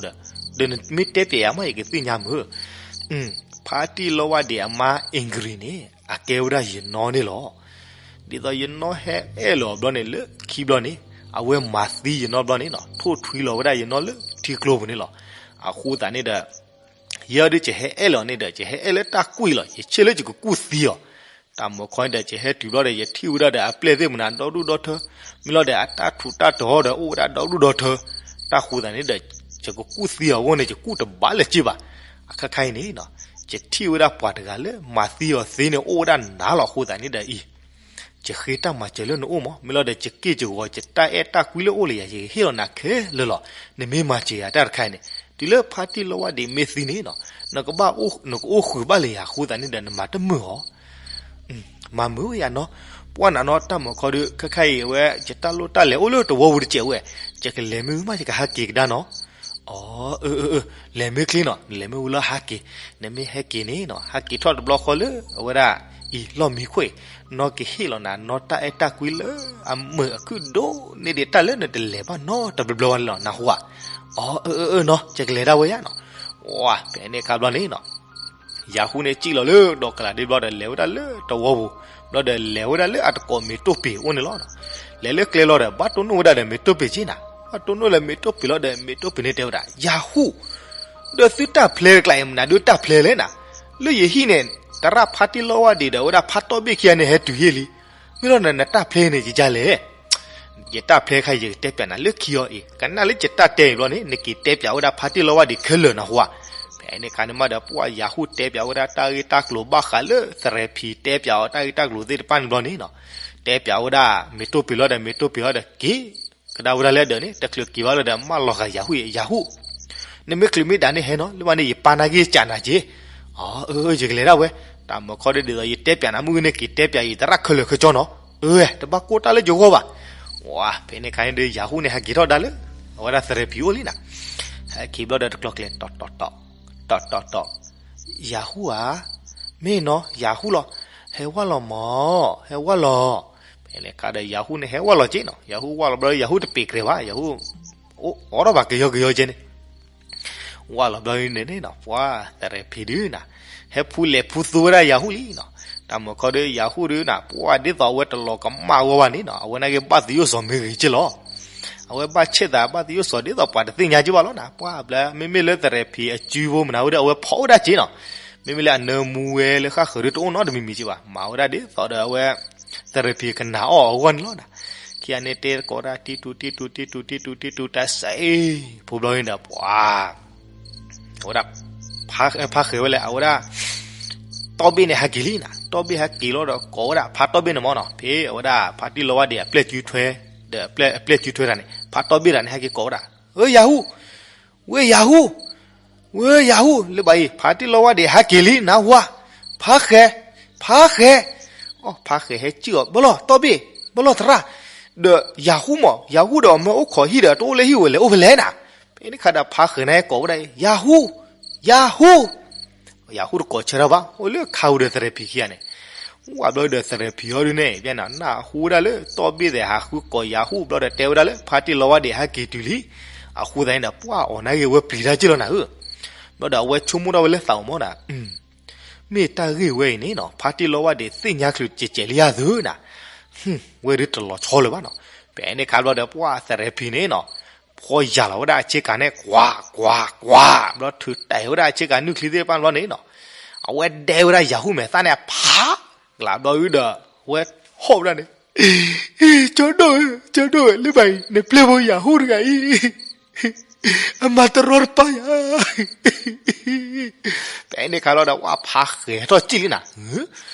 လီၤဒီး, ဒီးနမ့ၢ်တဲပၠးယၤမး ယကသ့ၣ်ညါမုၢ် ဖါတံၢ်လီဝၢ်ဒံးအမါ Ingrid န့ၣ် အကဲဝဲဒၣ်ယနီၢ်န့ၣ်လီၤ. ဒ်သိးယနီၢ်ဟဲအဲၣ်လီၤဘျီန့ၣ် လၢခံဘျီန့ၣ်, အဝဲမၤသံယနီၢ်ဘျီန့ၣ်နီၤ, ထိၣ်ထွံလီၤဝဲဒၣ်ယနီၢ်လၢထံကျိပူၤန့ၣ်လီၤ. အဃိသတးန့ၣ်ဒီး ယဲဒုးယဟဲအဲၣ်လီၤန့ၣ်ဒီး ယဟဲအဲၣ်လၢတၢ်ကွံာ်လီၤ, ယဆ့ၣ်လၢယကကူၣ်သံအီၤ. တၢ်မုၣ်ခီန့ၣ်ဒီး ယဟဲတုၤဘျီဒီး ယထံၣ်ဝဲဒၣ်ဒီးအပျဲၢ်သ့ၣ်မနၤ ဒီဒူၣ်ဒီထၢ, မ့ၢ်လီၤဒီးအတၢ်ထူးတၢ်တီၤဒီး အိၣ်ဝဲဒၣ်ဒီဒူၣ်ဒီထၢ, တၢ်ဃိသတးန့ၣ်ဒီး ယကကူၣ်သံအီၤအဂီၢ်န့ၣ် ယကူၣ်တဘၣ်လၢၤက့ဘၣ်. အခါခါအံၤန့ၣ်နီၤ, ယထံၣ်ဝဲဒၣ်ပှၤတဂၤလၢမၤသံအီၤသ့န့ၣ် အိၣ်ဝဲဒၣ်နၤလီၤ. အဃိသတးန့ၣ်ဒီးအံၤ ယဃ့တၢ်မၤစၢၤလၢနအိၣ်မး, မ့ၢ်လီၤဒီး ယက့ၢ်ယဂီၤ ယတၢ်အဲၣ်တၢ်ကွံလၢအိၣ်လၢယၤ ယကဟ့ၣ်လီၤနၤခဲလၢာ်လီၤ. နမ့ၢ်မၤစၢၤယၤတၢ်တခါအံၤန့ၣ်, တုၤလၢဖါတံၢ်လီဝၢ်ဒံးမ့ၢ်သံန့ၣ်နီၤ, နကဘၣ်အိၣ် နကအိၣ်ဃုာ်ဘၣ်လၢယၤ အဃိသတးန့ၣ်ဒီး နမၤတမုာ်အီၤ မၤမုာ်ဝဲယၤနီၤ. ပှၢ်နၤနီၤ တၢ်မုၣ်ခီဒုး ခဲခါအံၤဝဲ ယတၢ်လိၣ်တၢ်လဲၤအိၣ်လၢတဝီပူၤတစဲးဝဲ, ယကလဲၤမ့ၢ်ဝံၤမး ယကဟးက့ၤကဒါနီၤ. အၢ အၢ အၢ အၢ လဲၤမ့ၢ်ချ့နီၤ, နလဲၤမ့ၢ်ဝံၤလၢဟးက့ၤ, နမ့ၢ်ဟဲက့ၤန့ၣ်နီၤ, ဟးက့ၤထီၣ်တဘျီဃီလၢ အဝဲဒၣ် အံၤလီၢ်မံခိၣ်အံၤ, နီၢ်ကဟ့ၣ်လီၤနၤနီၢ်တၢ်အဲၣ်တၢ်ကွံလၢအမုာ်အခုၣ်ဒိၣ်န့ၢ်ဒံးတၢ်လၢနတလဲၤဘၣ်နီတဘျီဘျီဘၣ်န့ၣ်လီၤ နၢ်ဟူဧါ. အၢ အၢ အၢ အၢ နီၤ ယကလဲၤဒၣ်ဝဲယၤနီၤ. ဝါ ဖဲန့ၣ်အခါဘျီန့ၣ်နီၤ ယၤဟူၣ်န့ၣ်စံၣ်လီၤလၢဒီးကလးဒ့ဘျီဒီး လဲၤဝဲဒၣ်လၢတဝီပူၤ, ဘျီဒီးလဲၤဝဲဒၣ်လၢအတကိးမ့ၤတိၢ်ပ့ၤအိၣ်န့ၣ်လီၤ. လဲၤလၢကျဲလီၤဒီး ဘၣ်တိၢ်နီၣ်ဝဲဒၣ်ဒီးမ့ၤတိၢ်ပ့ၤက့နၤ, ဘၣ်တိၢ်နီၣ်လၢမ့ၤတိၢ်ပ့ၤလီၤဒီး မ့ၤတိၢ်ပ့ၤန့ၣ်တဲဝဲဒၣ် ယၤဟူၣ်, ဒီးသုတၢ်ဖျဲတကျါအံၤ မနုၤဒုးတၢ်ဖျဲလဲၣ်နၤ, လၢယဟံၣ်န့ၣ် သရၣ်ဖါတံၢ်လီဝၢ်ဒံးဒီး အဝဲဒၣ်ဖါတီၢ်ဘ့ၣ်ခံဂၤန့ၣ် ဟဲတုၤဟ့ၣ်လံ, မ့ၢ်လီၤနၤ နတၢ်ဖျဲန့ၣ် ယကလဲၣ် ယတၢ်ဖျဲခါ ယကတဲပၠးနၤလၢခံအီၤအံၤ, ကနၣ်လၢယတၢ်တဲအံၤဘျီန့ၣ် နက့ၤတဲပၠးဝဲဒၣ်ဖါတံၢ်လီဝၢ်ဒံးခဲလၢာ်နၢ်ဟူဧါ. ဖဲန့ၣ်အခါန့ၣ်မးဒီး ပှၢ်ယၤဟူၣ်တဲပၠးဝဲဒၣ်တၢ်ဂ့ၢ်တၢ်ကျိၤဘၣ်ဃးလၢသရဲဖံတဲပၠးအီၤတၢ်ဂ့ၢ်တၢ်ကျိၤသ့ၣ်တဖၣ်န့ၣ်ဘျီန့ၣ်နီၤ, တဲပၠးဝဲဒၣ်မ့ၤတိၢ်ပ့ၤလီၤဒီး မ့ၤတိၢ်ပ့ၤလီၤဒီးက့ၤ ကဒါဝဲဒၣ်လၢအဒၢးန့ၣ် တချုးက့ၤဘၣ်လီၤဒီး မၢလီၤဂာ်ယၤဟူၣ်အံၤ ယၤဟူၣ်, နမ့ၢ်ချုးမ့ၢ်ဒၣ်န့ၣ်ဟဲနီၤ, လၢမးန့ၣ် ယပၢ်နာ်က့ၤကးနၤက့ၤ. အၢ အၢ ယကလဲၤဒၣ်ဝဲ, တၢ်မုၣ်ခီဒုးဒ်သိး ယတဲပၠးနၤမုၢ်ဂ့ၤန့ၣ် က့ၤတဲပၠးယသရၣ်ခဲလၢာ်ခဲကၠီနီၤ, အၢ တဘၣ်ကိၢ်တၢ်လၢယဂီၢ်ဘၣ်. ဝါ ဖဲန့ၣ်အခါန့ၣ်ဒီး ယၤဟူၣ်န့ၣ် ဟဲက့ၤထီၣ်ဒၣ်လၢ အဝဲဒၣ်သရဲဖံအိၣ်လံနၤ, ဟဲက့ၤဘျီဒီးတကျိၤကျဲၤ တီတီတီ တီတီတီ ယၤဟူၣ်ဧါ, မ့ၢ်နီၤ ယၤဟူၣ်လီၤ, ဟဲဝၢ်လီၤမး, ဟဲဝၢ်လီၤ. ဖဲန့ၣ်အခါဒီး ယၤဟူၣ်န့ၣ် ဟဲဝၢ်လီၤက့နီၤ, ယၤဟူၣ်ဝၢ်လီၤဘျီ ယၤဟူၣ်တပ့ၤကြဲၤဘၣ်, ယၤဟူၣ် အိၣ်အိးထီၣ်ဘၣ်ကယီကယီကဲန့ၣ် ဝၢ်လီၤဘျီန့ၣ်န့ၣ်နီၤ, ပှၢ်သရဲဖံဒုးနၤ, ဟဲဖူလဲၤဖူသူဝဲဒၣ်ယၤဟူၣ်လံနီၤ. တၢ်မုၣ်ခီဒီး ယၤဟူၣ်ဒုးနၤ ပှၢ်ဒ်သိးအဝဲတလီၤကမၣ်ဝဲဘၣ်န့ၣ်နီၤ, အဝဲနာ်က့ၤဘၣ်သယိၣ်စီၤမ့ၢ်ဂ့ၤက့လီၤ. အဝဲဘၣ်ဆဲးသးဘၣ်သယိၣ်စီၤဒ်သိးပှၤတသ့ၣ်ညါက့ဘၣ်လီၤနၤ, ပှၢ်ဘျီ မ့မ့ၢ်လၢသရဲဖံအစုဖိမနုၤဝဲဒီး အဝဲဖီၣ်ဝဲဒၣ်က့နီၤ. မ့မ့ၢ်လၢအနၢမူဝဲလၢဃၣ်ဃၢၤဒီး တအိၣ်နီတမံၤမံၤက့ဘၣ်, မၤဝဲဒၣ်ဒ်သိးဒီးအဝဲ သရဲဖံကနာ်အီၤအဂီၢ်န့ၣ်လီၤနၤ. ခံဂၤန့ၣ်တဲသကိးဒၣ် တံတူတံတူတံတူတံတူတံတူ တၢ်စဲအံၤ ဖိဘျီန့ၣ်ဒီး ပှၤ အဝဲဒၣ် ဖါဃဲၤဝဲလဲၣ် အဝဲဒၣ် တီၢ်ဘ့ၣ်န့ၣ်ဟဲက့ၤလံနၤ, တီၢ်ဘ့ၣ်ဟဲက့ၤလီၤဒီး ကိးဝဲဒၣ်ဖါတီၢ်ဘ့ၣ်န့ၣ်မးနီၤ, ဖဲအဝဲဒၣ်ဖါတံၢ်လီဝၢ်ဒံး အပျဲၢ်စုထွဲ ဒီးအပျဲၢ်စုထွဲတၢ်န့ၣ် ဖါတီၢ်ဘ့ၣ်တၢ်န့ၣ် ဟဲက့ၤကိးဝဲဒၣ်, ဧၢ ယၤဟူၣ် ဝဲယၤဟူၣ်, ဝဲယၤဟူၣ် လၢဘၣ်အံၤ ဖါတံၢ်လီဝၢ်ဒံးဟဲက့ၤလံ နၢ်ဟူဧါ, ဖါဃဲၤ, ဖါဃဲၤ, ဖါဃဲၤဟဲစံၣ်အီၤ ဘၣ်လီၤတီၢ်ဘ့ၣ်, ဘၣ်လီၤသရၣ်, ဒီးယၤဟူၣ်မး ယၤဟူၣ်ဒီးမၢအိၣ်ခိးဟံၣ်ဒီး တအိၣ်လၢဟံၣ်ဝဲလဲၣ် အိၣ်ဖဲလဲၣ်နၤ. ဖဲန့ၣ်ခါဒီး ဖါဃဲၤန့ၣ်ကိးဝဲဒၣ် ယၤဟူၣ်, ယၤဟူၣ် ယၤဟူၣ်တကိးဆၢထၢၣ်ဘၣ် အိၣ်လၢခါဝံၤဒီးသရဲဖံခံဂၤန့ၣ်, ဝၢ်ဘျီဒီးသရဲဖံဟီဒုးန့ၣ် နၢ်ဟူဝဲဒၣ်လၢ တီၢ်ဘ့ၣ်သဲးဟးဃုကိးယၤဟူၣ်ဘျီဒီး တဲဝဲဒၣ်လၢ ဖါတံၢ်လီဝၢ်ဒံးဟဲက့ၤတုၤလံ, အဃိသတးန့ၣ်ဒီး ပှၢ်အီၤနာ်က့ၤဝဲပျံၤတၢ်က့လီၤနၤဧၢ, ဘျီဒီးအဝဲဆိကမိၣ်ထီၣ်ဝဲလၢသးအိၣ်မးဒီး အ မ့ၢ်တၢ်ဂ့ၢ်ဝဲအံၤန့ၣ်နီၤ ဖါတံၢ်လီဝါဒံးသ့ၣ်ညါချုးကဲးကဲးလံယၤသုနီၤ, ဝဲဒၣ်တလီၤဆီလၢၤဘၣ်နီၤ. ဖဲန့ၣ်ခါဘျီဒီး ပှၤသရဲဖံန့ၣ်နီၤ ဖီယၤလီၤဝဲဒၣ်အဆ့ကၤန့ၣ် ကွၢ်ကွၢ်ကွၢ် ဘျီထုးတဲာ်ဝဲဒၣ်အဆ့ကၤနုၢ်ချံသ့ၣ်တဖၣ်ဘျီန့ၣ်နီၤ, အဝဲဒဲဝဲဒၣ်ယၤဟူၣ်မဲာ်သၣ်န့ၣ်ဖး ကလးဘျီဒုဒီး အဝဲဟီၣ်ဝဲဒၣ်န့ၣ် ကၠီဒိၣ်ဧၢ, ကၠီဒိၣ်ဧၢ, လၢဘၣ်အံၤ နပျဲၢ်ဖိယၤဟူၣ်တဂၤအံၤ အမၤတရီတပါယၤ. ဖဲန့ၣ်ခါလီၤဒီး ဝဲဖးဃဲၤဟဲထီၣ်စံၣ်လံနၤ,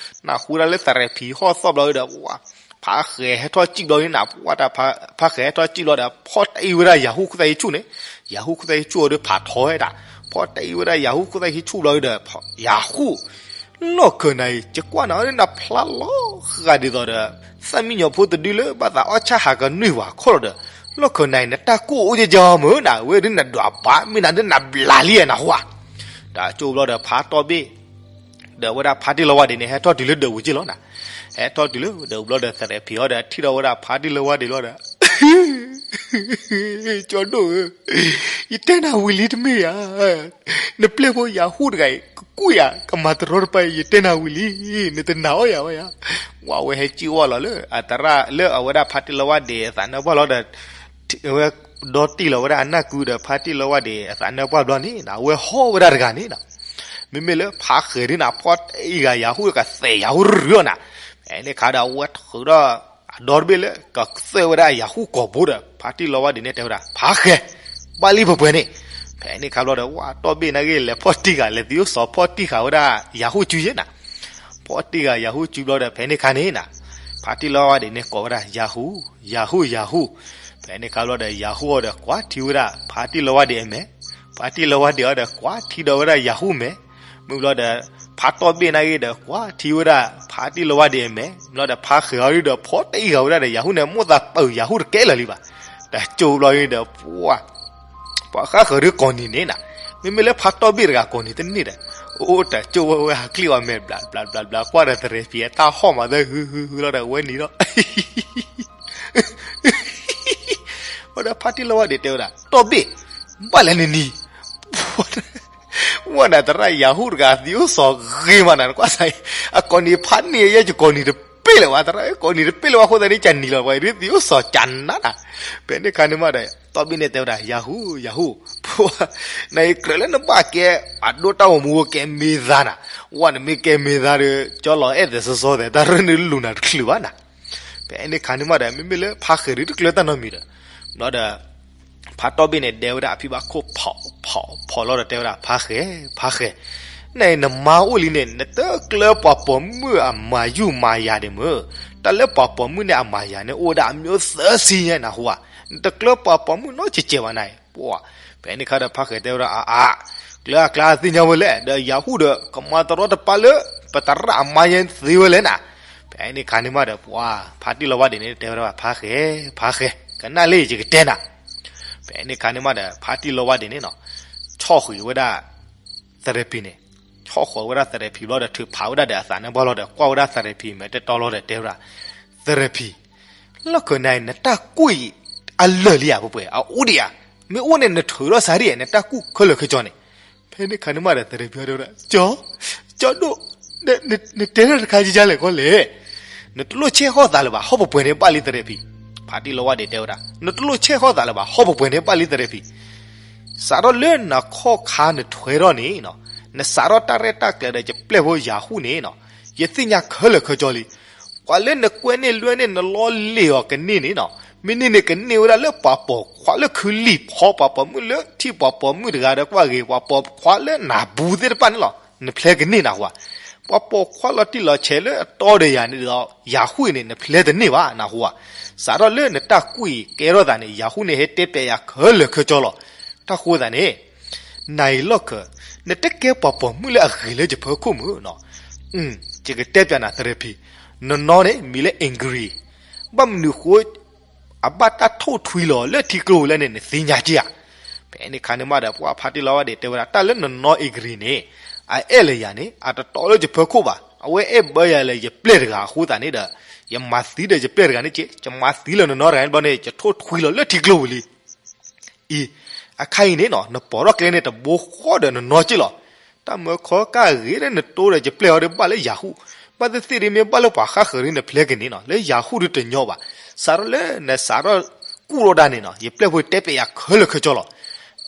နၢ်ဟူဒၣ်လၢသရဲဖံဟီၣ်သီၣ်ဘျီဒီး ဝဲဖးဃဲၤဟဲထီၣ်စံၣ်ဘျီလံနၤ, ဝဲတၢ်ဖးဃဲၤဟဲထီၣ်စံၣ်ဘျီဒီး ဖီၣ်တံၢ်ဝဲဒၣ်ယၤဟူၣ်ခိၣ်သၣ်ဟံးဆူၣ်န့ၣ်, ယၤဟူၣ်ခိၣ်သၣ်ဟံးဆူၣ်အီၤဒီးဖးထီဝဲဒၣ်, ဖီၣ်တံၢ်ဝဲဒၣ်ယၤဟူၣ်ခိၣ်သၣ်ဟံးဆူၣ်ဘျီဒီး ယၤဟူၣ် လီၢ်ခၢၣ်နၤအံၤ ယကွၢ်နၤအီၤဒ်နဖျါလီၤဃာ်ဒ်သိးဒီး သၣ်မံယီၤဖိတဒုလၢဘၣ်သးအီၣ်ဆၣ်ဟးကနွံၢ်ဝၤခီလီၤဒီး လီၢ်ခၢၣ်နၤအံၤ နတၢ်ကူၣ်အိၣ်ယဲယဲမ့ၢ်နၤ ဝဲဒ်နဒွးဘၣ် မ့ၢ်နၤဒ်နဘျးလံနဟူဧါ. တၢ်ကၠိဘျီဒီးဖးတီၢ်ဘ့ၣ် ဒီးဝဲဒၣ်ဖါတံၢ်လီဝါဒံးန့ၣ် ဟဲထီၣ်တုၤလၢဒၢးဝံၤက့ၢ်လီၤနၤ, ဟဲထီၣ်တုၤလၢဒၢးဝံၤဘျီဒီး သရဲဖံအီၤဒီးထံၣ်ဒီးဝဲဒၣ်ဖါတံၢ်လီဝါဒံးလီၤဒီး ကၠီဒိၣ်ဧၢ, ယတဲနၤဝံၤလံတမ့ၢ်ဧါ, နပျဲၢ်ဖိယၤဟူၣ်တဂၤအံၤ ကကူၣ်ယၤ ကမၤတရီတပါအံၤ ယတဲနၤဝံၤလံ, နတနာ်အီၣ်ယၤဝဲယၤ. ဝဲဝဲဟဲစံၣ်ဝဲလီၤလၢ အသရၣ်လၢအဝဲဒၣ်ဖါတံၢ်လီဝါဒံးအသးနၢပှၢ်လီၤဒီး ဝဲဒီတံၢ်လီၤဝဲဒၣ်အနၢ်ကုဒီးဖါတံၢ်လီဝါဒံးအသးနၢပှၢ်ဘျီန့ၣ် အဝဲဟီၣ်ဝဲဒၣ်တဂၤန့ၣ်ဒီး မ့မ့ၢ်လၢဖးဃဲၤဒ်နၤ ဖီၣ်တံၢ်ဂၤယၤဟူၣ်ကသဲးယၤဟူၣ်တရုၤအီၤနၤ, ဖဲန့ၣ်ခါဒီးအဝဲထုးဒီး အဒီတဘ့ၣ်လၢကသွဲၣ်ဝဲဒၣ်ယၤဟူၣ်ကိာ်ဘိဒီး ဖါတံၢ်လီဝါဒံးန့ၣ်တဲဝဲဒၣ် ဖးဃဲၤ, ဘၣ်လံပှဲၤပှဲၤန့ၣ်. ဖဲန့ၣ်ခါဘျီဒီး ဝဲတီၢ်ဘ့ၣ်နာ်က့လဲၤဖီၣ်တံၢ်ဃာ် လဲၤသံအိၣ်စီၤဖီၣ်တံၢ်ဃာ်ဝဲဒၣ်ယၤဟူၣ်စုယဲၢ်နၤ, ဖီၣ်တံၢ်ဃာ်ယၤဟူၣ်စုဘျီဒီး ဖဲန့ၣ်ခါန့ၣ်နၤ ဖါတံၢ်လီဝါဒံးန့ၣ်ကိးဝဲဒၣ်ယၤဟူၣ် ယၤဟူၣ်ယၤဟူၣ်. ဖဲန့ၣ်ခါဘျီဒီး ယၤဟူၣ်အီၤဒီးကွၢ်ထံဝဲဒၣ်ဖါတံၢ်လီဝါဒံးအမဲာ်, ဖါတံၢ်လီဝါဒံးအီၤဒီးကွၢ်ထံဒီးဝဲဒၣ်ယၤဟူၣ်မဲာ်. မုၢ်ဘျီဒီး ဖါတီၢ်ဘ့ၣ်နာ်က့ဒီးကွၢ်ထံဝဲဒၣ်ဖါတံၢ်လီဝါဒံးအမဲာ်, ဘျီဒီးဖးဃဲၤအီၤဒီးဖီၣ်တံၢ်ဃာ်ဝဲဒၣ်ဒီးယၤဟူၣ်န့ၣ် မိၢ်သးပၢၤယၤဟူၣ်တကဲလၢာ်လံဘၣ်. တၢ်ကၠိဘျီဒီး ပှၤ ပှၤဃၣ်ဃၢၤဒုကိးနံၤန့ၣ်နၤ, မ့မ့ၢ်လၢဖးတီၢ်ဘ့ၣ်တဂၤကိးနံၤတန့ၢ်ဒီး အိၣ်တၢ်ကၠိဝဲဝဲဟးကျံၣ်အီၤမဲာ်ဘျးဘျးဘျးဘျး ကွၢ်ဒီးသရဲဖံအတၢ်ဟီၣ်မးသၢဟုဟုဟုလီၤဒီးဝဲနံၤဒီး ဝဲဒီးဖါတံၢ်လီဝါဒံးတဲဝဲဒၣ် တီၢ်ဘ့ၣ် ဘၣ်လဲၣ်နနံၤ ဝဲဒၣ်သရၣ်ယၤဟူၣ်တဂၤသံအိၣ်စီၤဂ့ၤမးနၤ နကွၢ်စၢ်အံၤ အကိးနံၤဖးန့ၢ်ယဲယကိးနံၤတပ့ၢ်လၢၤဘၣ် သရၣ်ကိးနံၤတပ့ၢ်လၢၤဘၣ်အဃိသတးန့ၣ် ကနံၤလီၤပှၤအံၤဒ်သံအိၣ်စီၤကနးနၤ. ဖဲန့ၣ်ခါန့ၣ်မးဒီး တီၢ်ဘ့ၣ်န့ၣ်တဲဝဲဒၣ် ယၤဟူၣ် ယၤဟူၣ် နအံၤကြၢးလၢနဘၣ်ကဲ အဒိတၢ်ဂီၤမူကဲမ့ၢ်သါနၤ, ဝဲနမ့ၢ်ကဲမ့ၢ်သါဒီး ကၠီလီၤအဲၣ်သဲးစီစီသဲး တၢ်ရ့န့ၣ်လူၤနၤတချုးဘၣ်နၤ. ဖဲန့ၣ်ခါန့ၣ်မးဒီး မ့မ့ၢ်လၢဖးဃဲၤဒုတကျၢတၢ်နီတမံၤဒီး ဘျီဒီး ဖးတီၢ်ဘ့ၣ်န့ၣ် ဒဲဝဲဒၣ်အဖံဘၣ်ခိၣ်ဖီးဖီးဖီးလီၤဒီးတဲဝဲဒၣ် ဖးဃဲၤ ဖးဃဲၤ, နနမါအိၣ်လံန့ၣ် နတကျၢပှၤပိာ်မုၣ်အမၤယုၢ်မၤယၤဒံးမ့ၢ်, တၢ်လၢပှၤပိာ်မုၣ်န့ၣ်အမၤယၤန့ၣ် အိၣ်ဝဲဒၣ်အမျိုးသၢဆံညါနဟူဧါ, နတကျၢပှၤပိာ်မုၣ်နီတစဲးဘၣ်နၤအံၤ, ပှၤ ဖဲန့ၣ်ခါဒီးဖးဃဲၤတဲဝဲဒၣ် အါအါ ကျၢအကျါသ့ၣ်ညါဝဲလဲၣ် ဒီးယၤဟူၣ်ဒီး ကမၤတရီတပါလၢ ပသရၣ်အမါယဲသ့ဝဲလဲၣ်နၤ. ဖဲန့ၣ်ခါန့ၣ်မးဒီး ပှၤ ဖါတံၢ်လီဝါဒံးန့ၣ် တဲဝဲဒၣ် ဖးဃဲၤ ဖးဃဲၤ ကနၣ်လၢယကတဲနၤ. ဖဲန့ၣ်ခါန့ၣ်မးဒီး ဖါတံၢ်လီဝါဒံးန့ၣ်နီၤ ဆီၣ်ဃုာ်ဝဲဒၣ် သရဲဖံန့ၣ်, ဆီၣ်ဃုာ်ဝဲဒၣ်သရဲဖံဘျီဒီး ထုးဖးဝဲဒၣ်ဒီးအသးနၢပှၢ်လီၤဒီး ကွၢ်ဝဲဒၣ်သရဲဖံမဲာ်တတီလီၤဒီး တဲဝဲဒၣ် သရဲဖံ လီၢ်ခၢၣ်နၤအံၤ နတၢ်ကူၣ်အံၤ အလၢာ်လံဧါ ပှဲၤပှဲၤ အအိၣ်ဒံးဧါ, မ့ၢ်အိၣ်န့ၣ် နထုးထီၣ်စးဒ်ဧါ နတၢ်ကူၣ်ခဲလၢာ်ခဲဆ့န့ၣ်. ဖဲန့ၣ်ခါန့ၣ်မးဒီး သရဲဖံတဲဝဲဒၣ် ကၠီ ကၠီဒိၣ် နတဲတၢ်တခါကယါလဲၣ်ကီလဲၣ်, နတလိၣ်ဆဲးဟီၣ်သးလၢၤဘၣ် ဟီၣ်ပှဲၤပှဲၤန့ၣ်ဘၣ်လံသရဲဖံ. ဖါတံၢ်လီဝါဒံးတဲဝဲဒၣ် နတလိၣ်ဆဲးဟီၣ်သးလၢၤဘၣ် ဟီၣ်ပှဲၤပှဲၤန့ၣ်ဘၣ်လံသရဲဖံ. စးထီၣ်လၢနခီၣ်ခါနထွဲထီၣ်န့ၣ် နစးထီၣ်တၢ်ရဲၣ်တၢ်ကျဲၤဒီးယပျဲၢ်ဖိယၤဟူၣ်န့ၣ် ယသ့ၣ်ညါခဲလၢာ်ခဲဆ့လံ. ပှၤလၢနကွဲန့ၢ်လွဲန့ၢ် နလီလ့ၣ်အီၤကန့ၢ်န့ၣ် မ့ၢ်န့ၢ်န့ၣ် ကန့ၢ်ဝဲဒၣ်လၢပှၤပိာ်ခွါလၢခုလံာ်ဖီ ပှၤပိာ်မုၣ်လၢထံၣ်ပှၤပိာ်မုၣ်တဂၤဒီးကွၢ်ဂ့ၤ ပှၤပိာ်ခွါလၢနၢ်ပူၤသ့ၣ်တဖၣ်န့ၣ်လီၤ နဖျဲကန့ၢ်နဟူဧါ. ပှၤပိာ်ခွါလီၤတံၢ်လီၤဆဲးလၢအတီဒီးယၤန့ၣ်ဒီး ယၤဟူၣ်အံၤန့ၣ် နဖျဲတန့ၢ်ဘၣ်နဟူဧါ. စးထီၣ်လၢနတၢ်ကူၣ်အံၤကဲထီၣ်သးန့ၣ် ယၤဟူၣ်န့ၣ်ဟဲတဲပျဲယၤခဲလၢာ်ခဲဆ့လီၤ. တၢ်ဃိသးန့ၣ် နၤအံၤလီၢ်ခၢၣ် နတကဲပှၤပိာ်မုၣ်လၢအဂ့ၤလၢယဖီခိၣ်မ့ၢ်နီၤ. ယကတဲပျဲနၤသရဲဖံ, နနီၢ်န့ၣ် မံၤလၢ Ingrid, ဘၣ်မနုၤဃိ အဘၣ်တၢ်ထိၣ်ထွံလီၤလၢထံကျိပူၤလဲၣ်န့ၣ် နသ့ၣ်ညါက့ဧါ. ဖဲန့ၣ်ခါန့ၣ်မးဒီး ပှၤဖါတံၢ်လီဝါဒံးတဲဝဲဒၣ် တၢ်လၢနနီၢ် Ingrid န့ၣ် အအဲၣ်လၢယၤန့ၣ် အတတီလၢယဖီခိၣ်ဘၣ်. အဝဲအဲၣ်ဘၢယၤလၢယပျဲၢ်တဂၤအဃိသတးန့ၣ်ဒီး ယမၤသံဒီးယပျဲၢ်တဂၤန့ၣ်က့, ယမၤသံလၢနနီၢ်တဂၤန့ၣ်ဘျီန့ၣ် ယထိၣ်ထွံလီၤလၢထံကျိပူၤလံ. အံၤ, အခါအံၤန့ၣ်နီၤ နပိာ်ထီၣ်ကျဲန့ၣ်တဘိဃီဒီးနနီၢ်က့လီၤ. တၢ်မၢခီကၢ်ဂ့ၤလၢနတိဒီး ယပျဲၢ်အီၤဒီးဘၣ်လၢယၤဟူၣ်, ဘၣ်သ့ၣ်သ့ၣ်ဒီးမ့ၢ်ဘၣ်လၢပှၤဃၣ်ဃၢၤဒီးနဖျဲက့ၤန့ၣ်နီၤ, လၢယၤဟူၣ်ဒုတညီဘၣ်. စးထီၣ်လၢနစးထီၣ်ကူၣ်ထီၣ်ဒၣ်န့ၣ်နီၤ, ယပျဲၢ်ဖိတဲပျးယၤခဲလၢာ်ခဲဆ့လီၤ.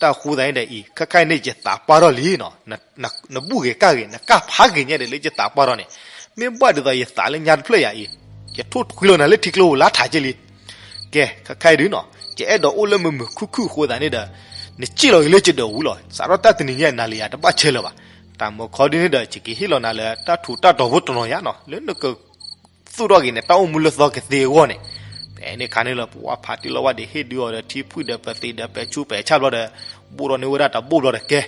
တၢ်ဃိသတးန့ၣ်ဒီးအံၤ ခဲခါအံၤန့ၣ် ယသးပှၢ်ထီၣ်လံနီၤ, နဘူၣ်ဂ့ၤကၢ်ဂ့ၤ နကၢ်ဖးဂ့ၤညါဒီးလၢယသးပှၢ်ထီၣ်န့ၣ်, မ့ၢ်ဘၣ်ဒ်သိးယသးလၢညါတဖျၢၣ်ယၤအံၤ, ယထိၣ်ထွံလီၤနၤလၢထံကျိလါထးက့လံ. ကဲ, ခဲခါအံၤဒုနီၤ, ယအဲၣ်ဒိးအိၣ်လၢမုာ်မုာ်ခုၣ်ခုၣ်အဃိသတးန့ၣ်ဒီး, နစံၣ်လီၤက့ၤလၢယဒၢးဝံၤလီၤ. စးထီၣ်တၢ်တနံၤညါ နၤလၢယၤတဘၣ်ဆဲးလၢၤဘၣ်. တၢ်မၢခီဒုန့ၣ်ဒီး ယကဟ့ၣ်လီၤနၤလၢတၢ်ထူးတၢ်တီၤဖိတနီၤညါနီၤ, လၢနက သူၣ်ထီၣ်က့ၤနတၢ်အိၣ်မူလၢသီကသ့အဂီၢ်န့ၣ်, ဖဲန့ၣ်ခါန့ၣ်လီၤ ပှၤဖါတံၢ်လီဝါဒ့ဟ့ၣ်ဒုအီၤဒီးထံဖှံၣ်ဒီးပသံးဒီးပဲာ်ဆူပဲာ်ဆၣ်ဘျီဒီး, ဘိၣ်ထီၣ်န့ၢ်ဝဲဒၣ်တဘိၣ်ဘျီဒီးကဲ,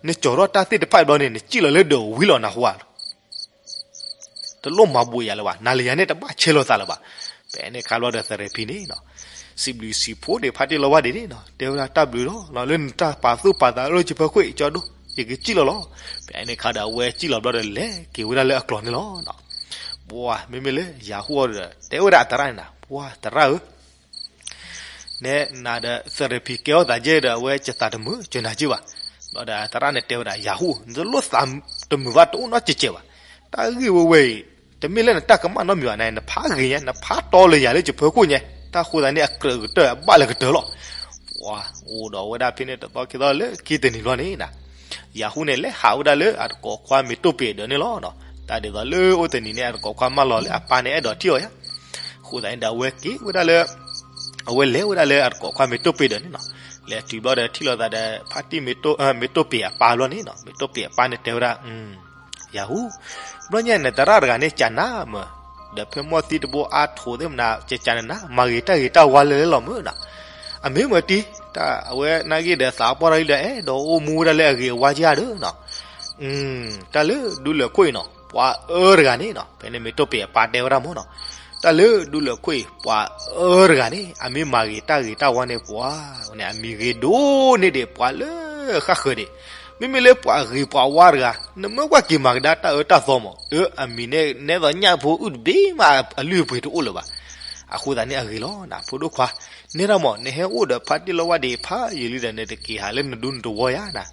နကၠီၤထီၣ်တၢ်သ့ၣ်တဖၣ်အံၤဘျီန့ၣ် နစံၣ်လီၤလၢဒၢးဝံၤလီၤနဟူဧါ တလိၣ်မၤဘူးယၤလၢၤဘၣ်, နၤလၢယၤန့ၣ်တဘၣ်ဆဲးလီၤသးလၢၤဘၣ်. ဖဲန့ၣ်ခါဘျီဒီးသရဲဖံန့ၣ်နီၤ, စံးဘျုးစံးဖှိၣ်န့ၣ် ဖါတံၢ်လီဝါဒ့န့ၣ်နီၤ, တဲဝဲဒၣ်တၢ်ဘျုးလီၤ, လၢနတၢ်ပာ်သူၣ်ပာ်သးလၢယဖၢခိၣ်အံၤကၠီဒိၣ်, ယကစံၣ်လီၤလီၤ. ဖဲန့ၣ်ခါဒီးအဝဲစံၣ်လီၤဘျီဒီးလဲၤက့ၤဝဲဒၣ်လၢအကျိၤန့ၣ်လီၤ. ပှၤမ့မ့ၢ်လၢယၤဟူၣ်အီၤဒီး တဲဝဲဒၣ်အသရၣ်န့ၣ်နီၤ, ပှၤသရၣ်ဧၢ နဲနၤဒီးသရဲဖံကဲထီၣ်သးယဲဒီး အဝဲယသးတမုာ်ကၢၤနၤက့ဘၣ်. ဘျီဒီးသရၣ်န့ၣ်တဲဝဲဒၣ် ယၤဟူၣ်, နတလိၣ်သးတမုာ်ဘၣ်, တအိၣ်နီတစဲးဘၣ်. တၢ်ဂ့ၢ်ဝဲဝဲအံၤ တမ့ၢ်လၢနတၢ်ကမၣ်နီတမံၤဘၣ်, နဖးဂ့ၤညါ, နဖးတီလၢယၤလၢယဖၢခိၣ်ညါ, တၢ်ဃိသတးန့ၣ် အကြၢးကတၢၢ်အဘၣ်လၢကတၢၢ်လီၤ. ပှၤအိၣ်ဒီးဝဲဒၣ်ဖဲန့ၣ်တသီခံသီလၢခံတနံၤဘျီန့ၣ် ယၤဟူၣ်န့ၣ် လဲၤဟးဝဲဒၣ်လၢအတကိးခွါမ့ၤတိၢ်ပ့ၤဒၢးန့ၣ်လီၤ. တၢ်ဒ်သိးလၢအိၣ်တနံၤန့ၣ် အတကိးခွါမၢလီၤလၢအပၢ်န့ၣ်အဲၣ်ဒိးထံၣ်အီၤယါ. အဃိသတးန့ၣ်ဒီး အဝဲက့ၤဝဲဒၣ်လၢ အဝဲလဲၤဝဲဒၣ်လၢအတကိးခွါမ့ၤတိၢ်ပ့ၤဒၢးန့ၣ်နီၤ. လဲၤတုၤဘျီဒီးထံၣ်လိာ်သးဒီး ဖါတံၢ်မ့ၤတိၢ်ပ့ၤအပၢ်ဘျီန့ၣ်နီၤ, မ့ၤတိၢ်ပ့ၤအပၢ်န့ၣ်တဲဝဲဒၣ် ယၤဟူၣ်, ဘျီညါနသရၣ်တဂၤန့ၣ် ကးနၤမး, ဒီးဖဲမီၢ်သံတဘိအါထိးသ့ၣ်မနၤ ကကးနၤနၤ မၤဂ့ၤတၢ်ဂ့ၤတၢ်ဝါလၢလဲၣ်လီၤမးနီၤ. အမ့ၢ်မတံၤ တၢ်အဝဲနာ်က့ဒီးသးပှၢ်ထီၣ်လံဒီး အဲၣ်ဒိးအိၣ်မူဝဲဒၣ်လၢအဂ့ၤအဝါကယၤဒီးနီၤ. တၢ်လၢဒူလၢာ်ခိၣ်အံၤနီၤ ပှၤအၢတဂၤန့ၣ်နီၤ, ဖဲန့ၣ်မ့ၤတိၢ်ပ့ၤအပၢ်တဲဝဲဒၣ်မးနီၤ, တၢ်လၢဒူလၢာ်ခိၣ်အံၤ ပှၤအၢတဂၤန့ၣ် အမ့ၢ်မၤဂ့ၤတၢ်ဂ့ၤတၢ်ဝါန့ၣ် ပှၤန့ၣ် အမံၤဂ့ၤဒိၣ်န့ၢ်ဒံးပှၤလၢဃၣ်ဃၢၤဒံး. မ့မ့ၢ်လၢပှၤဂ့ၤပှၤဝါတဂၤ နမၢကွၢ်က့ၤမၤကဒါတၢ်အၢတၢ်သီမး, အၢ အမံၤန့ၣ် နဲသိးညၣ်ဖိအုၣ်တဘ့ၣ်မး အလုၢ်အပှ့ၤတအိၣ်လၢၤဘၣ်. အဃိသတးန့ၣ်အဂ့ၤလီၤနၤ ဖိဒိၣ်ခွါ, နဲဒၣ်မး နဟဲအိၣ်ဒီးဖါတံၢ်လီဝါဒ့းဖးယံာ်လံဒီး နတက့ၤဟးလၢနဒူနတဝီယါနၤ.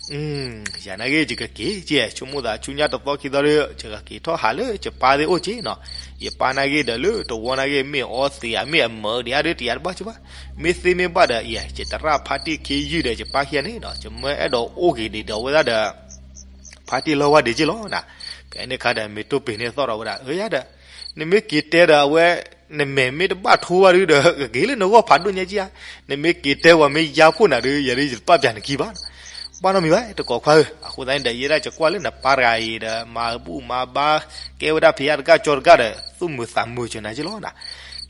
ယၤနာ်က့ ယကက့ၤက့ၤ ဆိကမိၣ်သးဆူညါတသီခံသီဒီး ယကက့ၤထီၣ်ဟးလၢယပၢ်သ့ၣ်အိၣ်က့ၤနီၤ. ယပၢ်နာ်က့ဒီးလၢတဝီနာ်က့ မ့ၢ်အီသံးဧါ မ့ၢ်အမၢဒံးဧါဒီး တယၤတဘၣ်ကဘၣ်, မ့ၢ်သ့မ့ၢ်ဘၣ်ဒီး ယသရၣ်ဖါတံၢ်ခံယုၢ်ဒီး ယပၢ်ခံဂၤန့ၣ်နီၤ ယမၢအဲၣ်ဒိးအိၣ်က့ၤဒံးဒီးဝဲဒၣ်ဒီး ဖါတံၢ်လီဝါဒ့းက့ၤလီၤနၤ. ဖဲန့ၣ်ခါဒီး မ့ၤတိၢ်ပ့ၤန့ၣ်သီၣ်ထီၣ်ဝဲဒၣ် အၢယၤဒီး နမ့ၢ်က့ၤတဲဒီးအဝဲ နမဲာ်မ့ၢ်တဘၣ်ထိဘၣ်ဒုဒီး ကက့ၤလၢနဂီၢ်ဖးဒိၣ်ညါက့ဧါ. နမ့ၢ်က့ၤတဲဝဲမ့ၢ်ယါဖှိၣ်နၤဒီး ယၤဒ်ယတပာ်ပျးနခံဘၣ်. ဘၣ်နီတမံၤဘၣ် တကိးခွါဧၢ, အဃိသတးန့ၣ်ဒီး ယဲဒၣ်ယကွၢ်လၢနပၢ်တဂၤအံၤဒီး မၤဘူၣ်မၤဘါ ကဲဝဲဒၣ်ဖံးယါတကၢ်ကၠီတကၢ်ဒီး သူၣ်မုာ်သးမုာ်ကၢၤနၤက့လီၤနၤ.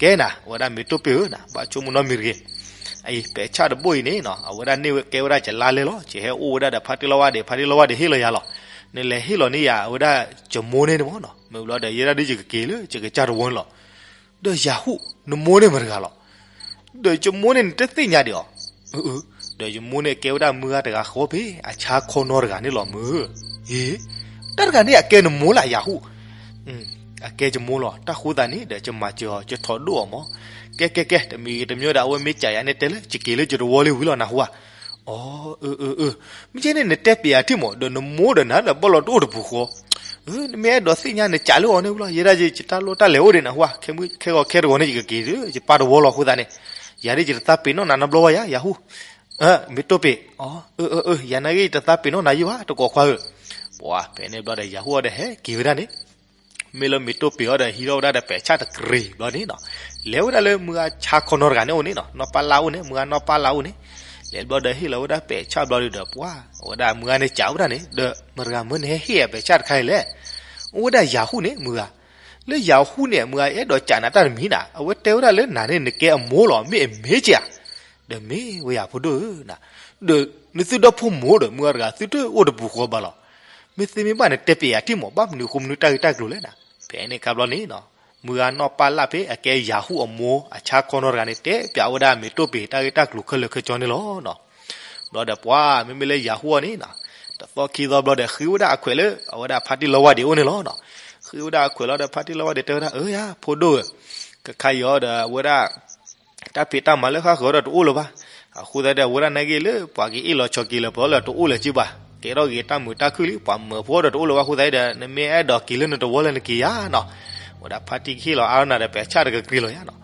ကဲနၤ အဝဲဒၣ်မ့ၤတိၢ်ပ့ၤဧၢနၤ ဘၣ်ဆိကမိၣ်နီတမံၤတဂ့ၤ. အံၤ ပဲာ်ဆၣ်တဘိၣ်အံၤန့ၣ်နီၤ အဝဲဒၣ်န့ၢ်ဝဲကဲဝဲဒၣ်ယလါလဲလီၤ. ယဟဲအိၣ်ဝဲဒၣ်ဒီးဖါတံၢ်လီဝါဒ့း ဖါတံၢ်လီဝါဒ့းဟ့ၣ်လီၤယၤလီၤ. နလဲၤဟ့ၣ်လီၤန့ၢ်ယၤ အဝဲဒၣ်ယမိၢ်န့ၣ်န့ၣ်မးနီၤ. မ့ၢ်ဘျီဒီး ယဲဒၣ်ဒ်ယကက့ၤလၢယကစၢ်တဝီန့ၣ်လီၤ. ဒီးယၤဟူၣ် နမိၢ်န့ၣ်မတၤတဂၤလီၤ. ဒီးယမိၢ်န့ၣ်နတသ့ၣ်ညါဒံးအီၤ. အၢ အၢ ဒီးယမိၢ်န့ၣ်ကဲဝဲဒၣ်မုၢ်ဂၤတဂၤဃီဖဲ အဆါခီနီတဂၤန့ၣ်လီၤမုၢ်. ဟ့ တၢ်တဂၤန့ၣ်အကဲနမိၢ်လၢယၤဟူၣ်. အကဲယမိၢ်လီၤ. တၢ်ဃိသးန့ၣ်ဒီး ယမၤစၢၤအီၤ ယထီၣ်ဒိၣ်အီၤမး. ကဲ ကဲ ကဲ တမံၤဂ့ၤတမံၤဒီး အဝဲမ့ၢ်ကးယၤန့ၣ် တဲလၢယက့ၤလၢယတဝီလံဝံၤလီၤ နၢ်ဟူဧါ. အၢ အၢ အၢ မ့ၢ်ကဲန့ၣ် နတဲပျးယၤထံၣ်မး ဒီးနမိၢ်ဒီးနၤဒီးဘၣ်လီၤတအိၣ်တပူၤဃီ. နမ့ၢ်အဲၣ်ဒိးသ့ၣ်ညါနကးလၢအီၤန့ၣ်ဝံၤလီၤ. ယဲဒၣ်ယတၢ်လိၣ်တၢ်လဲၤအိၣ်ဒံးနၢ်ဟူဧါ. ခဲဂီၤခဲတဂီၤန့ၣ် ယကက့ၤလၢယပၢ်တဝီလီၤ အဃိသတးန့ၣ် ယၤဒ်ယတသးပ့ၤနီၣ်နၤနီတဘျီဘၣ်ယၤ ယၤဟူၣ်. မ့ၤတိၢ်ပ့ၤ အၢ အၢ အၢ ယၤနာ်က့ ယတသးပ့ၤနီၣ်နၤယံဘၣ် တကိးခွါဧၢ. ပှၤဖဲန့ၣ်ဘျီဒီး ယၤဟူၣ်အီၤဒီးဟဲက့ၤဝဲဒၣ်န့ၣ် မ့ၢ်လၢမ့ၤတိၢ်ပ့ၤအီၤဒီး ဟံးထီၣ်ဝဲဒၣ်ဒီးပဲာ်ဆၣ်တကြ့ၤဘျီန့ၣ်နီၤ, လဲၤဝဲဒၣ်လၢမုၢ်ဂၤဆါခီနီတဂၤန့ၣ်အိၣ်န့ၣ်နီၤ, နီၢ်ပၢ်လၢ်အိၣ်န့ၣ်, မုၢ်ဂၤနီၢ်ပၢ်လၢ်အိၣ်န့ၣ်, လဲၤဘျီဒီးဟ့ၣ်လီၤဝဲဒၣ်ပဲာ်ဆၣ်ဘျီဒီး ပှၤ အဝဲဒၣ်မုၢ်ဂၤန့ၣ်စံးဝဲဒၣ်န့ၣ် ဒီးမတၤဂၤမၢန့ၣ်ဟဲဟ့ၣ်အပဲာ်ဆၣ်တခါအံၤလဲၣ်, အိၣ်ဝဲဒၣ်ယၤဟူၣ်န့ၣ်မုၢ်ဂၤ, လၢယၤဟူၣ်န့ၣ် မုၢ်ဂၤအဲၣ်ဒိးစံးနၤတၢ်တမံၤနၤ, အဝဲတဲဝဲဒၣ်လၢနၤန့ၣ် နကဲအမိၢ်လီၤ မ့ၢ်အမ့ၢ်က့ၤဧါ ဒီးမ့ၢ်ဝဲယၤဖိဒိၣ်ဧၢ, ဒီးနသုဒီဖိမိၢ်ဒီး မုၢ်ဂၤတဂၤသုတအိၣ်တပူၤဃီဘၣ်လီၤ, မ့ၢ်သ့မ့ၢ်ဘၣ်န့ၣ် တဲပျးယၤထံၣ်မး ဘၣ်မနုၤအဃိမနုၤတၢ်ဂ့ၢ်တၢ်ကျိၤလဲၣ်နၤ, ဖဲန့ၣ်ခါဘျီန့ၣ်နီၤ, မုၢ်ဂၤနီၢ်ပၢ်လၢ်ဖဲအကဲယၤဟူၣ်အမိၢ်အဆါခီနီတဂၤန့ၣ် တဲပျးဝဲဒၣ်မ့ၤတိၢ်ပ့ၤတၢ်ဂ့ၢ်တၢ်ကျိၤခဲလၢာ်ခဲဆ့န့ၣ်လီၤနီၤ. ဘျီဒီးပှၤ မ့မ့ၢ်လၢယၤဟူၣ်အီၤန့ၣ်နီၤ, တသီခံသီဘျီဒီး ဃ့ဝဲဒၣ်အခွဲးလၢ အဝဲဒၣ်ဖါတံၢ်လီဝါဒံးအိၣ်န့ၣ်လီၤနီၤ, ဃ့ဝဲဒၣ်အခွဲးလီၤဒီး ဖါတံၢ်လီဝါဒံးတဲဝဲဒၣ် အၢယၤ ဖိဒိၣ်ဧၢ, ကခါအံၤအီၤဒီး အဝဲဒၣ် တၢ်ဖံးတၢ်မၤလၢဃၣ်ဃၢၤဒီးတအိၣ်လၢၤဘၣ်, အဃိသတးဒီး အဝဲဒၣ်နာ်က့လၢပှၤကအ့ၣ်လီၤဆိးက့ၤလၢပျီလၢတအိၣ်လၢၤက့ဘၣ် ကဲထီၣ်ဂ့ၤတၢ်မုာ်တၢ်ခုၣ်လံ ပှၤမၢဖိဒီးတအိၣ်လၢၤဘၣ်အဃိသတးဒီး နမ့ၢ်အဲၣ်ဒိးက့ၤလၢနတဝီလၢနက့ၤယၤနီၤ. ဝဲဒၣ်ဖါတံၢ်ကဟ့ၣ်လီၤအါထီၣ်နၤဒီး ပဲာ်ဆၣ်တကကြ့လီၤယၤနီၤ.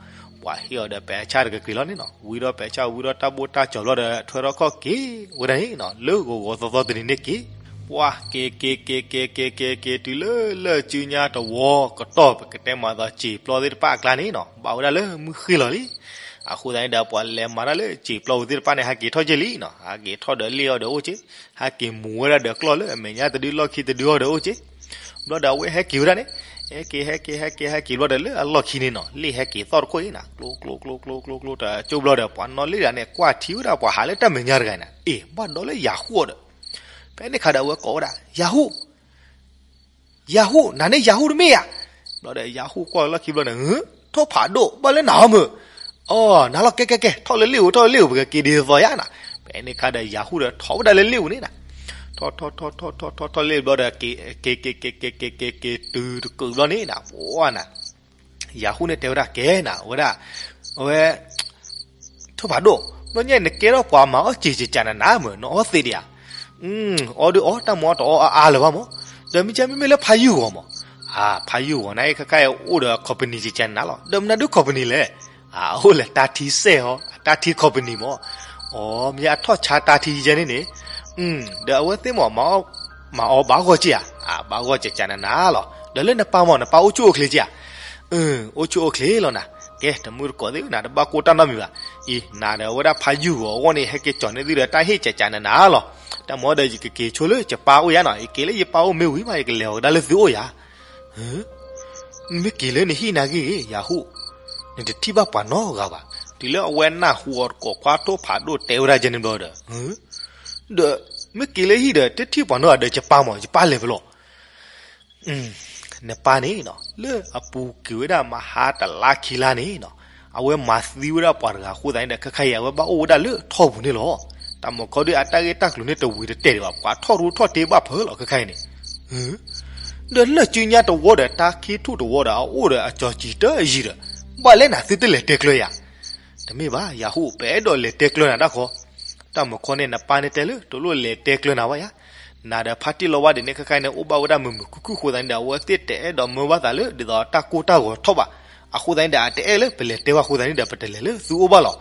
ပှၤဟ့ၣ်အီၤဒီးပဲာ်ဆၣ်တကကြ့လီၤန့ၣ်နီၤ. ဝံထီၣ်ပဲာ်ဆၣ် ဝံထီၣ်တၢ်ဘိၣ်တၢ်ကၠီၤဘျီဒီး ထွဲထီၣ်ခီၣ်က့ၤဝဲဒၣ်န့ၣ်နီၤ. လၢဂီၤဂီၤသီသီတနံၤန့ၣ်က့ၤ ပှၤက့ၤက့ၤက့ၤက့ၤက့ၤက့ၤတုၤလၢလၢၢ်စုညါတဝီ ကတီၢ်ပကတဲမၤသီစံာ်ပျီသ့ၣ်တဖၣ်အကျါန့ၣ်နီၤ ဘၣ်ဝဲဒၣ်လၢမုၢ်ဃ့ၢ်လီၤလံ. အဃိသတးန့ၣ်ဒီး ပှၤလဲၤမၤတၢ်လၢစံာ်ပျီဝံၤသ့ၣ်တဖၣ်န့ၣ် ဟဲက့ၤထီၣ်က့ၤလံနီၤ. ဟဲက့ၤထီၣ်ဒီးလ့ၣ်အီၤဒီးအိၣ်က့ၤ, ဟဲက့ၤမူၤဝဲဒၣ်ဒီးကျီၢ်လၢအမဲာ်ညါတဒုလီၢ်ခံတဒုအီၤဒီးအိၣ်က့ၤ. ဘျီဒီးအဝဲဟဲက့ၤဝဲဒၣ်န့ၣ်, ဟဲက့ၤ ဟဲက့ၤ ဟဲက့ၤ ဟဲက့ၤဘျီဒီးလၢအလီၢ်ခံန့ၣ်နီၤ လ့ၣ်ဟဲက့ၤသီၣ်တခိၣ်အံၤနီၤ ကျိ ကျိ ကျိ ကျိ ကျိ ကျိ တကၠိဘျီဒီး ပှၤနီၣ်လ့ၣ်ဒၣ်န့ၣ် ကွၢ်ထံဝဲဒၣ်ပှၤဟးလၢတၢ်မဲာ်ညါတဂၤန့ၣ် အ့ၣ် ဘၣ်ဒီးလၢယၤဟူၣ်အီၤဒီး ဖဲန့ၣ်ခါဒီးအဝဲကိးဝဲဒၣ် ယၤဟူၣ် ယၤဟူၣ် နၤန့ၣ်ယၤဟူၣ်တမ့ၢ်ဧါ. ဘျီဒီးယၤဟူၣ်ကွၢ်လီၢ်ခံဘျီန့ၣ် ထိၣ်ဖးဒိၣ် ဘၣ်လၢနၤအီၤမုာ်, အီ နၤလီၤ ကဲ ကဲ ကဲ ထီၣ်လၢလ့ၣ်ဧိၤ ထီၣ်လၢလ့ၣ်ဧိၤ ပကက့ၤဒ်သိးယါနီၤ. ဖဲန့ၣ်ခါဒီးယၤဟူၣ်ဒီးထီၣ်ဝဲဒၣ်လၢလ့ၣ်ဧိၤန့ၣ်နီၤ. ထီၣ်ထီၣ်ထီၣ်ထီၣ်ထီၣ်ထီၣ်ထီၣ်လ့ၣ်ဘျီဒီး က့ၤက့ၤက့ၤက့ၤက့ၤက့ၤက့ၤတုၤတကုာ်ဘျီန့ၣ်နီၤ ပှၤနီၤ ယၤဟူၣ်န့ၣ်တဲဝဲဒၣ်ကဲနီၤ ဝဲဒၣ် အဝဲ ထိၣ်ဖးဒိၣ် ဘျီညါအံၤ နကဲထီၣ်ပှၤမၤအီၣ်စ့ၤကကနးနးမုာ် နအီၣ်သ့ဒံးဧါ. အီဒုးအီ တၢ်မၤအီၣ်တအီအါအါလၢၤဘၣ်မး. ဒီးမ့ၢ်ကဲမ့မ့ၢ်လၢဖးယုၢ်ဂီၤမး, အါ ဖးယုၢ်ဂီၤန့ၣ် ခဲခါအံၤအိၣ်ဒီး company ကကနးနးလီၤ. ဒီးမနုၤဒုး company လဲၣ်. အအိၣ်လဲၤတၢ်ထံစဲၣ်ဟီ အတၢ်ထံ company မး. အီ မ့ၢ်အထီၣ်ဆါတၢ်ထံယဲန့ၣ်န့ၣ်, ဒီးအဝဲသ့ၣ်မး မၤအီၣ်ဘၣ်ဂီၢ်က့ဧါ. အဘၣ်ဂီၢ်ကကနးနးလီၤ. ဒီးလၢနပၢ်မး နပၢ်အိၣ်ဆူၣ်အိၣ်ချ့က့ဧါ. အိၣ်ဆူၣ်အိၣ်ချ့လီၤနၤ. ကဲ တမုၢ်တကိးသ့ၣ်နၤ တဘၣ်ကိၢ်တၢ်နီတမံၤဘၣ်. အံၤ နၤဒီးအဝဲဒၣ်ဖးယုၢ်ဂီၤအဂီၢ်န့ၣ် ဟဲက့ၤကၠီၤန့ၢ်သုဒီးတၢ်ဟ့ၣ်ကကနးနးလီၤ. တၢ်မၤဒီးယကက့ၤဆိလၢယပၢ်အိၣ်ယါနီၤ. ယက့ၤလၢယပၢ်အိၣ်မ့ၢ်ဝံၤမး ယကလဲၤအီၤကဒါလၢသုအိၣ်ယါ. နမ့ၢ်က့ၤလၢနဟံၣ်နာ်က့ဂ့ၤ ယၤဟူၣ်, နတထံၣ်ဘၣ်ပှၤနီတဂၤဘၣ်. တုၤလၢအဝဲနၢ်ဟူအီၤတကိးခွါထိၣ်ဖးဒိၣ်တဲဝဲဒၣ်ကဲန့ၣ်ဘျီဒီး, ဒီး မ့ၢ်က့ၤလၢဟံၣ်ဒီး တထံၣ်ပှၤနီတဂၤဒီး ယပၢ်မး ယပၢ်လဲၤဖဲလဲၣ်. နပၢ်န့ၣ်နီၤ လၢအပူၤကွံာ်ဝဲဒၣ်မဟါတလါခံလါန့ၣ်နီၤ, အဝဲမၤသံဝဲဒၣ်ပှၤတဂၤအဃိသတးန့ၣ်ဒီး ခဲခါအံၤ အဝဲဘၣ်အိၣ်ဝဲဒၣ်လၢထီၣ်ပူၤန့ၣ်လီၤ. တၢ်မၤခီဒုးအတၢ်ဂ့ၢ်တၢ်ကျိၤန့ၣ်တဝံၤတတဲာ်ဒံးဘၣ်, ပှၤထီၣ်ထူထီၣ်တ့ဘၣ်ဖၢလီၤခဲခါအံၤန့ၣ်. ဒီးလၢၢ်စုညါတဝီဒီးတၢ်ခံထူၣ်တဝီဒီးအအိၣ်ဒီးအကၠီၤစံၤတယံၤဒီး, ဘၣ်လဲၣ်နၤသုတလဲၤတဲကျၢၤယၤ. တမ့ၢ်ဘၣ် ယၤဟူၣ် ပအဲၣ်ဒိးလဲၤတဲကျၢၤနၤတၢ်ဃီ. တၢ်မၤခီန့ၣ် နပၢ်န့ၣ်တဲလၢ တလိၣ်လဲၤတဲကျၢၤနၤဘၣ်ယၤ. နၤဒီးဖါတံၢ်လီဝါဒံးန့ၣ် ခဲခါအံၤန့ၣ် အိၣ်ဘၣ်ဝဲဒၣ်မုာ်မုာ်ခုၣ်ခုၣ်အဃိသတးန့ၣ်ဒီး အဝဲသ့ၣ်တအဲၣ်ဒိးမၢဘၣ်သးလၢ ဒ်သိးတၢ်ကိၢ်တၢ်ဂီၤထီၣ်ဘၣ်. အဃိသတးန့ၣ်ဒီး အတအဲၣ်လၢပလဲၤတဲဘၣ်အဃိသတးန့ၣ်ဒီး ပတလဲၤလၢသုအိၣ်ဘၣ်လီၤ.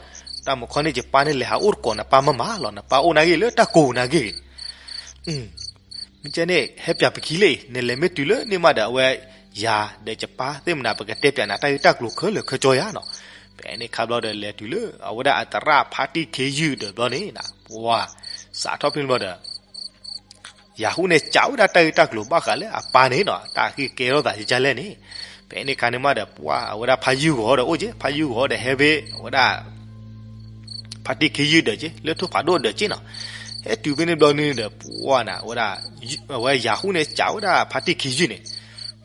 တၢ်မၤခီန့ၣ် ယပၢ်န့ၣ်လဲၤဟးအိၣ်တကိးနပၢ်မးမးလီၤ, နပၢ်အိၣ်နာ်က့လၢတၢ်ကိၢ်နာ်က့ဂ့ၤ. မ့ၢ်ကဲန့ၣ် ဟဲပၠးပခံလၢအံၤ နလဲၤမ့ၢ်တုၤလၢန့ၣ်မးဒီး အဝဲ ယၤဒီးယပၢ်သ့ၣ်မနၤ ပကတဲပၠးနၤတၢ်ဂ့ၢ်တၢ်ကျိၤခဲလၢာ်ခဲဆ့ယါနီၤ. ဖဲန့ၣ်ခါဘျီဒီး လဲၤတုၤလၢအဝဲဒၣ်အသရၣ်ဖါတံၢ်ခ့ယုၢ်ဒီးဘျီန့ၣ် ပှၤ စးထီၣ်ဖဲန့ၣ်ဘျီဒီး ယၤဟူၣ်န့ၣ် စံးဝဲဒၣ်တၢ်ဂ့ၢ်တၢ်ကျိၤဘၣ်ဃးလၢအပၢ်န့ၣ်နီၤ တၢ်ဂ့ၢ်ကဲထီၣ်သးယကလဲၣ်န့ၣ်. ဖဲန့ၣ်ခါန့ၣ်မးဒီး ပှၤအဝဲဒၣ်ဖါယုၢ်ဂီၤဒီးအိၣ်က့, ဖါယုၢ်ဂီၤဒီးဟဲဖဲအဝဲဒၣ် ဖါတံၢ်ခ့ယုၢ်ဒီးက့ လၢထိၣ်ဖးဒိၣ်ဒီးက့နီၤ. ဟဲတုၤဖဲန့ၣ်ဘျီန့ၣ်ဒီး ပှၤန့ၣ် အဝဲဒၣ် အဝဲယၤဟူၣ်န့ၣ် စံးဝဲဒၣ်ဖါတံၢ်ခ့ယုၢ်န့ၣ်,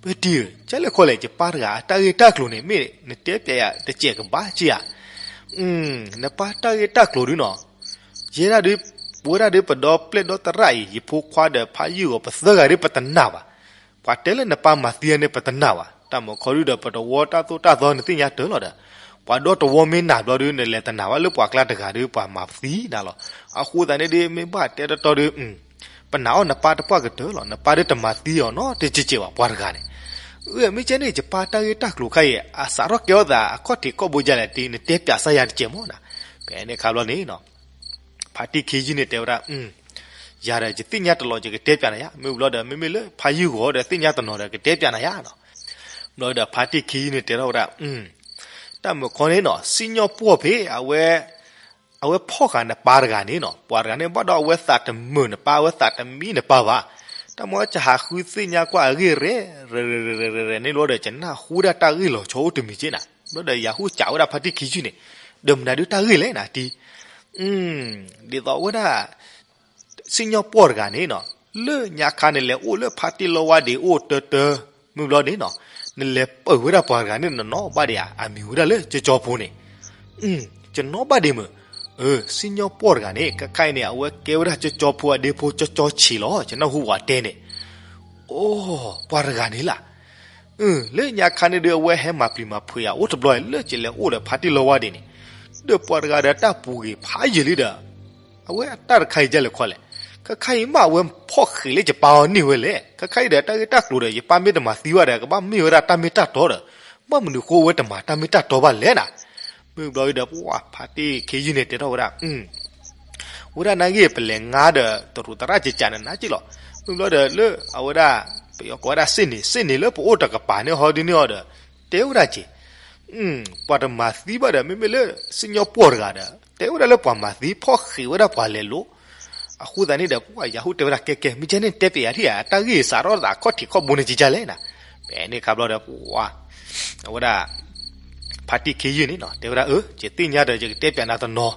ပတံၢ်ဧၢ, ကဲလဲၣ်ခီလဲၣ် ယပၢ်တဂၤအတၢ်ဂ့ၢ်တၢ်ကျိၤန့ၣ် မ့ၢ်နတဲပၠးယၤတစဲးကဘၣ်က့ဧါ. နပၢ်တၢ်ဂ့ၢ်တၢ်ကျိၤဒုနီၤ ယဲဒၣ်ဒုး ပဝဲဒၣ်ဒုးပဒီပျဲၢ်ဒီသရၣ်အံၤ ယဖိခွါဒီးဖါယုၢ်ဂီၤ ပသၢဂၤဒုးပတနာ်ဘၣ်. ပှၤတဲလၢနပၢ်မၤသံန့ၣ် ပတနာ်ဘၣ်. တၢ်မၤခီဒုဒီး ပတဝီတၢ်သိၣ်တၢ်သီနသ့ၣ်ညါတၢ်လီၤဒီး, ပှၤဒီတဝီမ့ၢ်နာ်ဘျီဒုး နလဲၤတနာ်ဘၣ်လၢပှၤကျါတဂၤဒုး ပှၤမၤသံနၤလီၤ. အဃိသတးန့ၣ်ဒုး မ့ၢ်ဘၣ်တဲတီတီဒုး ပနာ်အီၤနပၢ်တပှၢ်ကတၢၢ်လီၤ. နပၢ်ဒုးတမၤသံအီၤနီတစဲးကဲးဘၣ် ပှၤတဂၤန့ၣ်. အၢ မ့ၢ်ကဲန့ၣ် ယပၢ်တၢ်ဂ့ၢ်တၢ်ကျိၤခါအံၤ အစးထီၣ်ကဲထီၣ်သးအခီၣ်ထံးခီၣ်ဘိဒ်လဲၣ်တံၢ် နတဲပၠးစၢ်ယၤတစဲးမးနီၤ. ဖဲန့ၣ်ခါဘျီန့ၣ် ဖါတံၢ်ခ့ယုၢ်န့ၣ်တဲဝဲဒၣ်, ယၤဒီးယသ့ၣ်ညါတလီၤ ယကတဲပၠးနၤယါ. မ့ၢ်ဘျီဒီး မ့မ့ၢ်လၢဖါယုၢ်ဂီၤဒီးသ့ၣ်ညါတနီၤဒီးကတဲပၠးနၤယါနီၤ. ဘျီဒီးဖါတံၢ်ခ့ယုၢ်န့ၣ်တဲထီၣ်ဝဲဒၣ်, တၢ်မၤခီန့ၣ်နီၤ စံၣ်ညီၣ်ပှီၢ်ဖဲ အဝဲ အဝဲဖီၣ်ဃာ်နပၢ်တဂၤန့ၣ်နီၤ, ပှၤတဂၤန့ၣ် ဘၣ်ဒီးအဝဲသးတမုာ်နပၢ် အဝဲသးတမံနပၢ်ဘၣ်. တၢ်မၤကဟးဃုသ့ၣ်ညါကွၢ်အဂ့ၢ်ရဲၣ် ရဲၣ်ရဲၣ်န့ၣ်လီၤဒီး ယနၢ်ဟူဒၣ်တၢ်ဂ့ၢ်လီၤဆီအိၣ်တမံၤက့နၤ. ဘျီဒီးယၤဟူၣ်စံးဝဲဒၣ်ဖါတံၢ်ခ့ယုၢ်န့ၣ်, ဒီးမနုၤဒုးတၢ်ဂ့ၢ်လဲၣ်နၤတံၢ်. ဒ်သိးဝဲဒၣ် စံၣ်ညီၣ်ပှီၢ်တဂၤန့ၣ်နီၤ, လၢညါခါနလဲၤအိၣ်လၢဖါတံၢ်လီဝါဒံးအိၣ်တၢတၢ မ့ၢ်ဘျီန့ၣ်နီၤ, နလဲၤပၢၢ်ဝဲဒၣ်ပှၤတဂၤန့ၣ် နနီၣ်ဘၣ်ဒံးဧါ, အမံၤဝဲဒၣ်လၢကၠီကၠီဖိန့ၣ်. ယနီၣ်ဘၣ်ဒံးမုာ်, စံၣ်ညီၣ်ပှီၢ်တဂၤန့ၣ် ခဲခါအံၤန့ၣ် အဝဲကဲဝဲဒၣ်ကၠီကၠီဖိအဒ့ဖိကၠီကၠီဆံးလီၤ, ယနၢ်ဟူပှၤတဲန့ၣ်. အိ ပှၤတဂၤန့ၣ်လၢ လၢညါခါန့ၣ်ဒုး အဝဲဟဲမၤပျံၤမၤဖုးယၤအိၣ်တဘျီ လၢယလဲၤအိၣ်ဒီးဖါတံၢ်လီဝါဒံးန့ၣ်, ဒီးပှၤတဂၤဒီးတၢ်ပူၤဂ့ၤဖးယံာ်လံဒီး အဝဲအတၢ်တခါအံၤဒ်လဲၣ်ခီလဲၣ်. ခဲခါအံၤမးအဝဲဖီၣ်ဃံးလၢယပၢ်အီၤန့ၢ်ဝဲလဲၣ်. ခဲခါအံၤဒီးတၢ်ဂ့ၢ်တၢ်ကျိၤဒီး ယပၢ်မ့ၢ်တမၤသံဘၣ်ဒီး ကဘၣ်မ့ၢ်ဝဲဒၣ်တၢ်မ့ၢ်တၢ်တီဒီး ဘၣ်မနုၤဃိအဝဲတမၤတၢ်မ့ၢ်တၢ်တီဘၣ်လဲၣ်နၤ. မုၢ်ဘျီအံၤဒီး ပှၤဖါတံၢ်ခ့ယုၢ်န့ၣ်တဲထီၣ်ဝဲဒၣ် ဝဲဒၣ်နာ်က့ ပလဲၤငါဒီးတရူးသရၣ်ကကးန့ၣ် နာ်က့လီၤ. မုၢ်ဘျီဒီးလၢအဝဲဒၣ် ပယီၤကိးဝဲဒၣ်စ့ၣ်န့ၣ် စ့ၣ်န့ၣ်လၢပအိၣ်တကပၤန့ၣ်ဟီဒ်န့ၣ်အီၤဒီး တဲဝဲဒၣ်က့ၤ ပှၤတမၤသံဘၣ်ဒီး မ့မ့ၢ်လၢစံၣ်ညီၣ်ပှီၢ်တဂၤဒီး တဲဝဲဒၣ်လၢပှၤမၤသံဖီၣ်ဃံးဝဲဒၣ်ပှၤလဲၤလိၤ. အဃိသတးန့ၣ်ဒီး ပှၤယၤဟူၣ်တဲဝဲဒၣ် ကဲကဲ မ့ၢ်ကဲန့ၣ်တဲပျဲယၤထံၣ်ဧါ တၢ်ဂ့ၢ်စးထီၣ်သးခီၣ်ထံးခီၣ်ဘိန့ၣ်ကကလဲၣ်နၤ. ဖဲန့ၣ်ခါဘျီဒီး ပှၤ အဝဲဒၣ် ဖါတံၢ်ခ့ယုၢ်န့ၣ်နီၤ တဲဝဲဒၣ် အၢ ယသ့ၣ်ညါဒီး ယကတဲပျဲနၤတနီၤ,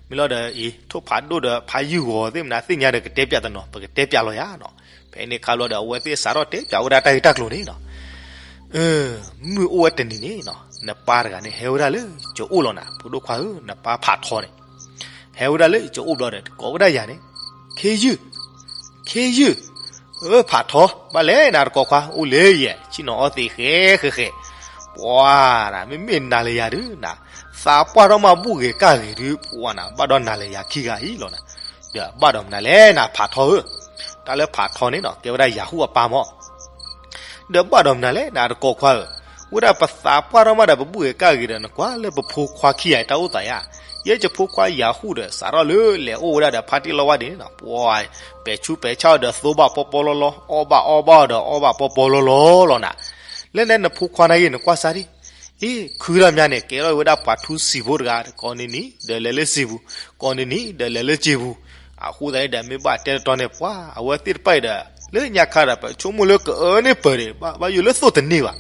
မ့ၢ်လီၤဒီး အံၤ ထိၣ်ဖးဒိၣ်ဒီးဖါယုၢ်ဂီၤသ့ၣ်မနုၤသ့ၣ်ညါဒီး ကတဲပျဲတနီၤ ပကတဲပျဲလီၤယၤနီၤ. ဖဲန့ၣ်ခါဘျီဒီး အဝဲသ့ၣ်စးထီၣ်တဲပျဲဝဲဒၣ်တၢ်ဂ့ၢ်တၢ်ကျိၤန့ၣ်နီၤ မုၢ်အိၣ်ဝဲတနံၤန့ၣ်နီၤ နပၢ်တဂၤန့ၣ် ဟဲဝဲဒၣ်လၢကအိၣ်လီၤနၤ ဖိဒိၣ်ခွါဧၢ နပၢ်ဖးထီန့ၣ် ဟဲဝဲဒၣ်လၢကအိၣ်ဘျီဒီး ကိးဝဲဒၣ်ယၤန့ၣ် ခ့ယုၢ် ခ့ယုၢ် အၢ ဖးထီ ဘၣ်လဲၣ်နၤတကိးခွါ အိၣ်လၢယဲ ဆ့ၣ်နီၤအီသံးဃဲဃဲဃဲ, ပှၤနၤ မ့မ့ၢ်နၤလၢယၤဒုးနၤ သးပှၢ်ထီၣ်မးဘူၣ်ဂ့ၤကၣ်ဂ့ၤဒုး ပှၤနၤ ဘၣ်ဒီးနၤလၢယၤခံဂၤအံၤလီၤနၤ, ဒီးဘၣ်ဒီးမနုၤလဲၣ်နၤဖးထီဧၢ, တၢ်လၢဖးထီန့ၣ်နီၤ ကဲဝဲဒၣ်ယၤဟူၣ်အပၢ်မၢ် ဒီးဘၣ်ဒီးမနုၤလဲၣ်နၤတကိးခွါဧၢ, ဝဲဒၣ်ပသးပှၢ်ထီၣ်မးဒီးပဘူၣ်ဂ့ၤကၣ်ဂ့ၤဒီး နကွၢ်လၢပဖိခွါခံဂၤအံၤတၢ်အိၣ်သးယါ, ယဲယဖိခွါယၤဟူၣ်ဒီး စးထီၣ်လၢလဲၤအိၣ်ဝဲဒၣ်ဒီးဖါတံၢ်လီဝါဒ့န့ၣ်နီၤ ပှၤ ပဲာ်ဆူးပဲာ်ဆါအီၤဒီးသိဘၣ်ပီပီလီလီ, အီၣ်ဘၣ်အီဘၣ်အီၤဒီးအီဘၣ်ပီပီလီလီလီၤနၤ, လၢန့ၣ်နဖိခွါနာ်က့နကွၢ်စၢ်ဒံး, အ့ ခုဒီးမၠါန့ၣ် ကဲထီၣ်ဝဲဒၣ်ပှၤထူစံာ်ဖိတဂၤ ကိးနံၤနံၤ ဒီးလဲၤလၢစံာ်ပူၤ, ကိးနံၤနံၤ ဒီးလဲၤလၢစံာ်ပူၤ, အဃိသတးန့ၣ်ဒီး မ့ၢ်ဘၣ်တဲတတီန့ၣ် ပှၤ အဝဲသ့ၣ်တဖၣ်အံၤဒီး လၢညါခါဒီး ပဆိကမိၣ်လၢကအၢန့ၢ်ပၢၤဒံး ဘၣ်ယိၣ်လၢသိၣ်တန့ၢ်ဘၣ်,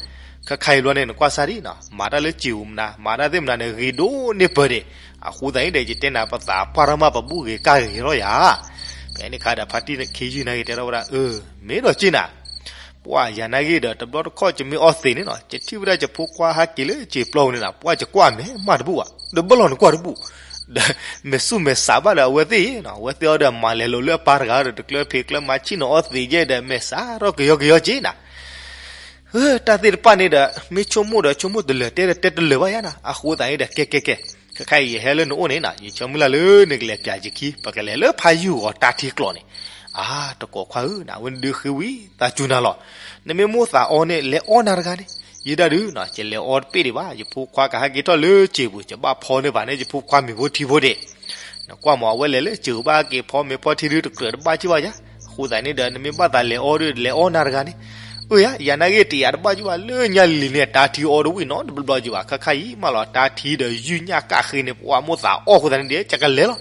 ခဲခါအံၤဘျီန့ၣ် နကွၢ်စၢ်ဒံးနီၤ မၤတၢ်လၢစံာ်ပူၤမနုၤ မၤတၢ်သ့ၣ်မနုၤန့ၣ် ဂ့ၤဒိၣ်န့ၢ်ပၢၤဒံး, အဃိသတးန့ၣ်ဒီး ယတဲနၤပသးပှၢ်ထီၣ်မးပဘူၣ်ဂ့ၤကၣ်ဂ့ၤလီၤယၤ, ဖဲန့ၣ်ခါဒီး ဖါတံၢ်ခ့ယုၢ်နာ်က့တဲထီၣ်ဝဲဒၣ် အၢ မ့ၢ်ဒီးက့နၤ ပှၤယၤနာ်က့ဒီး တဘျီတခီၣ်ယမ့ၢ်အီသံးန့ၣ်နီၤ ယထံၣ်ဝဲဒၣ်ယဖိခွါဟဲက့ၤလၢစံာ်ပျီပူၤန့ၣ်နီၤ ပှၤယကွၢ်မဲာ်မးတဘူၣ်ဘၣ် တဘၣ်လီၤနကွၢ်တဘူၣ်, ဒီးမဲာ်ဆူၣ်မဲာ်စးဘၣ်ဒီးအဝဲသ့ၣ်နီၤ အဝဲသ့ၣ်အီၤဒီးမၤလဲၤလိာ်လၢအပၢ်တဂၤဒီး တကျၢဖံးကျၢမၤဆ့ၣ်နီၤအီသံးယဲဒီး မဲာ်စးထီၣ်ကယီကယီက့နၤ တၢ်သ့ၣ်တဖၣ်န့ၣ်ဒီး မ့ၢ်ဆိကမိၣ်ဒီးဆိကမိၣ်တလၢာ် တဲဒီးတဲတလၢာ်ဘၣ်ယါနၤ အဃိသတးန့ၣ်ဒီး ကဲကဲကဲ ခဲခါအံၤယဟဲလၢနအိၣ်န့ၣ်နီၤ ယဆၢမုၢ်လၢ်လၢနကလဲၤပျးယခံ ပကလဲၤလၢဖးယုၢ်ဂီၤတၢ်ထံကျိးန့ၣ်, အါ တကိးခွါဧၢ နဝဲနဒုးဃ့ဝံသးစူၤနၤလီၤ, နမ့ၢ်မိၣ်သးအီန့ၣ် လဲၤအီနၤတဂၤန့ၣ်, ယဲဒၣ်ဒုးနီၤ ယလဲၤအီတပ့ၢ်ဒံးဘၣ် ယဖိခွါကဟဲက့ၤထီၣ်လၢစံာ်ပူၤ ယဘၣ်ဖီန့ၢ်ဘၣ်န့ၣ် ယဖိခွါမ့ၤဖိထံဖိဒံး နကွၢ်မး အဝဲလဲၤလၢစံာ်ပူၤဘၣ်က့ၤဖီမ့ၤဖီထံဒုးတကြၢးတဘၣ်က့ၤဘၣ်ယါ, အဃိသတးန့ၣ်ဒီး နမ့ၢ်ဘၣ်သးလဲၤအီဒုး လဲၤအီနၤတဂၤန့ၣ်, အၢယါ ယၤနာ်က့တယာ်တဘၣ်က့ၤဘၣ် လၢညါလံၤန့ၣ် တၢ်ထံအီတဝံၣ်နီတဘျီဘျီက့ၤဘၣ် ခဲခါအံၤမးလီၤ တၢ်ထံဒီးယုၢ်ညၣ်ကၣ်ဃ့န့ၣ် ပှၤမိၣ်သးအီၣ်အဃိသတးန့ၣ်ဒီး ယကလဲၤလီၤ,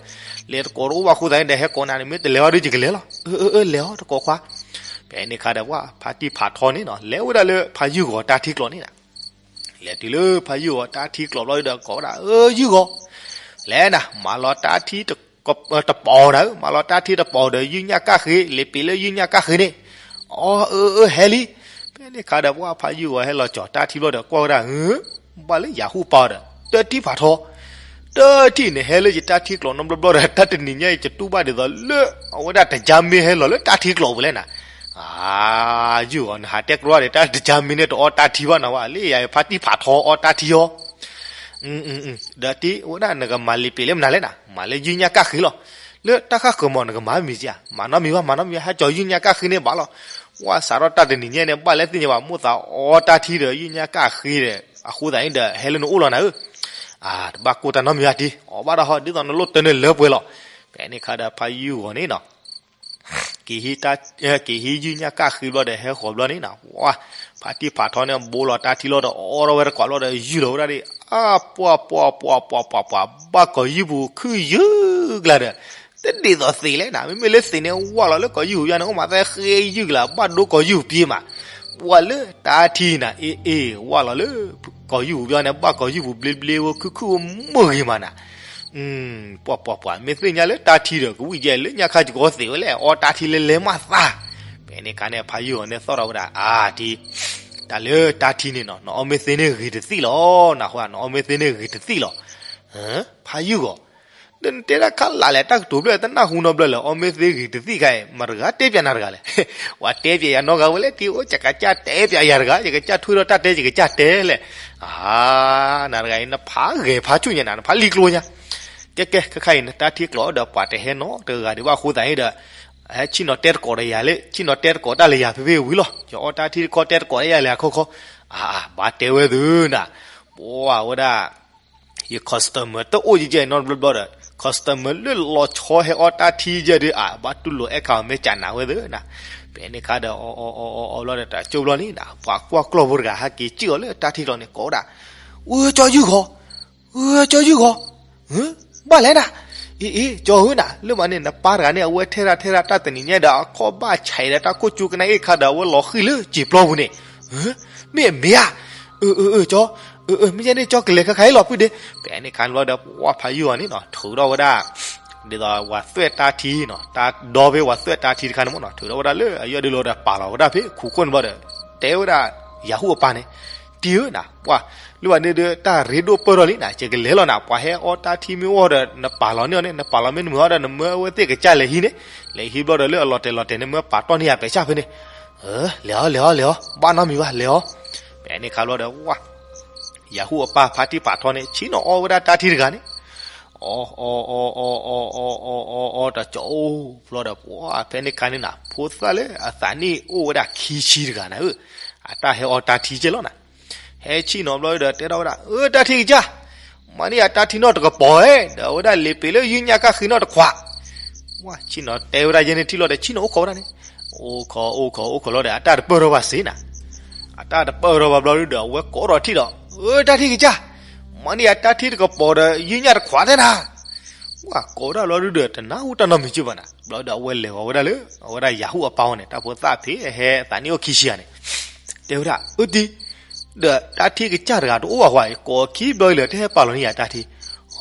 လဲၤတကိးတအိၣ်ဘၣ်အဃိသတးန့ၣ်ဒီး ဟဲကိးနၤန့ၣ် မ့ၢ်တလဲၤဘၣ်ဒုးယကလဲၤလီၤ, အၢအၢအၢ လဲၤအီၤတကိးခွါ, ဖဲန့ၣ်ခါဒီး ပှၤဖါတံၢ်ဖးထီန့ၣ်နီၤ လဲၤဝဲဒၣ်လၢဖးယုၢ်ဂီၤတၢ်ထံကျိးန့ၣ်နၤ လဲၤတုၤလၢဖးယုၢ်ဂီၤတၢ်ထံကျိးဘျီဒီး ကိးဝဲဒၣ် အၢ ယုၢ်ဂီၤ, လဲၤနၤ မၤလီၤတၢ်ထံတပီၤနၤဧၢ, မၤလီၤတၢ်ထံတပီၤဒီး ယုၢ်ညၣ်ကၣ်ဃ့ လဲၤပ့ၤလၢယုၢ်ညၣ်ကၣ်ဃ့န့ၣ်, အီ အၢ အၢ ဟဲလံ, ဖဲန့ၣ်ခါဒီး ပှၤဖးယုၢ်ဂီၤဟဲလီၤကၠီၤတၢ်ထံဘျီဒီး ကွၢ်ဝဲဒၣ် ဘၣ်လၢယၤဟူၣ်ပၢ်ဒီး တၢ်ထံဖးထီ တၢ်ထံန့ၣ် ဟဲလၢယတၢ်ထံကျိးနီတဘျီဘျီဒီး တၢ်တနံၤညါအံၤ ယတူၢ်ဘၣ်ဒ်သိးလၢ အဝဲဒၣ်တကၠါမ့ၢ်ဟဲလီၤလၢတၢ်ထံကျိးပူၤလဲၣ်နၤ, အါ ယုၢ်ဂီၤ နဟးတဲကြိးဒီး တၢ်တကၠါမ့ၢ်န့ၣ် တအီတၢ်ထံဘၣ်နၤဝဲ လၢယၤဖါတံၢ်ဖးထီအီတၢ်ထံအီ ဒီးတံၢ်ဝဲဒၣ်နကမၤလံာ်ပ့ၤလၢမနုၤလဲၣ်နၤ, မၤလၢယုၢ်ညၣ်ကၣ်ဃ့လီၤ, လၢတၢ်ဃၣ်ဃၢၤမး နကမၤမံၤစ့ဧါ, မၤနီတမံၤဘၣ် မၤနီတမံၤဘၣ် ဟဲကၠီၤယုၢ်ညၣ်ကၣ်ဃ့န့ၣ်ဘၣ်လီၤ, ဝဲစးထီၣ်တၢ်တနံၤညါန့ၣ် ဘၣ်လၢသ့ၣ်ညါဘၣ် မိၣ်သးအီတၢ်ထံဒီး ယုၢ်ညၣ်ကၣ်ဃ့ဒီး အဃိသတးန့ၣ်ဒီး ဟဲလၢနအိၣ်လီၤနၤဧၢ, အါ တဘၣ်ကိၢ်တၢ်နီတမံၤဘၣ်တံၢ် အီၣ်ဘၣ်တၢ်ဟီ ဒ်သိးနလိၣ်တၢ်န့ၣ်လၢပှဲၤလီၤ, ဖဲန့ၣ်ခါဒီးဖးယုၢ်ဂီၤန့ၣ်နီၤ က့ၤဟံးတၢ် က့ၤဟံးယုၢ်ညၣ်ကၣ်ဃ့ဘျီဒီး ဟဲဃီၤဘျီန့ၣ်နီၤ, ဝါ ဖါတံၢ်ဖးထီန့ၣ် ဘိလီၤတၢ်ထံလီၤဒီး အီၣ်ထီၣ်ဝဲတကွၢ်ဘျီဒီး ယုၢ်လီၤဝဲဒၣ်ဒံး, အါ ပှၤပှၤပှၤပှၤပှၤပှၤ ဘၣ်ကီၤယုၢ်ပူၤခုၣ်ယုၢ်ကျါဒီး တဒ်သိးသံးလဲၣ်နၤ, မ့မ့ၢ်လၢသံးန့ၣ် ဝၢ်လီၤလၢကီၤယုၢ်ပူၤယါန့ၣ် အိၣ်မးသဲဃ့ယုၢ်ကျါ ဘၣ်ဒိကီၤယုၢ်ပူၤပျ့ၤမး, ပှၤလၢတၢ်ထံနၤ အ့ၣ်အ့ၣ် ဝၢ်လီၤလၢ ကီၤယုၢ်ပူၤပျ့ၤန့ၣ် ဘၣ်ကီၤယုၢ်ပူၤဘျ့ဘျ့ဝဲ ခုၣ်ခုၣ်ဝဲမုာ်ဂ့ၤမးနၤ ပှၤပှၤပှၤ မ့ၢ်သ့ၣ်ညါလၢတၢ်ထံဒီး ကဝံၣ်ယဲၢ်လၢညါခါ ယကီသံးဝဲလဲၣ် အီတၢ်ထံလဲၤလဲၤမးသး, ဖဲန့ၣ်ခါန့ၣ် ဖးယုၢ်ဂီၤန့ၣ်သီၣ်ထီၣ်ဝဲဒၣ် အါ တံၢ် တၢ်လၢတၢ်ထံန့ၣ်နီၤ နအီမ့ၢ်သ့န့ၣ်ဂ့ၤတသံၣ်လီၤ, နၢ်ဟူဧါ နအီမ့ၢ်သ့န့ၣ်ဂ့ၤတသံၣ်လီၤ, ဖးယုၢ်ဂီၤ ဒီးနတဲဒၣ်ခါလၢ်လဲၣ် တၢ်ကတိၤဖျၢၣ် တနၢ်ဟူနီတဘျီလၢၤ အီမ့ၢ်သ့ဂ့ၤတသံၣ်ခါအံၤ မတၤတဂၤတဲပျးနၤတဂၤလဲၣ်, ပှၤတဲပျးယၤနီတဂၤဝဲလဲၣ် တံၢ်အိၣ် ယကစၢ်တဲပျးယၤတဂၤ ယကစၢ်ထွဲဒီးတၢ်တဲ ယကစၢ်တဲလဲၣ်, အါ နၤတဂၤအံၤ နဖးဂဲၤဖးဆူၣ်ညါနၤ နဖးလံာ်ကျိၤညါ, ကဲကဲ ခဲခါအံၤ နတၢ်ထံကျိးဒီး ပှၤတဟဲနီတဂၤဒံးဘၣ်အဃိသတးန့ၣ်ဒီး ဟဲဆ့ၣ်နီၤတဲတကိးဒီးယၤလၢ ဆ့ၣ်နီၤတဲတကိးတၢ်လၢယၤဖဲဖဲဝံၤလီၤ. ယအီတၢ်ထံတခီတဲတကိးတၢ်ယၤလၢအခိၣ်ခီ, အါ ဘၣ်တဲဝဲသုနၤ, ပှၤဝဲဒၣ် ယ customer တအိၣ်ယဲၢ်နီတဘျီဘျီဒီး customer လၢလီၤဆီဟဲအီတၢ်ထံယဲၢ်ဒီး အဘၣ်တူၢ်လိာ်အဲၣ်ခါအီၤမ့ၢ်ကနၣ်ဝဲသုနၤ, ဖဲန့ၣ်ခါဒီး အီအီအီအီအီဘျီဒီး တၢ်ကၠိဘျီန့ၣ်နၤ ပှၤကွၢ်ကျီၢ်ဖိတဂၤ ဟဲက့ၤစံၣ်အီၤလၢတၢ်ထံကျီန့ၣ် ကိးဝဲဒၣ်, ဝဲကၠီယုၢ်ဂီၤ အၢ ကၠီယုၢ်ဂီၤ, ဘၣ်လဲၣ်နၤ, အ့ အ့ ကၠီဧၢနၤ လၢမးန့ၣ် နပၢ်တဂၤန့ၣ် အဝဲထဲရၣ်ထဲရၣ်တၢ်တနံၤညါဒီး အခီၣ်ဘၣ်ဆဲးဒီးတၢ်ခိၣ်ကၠူကနၣ်အ့ၣ်ခါဒီး အဝဲလီၤဃံၢ်လၢစံာ်ပျီပူၤန့ၣ်, မ့ၢ်အမ့ၢ်ဧါ, အၢ အၢ အၢ ကၠီ, အၢ အၢ မ့ၢ်ယဲန့ၣ် ကၠီကလဲၤခါခါအံၤလီၤပုၢ်ဒ့, ဖဲန့ၣ်ခါန့ၣ်ဘျီဒီး ပှၤဖးယုၢ်အီၤန့ၣ်နီၤ ထုးထီၣ်ဝဲဒၣ် ဒ်သိးဝၤသွဲၣ်တၢ်ထံနီၤ တၢ်ဒီဖဲဝၤသွဲၣ်တၢ်ထံတခါန့ၣ်မ့ၢ်နီၤ ထုးထီၣ်ဝဲဒၣ်လၢအယီၢ်ဒုးလီၤဒီးပာ်လီၤဝဲဒၣ်ဖဲခူခိၣ်န့ၣ်ဘျီဒီး တဲဝဲဒၣ် ယၤဟူၣ်အပၢ်န့ၣ်, တံၤဧၢနၤ ပှၤ လၢဘၣ်န့ၣ်ဒီး တၢ်ရ့ဒိၣ်ပၢၢ်ထီၣ်လံနၤ ယကလဲၤလီၤနၤ ပှၤဟဲအီတၢ်ထံမ့ၢ်အိၣ်ဒီး နပာ်လီၤန့ၢ်အီၤန့ၣ် နပာ်လီၤမ့ၢ်တမုာ်အီၤဒီး နမၢအဝဲသ့ၣ်ကစၢ်လဲၤဟံးန့ၣ်, လဲၤဟံးဘျီဒီးလၢအလီၤတဲာ်လီၤတဲာ်န့ၣ် မၢပာ်တီၢ်န့ၢ်ယၤပဲာ်ဆၣ်ဖဲန့ၣ်, လဲၤအီၤ လဲၤအီၤ လဲၤအီၤ ဘၣ်နီတမံၤဘၣ် လဲၤအီၤ, ဖဲန့ၣ်ခါဘျီဒီး ဝၤ ယၤဟူၣ်အပၢ်ဖါတံၢ်ဖးထီန့ၣ် ဆ့ၣ်နီၤအီဝဲဒၣ်တၢ်ထံတဂၤန့ၣ်, အီ အီ အီ အီ အီ အီ အီ အီ တကၠီအိၣ်ဘျီဒီး ပှၤဖဲန့ၣ်ခါန့ၣ်နၤ ဖိသၣ်လၢအသးနံၣ်အိၣ်ဝဲဒၣ်ခံဆံတဂၤနၤဧၢ, အတၢ်ဟဲအီတၢ်ထံကဲလီၤနၤ, ဟဲဆ့ၣ်နီၤဘျီဒီး တဲထီၣ်ဝဲဒၣ် အၢ တၢ်ထံကစၢ်, မၤန့ၢ်ယတၢ်ထံနီၣ်တကပီၤဧၢ, ဒီးအဝဲဒၣ်လ့ၤပ့ၤလၢယုၢ်ညၣ်ကၣ်ဃံနီၣ်တခွး, ဝၤဆ့ၣ်နီၤတဲဝဲဒၣ်ယဲန့ၣ်ထံၣ်လီၤဒီး ဆ့ၣ်နီၤအိၣ်ခိးဝဲဒၣ်န့ၣ်, အိၣ်ခိး အိၣ်ခိး အိၣ်ခိးလီၤဒီး အတၢ်တပၢၢ်ထီၣ်ဘၣ်စ့နၤ, အတၢ်တပၢၢ်ထီၣ်ဘၣ်ဘျီဒီး အဝဲကိးထီၣ်ထံၣ်ဒီး အၢ တၢ်ထံကစၢ်, မၤန့ၢ်ယတၢ်ထံတကပီၤဒီး ယုၢ်ညၣ်တခွးသ့နၤ, ဝၤကိးဒၣ်ဘျီဒီး တနၢ်ဟူတၢ်နီတမံၤက့ဘၣ်နၤ, ဘျီဒီးအဝဲလဲၤဝဲဒၣ်လၢ အဝဲဒၣ်ယၤဟူၣ်အပၢ်အအိၣ်န့ၣ် တၢ်ဖိသၣ်ဖဲအဟဲသးနံၣ်အိၣ်ခံဆံယၤန့ၣ်, တဲဝဲဒၣ် အၢတံၤ ဒီးတၢ်ထံကစၢ်တဂၤတအိၣ်ဘၣ်ဃီ ယကိးခံဘျီလၢတဟဲပာ်လီၤန့ၢ်ယၤတၢ်ထံ,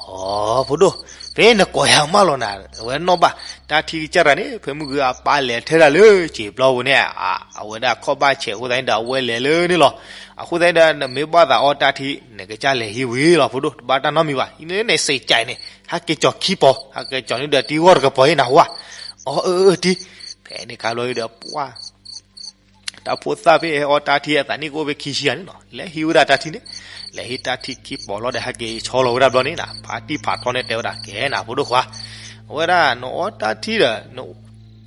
အိ ဖိဒိၣ်, ဖဲနကိးယၤမးလီၤနၤ, အဝဲနီၣ်ဘၣ်, တၢ်ထံကစၢ်တဂၤန့ၣ် ဖဲမုၢ်ဂီၤအပၢ်လဲၤထဲဒၣ်လၢစံာ်ပျီပူၤန့ၣ်, အဝဲဒၣ်ခီၣ်ဘၣ်ဆဲးအဃိသတးန့ၣ်ဒီး အဝဲလဲၤလၢန့ၣ်လီၤ, အဃိသတးန့ၣ်ဒီး နမ့ၢ်ဘၣ်သးအီတၢ်ထံ နကစၢ်လဲၤဟံးဝံၤလီၤ ဖိဒိၣ် တဘၣ်တၢ်နီတမံၤဘၣ်, အံၤန့ၣ်စံးကဲးန့ၣ် ဟဲက့ၤကၠီၤခံပီၤ ဟဲက့ၤကၠီၤန့ၣ်ဒီးတံၤဂီၢ်တကပီၤအံၤနၢ်ဟူဧါ, အီ အၢ အၢ တံၤ, ဖဲန့ၣ်ခါဘျီဒီး ပှၤ တၢ်ဖိသၣ်ဖဲအဟဲအီတၢ်ထံအသးနံၣ်ကအိၣ်ဖဲခံဆံယၤန့ၣ်နီၤ လဲၤဟံးဝဲဒၣ်တၢ်ထံန့ၣ်, လဲၤဟံးတၢ်ထံခံပီၤလီၤဒီး ဟဲက့ၤဆီလီၤဝဲဒၣ်ဘျီန့ၣ်နၤ ဖါတံၢ်ဖးထီန့ၣ်တဲဝဲဒၣ် ကဲနၤဖိဒိၣ်ခွါ, အဝဲဒၣ်နအီတၢ်ထံဒီး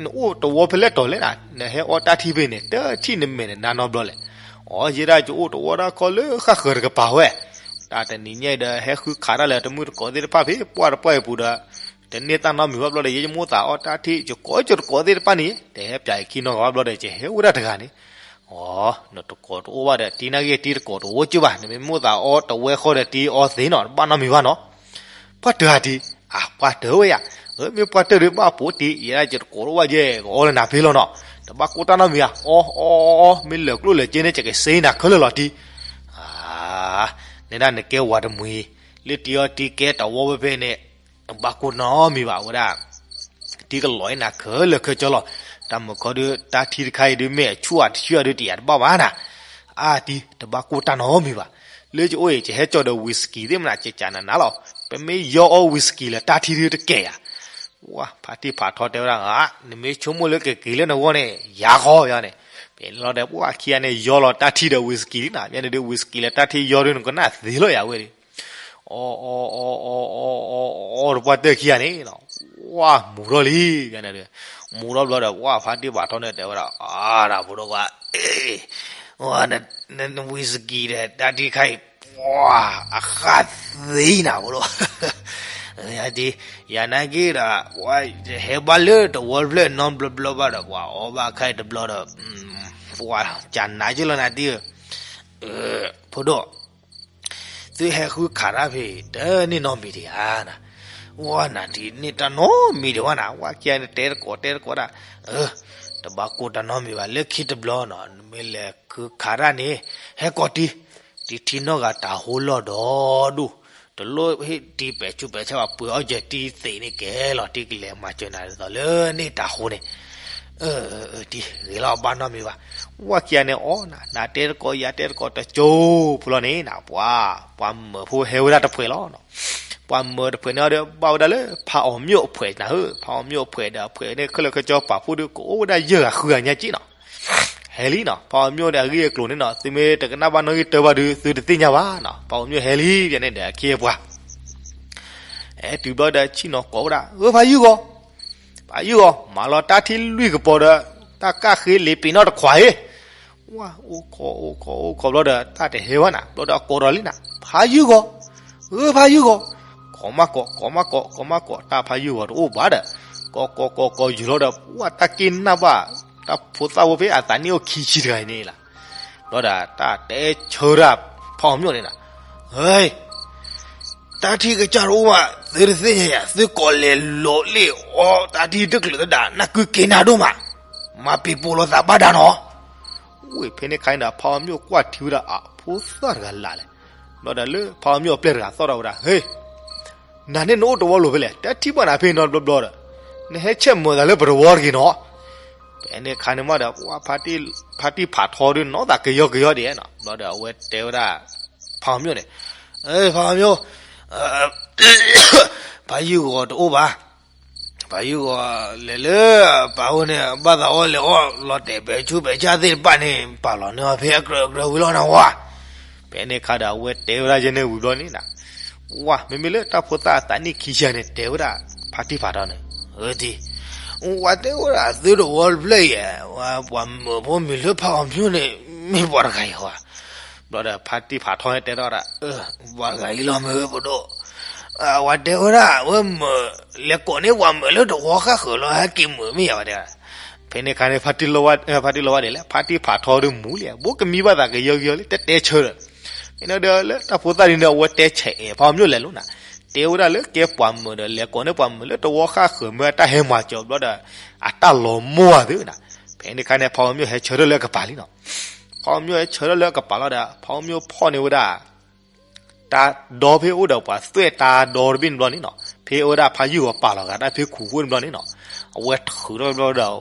နအိၣ်တဝီဖဲလဲၣ်တီၤလဲၣ်နၤ နဟဲအီတၢ်ထံဖဲန့ၣ် တထံၣ်နမဲာ်နနါနီတဘျီလဲၣ်, အီ ယဲဒၣ်ယအိၣ်တဝီဒၣ်ခီလၢဃၣ်ဃၢၤတကပၤဝဲ, တၢ်တနံၤညါအံၤဒီး ဟဲဃုခးတၢ်လၢတမုၢ်တကိးသ့ၣ်တဖၣ်ဖဲပှၢ်တပှၢ်အံၤပူၤဒီး တန့ၢ်တၢ်နီတမံၤဘၣ်ဘျီဒီး ယဲယမိၣ်သးအီတၢ်ထံ ယကိးယတကိးသ့ၣ်တဖၣ်န့ၣ် တဟဲပၠးယခံနီတဂၤဘၣ်ဘျီဒီး ယဟဲဝဲဒၣ်တဂၤန့ၣ်, အီ နတကိးတအိၣ်ဘၣ်ဒီး တံၤနာ်က့တံၤတကိးတအိၣ်က့ဘၣ် နမ့ၢ်မိၣ်သးအီတဝဲဃီဒီးတံၤအီသ့နီၤ တဘၣ်နီတမံၤဘၣ်နီၤ, ပှၢ်တဂၤတံၤ, အပှၢ်တဝဲယၤ, မ့ၢ်ပှၢ်တၢၢ်ဒီးဘၣ်ပိာ်တံၤ ယဲဒၣ်ယတကိးတအိၣ်ဘၣ်ယဲ ကအီလၢနၤဖဲလီၤနီၤ, တဘၣ်ကိၢ်တၢ်နီတမံၤဧါ, အီ အီ အီ မ့ၢ်လၢာ်ကျိၣ်လၢာ်စ့န့ၣ် ယကစ့နၤခဲလၢာ်လီၤတံၤ, အါ နဲဒၣ်နကဲဝၤတမှံၤ, လၢတံၤအီတံၤကဲတဝီဝဲဖဲန့ၣ်, တဘၣ်ကိၢ်နီတမံၤဘၣ်ဝဲဒၣ်, တံၤကလီၤအံၤနၤခဲလၢာ်ခဲဆ့လီၤ, တၢ်မုာ်ခီဒုး တၢ်ထံတခါအံၤဒုးမ့ၢ်အဆူၣ်အတဆူၣ်အဒုးတယာ်တဘၣ်ဘၣ်နၤ, အါတံၤ တဘၣ်ကိၢ်တၢ်နီတမံၤဘၣ်, လၢယအိၣ်အံၤ ယဟဲကၠီၤဒီး whisky သ့ၣ်မနၤ ကကနနၤလီၤ, ပမ့ၢ်ယီအီ whisky လၢတၢ်ထံဒုးတကဲယၤ, ဝၤ ဖါတံၢ်ဖးထီတဲဝဲဒၣ် နမ့ၢ်ဆိကမိၣ်လၢကက့ၤလၢနဂီၢ်န့ၣ် ယၤဃီယၤန့ၣ်, ဖဲန့ၣ်လီၤဒီး ပှၤခံဂၤန့ၣ် ယီလီၤတၢ်ထံဒီး whisky လံနၤ, ဖဲန့ၣ်ဒုး whisky လၢတၢ်ထံယီဒုး နကနၣ်သ့လီၤယၤဝဲဒၣ်, အီ အီ အီ အီ အီ အီ အီ တပှၢ်တၢၢ်ခံဂၤန့ၣ်, ဝၤ မူၤထီၣ်လံ, ဖဲန့ၣ်ဒုး မူၤထီၣ်ဘျီဒီး ဝၤ ဖါတံၢ်ဖးထီန့ၣ်တဲဝဲဒၣ် အါ တၢ်ဖိဒိၣ်ခွါ, ဝၤ န whisky ဒီး တၢ်ထံတခါအံၤ ပှၤ အဃၣ်သ့နၤဖိဒိၣ်, ယနာ်က့ဒီး ဝၤဟဲဘၣ်လၢတဝီတဖျၢၣ်နီတဘျီဘျီဘၣ်ဒီး ပှၤအီဘၣ်ခါအံၤတဘျီဒီး ပှၤကနၤက့လီၤနၤတံၤဧၢ, ဖိဒိၣ် သုဟဲဃုခးတၢ်ဖဲ တန့ၢ်နီတမံၤဒံးဧါနၤ, ဝၤ နၤတံၤန့ၢ်တၢ်နီတမံၤဒံးဘၣ်နၤ, ဝၤခံဂၤန့ၣ်တဲတကိးတဲတကိးဒၣ်, တဘၣ်ကိၢ်တၢ်နီတမံၤဘၣ် လၢခံတဘျီနီၤ နမ့ၢ်လဲၤဃုခးတၢ်န့ၣ် ဟဲကိးတံၤ, တံၤထံနီၢ်ဂၤတၤဟိလီၢ်ဒီဒူၣ်, တလိၣ်ဟ့ၣ်တံၤပဲာ်ဆူးပဲာ်ဆါဘၣ် ပှ့ၤအီၣ်ယဲတံၤသ့းန့ၣ်ကဲလီၤ တံၤကလဲၤမၤစၢၤနၤဒ်သိးလၢန့ၢ်တၤဟိန့ၣ် တံၤဂ့ၤလီၤ ဘၣ်နီတမံၤဘၣ်, ဝၤခံဂၤန့ၣ်အီနၤ နၤတဲတကိးယၤတဲတကိးတကၠိဖိလီၤန့ၣ်နၤ ပှၤ ပှၤမၢဖိဟဲဝဲဒၣ်တဖှဲးလီၤ, ပှၤမၢတဖှဲးန့ၣ်အီၤဒီး ဘၣ်ဝဲဒၣ်လၢဖးအီၤမျိာ်အဖှဲးနၤဧၢ, ဖးအီၤမျိာ်အဖှဲးဒီးအဖှဲးန့ၣ် ခဲလၢာ်ခဲဆ့ပာ်ဖှိၣ်ဒုးကအိၣ်ဝဲဒၣ်ယဲၢ်ဂၤဃုဂၤညါက့နီၤ ဟဲလံနီၤ ဖးအီၤမျိာ်န့ၣ် အဂ့ၢ်အကျိၤန့ၣ်နီၤ သုမ့ၢ်တကနၣ်ဘၣ်နီၣ်ဂံၢ်တၢဘၣ်ဒုး သုတသ့ၣ်ညါဘၣ်နီၤ ဖးအီၤမျိာ်ဟဲလံ ဖဲန့ၣ်ဒီးအခ့အပှၤ ဟဲတုၤဘျီဒီးဆ့ၣ်နီၤကိးဝဲဒၣ် ဧၢ ဖးယုၢ်ဂီၤ ဖးယုၢ်ဂီၤ မၤလီၤတၢ်ထံလွံၢ်ကပီၤဒီး တၢ်ကၣ်ဃ့လ့ပံၤနီၣ်တခွးအံၤ, ဝါ အိၣ်ခိး အိၣ်ခိး အိၣ်ခိးဘျီဒီး တၢ်တဟဲဘၣ်နၤ ဘျီဒီးအကိးထီၣ်လံနၤ ဖးယုၢ်ဂီၤ, ဧၢ ဖးယုၢ်ဂီၤ, ကိးမးကိး ကိးမးကိး ကိးမးကိး တၢ်ဖးယုၢ်ဂီၤတအိၣ်ဘၣ်ဒီး ကိးကိးကိးကိးယုၢ်လီၤဒီး ဝါ တၢ်က့ၢ်နၢ်ဘၣ် တၢ်ဖိသၣ်ဖိဖဲအသးနံၣ်အိၣ်ခံဆံတဂၤအံၤန့ၣ်လီၤ. ဘျီဒီးတၢ်တဲဆၢဒၣ် ဖးအီၤမျိၣ်န့ၣ်နၤ, ဟဲ တၢ်ထံၣ်ကစၢ်တအိၣ်ဘၣ် သုတသ့ၣ်ညါယၤ သုကိးလဲၤလိၤလ့ၣ်အီၤ တၢ်ထံၣ်တချုးသဒါ နၢ်ကုက့ၤနၤဒိၣ်မး, မၤပ့ၤပိာ်လိာ်သးဘၣ်ဒါနီၤ. ဝဲဖဲန့ၣ်ခါန့ၣ်ဒီး ဖးအီၤမျိၣ်ကွၢ်ထံဝဲဒၣ်အဖိသၣ်တဂၤလၢ်လဲၣ်, ဘျီဒီးလၢဖးအီၤမျိၣ်အပျဲၢ်တဂၤသီၣ်ထီၣ်ဝဲဒၣ် ဟ့ နၤန့ၣ်နအိၣ်တဝီလိၤဖဲလဲၣ် တထံၣ်ဘၣ်နၤဖဲနီတဘျီဘျီဒီး, နဟဲဆဲးမုာ်သးလၢပတဝီတဂ့ၤနီၤ. ဖဲန့ၣ်ခါန့ၣ်မးဒီး ဖါတံၢ်ဖးထီဒုးနီၢ်သးကယီကယီဒံးနီၤ, ဘျီဒီးအဝဲတဲဝဲဒၣ် ဖးအီၤမျိၣ်န့ၣ်, ဖးအီၤမျိၣ်, ဖးယုၢ်ဂီၤတအိၣ်ဘၣ်, ဖးယုၢ်ဂီၤလဲၤလၢပာ်အိၣ်န့ၣ် ဘၣ်သးအီၣ်လဲၤအီၣ်လီၤတဲာ်ပဲာ်ဆူပဲာ်ဆၣ်သ့ၣ်တဖၣ်န့ၣ် ပာ်လီၤန့ၢ်အီၤဖဲအကြၢးကြၢးဝံၤလီၤနဝါ. ဖဲန့ၣ်ခါဒီးအဝဲတဲဝဲဒၣ်ယဲန့ၣ်ဝံၤဘျီန့ၣ်နၤ, ဝါ မ့မ့ၢ်လၢတၢ်ဖိသၣ်အသးနံၣ်ခံဆံန့ၣ် တဲဝဲဒၣ် ဖါတံၢ်ဖးထီန့ၣ်, အၢ တံၢ်, ဝါတဲဝဲဒၣ်သုတဝီတဖျၢၣ်အံၤ, ပှၤမုာ်ဖိမုာ်လၢဖးအီၤမျိၣ်န့ၣ် မ့ၢ်ပှၤတဂၤအံၤဧါ. ဘျီဒီးဖါတံၢ်ဖးထီန့ၣ်တဲထီၣ်ဒၣ်, ပှၤတဂၤအံၤလီၤမ့ၢ်ပဒိၣ်, ဝါတဲဝဲဒၣ် ဝဲမုာ် လဲၤကိးန့ၢ်ပှၤမုာ်လၢတဝီဃၣ်ဃၢၤလီၤ ဟဲက့ၤမုာ်မ့ၢ်ယၤဝဲတဲဝဲဒၣ်. ဖဲန့ၣ်ခါန့ၣ် ဖါတံၢ်လီၤဝဲဒ်လဲၣ် ဖါတံၢ်ဖးထီဒုးမူလံ, ဘိးကမံဘၣ်သးကယီကယီလံ တတဲဆၢဒီး, န့ၣ်ဒီးလၢတၢ်ဖိသၣ်ဒ်န့ၣ် အဝဲတဲဆဲးအဲၣ်ဖးအီၤမျိၣ်လဲၤလိၤနၤ, တဲဝဲဒၣ်လၢကဲပှၤမုာ်ဒီး လဲၤကိးန့ၢ်ပှၤမုာ်လၢတဝီဃၣ်ဃၢၤမ့ၢ်အတၢ်ဟဲမၤစၢၤဘျီဒီး အတၢ်လီၤမိၢ်အသုနၤ. ဖဲန့ၣ်ခါန့ၣ် ဖးအီၤမျိၣ်ဟဲဆၢထၢၣ်လၢအကပၤလံနီၤ, ဖးအီၤမျိၣ်ဟဲဆၢထၢၣ်လၢအကပၤလီၤဒီး ဖးအီၤမျိၣ်ဖီၣ်န့ၢ်ဝဲဒၣ် တၢ်ဒီဖဲအိၣ်ဒီးပှၤသွဲၣ်တၢ်ဒီတဘ့ၣ်န့ၣ်ဘျီန့ၣ်နီၤ, ဖဲအဝဲဒၣ်ဖးယုၢ်ဂီၤပာ်လီၤဂာ်တၢ်ဖဲခူးဖိန့ၣ်ဘျီန့ၣ်နီၤ, အဝဲထုးထီၣ်ဘျီဒီး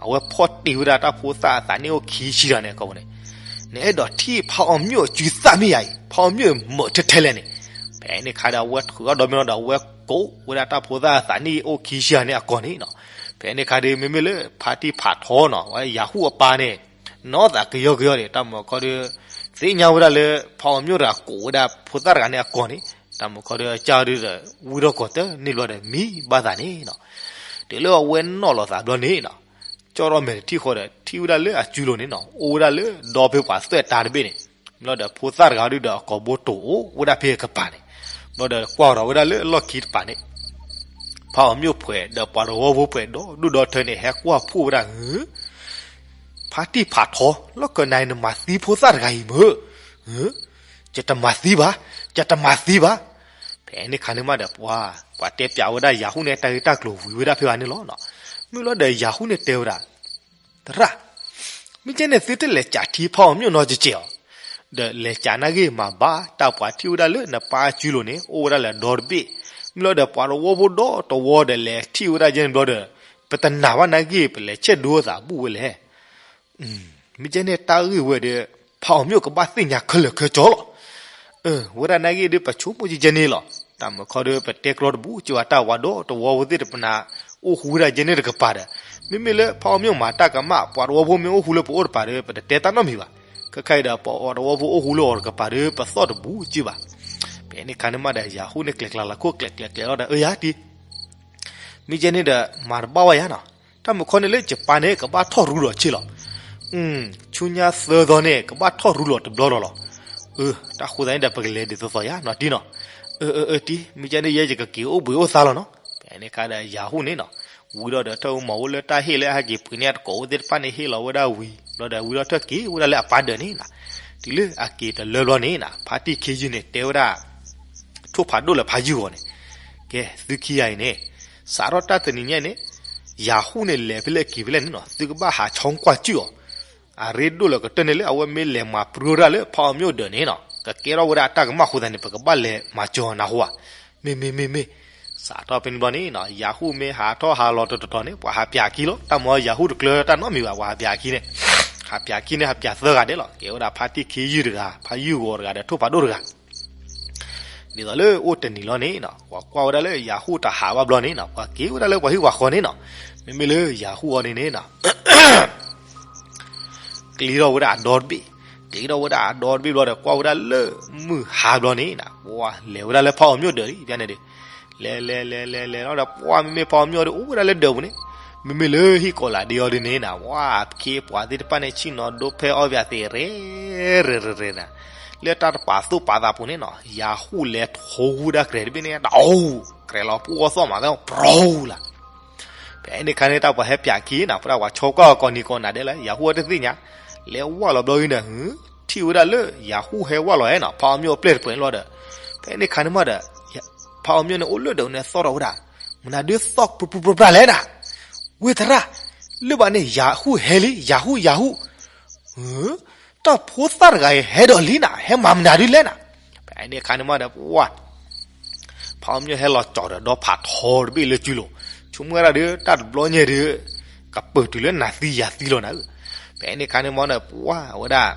အဝဲဖီၣ်တ့ၢ်ဝဲဒၣ်တၢ်ဖိသၣ်အသးနံၣ်အိၣ်ခံဆံတဂၤန့ၣ်အကိာ်ပူၤန့ၣ်, နအဲၣ်ဒိးထံၣ်ဖးအီၤမျိၣ်အစုသၣ်မ့ၢ်ယၤအံၤ ဖးအီၤမျိၣ်မုာ်ထဲထဲလဲၣ်န့ၣ်. ဖဲန့ၣ်ခါဒီးအဝဲထုးထီၣ်ဒီမ့ၢ်လီၤဒီး အဝဲကိးဝဲဒၣ်တၢ်ဖိသၣ်အသးနံၣ်အိၣ်ခံဆံတဂၤန့ၣ်အကိာ်န့ၣ်နီၤ, ဖဲန့ၣ်ခါဒီး မ့မ့ၢ်လၢဖါတံၢ်ဖးထီနီၤ ဝဲယၤဟူၣ်အပၢ်န့ၣ် နီၢ်သးကယီကယီဒီး တၢ်မုၢ်ခီဒီး သ့ၣ်ညါဝဲဒၣ်လၢ ဖးအီၤမျိၣ်တဂၤကိးဝဲဒၣ်ဖိသၣ်တဂၤန့ၣ်အကိာ်န့ၣ်, တၢ်မုၢ်ခီဒီးအကၢ်ဒုးဒီး ဝံထီၣ်ကီၢ်တန့ၢ်ဘျီဒီးမံဘၣ်သးန့ၣ်နီၤ, တုၤလၢအဝဲနီၣ်လီၤသးဘျီန့ၣ်နီၤ, ကၠီထီၣ်မဲာ်တထံၣ်ဃီဒီး ထံၣ်ဝဲဒၣ်လၢအစုလိၤန့ၣ်နီၤ အိၣ်ဝဲဒၣ်လၢဒီဖဲပှၤသွဲၣ်တၢ်တဘ့ၣ်န့ၣ်, ဘျီဒီးဖိသၣ်တဂၤဒုးဒီးအကိာ်ဘိတိၢ်အိၣ်ဝဲဒၣ်ဖဲအကပၤန့ၣ်, ဘျီဒီးကွၢ်ထီၣ်ဝဲဒၣ်လၢအလီၢ်ခံတပၤန့ၣ် ဖးအီၤမျိၣ်ဖှဲးဒီးပှၤတဝီဖိဖှဲးဒီဒူၣ်ဒီထၢန့ၣ် ဟဲကွၢ်ဖှိၣ်ဝဲဒၣ်ဧၢ, ဖါတံၢ်ဖးထီ လီၢ်ကနၤအံၤနမၤသံဖိသၣ်တဂၤအံၤမ့ၢ်, ယတမၤသံဘၣ်, ယတမၤသံဘၣ်. ဖဲန့ၣ်ခါန့ၣ်မးဒီးပှၤ, ပှၤတဲပၠးဝဲဒၣ်ယၤဟူၣ်န့ၣ်တၢ်ဂ့ၢ်တၢ်ကျိၤဝံၤဝဲဒၣ်ဖဲဂၤန့ၣ်လီၤ. မ့ၢ်လီၤဒီးယၤဟူၣ်န့ၣ်တဲဝဲဒၣ်, သရၣ်, မ့ၢ်ကဲန့ၣ်သုတလဲၤကးထံဖးအီၤမျိၣ်နီတစဲးအီၤ, ဒီးလဲၤကးနာ်ဂ့ၢ်မၤဘၣ် တၢ်ပှၤထံၣ်ဝဲဒၣ်လၢနပၢ်အစုလိၤန့ၣ် အိၣ်ဝဲဒၣ်လၢအဒီတဘ့ၣ်, မ့ၢ်လီၤဒီးပှၤတဝီဖိဒီတဝီဒီးလဲၤထံၣ်ဝဲဒၣ်ယဲန့ၣ်ဘျီဒီး ပတနာ်ဘၣ်နာ်ဂ့ၢ် ပလဲၤဆဲးဒိသးဘူၣ်ဝဲလဲၣ်. မ့ၢ်ကဲန့ၣ်တၢ်ဂ့ၢ်ဝဲဒီး ဖးအီၤမျိၣ်ကဘၣ်သ့ၣ်ညါခဲလၢာ်ခဲဆ့လီၤ. ဝဲဒၣ်နာ်ဂ့ၢ်ဒုးပဆိကမိၣ်ကဲန့ၣ်လီၤ. တၢ်မုၢ်ခီဒီးပတဲကျီတဘူၣ်ကဲဘၣ် တၢ်ဝၤဒီတဝီဖိသ့ၣ်တဖၣ်န့ၣ် အိၣ်ဃူဝဲဒၣ်ယဲန့ၣ်တကပၤဒီး မ့မ့ၢ်လၢဖးအီၤမျိၣ်မၤတၢ်ကမၣ် ပှၤတဝီဖိမ့ၢ်အိၣ်ဃူလၢပအိၣ်တပၤဒီး ပတတဲတၢ်နီတမံၤဘၣ်. ခဲခါအံၤဒီးပှၤတဝီဖိအိၣ်ဃူလၢအီၤတကပၤဒီး ပသီၣ်တဘူၣ်ကဲဘၣ်. ဖဲန့ၣ်ခါန့ၣ်မးဒီး ယၤဟူၣ်န့ၣ်ကျဲၤကျါလီၤခိၣ်ကျဲၤကျဲၤကျဲၤလီၤဒီး အၢ ယၤတံၢ် မ့ၢ်ကဲန့ၣ်ဒီး မၤတဘၣ်ဝဲယၤနီၤ. တၢ်မုၢ်ခီန့ၣ်လၢယပၢ်န့ၣ် ကဘၣ်ထီၣ်ရူလီၤဆ့လီၤ. ဆူညါသၢသီန့ၣ် ကဘၣ်ထီၣ်ရူလီၤတဘျီလီၤလီၤ. အၢ တၢ်ဃိသတးန့ၣ်ဒီး ပကလဲၤဒ်သိးသိးယၤနီၤတံၢ်နီၤ. အၢ အၢ အၢ တံၢ် မ့ၢ်ကဲန့ၣ် ယဲယကက့ၤအိၣ်ဘှံးအိၣ်သါလီၤနီၤ. ဖဲန့ၣ်ခါဒီးယၤဟူၣ်န့ၣ်နီၤ ဝံၤဒီးဒီး ထၢၣ်အူမၤဝဲလၢတၢ်ဟ့ၣ်လၢအဟဲက့ၤပှ့ၤန့ၢ်အတကိးအိၣ်သ့ၣ်တဖၣ်န့ၣ် ဟ့ၣ်လီၤဝဲဒၣ်ဝံၤ ဘျီဒီးဝံၤဒီးထၢၣ်က့ၤဝဲဒၣ်လၢအပၢ်ဒၢးန့ၣ်နီၤ. တုၤလၢအက့ၤတလၢဘျီန့ၣ်နီၤ ဖါတံၢ်ခ့ယုၢ်န့ၣ် တဲဝဲဒၣ် ထိၣ်ဖးဒိၣ်လၢဖးယုၢ်ဂီၤန့ၣ်, ကဲ သုခံဂၤအံၤန့ၣ် စးထီၣ်တၢ်တနံၤညါန့ၣ် ယၤဟူၣ်န့ၣ် လဲၤဖဲလဲၣ်က့ၤဖဲလဲၣ်န့ၣ်နီၤ သုကဘၣ်ဟးဆီကွၢ်စူၣ်အီၤ. အရ့ဒိၣ်လၢကတၢၢ်န့ၣ်လၢ အဝဲမ့ၢ်လဲၤမၤပြူဝဲဒၣ်လၢဖးအီၤမျိၣ်ဒၢးန့ၣ်နီၤ ကကဲထီၣ်ဝဲဒၣ်အတၢ်ကမၣ်အဃိသတးန့ၣ် ပကဘၣ်လဲၤမၤစၢၤအီၤနၢ်ဟူဧါ. မ့ၢ်မ့ၢ်မ့ၢ်မ့ၢ် စးထီၣ်ဖဲန့ၣ်ဘျီန့ၣ်နီၤ ယၤဟူၣ်မ့ၢ်ဟးထီၣ်ဟးလီၤတတီၤတီၤန့ၣ် ပှၤဟးပၠးခံလီၤ. တၢ်မၤယၤဟူၣ်တကျၢၤတၢ်နီတမံၤဘၣ် ပှၤဟးပၠးခံန့ၣ်, ဟးပၠးခံန့ၣ် ဟးပၠးသၢဂၤဒဲးလီၤ. ကဲဝဲဒၣ်ဖါတံၢ်ခ့ယုၢ်တဂၤ, ဖးယုၢ်ဂီၤတဂၤဒီး ထိၣ်ဖးဒိၣ်တဂၤ ဒ်သိးလၢအိၣ်တနံၤလီၤန့ၣ်နီၤ ပှၤကွၢ်ဝဲဒၣ်လၢယၤဟူၣ်တဟးဘၣ်ဘျီန့ၣ်နီၤ ပှၤက့ၤဝဲဒၣ်လၢပှၤဟံၣ်ပှၤဃီန့ၣ်နီၤ မ့မ့ၢ်လၢယၤဟူၣ်အီၤန့ၣ်န့ၣ်နီၤ ကျ့ထီၣ်ဝဲဒၣ်အဒီတဘ့ၣ်, ကျ့ထီၣ်ဝဲဒၣ်အဒီတဘ့ၣ်ဘျီဒီး ကွၢ်ဝဲဒၣ်လၢမုၢ်ဟါဘျီန့ၣ်နီၤ ပှၤလဲၤဝဲဒၣ်လၢဖးအီၤမျိာ်ဒၢးလံ ဖဲန့ၣ်ဒီး လဲၤလဲၤလဲၤလဲၤလဲၤလီၤဒီး ပှၤမ့မ့ၢ်ဖးအီၤမျိာ်ဒီး အိၣ်ဝဲဒၣ်လၢဒၢးပူၤန့ၣ်, မ့မ့ၢ်လၢဟံၣ်ကီၤလၤဒ့အီၤဒ်န့ၣ်နၤ, ဝဲအခ့အပှၤသ့ၣ်တဖၣ်န့ၣ် ဆ့ၣ်နီၤဒိဖဲအီၣ်ဘၣ်သ့ၣ် ရဲၣ်ရဲၣ်ရဲၣ်ရဲၣ်နၤ, လၢတၢ်တပာ်သူၣ်ပာ်သးပူၤန့ၣ်နီၤ, ယၤဟူၣ်လဲၤထိဂူၢ်ဒၣ်ကြဲးတဘ့ၣ်န့ၣ် တအူ, ကြဲးလီၤပှီၢ်သီၣ်မးသၢ ပြီလး. ဖဲန့ၣ်ခါန့ၣ် တၢ်ပှၤဟဲပၠးခံနၤ, ဖဲဒၣ်ပှၤဆီကွၢ်အီၤကိးနံၤကိးနၤဒဲးလၢ ယၤဟူၣ်အတသ့ၣ်ညါ, လဲၤဝၢ်လီၤဘျီအံၤဒီး ထံၣ်ဝဲဒၣ်လၢ ယၤဟူၣ်ဟဲဝၢ်လီၤဟဲနီၤ, ဖးအီၤမျိၣ်အပျဲၢ်တပှဲၤန့ၣ်လီၤဒီး, ဖဲန့ၣ်ခါန့ၣ်မးဒီး ဖးအီၤမျိၣ်န့ၣ်အိၣ်လၢဒၢးန့ၣ်သီၣ်ထီၣ်ဝဲဒၣ်, မနုၤဒုးသီၣ်ပြူပြူပြူပြူလဲၣ်နၤ, ဝ့ၢ်သရၣ်, လၢဘၣ်န့ၣ် ယၤဟူၣ်ဟဲလံ, ယၤဟူၣ် ယၤဟူၣ်, တၢ်ဖိသၣ်တဂၤအံၤဟဲဒီးလံနၤ, ဟဲမၤမနုၤဒုးလဲၣ်နၤ. ဖဲန့ၣ်ခါန့ၣ်မးဒီး ပှၤ ဖးအီၤမျိၣ်ဟဲလီၤကၠီၤဒီးဒီဖးထီတဘ့ၣ်လၢစုလိၤ, ဆိကမိၣ်ဝဲဒၣ်ဒီး တၢ်တဘျီညါဒီး ကပၢၢ်တုၤလၢနၤသံယၤသံလီၤနၤဧၢ. ဖဲန့ၣ်ခါန့ၣ်မးဒီး ပှၤဝဲဒၣ်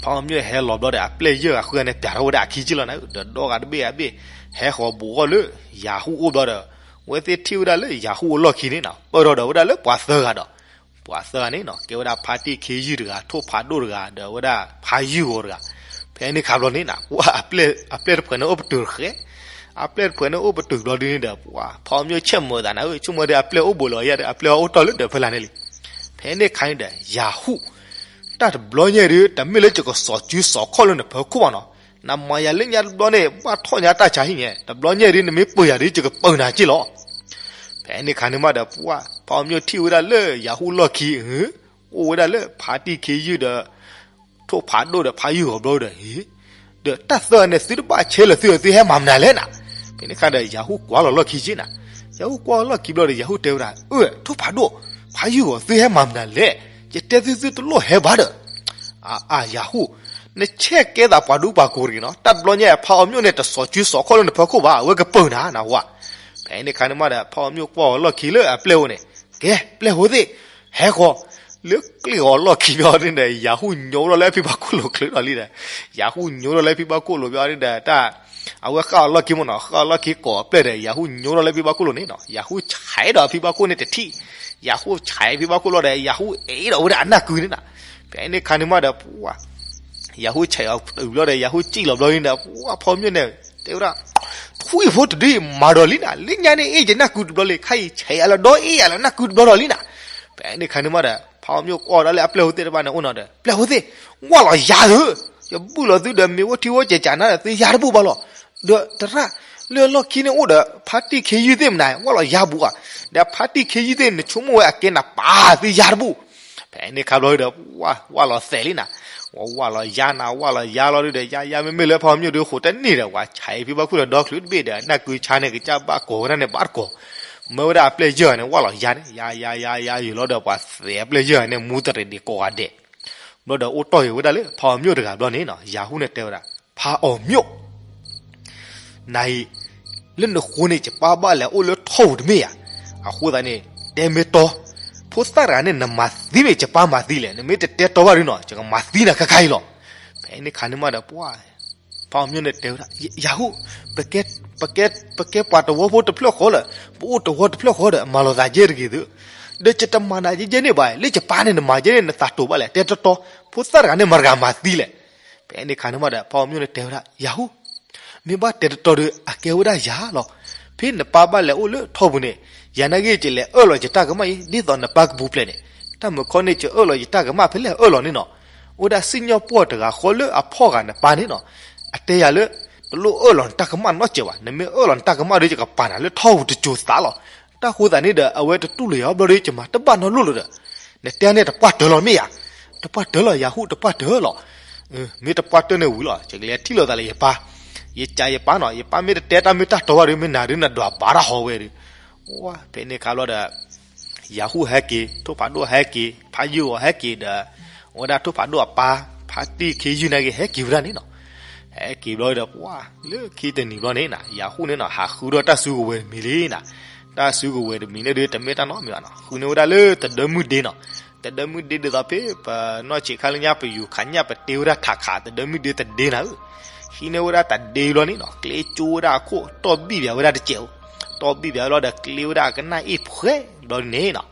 ဖးအီၤမျိၣ်ဟဲလီၤဘျီဒီး အပျဲၢ်ယဲၢ်ဂၤဃုဂၤန့ၣ် ပၠးထီၣ်ဝဲဒၣ်အခံက့ၢ်လီၤနၤဧၢ, ဒီးဒီဂၤတဘ့ၣ်အဘ့ၣ် ဟဲဃီၤဘူးဂီၢ်လၢ ယၤဟူၣ်အိၣ်ဘျီဒီး ဝဲသ့ၣ်ထံၣ်ဝဲဒၣ်လၢယၤဟူၣ်အိၣ်လီၢ်ခံန့ၣ်နီၤ, ပၢၢ်ထီၣ်ဒီးဝဲဒၣ်လၢပှၤသၢဂၤဒီး ပှၤသၢဂၤန့ၣ်နီၤ ကဲဝဲဒၣ်ဖါတံၢ်ခ့ယုၢ်တဂၤ, ထိၣ်ဖးဒိၣ်တဂၤ, ဒီးဝဲဒၣ်ဖါယုၢ်ဂီၤတဂၤ. ဖဲန့ၣ်ခါဘျီန့ၣ်နၤ ပှၤ အပျဲၢ်တဖုန့ၣ်အိၣ်ပတုာ်ဃဲ, အပျဲၢ်တဖုန့ၣ်အိၣ်ပတုာ်ဘျီဒ်န့ၣ်ဒီး ပှၤဖးအီၤမျိၣ်ဆဲးမုာ်သးနၤဧၢ, ဆိကမိၣ်ဒီးအပျဲၢ်အိၣ်ဘူးလီၤယၤဒီး အပျဲၢ်အိၣ်တီၢ်လၢဒၢးဖဲလၢ်န့ၣ်လံ. ဖဲန့ၣ်ခါန့ၣ်ဒီး ယၤဟူၣ် တၢ်တဘျီညါဒီး တမ့ၢ်လၢယကစိာ်စုစိာ်ခီၣ်လၢနဖၢခိၣ်ဘၣ်နီၤ, နမၤယၤလၢညါတဘျီန့ၣ် ဘၣ်ထီၣ်ညါတၢ်ဆါဟံၣ်ညါ, တဘျီညါဒီး နမ့ၢ်ပၢၢ်ယၤဒီး ယကပၢၢ်နၤက့ၢ်လီၤ. ဖဲန့ၣ်ခါန့ၣ်မးဒီး ပှၤဖးအီၤမျိၣ်ထံၣ်ဝဲဒၣ်လၢယၤဟူၣ်လီၢ်ခံ အိၣ်ဝဲဒၣ်လၢဖါတံၢ်ခ့ယုၢ်ဒီး ထိၣ်ဖးဒိၣ်ဒီးဖါယုၢ်ဂီၤဘျီဒီး ဒီးတၢ်သၢဂၤန့ၣ် သုတဘၣ်ဆဲးလၢာ်သုဒီး သုဟဲမၤမနုၤလဲၣ်နၤ. ဖဲန့ၣ်ခါဒီး ယၤဟူၣ်ကွၢ်လီၤလီၢ်ခံက့ၢ်နၤ, ယၤဟူၣ်ကွၢ်လီၢ်ခံဘျီဒီး ယၤဟူၣ်တဲဝဲဒၣ် အၢ ထိၣ်ဖးဒိၣ်, ဖါယုၢ်ဂီၤ သုဟဲမၤမနုၤလဲၣ်, ယတဲသုသုတလိၣ်ဟဲဘၣ်ဒီး အါ ယၤဟူၣ်, နဆဲးကဲသးပှၤဒူပှၤကိးတဂ့ၤနီၤ, တၢ်တဘျီညါ ဖးအီၤမျိၣ်န့ၣ် တစိာ်စုစိာ်ခီၣ်လၢနဖၢခိၣ်ဘၣ်, အဝဲကပၢၢ်နၤနဝၤ. ဖဲန့ၣ်ခါန့ၣ်မးဒီး ဖးအီၤမျိၣ်ကွၢ်အီၤလီၢ်ခံလၢအပျဲၢ်အိၣ်န့ၣ်, ကဲ ပျဲၢ်ဖိသ့ၣ်, ဟဲဃီၤ, လၢကျ့ၣ်အီၤလီၢ်ခံဘျီန့ၣ်ဒီး ယၤဟူၣ်ညိထီၣ်လၢအဖံဘၣ်ခိၣ်လိၤချ့ထီၣ်လံဒီး, ယၤဟူၣ်ညိထီၣ်လၢအဖံဘၣ်ခိၣ်လိၤဘျီန့ၣ်ဒီး တၢ် အဝဲဃၣ်အီၤလီၢ်ခံမ့ၢ်နီၤ, ဃၣ်အီၤလီၢ်ခံကိးအပျဲၢ်ဒီး ယၤဟူၣ်ညိထီၣ်လၢအဖံဘၣ်ခိၣ်လိၤန့ၣ်နီၤ, ယၤဟူၣ်ဆဲးဒီးအဖံဘၣ်ခိၣ်န့ၣ်တထံၣ်, ယၤဟူၣ်ဆဲးအဖံဘၣ်ခိၣ်လီၤဒီး ယၤဟူၣ်အဲၣ်ဒီးဝဲဒၣ်အနၢ်ကုန့ၣ်နၤ. ဖဲန့ၣ်ခါန့ၣ်မးဒီး ပှၤ ယၤဟူၣ်ဆဲးအီၤတုၤဘျီဒီး ယၤဟူၣ်စံၣ်လီၤဘျီန့ၣ်ဒီး ပှၤဖးအီၤမျိၣ်န့ၣ် တဲဝဲဒၣ် ထွံၣ်ဖိတဒုအံၤမၤဒီးလံနၤ, လၢညါန့ၣ်အ့ၣ်ယနၢ်ကုတဘျီလံ, ခါအံၤဆဲးယၤလၢဒီအ့ၣ်ယၤလၢနၢ်ကုတဘျီဒီးလံနၤ. ဖဲန့ၣ်ခါန့ၣ်မးဒီး ဖးအီၤမျိၣ်ကွၢ်ဒၣ်လၢအပျဲၢ်ဖိသ့ၣ်တဖၣ်န့ၣ်အိၣ်နီၤဒီး ပျဲၢ်ဖိသ့ၣ်, ဝၢ်လီၤယၤဧၢ, ယဘူၣ်လီၤသုဒီးမ့ၢ်အိၣ်ထံအိၣ်ကဲးကးနၤဒီး သုယၤတဘူၣ်ဘၣ်လီၤ. ဒီးသရၣ်, လၢလီၢ်ခံန့ၣ်အိၣ်ဒီး ဖါတံၢ်ခ့ယုၢ်သ့ၣ်မနၤ ဝၢ်လီၤယၤဘူးဧါ, ဒီးဖါတံၢ်ခ့ယုၢ်သ့ၣ် နဆိကမိၣ်ဝဲအကဲနၤပၢ်သုယၤတဘူၣ်. ဖဲန့ၣ်ခါဘျီဒီး ဝၢ်လီၤသဲးလံနၤ, ဝၢ်လီၤယၤနၤ ဝၢ်လီၤယၤလီၤဒုဒီး ယၤယၤမ့မ့ၢ်လၢဖးအီၤမျိၣ်ဒု ဃိးတန့ၢ်ဒီး ပှၤဆဲးဖံဘၣ်ခိၣ်လီၤဒီချုးတဘ့ၣ်ဒီး နၢ်ကုဆါန့ၣ် ကစၢ်ဘၣ်ကိးဝဲဒၣ်န့ၣ်ဘၣ်တကိး, မၢဝဲဒၣ်အပျဲၢ်ယဲၢ်ဂၤန့ၣ် ဝၢ်လီၤယၤန့ၣ် ယၤယၤယၤယၤယံာ်လီၤဒီး ပှၤသဲးအပျဲၢ်ယဲၢ်ဂၤန့ၣ် မူတရံးဒံးကိးဂၤဒဲး. ဘျီဒီးအိၣ်တီၢ်ဂ့ၤဝဲဒၣ်လၢဖးအီၤမျိၣ်တဂၤဘျီန့ၣ်နီၤ, ယၤဟူၣ်န့ၣ်တဲဝဲဒၣ် ဖးအီၤမျိၣ် နအံၤ လၢနဃိန့ၣ် ယပၢ်ဘၣ်လဲၤအိၣ်လၢထီၣ်ပူၤတမ့ၢ်ဧါ. အဃိသတးန့ၣ် တဲမ့ၢ်တီ, ဖိသၣ်တဂၤန့ၣ် နမၤသံမ့ၢ်ယပၢ်မၤသံလဲၣ်, နမ့ၢ်တတဲတီဘၣ်ဒုနီၤ ယကမၤသံနၤခဲခါအံၤလီၤ. ဖဲန့ၣ်ခါန့ၣ်မးဒီး ပှၤ ဖးအီၤမျိၣ်န့ၣ်တဲဝဲဒၣ် ယၤဟူၣ်, ပကဲပှၤတဝီဖိတဖျၢၣ်ဃီလၢာ်, ပအိၣ်တဝီတဖျၢၣ်ဃီဒီး မၤလိာ်သးယဲၢ်တဂ့ၤသု, ဒီးယတမၤနၤယဲၢ်ယဲၢ်န့ၣ်ဘၣ်, လၢယပၢ်န့ၣ် နမၤယဲၢ်န့ၣ် နသးတိာ်ဘၣ်လဲၣ်, တဲတီတီ, ဖိသၣ်တဂၤန့ၣ် မတၤတဂၤမၤသံလဲၣ်. ဖဲန့ၣ်ခါန့ၣ်မးဒီး ဖးအီၤမျိၣ်န့ၣ်တဲဝဲဒၣ် ယၤဟူၣ်, မ့ၢ်ဘၣ်တဲတတီဒီး အကဲဝဲဒၣ်ယၤလီၤ. ဖဲနပၢ်ဘၣ်လဲၤအိၣ်လၢထီၣ်ပူၤန့ၣ် ယၤနာ်က့ ယလဲၤအၢၣ်လီၤယတၢ်ကမၣ်အံၤ ဒ်သိးနပၢ်ကပူၤဖျဲးန့ၣ်, တၢ်မုာ်ခီန့ၣ် ယအၢၣ်လီၤယတၢ်ကမၣ်ဖဲလဲၣ်အၢၣ်လီၤန့ၣ်နီၤ. အိၣ်ဝဲဒၣ်စံၣ်ညီၣ်ပှီၢ်တဂၤဃီလၢအဖီၣ်ဂၤနပၢ်န့ၣ်နီၤ, အတဲယၤလၢ တလိၣ်အၢၣ်လီၤနတၢ်ကမၣ်နီတစဲးဘၣ်, နမ့ၢ်အၢၣ်လီၤနတၢ်ကမၣ်ဒီး ယကပာ်နၤလၢထီၣ်ပူၤတစိၤသးလီၤ. တၢ်ဃိသးန့ၣ်ဒီး အဝဲတတူၢ်လိာ်ယၤဘျီဒီး ယမၤတဘၣ်နီတလိၣ်လၢၤဒီး, နတဲန့ၣ်တပှၢ်တၢၢ်လီၤမ့ၢ်ဧါ. တပှၢ်တၢၢ်လီၤ ယၤဟူၣ် တပှၢ်တၢၢ်လီၤ. မ့ၢ်တပှၢ်တၢၢ်န့ၣ်ဝံၤလီၤ ယကလဲၤထံၣ်လိာ်သးလၢယပၢ်, ယကးယပၢ်နီၤ, ယပၢ်မ့ၢ်တတဲတၢ်မ့ၢ်တၢ်တီဘၣ်ဒီး မ့ၢ်နၤဒုးနဒွးဘၣ်တၢ်ဟီဝဲဒီး, ဖဲန့ၣ်ခါဘျီဒီး ယၤဟူၣ်ဟဲက့ၤ, ထိၣ်ဖးဒိၣ်ဟဲက့ၤ, ဖးယုၢ်ဂီၤဟဲက့ၤဒီး, အဝဲဒၣ်ထိၣ်ဖးဒိၣ်အပၢ် ဖါတံၢ်ခ့ယုၢ်နာ်က့ ဟဲက့ၤဝဲဒၣ်န့ၣ်နီၤ. ဟဲက့ၤဘျီဒီး ပှၤလၢခံတနံၤဘျီန့ၣ် ယၤဟူၣ်န့ၣ်နီၤ ဟးဃုဒီးတၢ်စုကဝဲၤတမံၤလံနီၤ. တၢ်စုကဝဲၤတမံၤန့ၣ်ဒီး တမ့ၢ်တၢ်နီတမံၤဘၣ်နီၤ, ဃုန့ၢ်ဝဲဒၣ်လၢတဒၢမုၢ်ဒ့နီၤ. တဒၢမုၢ်ဒ့ဒ်သိးဖဲ ပနီၢ်ဆံးခါလၢညါ ပယူၤခးညၣ် ပတ့ဝဲဒၣ်ထးခး တဒၢမုၢ်ဒ့တဒ့နၤဧၢ. ဟံးန့ၢ်ဝဲဒၣ်တဒ့ဘျီန့ၣ်နီၤ ကျ့ကၠိဝဲဒၣ်အခိၣ် တီၢ်ဘံၣ်ပၠးဝဲဒၣ်တစဲးဧိၤ, တီၢ်ဘံၣ်ပၠးဘျီဒီး ကျ့ဝဲဒၣ်အကနၣ်အ့ၣ်ဖှဲးဘျီန့ၣ်နီၤ,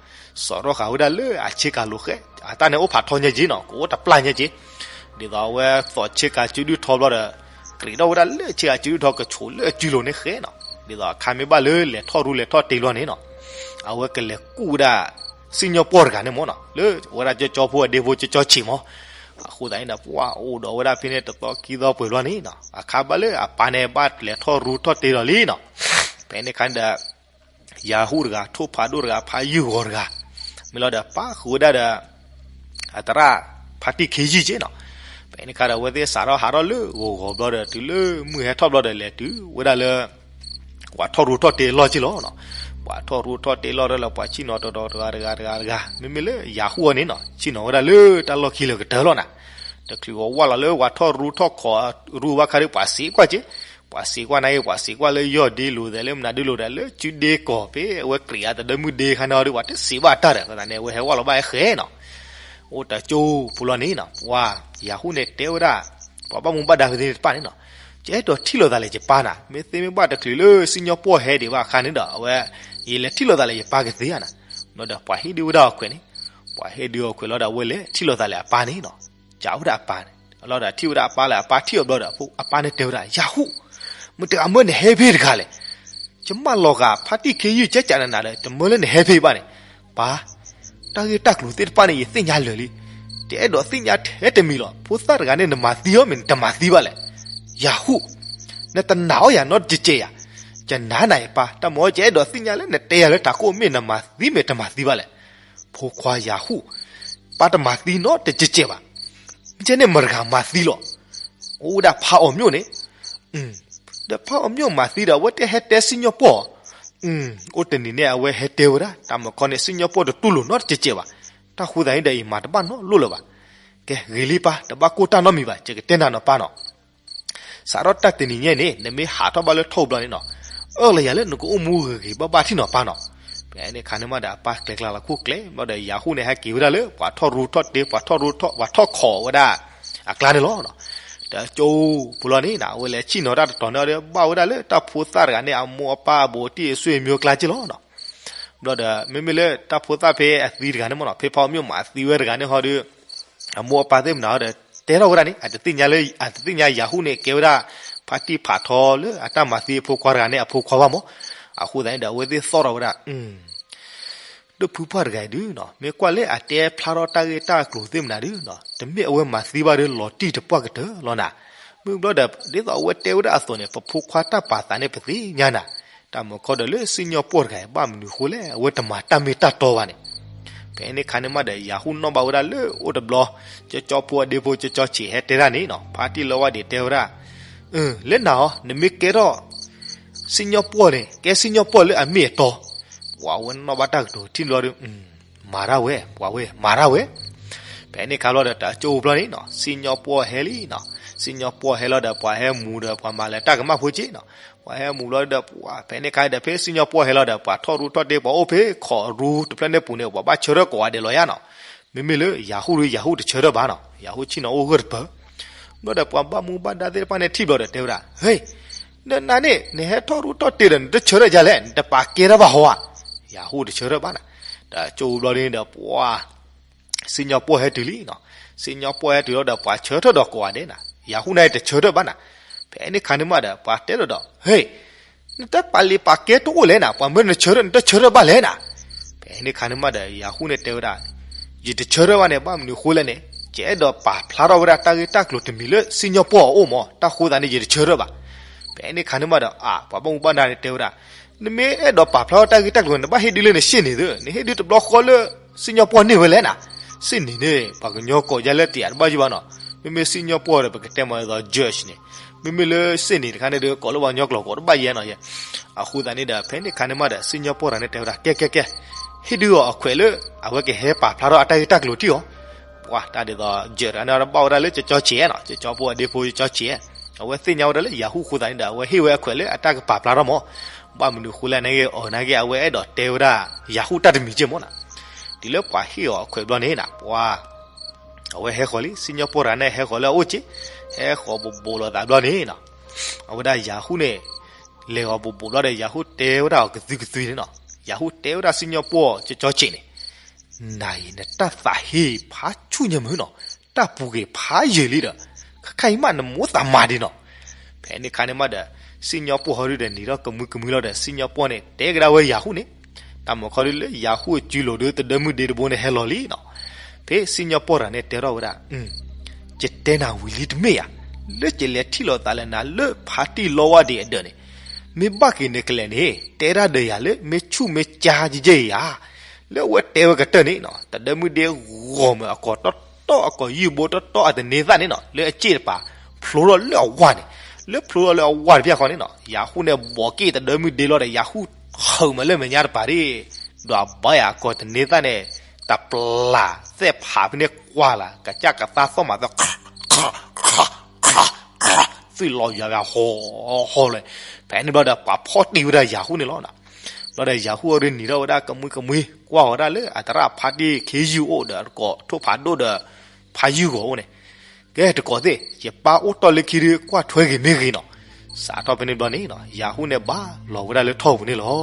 စိာ်ထီၣ်ဃာ်ဝဲဒၣ်လၢအဆ့ကၤလိၤဃဲ, အတၢ်န့ၣ်အိၣ်ဖးထီညါက့နီၤ ကအိၣ်တပျၢ်ညါက့, ဒ်သိးအဝဲသိးဆ့ကၤစုဒုၣ်ထီဘျီဒီး ကြံးထီၣ်ဝဲဒၣ်လၢဆ့ကၤစုဒုၣ်ထီ ကဆိးလၢအစုလိၤန့ၣ်ဃဲနီၤ, ဒ်သိးအခါမ့ၢ်ဘၣ်လၢလဲၤထီၣ်ရူလဲၤထီၣ်တ့ဘျီန့ၣ်နီၤ, အဝဲကလဲၤကူၣ်ဝဲဒၣ် စံၣ်ညီၣ်ပှီၢ်တဂၤန့ၣ်မၢ်နီၤ, လၢဝဲဒၣ်ကၠီကၠီဖိအဒ့ဖိကၠီကၠီဆံးမၢ်. အဃိသတးန့ၣ်ဒီး ပှၤအိၣ်ဒီးဝဲဒၣ်ဖဲန့ၣ်တသီခံသီပှဲၤဘျီန့ၣ်နီၤ, အခါဘၣ်လၢအပၢ်န့ၣ်ဘၣ်လဲၤထီၣ်ရူထီၣ်တ့လီၤလံနီၤ. ဖဲန့ၣ်အခါန့ၣ်ဒီး ယၤဟူၣ်တဂၤ ထိၣ်ဖးဒိၣ်တဂၤ ဖးယုၢ်ဂီၤတဂၤ မ့ၢ်လီၤဒီးပၣ်ဃုာ်ဝဲဒၣ်ဒီး အသရၣ်ဖါတံၢ်ခ့ယုၢ်က့နီၤ. ဖဲန့ၣ်အခါဒီး အဝဲသ့ၣ်စးထီၣ်ဟးထီၣ်လၢဂီၤဂီၤဘျီဒီး တုၤလၢမုၢ်ဟဲထီၣ်ဘျီဒီး လဲၤတုၤဝဲဒၣ်လၢ ပှၤထီၣ်ရူထီၣ်တ့အလီၢ်က့လီၤ. ပှၤထီၣ်ရူထီၣ်တ့အလီၢ်ဒီး ပှၤဆ့ၣ်နီၤတဒီတဂၤတဂၤတဂၤတဂၤ, မ့မ့ၢ်လၢယၤဟူၣ်အီၤန့ၣ်နီၤ ဆ့ၣ်နီၤဝဲဒၣ်လၢတၢ်လီၢ်ခံလၢာ်ကတၢၢ်လီၤနၤ. တချုးဝဲဝၢ်လီၤလၢပှၤထီၣ်ရူထီၣ်ခီၣ်ရူဘၣ်ခါဒီး ပှၤစံးကွၢ်က့, ပှၤစံးကွၢ်နာ်က့ ပှၤစံးကွၢ်လၢယီၢ်ဒ့လိာ်သဲးလၢမနုၤဒ့လိာ်ဒီး လၢစုဒ့ကီၢ်ဖဲအဝဲကြံးအတဒၢမုၢ်ဒ့ခါန့ၣ်ဒီး ပှၤတစံးဘၣ်တၢ်ဒီး အဃိသတးန့ၣ် အဝဲဟဲဝၢ်လီၤဘၣ်ဟဲဃဲနီၤ. အိၣ်တၢ်ကၠိပူၤလီၤန့ၣ်နီၤ, ပှၤယၤဟူၣ်န့ၣ်တဲဝဲဒၣ် ပှၤဘၣ်မူဘၣ်ဒါသ့ၣ်တဖၣ်န့ၣ်နီၤ, ယအဲၣ်ဒိးထံၣ်လိာ်သးလၢယပၢ်နၤ, မ့ၢ်သ့မ့ၢ်ဘၣ်တချုးလၢစံၣ်ညီၣ်ပှီၢ်ဟဲဒံးဘၣ်အခါန့ၣ်ဒီး အဝဲ ယလဲၤထံၣ်လိာ်သးလၢယပၢ်ကသ့ဧါနၤ. ဘျီဒီးပှၤဟ့ၣ်ဒုးဝဲဒၣ်အီၤခွဲးန့ၣ်, ပှၤဟ့ၣ်ဒုးအီၤခွဲးလီၤဒီး အဝဲလဲၤထံၣ်လိာ်သးလၢအပၢ်န့ၣ်နီၤ. ကးဝဲဒၣ်အပၢ်န့ၣ်လီၤဒီး ထံၣ်ဝဲဒၣ်အပၢ်လၢအပၢ်ထံၣ်အီၤဘျီဒီး အပၢ်န့ၣ်တဲဝဲဒၣ် ယၤဟူၣ်, မတၤတဂၤမၢနဟဲဖဲတဂၤလဲၣ်. ယမၢလီၤဂာ်ဖါတံၢ်ခ့ယုၢ်ကကးနးနးဒီး တမၢလၢနဟဲဖဲဘၣ်န့ၣ်, ပၢ်, တၢ်ဂ့ၢ်တၢ်ကျိၤသ့ၣ်တဖၣ်န့ၣ် ယသ့ၣ်ညါလၢာ်လံ. တအဲၣ်ဒိးသ့ၣ်ညါထဲတမံၤလီၤ. ဖိသၣ်တဂၤန့ၣ် နမၤသံအီၤမ့ၢ်နတမၤသံဘၣ်လဲၣ်. ယၤဟူၣ်, နတနာ်အီၤယၤနီတစဲးစဲးယၤ. ယနာ်နၤယပၢ်, တၢ်မၤအီၤ ယအဲၣ်ဒိးသ့ၣ်ညါလၢနတဲယၤလၢတၢ်ကိၣ်မ့ၢ်နမၤသံမ့ၢ်တမၤသံဘၣ်လဲၣ်. ဖိခွါယၤဟူၣ်, ပၢ်တမၤသံနီတစဲးစဲးဘၣ်. မ့ၢ်ကဲန့ၣ် မတၤတဂၤမၤသံလီၤ. အိၣ်ဝဲဒၣ်ဖါအီၤမျိၣ်န့ၣ်, ဒီးဖါအီၤမျိၣ်မၤသံဒီး အဝဲတဟဲတဲစံၣ်ညီၣ်ပှီၢ်, အိၣ်တနံၤန့ၣ် အဝဲဟဲတဲဝဲဒၣ် တၢ်မၤခီန့ၣ် စံၣ်ညီၣ်ပှီၢ်တတူၢ်လိာ်နီတစဲးစဲးဘၣ်. တၢ်ဃိသတးန့ၣ်ဒီး ယမၤတဘၣ်နီတလိၣ်လၢၤဘၣ်. ကဲ ဂ့ၤလံပၢ်, တဘၣ်ကိၢ်တၢ်နီတမံၤဘၣ်, ယကတဲနၤနီၤပၢ်နီၤ. စးထီၣ်တၢ်တနံၤညါန့ၣ် နမ့ၢ်ဟးထီၣ်ဘၣ်လၢထီၣ်ပူၤဘျီန့ၣ်နီၤ, အၢၣ်လီၤယၤလၢနကအိၣ်မူဂ့ၤဂ့ၤဘၣ်ဘၣ်ထံၣ်နီၤပၢ်နီၤ. ဖဲန့ၣ်အခါန့ၣ်မးဒီး အပၢ်ကျဲၤကျါလီၤခိၣ်ကျဲၤ ဘျီဒီးယၤဟူၣ်န့ၣ် ဟဲက့ၤဝဲဒၣ်လၢ ပှၤထီၣ်ရူထီၣ်တ့ ပှၤထီၣ်ရူထီၣ် ပှၤထီၣ်ခီၣ်ဝဲဒၣ်အကျါန့ၣ်လီၤ. တၢ်ကၠိပူၤလီၤန့ၣ်နီၤ အဝဲလဲၤဆ့ၣ်နီၤဝဲဒၣ်တတီၤန့ၣ်ဒီး ဘၣ်ဝဲဒၣ်လၢတၢ်ဖိသၣ်တဂၤန့ၣ် အမိၢ်အပၢ်အဘူးအတံၢ်အဆွေမျိုးကျါက့လီၤနီၤ. ဘျီဒီး မ့မ့ၢ်လၢတၢ်ဖိသၣ်ဖဲအသံတဂၤန့ၣ်မးနီၤ, ဖဲဖါအီၤမျိၣ်မၤသံဝဲတဂၤန့ၣ်ဟီဒီး အမိၢ်အပၢ်သ့ၣ်မနုၤဒီး တဲထီၣ်ဝဲဒၣ်န့ၣ် အတသ့ၣ်ညါလၢ အတသ့ၣ်ညါယၤဟူၣ်န့ၣ် ကဲဝဲဒၣ် ဖါတံၢ်ဖးထီလၢအတၢ်မၤသံအဖိခွါတဂၤန့ၣ် အဖိခွါဘၣ်မး. အဃိသတးန့ၣ်ဒီး အဝဲသ့ၣ်သီၣ်ထီၣ်ဝဲဒၣ် ဒီးဖုပှၢ်တဂၤအံၤဒုးနီၤ, မ့ၢ်ကွၢ်လၢအတဲဖျါထီၣ်တၢ်ဂ့ၢ်တၢ်ကျိၤသ့ၣ်မနုၤဒုးနီၤ, တမ့ၢ်အဝဲမၤသံဘၣ်ဒီးလီၤတံၢ်တပှၢ်ကတၢၢ်လီၤနၤ. မ့ၢ်ဘျီဒီး ဒ်သိးအဝဲတဲဝဲဒၣ်အသိးန့ၣ် ပဖိခွါတၢ်ပာ်သးန့ၣ် ပသ့ၣ်ညါနၤ. တၢ်မၤခီဒီးလၢစံၣ်ညီၣ်ပှီၢ်တဂၤအံၤ ဘၣ်မနုၤဃိလဲၣ် အဝဲတမၤတၢ်မ့ၢ်တၢ်တီဘၣ်န့ၣ်. ဖဲန့ၣ်ခါန့ၣ်မးဒီး ယၤဟူၣ်နီၣ်ဘၣ်ဝဲဒၣ်လၢအိၣ်တဘျီ, ကၠီကၠီဖိအဒ့ဖိ ကၠီကၠီဆံးဟဲတဲဒၣ်န့ၣ်နီၤ, ဖါတံၢ်လၢဝါဒံးတဲဝဲဒၣ် လၢနၤအီၤ နမ့ၢ်ကဲထီၣ် စံၣ်ညီၣ်ပှီၢ်န့ၣ် ကဲစံၣ်ညီၣ်ပှီၢ်လၢအမ့ၢ်အတီ, ပှၤဝဲနီၣ်ဘၣ်တၢ်ကတိၤထံၣ်ဘျီဒီး မၤတၢ်ဝဲ ပှၤဝဲ မၤတၢ်ဝဲ. ဖဲန့ၣ်ခါဘျီဒီး တၢ်ကၠိဘျီန့ၣ်နီၤ, စံၣ်ညီၣ်ပှီၢ်ဟဲလံနီၤ, စံၣ်ညီၣ်ပှီၢ်ဟဲလီၤဒီး ပှၤဟဲမူဒီး ပှၤမၤလၢတၢ်ကမၣ်ဖိက့နီၤ, ပှၤဟဲမူဘျီဒီး ပှၤဖဲန့ၣ်ခါဒီး ဖဲစံၣ်ညီၣ်ပှီၢ်ဟဲလီၤဒီး ပှၤထီၣ်ရူထီၣ်တ့ ပှၤအိၣ်ဖဲခီၣ်ရူတဖျၢၣ်န့ၣ်ပူၤန့ၣ် ပှၤဘၣ်ဆၢထၢၣ်ကိးဂၤဒဲးလီၤယါနီၤ. မ့မ့ၢ်လၢယၤဟူၣ်ဒီး ယၤဟူၣ်တဆၢထၢၣ်ဘၣ်နီၤ, ယၤဟူၣ်ဆ့ၣ်နီၤအိၣ်ဂၢၢ်တပၢၢ်. ဘျီဒီးပှၤဘၣ်မူဘၣ်ဒါသ့ၣ်တဖၣ်န့ၣ်ထံၣ်ဘျီဒီးတဲဝဲဒၣ်, ဟ့, နနၤန့ၣ် နဟဲထီၣ်ရူထီၣ်တ့ဒီး နတဆၢထၢၣ်ယါလဲၣ်, နတပာ်ကဲထီၣ်ဘၣ်ဟီဧါ. ယၤဟူၣ်တဆၢထၢၣ်ဘၣ်နၤ. တၢ်ကၠိဘျီန့ၣ်ဒီး ပှၤ စံၣ်ညီၣ်ပှီၢ်ဟဲတုၤလံနီၤ, စံၣ်ညီၣ်ပှီၢ်ဟဲတုၤလီၤဒီး ပှၤဆၢထၢၣ်ဒီးကိးဂၤဒဲးနၤ, ယၤဟူၣ်န့ၣ်တဆၢထၢၣ်ဘၣ်နၤ. ဖဲန့ၣ်ခါန့ၣ်မးဒီး ပှၤတဲဒီးဒီး, ဟ့, နတပာ်လံာ်ပာ်ကဲတအိၣ်လဲၣ်နၤ, ပှၤမၢနဆၢထၢၣ် နတဆၢထၢၣ်ဘၣ်လဲၣ်နၤ. ဖဲန့ၣ်ခါန့ၣ်မးဒီး ယၤဟူၣ်န့ၣ်တဲဝဲဒၣ်, ယတဆၢထၢၣ်ဘၣ်န့ၣ် ဘၣ်မနုၤဃိလဲၣ်န့ၣ်, ယအဲၣ်ဒိးပာ်ဖျါထီၣ်ဝဲဒၣ်တၢ်ဂ့ၢ်တၢ်ကျိၤတမံၤလၢစံၣ်ညီၣ်ပှီၢ်အအိၣ်မး, တၢ်ဃိသးန့ၣ် ယတဆၢထၢၣ်ဘၣ်. ဖဲန့ၣ်ခါန့ၣ်မးဒီး အၢ ပှၤဘၣ်မူဘၣ်ဒါန့ၣ်တဲဝဲဒၣ်, နမ့ၢ်အဲၣ်ဒိးပာ်ဖျါထီၣ်တၢ်ဂ့ၢ်တၢ်ကျိၤန့ၣ် နဘၣ်ဟ့ၣ်ဒုးလၢနစ့ၣ်န့ၣ်သု, နဟ့ၣ်ဒုးတဘျီဃီလၢ စံၣ်ညီၣ်ပှီၢ်န့ၢ်ဝဲလဲၣ်နၤ. စ့ၣ်န့ၣ်န့ၣ် ပှၤကညီကိးယါလၢတယာ်တဘၣ်ယုၢ်ဘၣ်နီၤ, မ့မ့ၢ်စံၣ်ညီၣ်ပှီၢ်ဒီး ပကတဲမၤဒ်သိး judge န့ၣ်, မ့မ့ၢ်လၢစ့ၣ်န့ၣ်တခါန့ၣ်ဒီး ကိးလၢပှၤကညီကျိာ်ကိးတဘၣ်ယဲနီၤယဲ. အဃိသတးန့ၣ်ဒီး ဖဲန့ၣ်ခါန့ၣ်မးဒီး စံၣ်ညီၣ်ပှီၢ်တဂၤန့ၣ်တဲဝဲဒၣ် ကဲ ကဲ ကဲ, ဟ့ၣ်ဒုးအီၤအခွဲးလၢ အဝဲကဟဲပာ်ဖျါထီၣ်အတၢ်ဂ့ၢ်တၢ်ကျိၤထံၣ်အီၤ. ပှၤတၢ်ဒ်သိး judge တဂၤန့ၣ်ဒီး ဘၣ်ဝဲဒၣ်လၢကၠီကၠီဆံးနီၤ, ကၠီကၠီဖိအဒ့ဖိကၠီကၠီဆံး, အဝဲသ့ၣ်ညါဝဲဒၣ်လၢယၤဟူၣ်အဃိသတးန့ၣ်ဒီး အဝဲဟ့ၣ်ဝဲအခွဲးလၢအတၢ်ကပာ်ဖျါထီၣ်မး. ဘၣ်မနုၤဃိလဲၣ်န့ၣ်ဂ့ၤ အီၤန့ၣ်ဂ့ၤ အဝဲအဲၣ်ဒိးတဲဝဲဒၣ် ယၤဟူၣ်တၢ်တမံၤက့မးနီၤ. တုၤလၢပှၤဟ့ၣ်အီၤအခွဲးဘျီန့ၣ်နီၤ ပှၤ အဝဲဟဲဃီၤလံ, စံၣ်ညီၣ်ပှီၢ်တဂၤန့ၣ် ဟဲဃီၤလၢအအိၣ်က့, ဟဲဃီၤဘူးဘူးလိာ်သးဘျီန့ၣ်နီၤ, အဝဲဒၣ်ယၤဟူၣ်န့ၣ် လဲၤဃီၤဘူးဘူးဘျီဒီး ယၤဟူၣ်တဲဝဲဒၣ်အီၤကသုကသွံန့ၣ်နီၤ, ယၤဟူၣ်တဲဝဲဒၣ်စံၣ်ညီၣ်ပှီၢ်ကၠီကၠီဆံးန့ၣ်, နၤအံၤ နတၢ်သးဟ့ဖးဆူၣ်ညါမုာ်နီၤ, တၢ်ပူၤကွံာ်ဖးယံာ်လံဒီး ခဲခါအံၤမးနမိၢ်သးမၤဒံးနီၤ. ဖဲန့ၣ်ခါန့ၣ်မးဒီး စံၣ်ညီၣ်ပှီၢ်ဟီဒုဒီးနံၤထီၣ်ကမှံကမှံလီၤဒီး စံၣ်ညီၣ်ပှီၢ်န့ၣ် တဲကဒါဝဲယၤဟူၣ်န့ၣ်, တၢ်မၤခီဒုလၢယၤဟူၣ်အစုလိၤဒီး တဒၢမုၢ်ဒ့တဘိန့ၣ်ဟဲလီၤလံနီၤ. ဖဲစံၣ်ညီၣ်ပီၢ်တဂၤန့ၣ်တဲထီၣ်ဝဲဒၣ်, ယတဲနၤဝံၤလံတမ့ၢ်ဧါ, လၢယလဲၤထံၣ်လိာ်သးလၢနၤလၢဖါတံၢ်လီဝါဒံးအဒၢးန့ၣ်, မ့ၢ်ဘၣ်က့ၤနကလဲၤန့ၣ် တဲဒၣ်ဒီးယၤလၢမ့ၢ်ဆူၣ်မ့ၢ်ကါကဲကဲဧါ. လၢအဝဲတဲဝဲကတၢၢ်န့ၣ်နီၤ, တဒၢမုၢ်ဒ့ဂီၤမးအကိာ်တီတီ အကိာ်ယုၢ်ဘိတီတီ အတန့ၤသၣ်န့ၣ်နီၤ, လၢအစ့ၣ်တပၤ ဖျိထီၣ်လၢအဝါန့ၣ်, လၢဖျိထီၣ်လၢအဝါတဖၣ်ဃီန့ၣ်နီၤ, ယၤဟူၣ်န့ၣ်ဘီးက့ၣ်တဒၢမုၢ်ဒ့လီၤဒီး ယၤဟူၣ်ဟုးမးလၢမဲာ်ညါတပၤဒၣ်, ဒီးအဘါယၤအကိာ်တန့ၤသၣ်န့ၣ်, တပျၢ်သဲၣ်ဖးဖဲန့ၣ်ကွၢ်လၢ် ကစၢ်ကသါသီၣ်မးသီၣ် သွံၣ်လီၤယွၤဝဲဟီဟီလၢ, ဖဲန့ၣ်ဘျီဒီး ပှၤဖီၣ်တံၢ်ဝဲဒၣ်ယၤဟူၣ်န့ၣ်လီၤ. ဘျီဒီးယၤဟူၣ်အီၤဒုးနံၤထီၣ်ဝဲဒၣ်ကမှံကမှံ ကွၢ်ဝဲဒၣ်လၢအသရၣ်ဖါတံၢ်ခ့ယုၢ်အိၣ်ဒီး ကိးထိၣ်ဖးဒိၣ်ဒီး ဖါယုၢ်ဂီၤအိၣ်န့ၣ်, ကဲတကိးသ့ၣ် ယပၢ်အိၣ်တီၢ်လၢခံဒုး ကွၢ်ထွဲက့ၤမ့ၢ်ဂ့ၤနီၤ. စးထီၣ်ဖဲန့ၣ်ဘျီန့ၣ်နီၤ, ယၤဟူၣ်န့ၣ်ဘၣ်လီၤဝဲဒၣ်လၢထီၣ်ပူၤန့ၣ်လီၤ.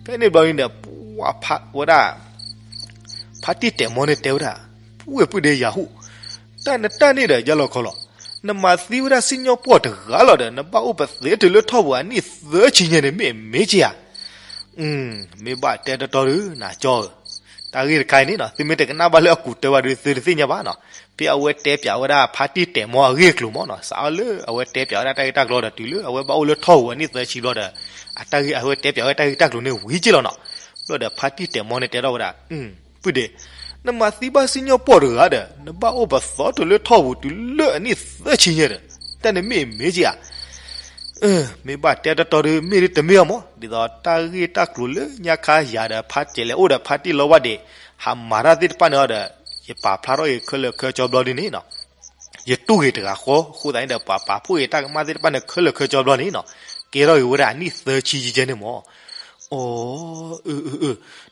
ဖဲန့ၣ်ဘျီန့ၣ်ဒီး ပှၤဖးဝဲဒၣ် ဖါတံၢ်တဲာ်မီန့ၣ်တဲဝဲဒၣ်, ပုၢ်ဝဲၢ်ပုၢ်ဒ့ယၤဟူၣ်, တၢ်နတၢ်န့ၣ်ဒီးယါလီၤခီလီၤ, နမၤသံဝဲဒၣ်စံၣ်ညီၣ်ပီၢ်တဂၤလီၤဒီး နဘၣ်အိၣ်ပသဲတုၤလၢထီၣ်ပူၤအနံၣ်သၢဆံညါန့ၣ် မ့ၢ်မ့ၢ်က့ဧါ. မ့ၢ်ဘၣ်တဲတတီဒုး နကၠီဧၢ, တၢ်ဂ့ၢ်တခါအံၤန့ၣ်နီၤ သုမ့ၢ်တကနၣ်ဘၣ်လၢအကူးတၢ်ဘၣ်ဒီး သုတသ့ၣ်ညါဘၣ်နီၤ. ဖဲအဝဲတဲပၠးဝဲဒၣ်ဖါတံၢ်တဲာ်မီအဂ့ၢ်အကျိၤမးနီၤ, စးအီၤလၢအဝဲတဲပၠးဝဲဒၣ်တၢ်ဂ့ၢ်တၢ်ကျိၤဒီး တုၤလၢအဝဲဘၣ်အိၣ်လၢထီၣ်ပူၤအနံၣ်သၢဆံဘျီဒီး အတၢ်ဂ့ၢ်အဝဲတဲပၠးဝဲတၢ်ဂ့ၢ်တၢ်ကျိၤန့ၣ်ဝံၤက့လီၤနီၤ. ဘျီဒီးဖါတံၢ်တဲာ်မီန့ၣ်တဲထီၣ်ဝဲဒၣ်, ပုၢ်ဒ့, နမၤသံဘၣ်စံၣ်ညီၣ်ပီၢ်တဂၤဒီး နဘၣ်အိၣ်ပသဲတုၤလၢထီၣ်ပူၤတုၤလၢအနံၣ်သၢဆံညါဒီး တၢ်န့ၣ်မ့ၢ်မ့ၢ်က့ဧါ. မ့ၢ်ဘၣ်တဲတတီဒုး မ့ၢ်ဒုးတမ့ၢ်အီၤမး, ဒ်သိးတၢ်ဂ့ၢ်တၢ်ကျိၤလၢညါခါယၤဒီး ဖါတံၢ်လဲၤအိၣ်ဒီးဖါတံၢ်လီဝါဒံး ဟးမၤတၢ်သ့ၣ်တဖၣ်န့ၣ်အီၤဒီး ယပာ်ဖျါထီၣ်ဂ့ၤခဲလၢာ်ခဲဆ့ဘျီဒုးန့ၣ်နီၤ, ယတူၢ်ဂ့ၤတဂၤဃီ, အဃိသတးန့ၣ်ဒီး ပှၤပာ်ဖှိၣ်ဂ့ၤတၢ်ကမၣ်သ့ၣ်တဖၣ်န့ၣ် ခဲလၢာ်ခဲဆ့ဘျီန့ၣ်နီၤ, ကဲထီၣ်ဂ့ၤဝဲဒၣ်အနံၣ်သၢဆံယဲၢ်န့ၣ်မး. အိ,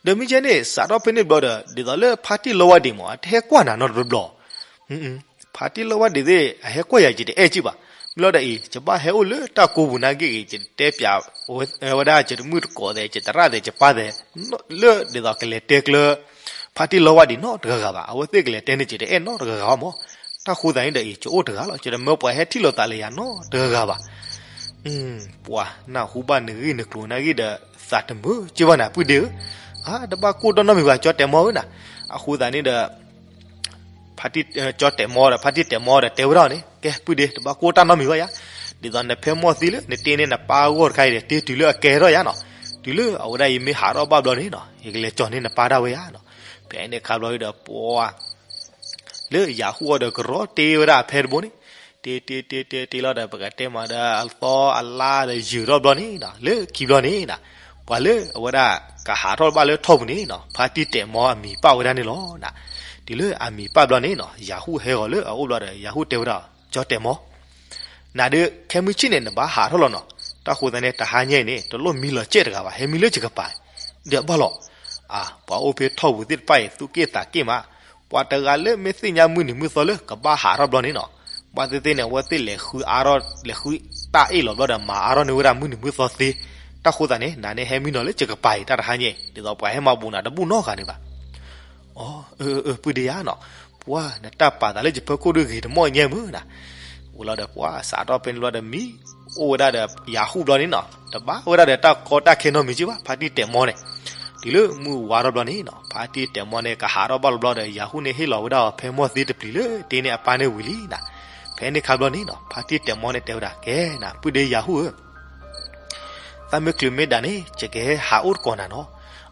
ဒီးမ့ၢ်ကဲန့ၣ် စးထီၣ်ဖဲန့ၣ်ဘျီဒီး ဒ်သိးလၢဖါတံၢ်လီဝါဒံးမး အတဟဲကွၢ်နၤနီတဘျီဘျီ ဖါတံၢ်လီဝါဒံးသ့ၣ် အဟဲကွၢ်ယၤ ယတအဲၣ်က့ၢ်ဘၣ်. မ့ၢ်လီၤဒီးအံၤ ယဘၣ်ဟဲအိၣ်လၢတၢ်ကိးပူၤနာ်က့ဂ့ၤ ယတတဲပၠးဝဲဒၣ် ယတမုၣ်တကိးသဲး ယတရၣ်သဲး ယပၢ်သဲး လၢဒ်သိးကလဲၤတဲကျၢၤ ဖါတံၢ်လီဝါဒံးနီတဂၤဂၤဘၣ်. အဝဲသ့ၣ်ကလဲၤတဲန့ၣ် ယတအဲၣ်နီတဂၤဂၤဘၣ်မး. တၢ်ဃိသတးန့ၣ်ဒီးအံၤ ယအိၣ်တဂၤလီၤ. ယတမၢပှၤဟဲထံၣ်လိာ်သးလၢယၤနီတဂၤဂၤဘၣ်. ပှၤနၢ်ဟူဘၣ်နဂ့ၢ်နကျိၤနာ်က့ဒီး သးတမုာ်က့ၢ်ဘၣ်နၤ ပုၢ်ဒ့ဧၢ, အါ တဘၣ်ကိၢ်တၢ်နီတမံၤဘၣ် ကၠီတဲာ်မီဧၢနၤ. အဃိသတးန့ၣ်ဒီး ဖါတံၢ်တဲာ်မီဒီး ဖါတံၢ်တဲာ်မီဒီး တဲဝဲဒၣ်န့ၣ် ကဲ ပုၢ်ဒ့ တဘၣ်ကိၢ်တၢ်နီတမံၤဘၣ်ယၤ, ဒ်သိးနဖဲမီၢ်သံလၢ နတ့န့ၢ်နပၢ်အဂီၢ်တခါအံၤဒီး တ့တုၤလၢအကဲထီၣ်ယၤနီၤ, တုၤလၢအဝဲဒၣ်အံၤမ့ၢ်ဟးထီၣ်ဘၣ်ဘျီန့ၣ်နီၤ ယကလဲၤကၠီၤန့ၢ်နပၢ်ဒၣ်ဝဲယၤနီၤ. ဖဲန့ၣ်ခါဘျီဒီး ပှၤ လၢယၤဟူၣ်အီၤဒီးကရီတ့ဝဲဒၣ်အဖဲတဘိန့ၣ်, တ့တ့တ့တ့တ့လီၤဒီး ပကတဲမးဒီးအသီအလါဒီးယုၢ်ထီၣ်ဘျီန့ၣ်နီၤ, လၢခံဘျီန့ၣ်နီၤ, ပှၤလၢအဝဲဒၣ်ကဟးထီၣ်ဘၣ်လၢထီၣ်ပူၤန့ၣ်နီၤ ဖါတံၢ်တဲာ်မီအမံၤပာ်ဝဲဒၣ်န့ၣ်လီၤ. တုၤလၢအမံၤပာ်ဘျီန့ၣ်နီၤ ယၤဟူၣ်ဟဲဂီၤလၢအအိၣ်ဘျီဒီး ယၤဟူၣ်တဲဝဲဒၣ် ကၠီတဲာ်မီ နၤဒီးခဲမုၢ်ဆ့ၣ်န့ၣ် နဘၣ်ဟးထီၣ်လီၤနီၤ. တၢ်ဃိသတးန့ၣ် တဟါညါအံၤန့ၣ် တလိၣ်မံလီၤစဲးတဂၤဘၣ်, ဟဲမံလၢယကပၤ, ဒီးဘၣ်လီၤ. အါ ပှၤအိၣ်ဖဲထီၣ်ပူၤသ့ၣ်တဖၣ်အံၤ သူၣ်က့ၣ်သးက့ၣ်မး, ပှၤတဂၤလၢမ့ၢ်သ့ၣ်ညါမုၢ်နံၤမုၢ်သီလၢကဘၣ်ဟးထီၣ်ဘျီန့ၣ်နီၤ, ဘၣ်သ့ၣ်သ့ၣ်န့ၣ် အဝဲသ့ၣ်လဲၤဃုအါထီၣ် လဲၤဃုတၢ်အ့ၣ်လီၤဘျီဒီး မၤအါထီၣ်န့ၢ်ဝဲဒၣ်မုၢ်နံၤမုၢ်သီသ့. တၢ်ဃိသတးန့ၣ် နၤန့ၣ်ဟဲမံနီၤလၢယကပၤအံၤ တၢ်တဟါညါအံၤ ဒ်သိးပှၤဟဲမၤဘူးနၤတဘူၣ်နီတဂၤန့ၣ်ဘၣ်. အၢ အၢ ပုၢ်ဒ့ယၤနီၤ, ပှၤနတၢ်ပာ်သးလၢယဖီခိၣ်ဒုးဂ့ၤတမီၢ်ညါမုၢ်နၤ. ဝံၤလီၤဒီး ပှၤစးထီၣ်ဖဲန့ၣ်ဘျီဒီး မံအိၣ်ဝဲဒၣ်ဒီးယၤဟူၣ်ဘျီန့ၣ်နီၤ, တဘၣ်ဝဲဒၣ်ဒီးတၢ်ကီတၢ်ခဲနီတမံၤက့ၢ်ဘၣ် ဖါတံၢ်တဲာ်မီန့ၣ်. တုၤလၢမုၢ်ဝါထီၣ်ဘျီန့ၣ်နီၤ ဖါတံၢ်တဲာ်မီန့ၣ် ကဟးထီၣ်ဘၣ်လီၤဘျီဒီး ယၤဟူၣ်န့ၣ်ဟ့ၣ်လီၤဝဲဒၣ်အီၤဖဲမီၢ်သံတပျံၤလၢတ့န့ၢ်အပၢ်န့ၣ်ဝံၤလံနၤ. ဖဲန့ၣ်ခါဘျီန့ၣ်နီၤ ဖါတံၢ်တဲာ်မီန့ၣ်တဲဝဲဒၣ် ကဲနၤ ပုၢ်ဒ့ယၤဟူၣ်ဧၢ သးမ့ၢ်ချုးမ့ၢ်ဒၣ်န့ၣ် ယကဟဲဟးအိၣ်တကိးနၤနီၤ.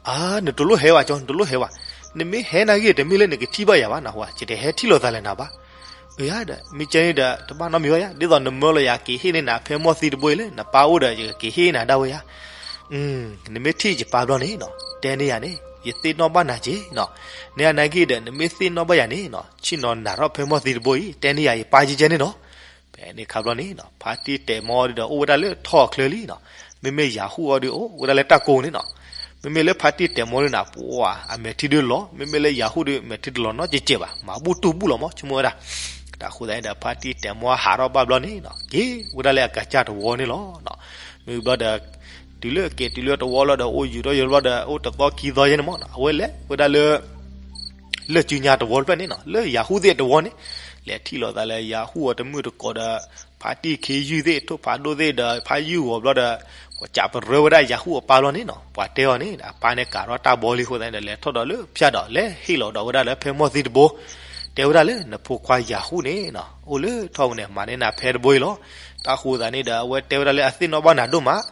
အါ နတလိၣ်ဟဲဘၣ်ကၠီ နတလိၣ်ဟဲဘၣ်, နမ့ၢ်ဟဲနာ်ဂ့ၤ တမ့ၢ်လၢနကထံၣ်ဘၣ်ယၤဘၣ်နဟူဧါ, ယတဟဲထံၣ်လိာ်သးလၢနၤဘၣ်. အၢ ယၤဒီး မ့ၢ်ကဲန့ၣ်ဒီး တဘၣ်နီတမံၤဘၣ်ယၤ, ဒ်သိးနမၢလီၤယၤ က့ၤဟ့ၣ်န့ၢ်နၤဖဲမီၢ်သံတဘိအံၤလၢ နပၢ်အိၣ်ဒီး ယကက့ၤဟ့ၣ်နၤဒၣ်ဝဲယၤ. နမ့ၢ်ထံၣ်ယပၢ်ဘျီန့ၣ်နီၤ တဲန့ၢ်ယၤန့ၣ် ယသ့ၣ်နီၣ်ဘၣ်နၤက့ၤနီၤ. နဟဲနာ်ဂ့ၤဒီး နမ့ၢ်သ့ၣ်နီၣ်ဘၣ်ယၤန့ၣ်နီၤ ဆ့ၣ်နီၤနၤထီၣ်ဖဲမီၢ်သံတဘိအံၤ တဲန့ၢ်ယၤ ယပၢ်ကဲကဲန့ၣ်နီၤ. ဖဲန့ၣ်ခါဘျီန့ၣ်နီၤ ဖါတံၢ်တဲာ်မီဒီး အိၣ်ဝဲဒၣ်လၢထီၣ်အချၢလံနီၤ. မ့မ့ၢ်ယၤဟူၣ်အီၤဒီး အိၣ်ဝဲဒၣ်လၢတၢ်ကိးန့ၣ်နီၤ. မ့မ့ၢ်လၢဖါတံၢ်တဲာ်မီဒီးနၤ ပှၤအမဲာ်ထံဒုးလီၤ, မ့မ့ၢ်လၢယၤဟူၣ်ဒီး မဲာ်ထံတလီၤနီတစဲးဘၣ်, မၤဘူၣ်တူၢ်ဘူၣ်လီၤမး ဆိကမိၣ်ဝဲဒၣ်. တၢ်ဃိသတးန့ၣ်ဒီး ဖါတံၢ်တဲာ်မီဟးထီၣ်ဘၣ်ဘျီန့ၣ်နီၤ က့ၤဝဲဒၣ်လၢအကစၢ်တဝီန့ၣ်လီၤ. မ့ၢ်ဘျီဒီး တုၤလၢက့ၤတုၤလၢတဝီလီၤဒီး အိၣ်ယူၤထီၣ်ယိာ်ဘျီဒီး အိၣ်တသီခံသီယဲန့ၣ်မးနီၤ အဝဲလဲၤဝဲဒၣ်လၢ လၢၢ်စုညါတဝီတဖျၢၣ်န့ၣ်နီၤ လၢယၤဟူၣ်သ့ၣ်တဝီန့ၣ် လဲၤထံၣ်လိာ်သးလၢယၤဟူၣ်အီၤတမုၢ်တကိးဒီး ဖါတံၢ်ခ့ယုၢ်သ့ၣ် ထိၣ်ဖးဒိၣ်သ့ၣ်ဒီး ဖးယုၢ်ဂီၤဘျီဒီး ကစးပရၢဝဲဒၣ်ယၤဟူၣ်အပၢ်ဘျီန့ၣ်နီၤ. ပှၤတဲအီၤန့ၣ် အပၢ်န့ၣ်ကးထီၣ်တၢ်ဘီလံအဃိသတးန့ၣ်ဒီး လဲၤထီၣ်ဒီးလၢဖၠၣ်ဒီး လဲၤဟ့ၣ်လီၤဒီးဝဲဒၣ်လၢဖဲမီၢ်သံတဘိ တဲဝဲဒၣ်လၢ နဖိခွါယၤဟူၣ်န့ၣ်နီၤ အိၣ်လၢထီၣ်ပူၤန့ၣ် မၤန့ၢ်နၤဖဲတဘိအံၤလီၤ. တၢ်ဃိသးန့ၣ်ဒီး အဝဲတဲဝဲဒၣ်လၢအသ့ၣ်နီၣ်ဘၣ်နၤဒိၣ်မး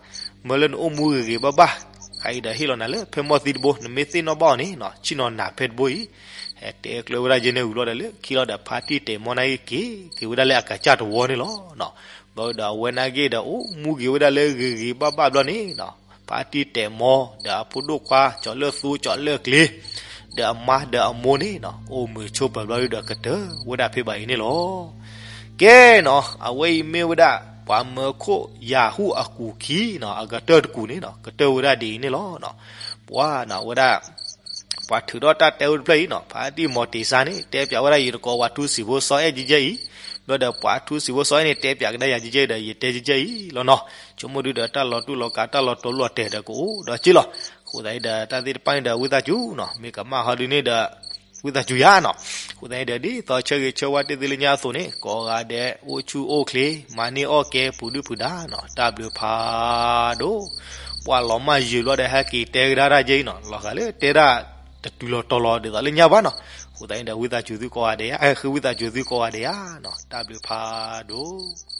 မၢလၢနအိၣ်မူဂ့ၤဂ့ၤဘၣ်ဘၣ်, ခဲအံၤဒီးဟ့ၣ်လီၤနၤလၢဖဲမီၢ်သံတဘိ နမ့ၢ်သ့ၣ်နီၣ်ဘၣ်အီၤန့ၣ်နီၤ ဆ့ၣ်နီၤနၤဖဲတဘိအံၤ. ဟဲတဲကျၢၤဝဲဒၣ်ယဲန့ၣ်ဝံၤလီၤဒီး လၢခံလီၤဒီးဖါတံၢ်တဲာ်မီၢ်နာ်က့ၤက့ၤ က့ၤဝဲဒၣ်လၢအကစၢ်တဝီန့ၣ်လီၤ. ဘျီဒီးအဝဲနာ်က့ၤဒီး အိၣ်မူဂ့ၤဝဲဒၣ်လၢဂ့ၤဂ့ၤဘၣ်ဘၣ်ဘျီန့ၣ်နီၤ ဖါတံၢ်တဲာ်မီၢ်ဒီးအဖိဒိၣ်ခွါ ကၠီၤလၢၢ်သူကၠီၤလၢၢ်ကျ့ ဒီးအမါဒီးအမိၢ်န့ၣ်နီၤ အိၣ်မုာ်ဆိးပၢၤဘျီဒီးကတၢၢ်ဝဲဒၣ်ဖဲဘၣ်အံၤန့ၣ်လီၤ. ကဲနီၤ အဝဲအံၤမ့ၢ်ဝဲဒၣ် ပှၤမၢခိၣ်ယၤဟူၣ်အကူာ်ခံနီၤ အကတၢၢ်တကူာ်န့ၣ်နီၤ ကတၢၢ်ဝဲဒၣ်ဒ်အံၤန့ၣ်လီၤ. ပှၤနီၤဝဲဒၣ် ပှၤထုးထီၣ်တၢ်တဲဝဲတဖျၢၣ်အံၤနီၤ ဖါတံၢ်မီၤတ့ၤစါန့ၣ် တဲပၠးဝဲဒၣ်ယတကိးပှၤထူစံာ်ဖိစီၤအဲၣ်ကဲကဲအံၤ, ဘျီဒီးပှၤထူစံာ်ဖိစီၤအဲၣ်န့ၣ် တဲပၠးကဒါယၤကဲကဲအံၤဒီး ယတဲကဲကဲအံၤလီၤနီၤ. ဆိကမိၣ်ဒုဒီးတၢ်လီၤတူၢ်လီၤကာ် တၢ်လီၤတူၢ်လီၤတဲာ်ဒီးကအိၣ်ဒီးက့လီၤ. အဃိသတးန့ၣ်ဒီးတၢ်သ့ၣ်တဖၣ်န့ၣ်ဒီး ဝံသးစူၤနီၤ မ့ၢ်ကမၣ်ဟီဒုန့ၣ်ဒီး ဝံသးစူၤယၤနီၤ. အဃိသတးန့ၣ်ဒီး ဒ်သိးဆၢဂ့ၤဆၢဝါတ့ၢ်သ့လၢညါအသိးန့ၣ် ကိးဂၤဒဲး အိၣ်ဆူၣ်အိၣ်ချ့ မၤန့ၢ်အီၣ်ကဲ ပူၤဒုၣ်ပူၤဒါနီၤ တၢ်ဘျုးဖးဒိၣ်. ပှၤလီၤမၢ်ယုာ်ဘျီဒီး ဟဲက့ၤတဲကဒါတၢ်ကဲအံၤနီၤ လီၤဂာ်လၢတဲဒၣ်တတုၤလီၤတီၤလီၤဒ်သိးလၢညါဘၣ်နီၤ. အဃိသတးန့ၣ်ဒီး ဝံသးစူၤသုကိးဂၤဒဲးဧါ ဃ့ဝံသးစူၤသုကိးဂၤဒဲးဧါနီၤ တၢ်ဘျုးဖးဒိၣ်.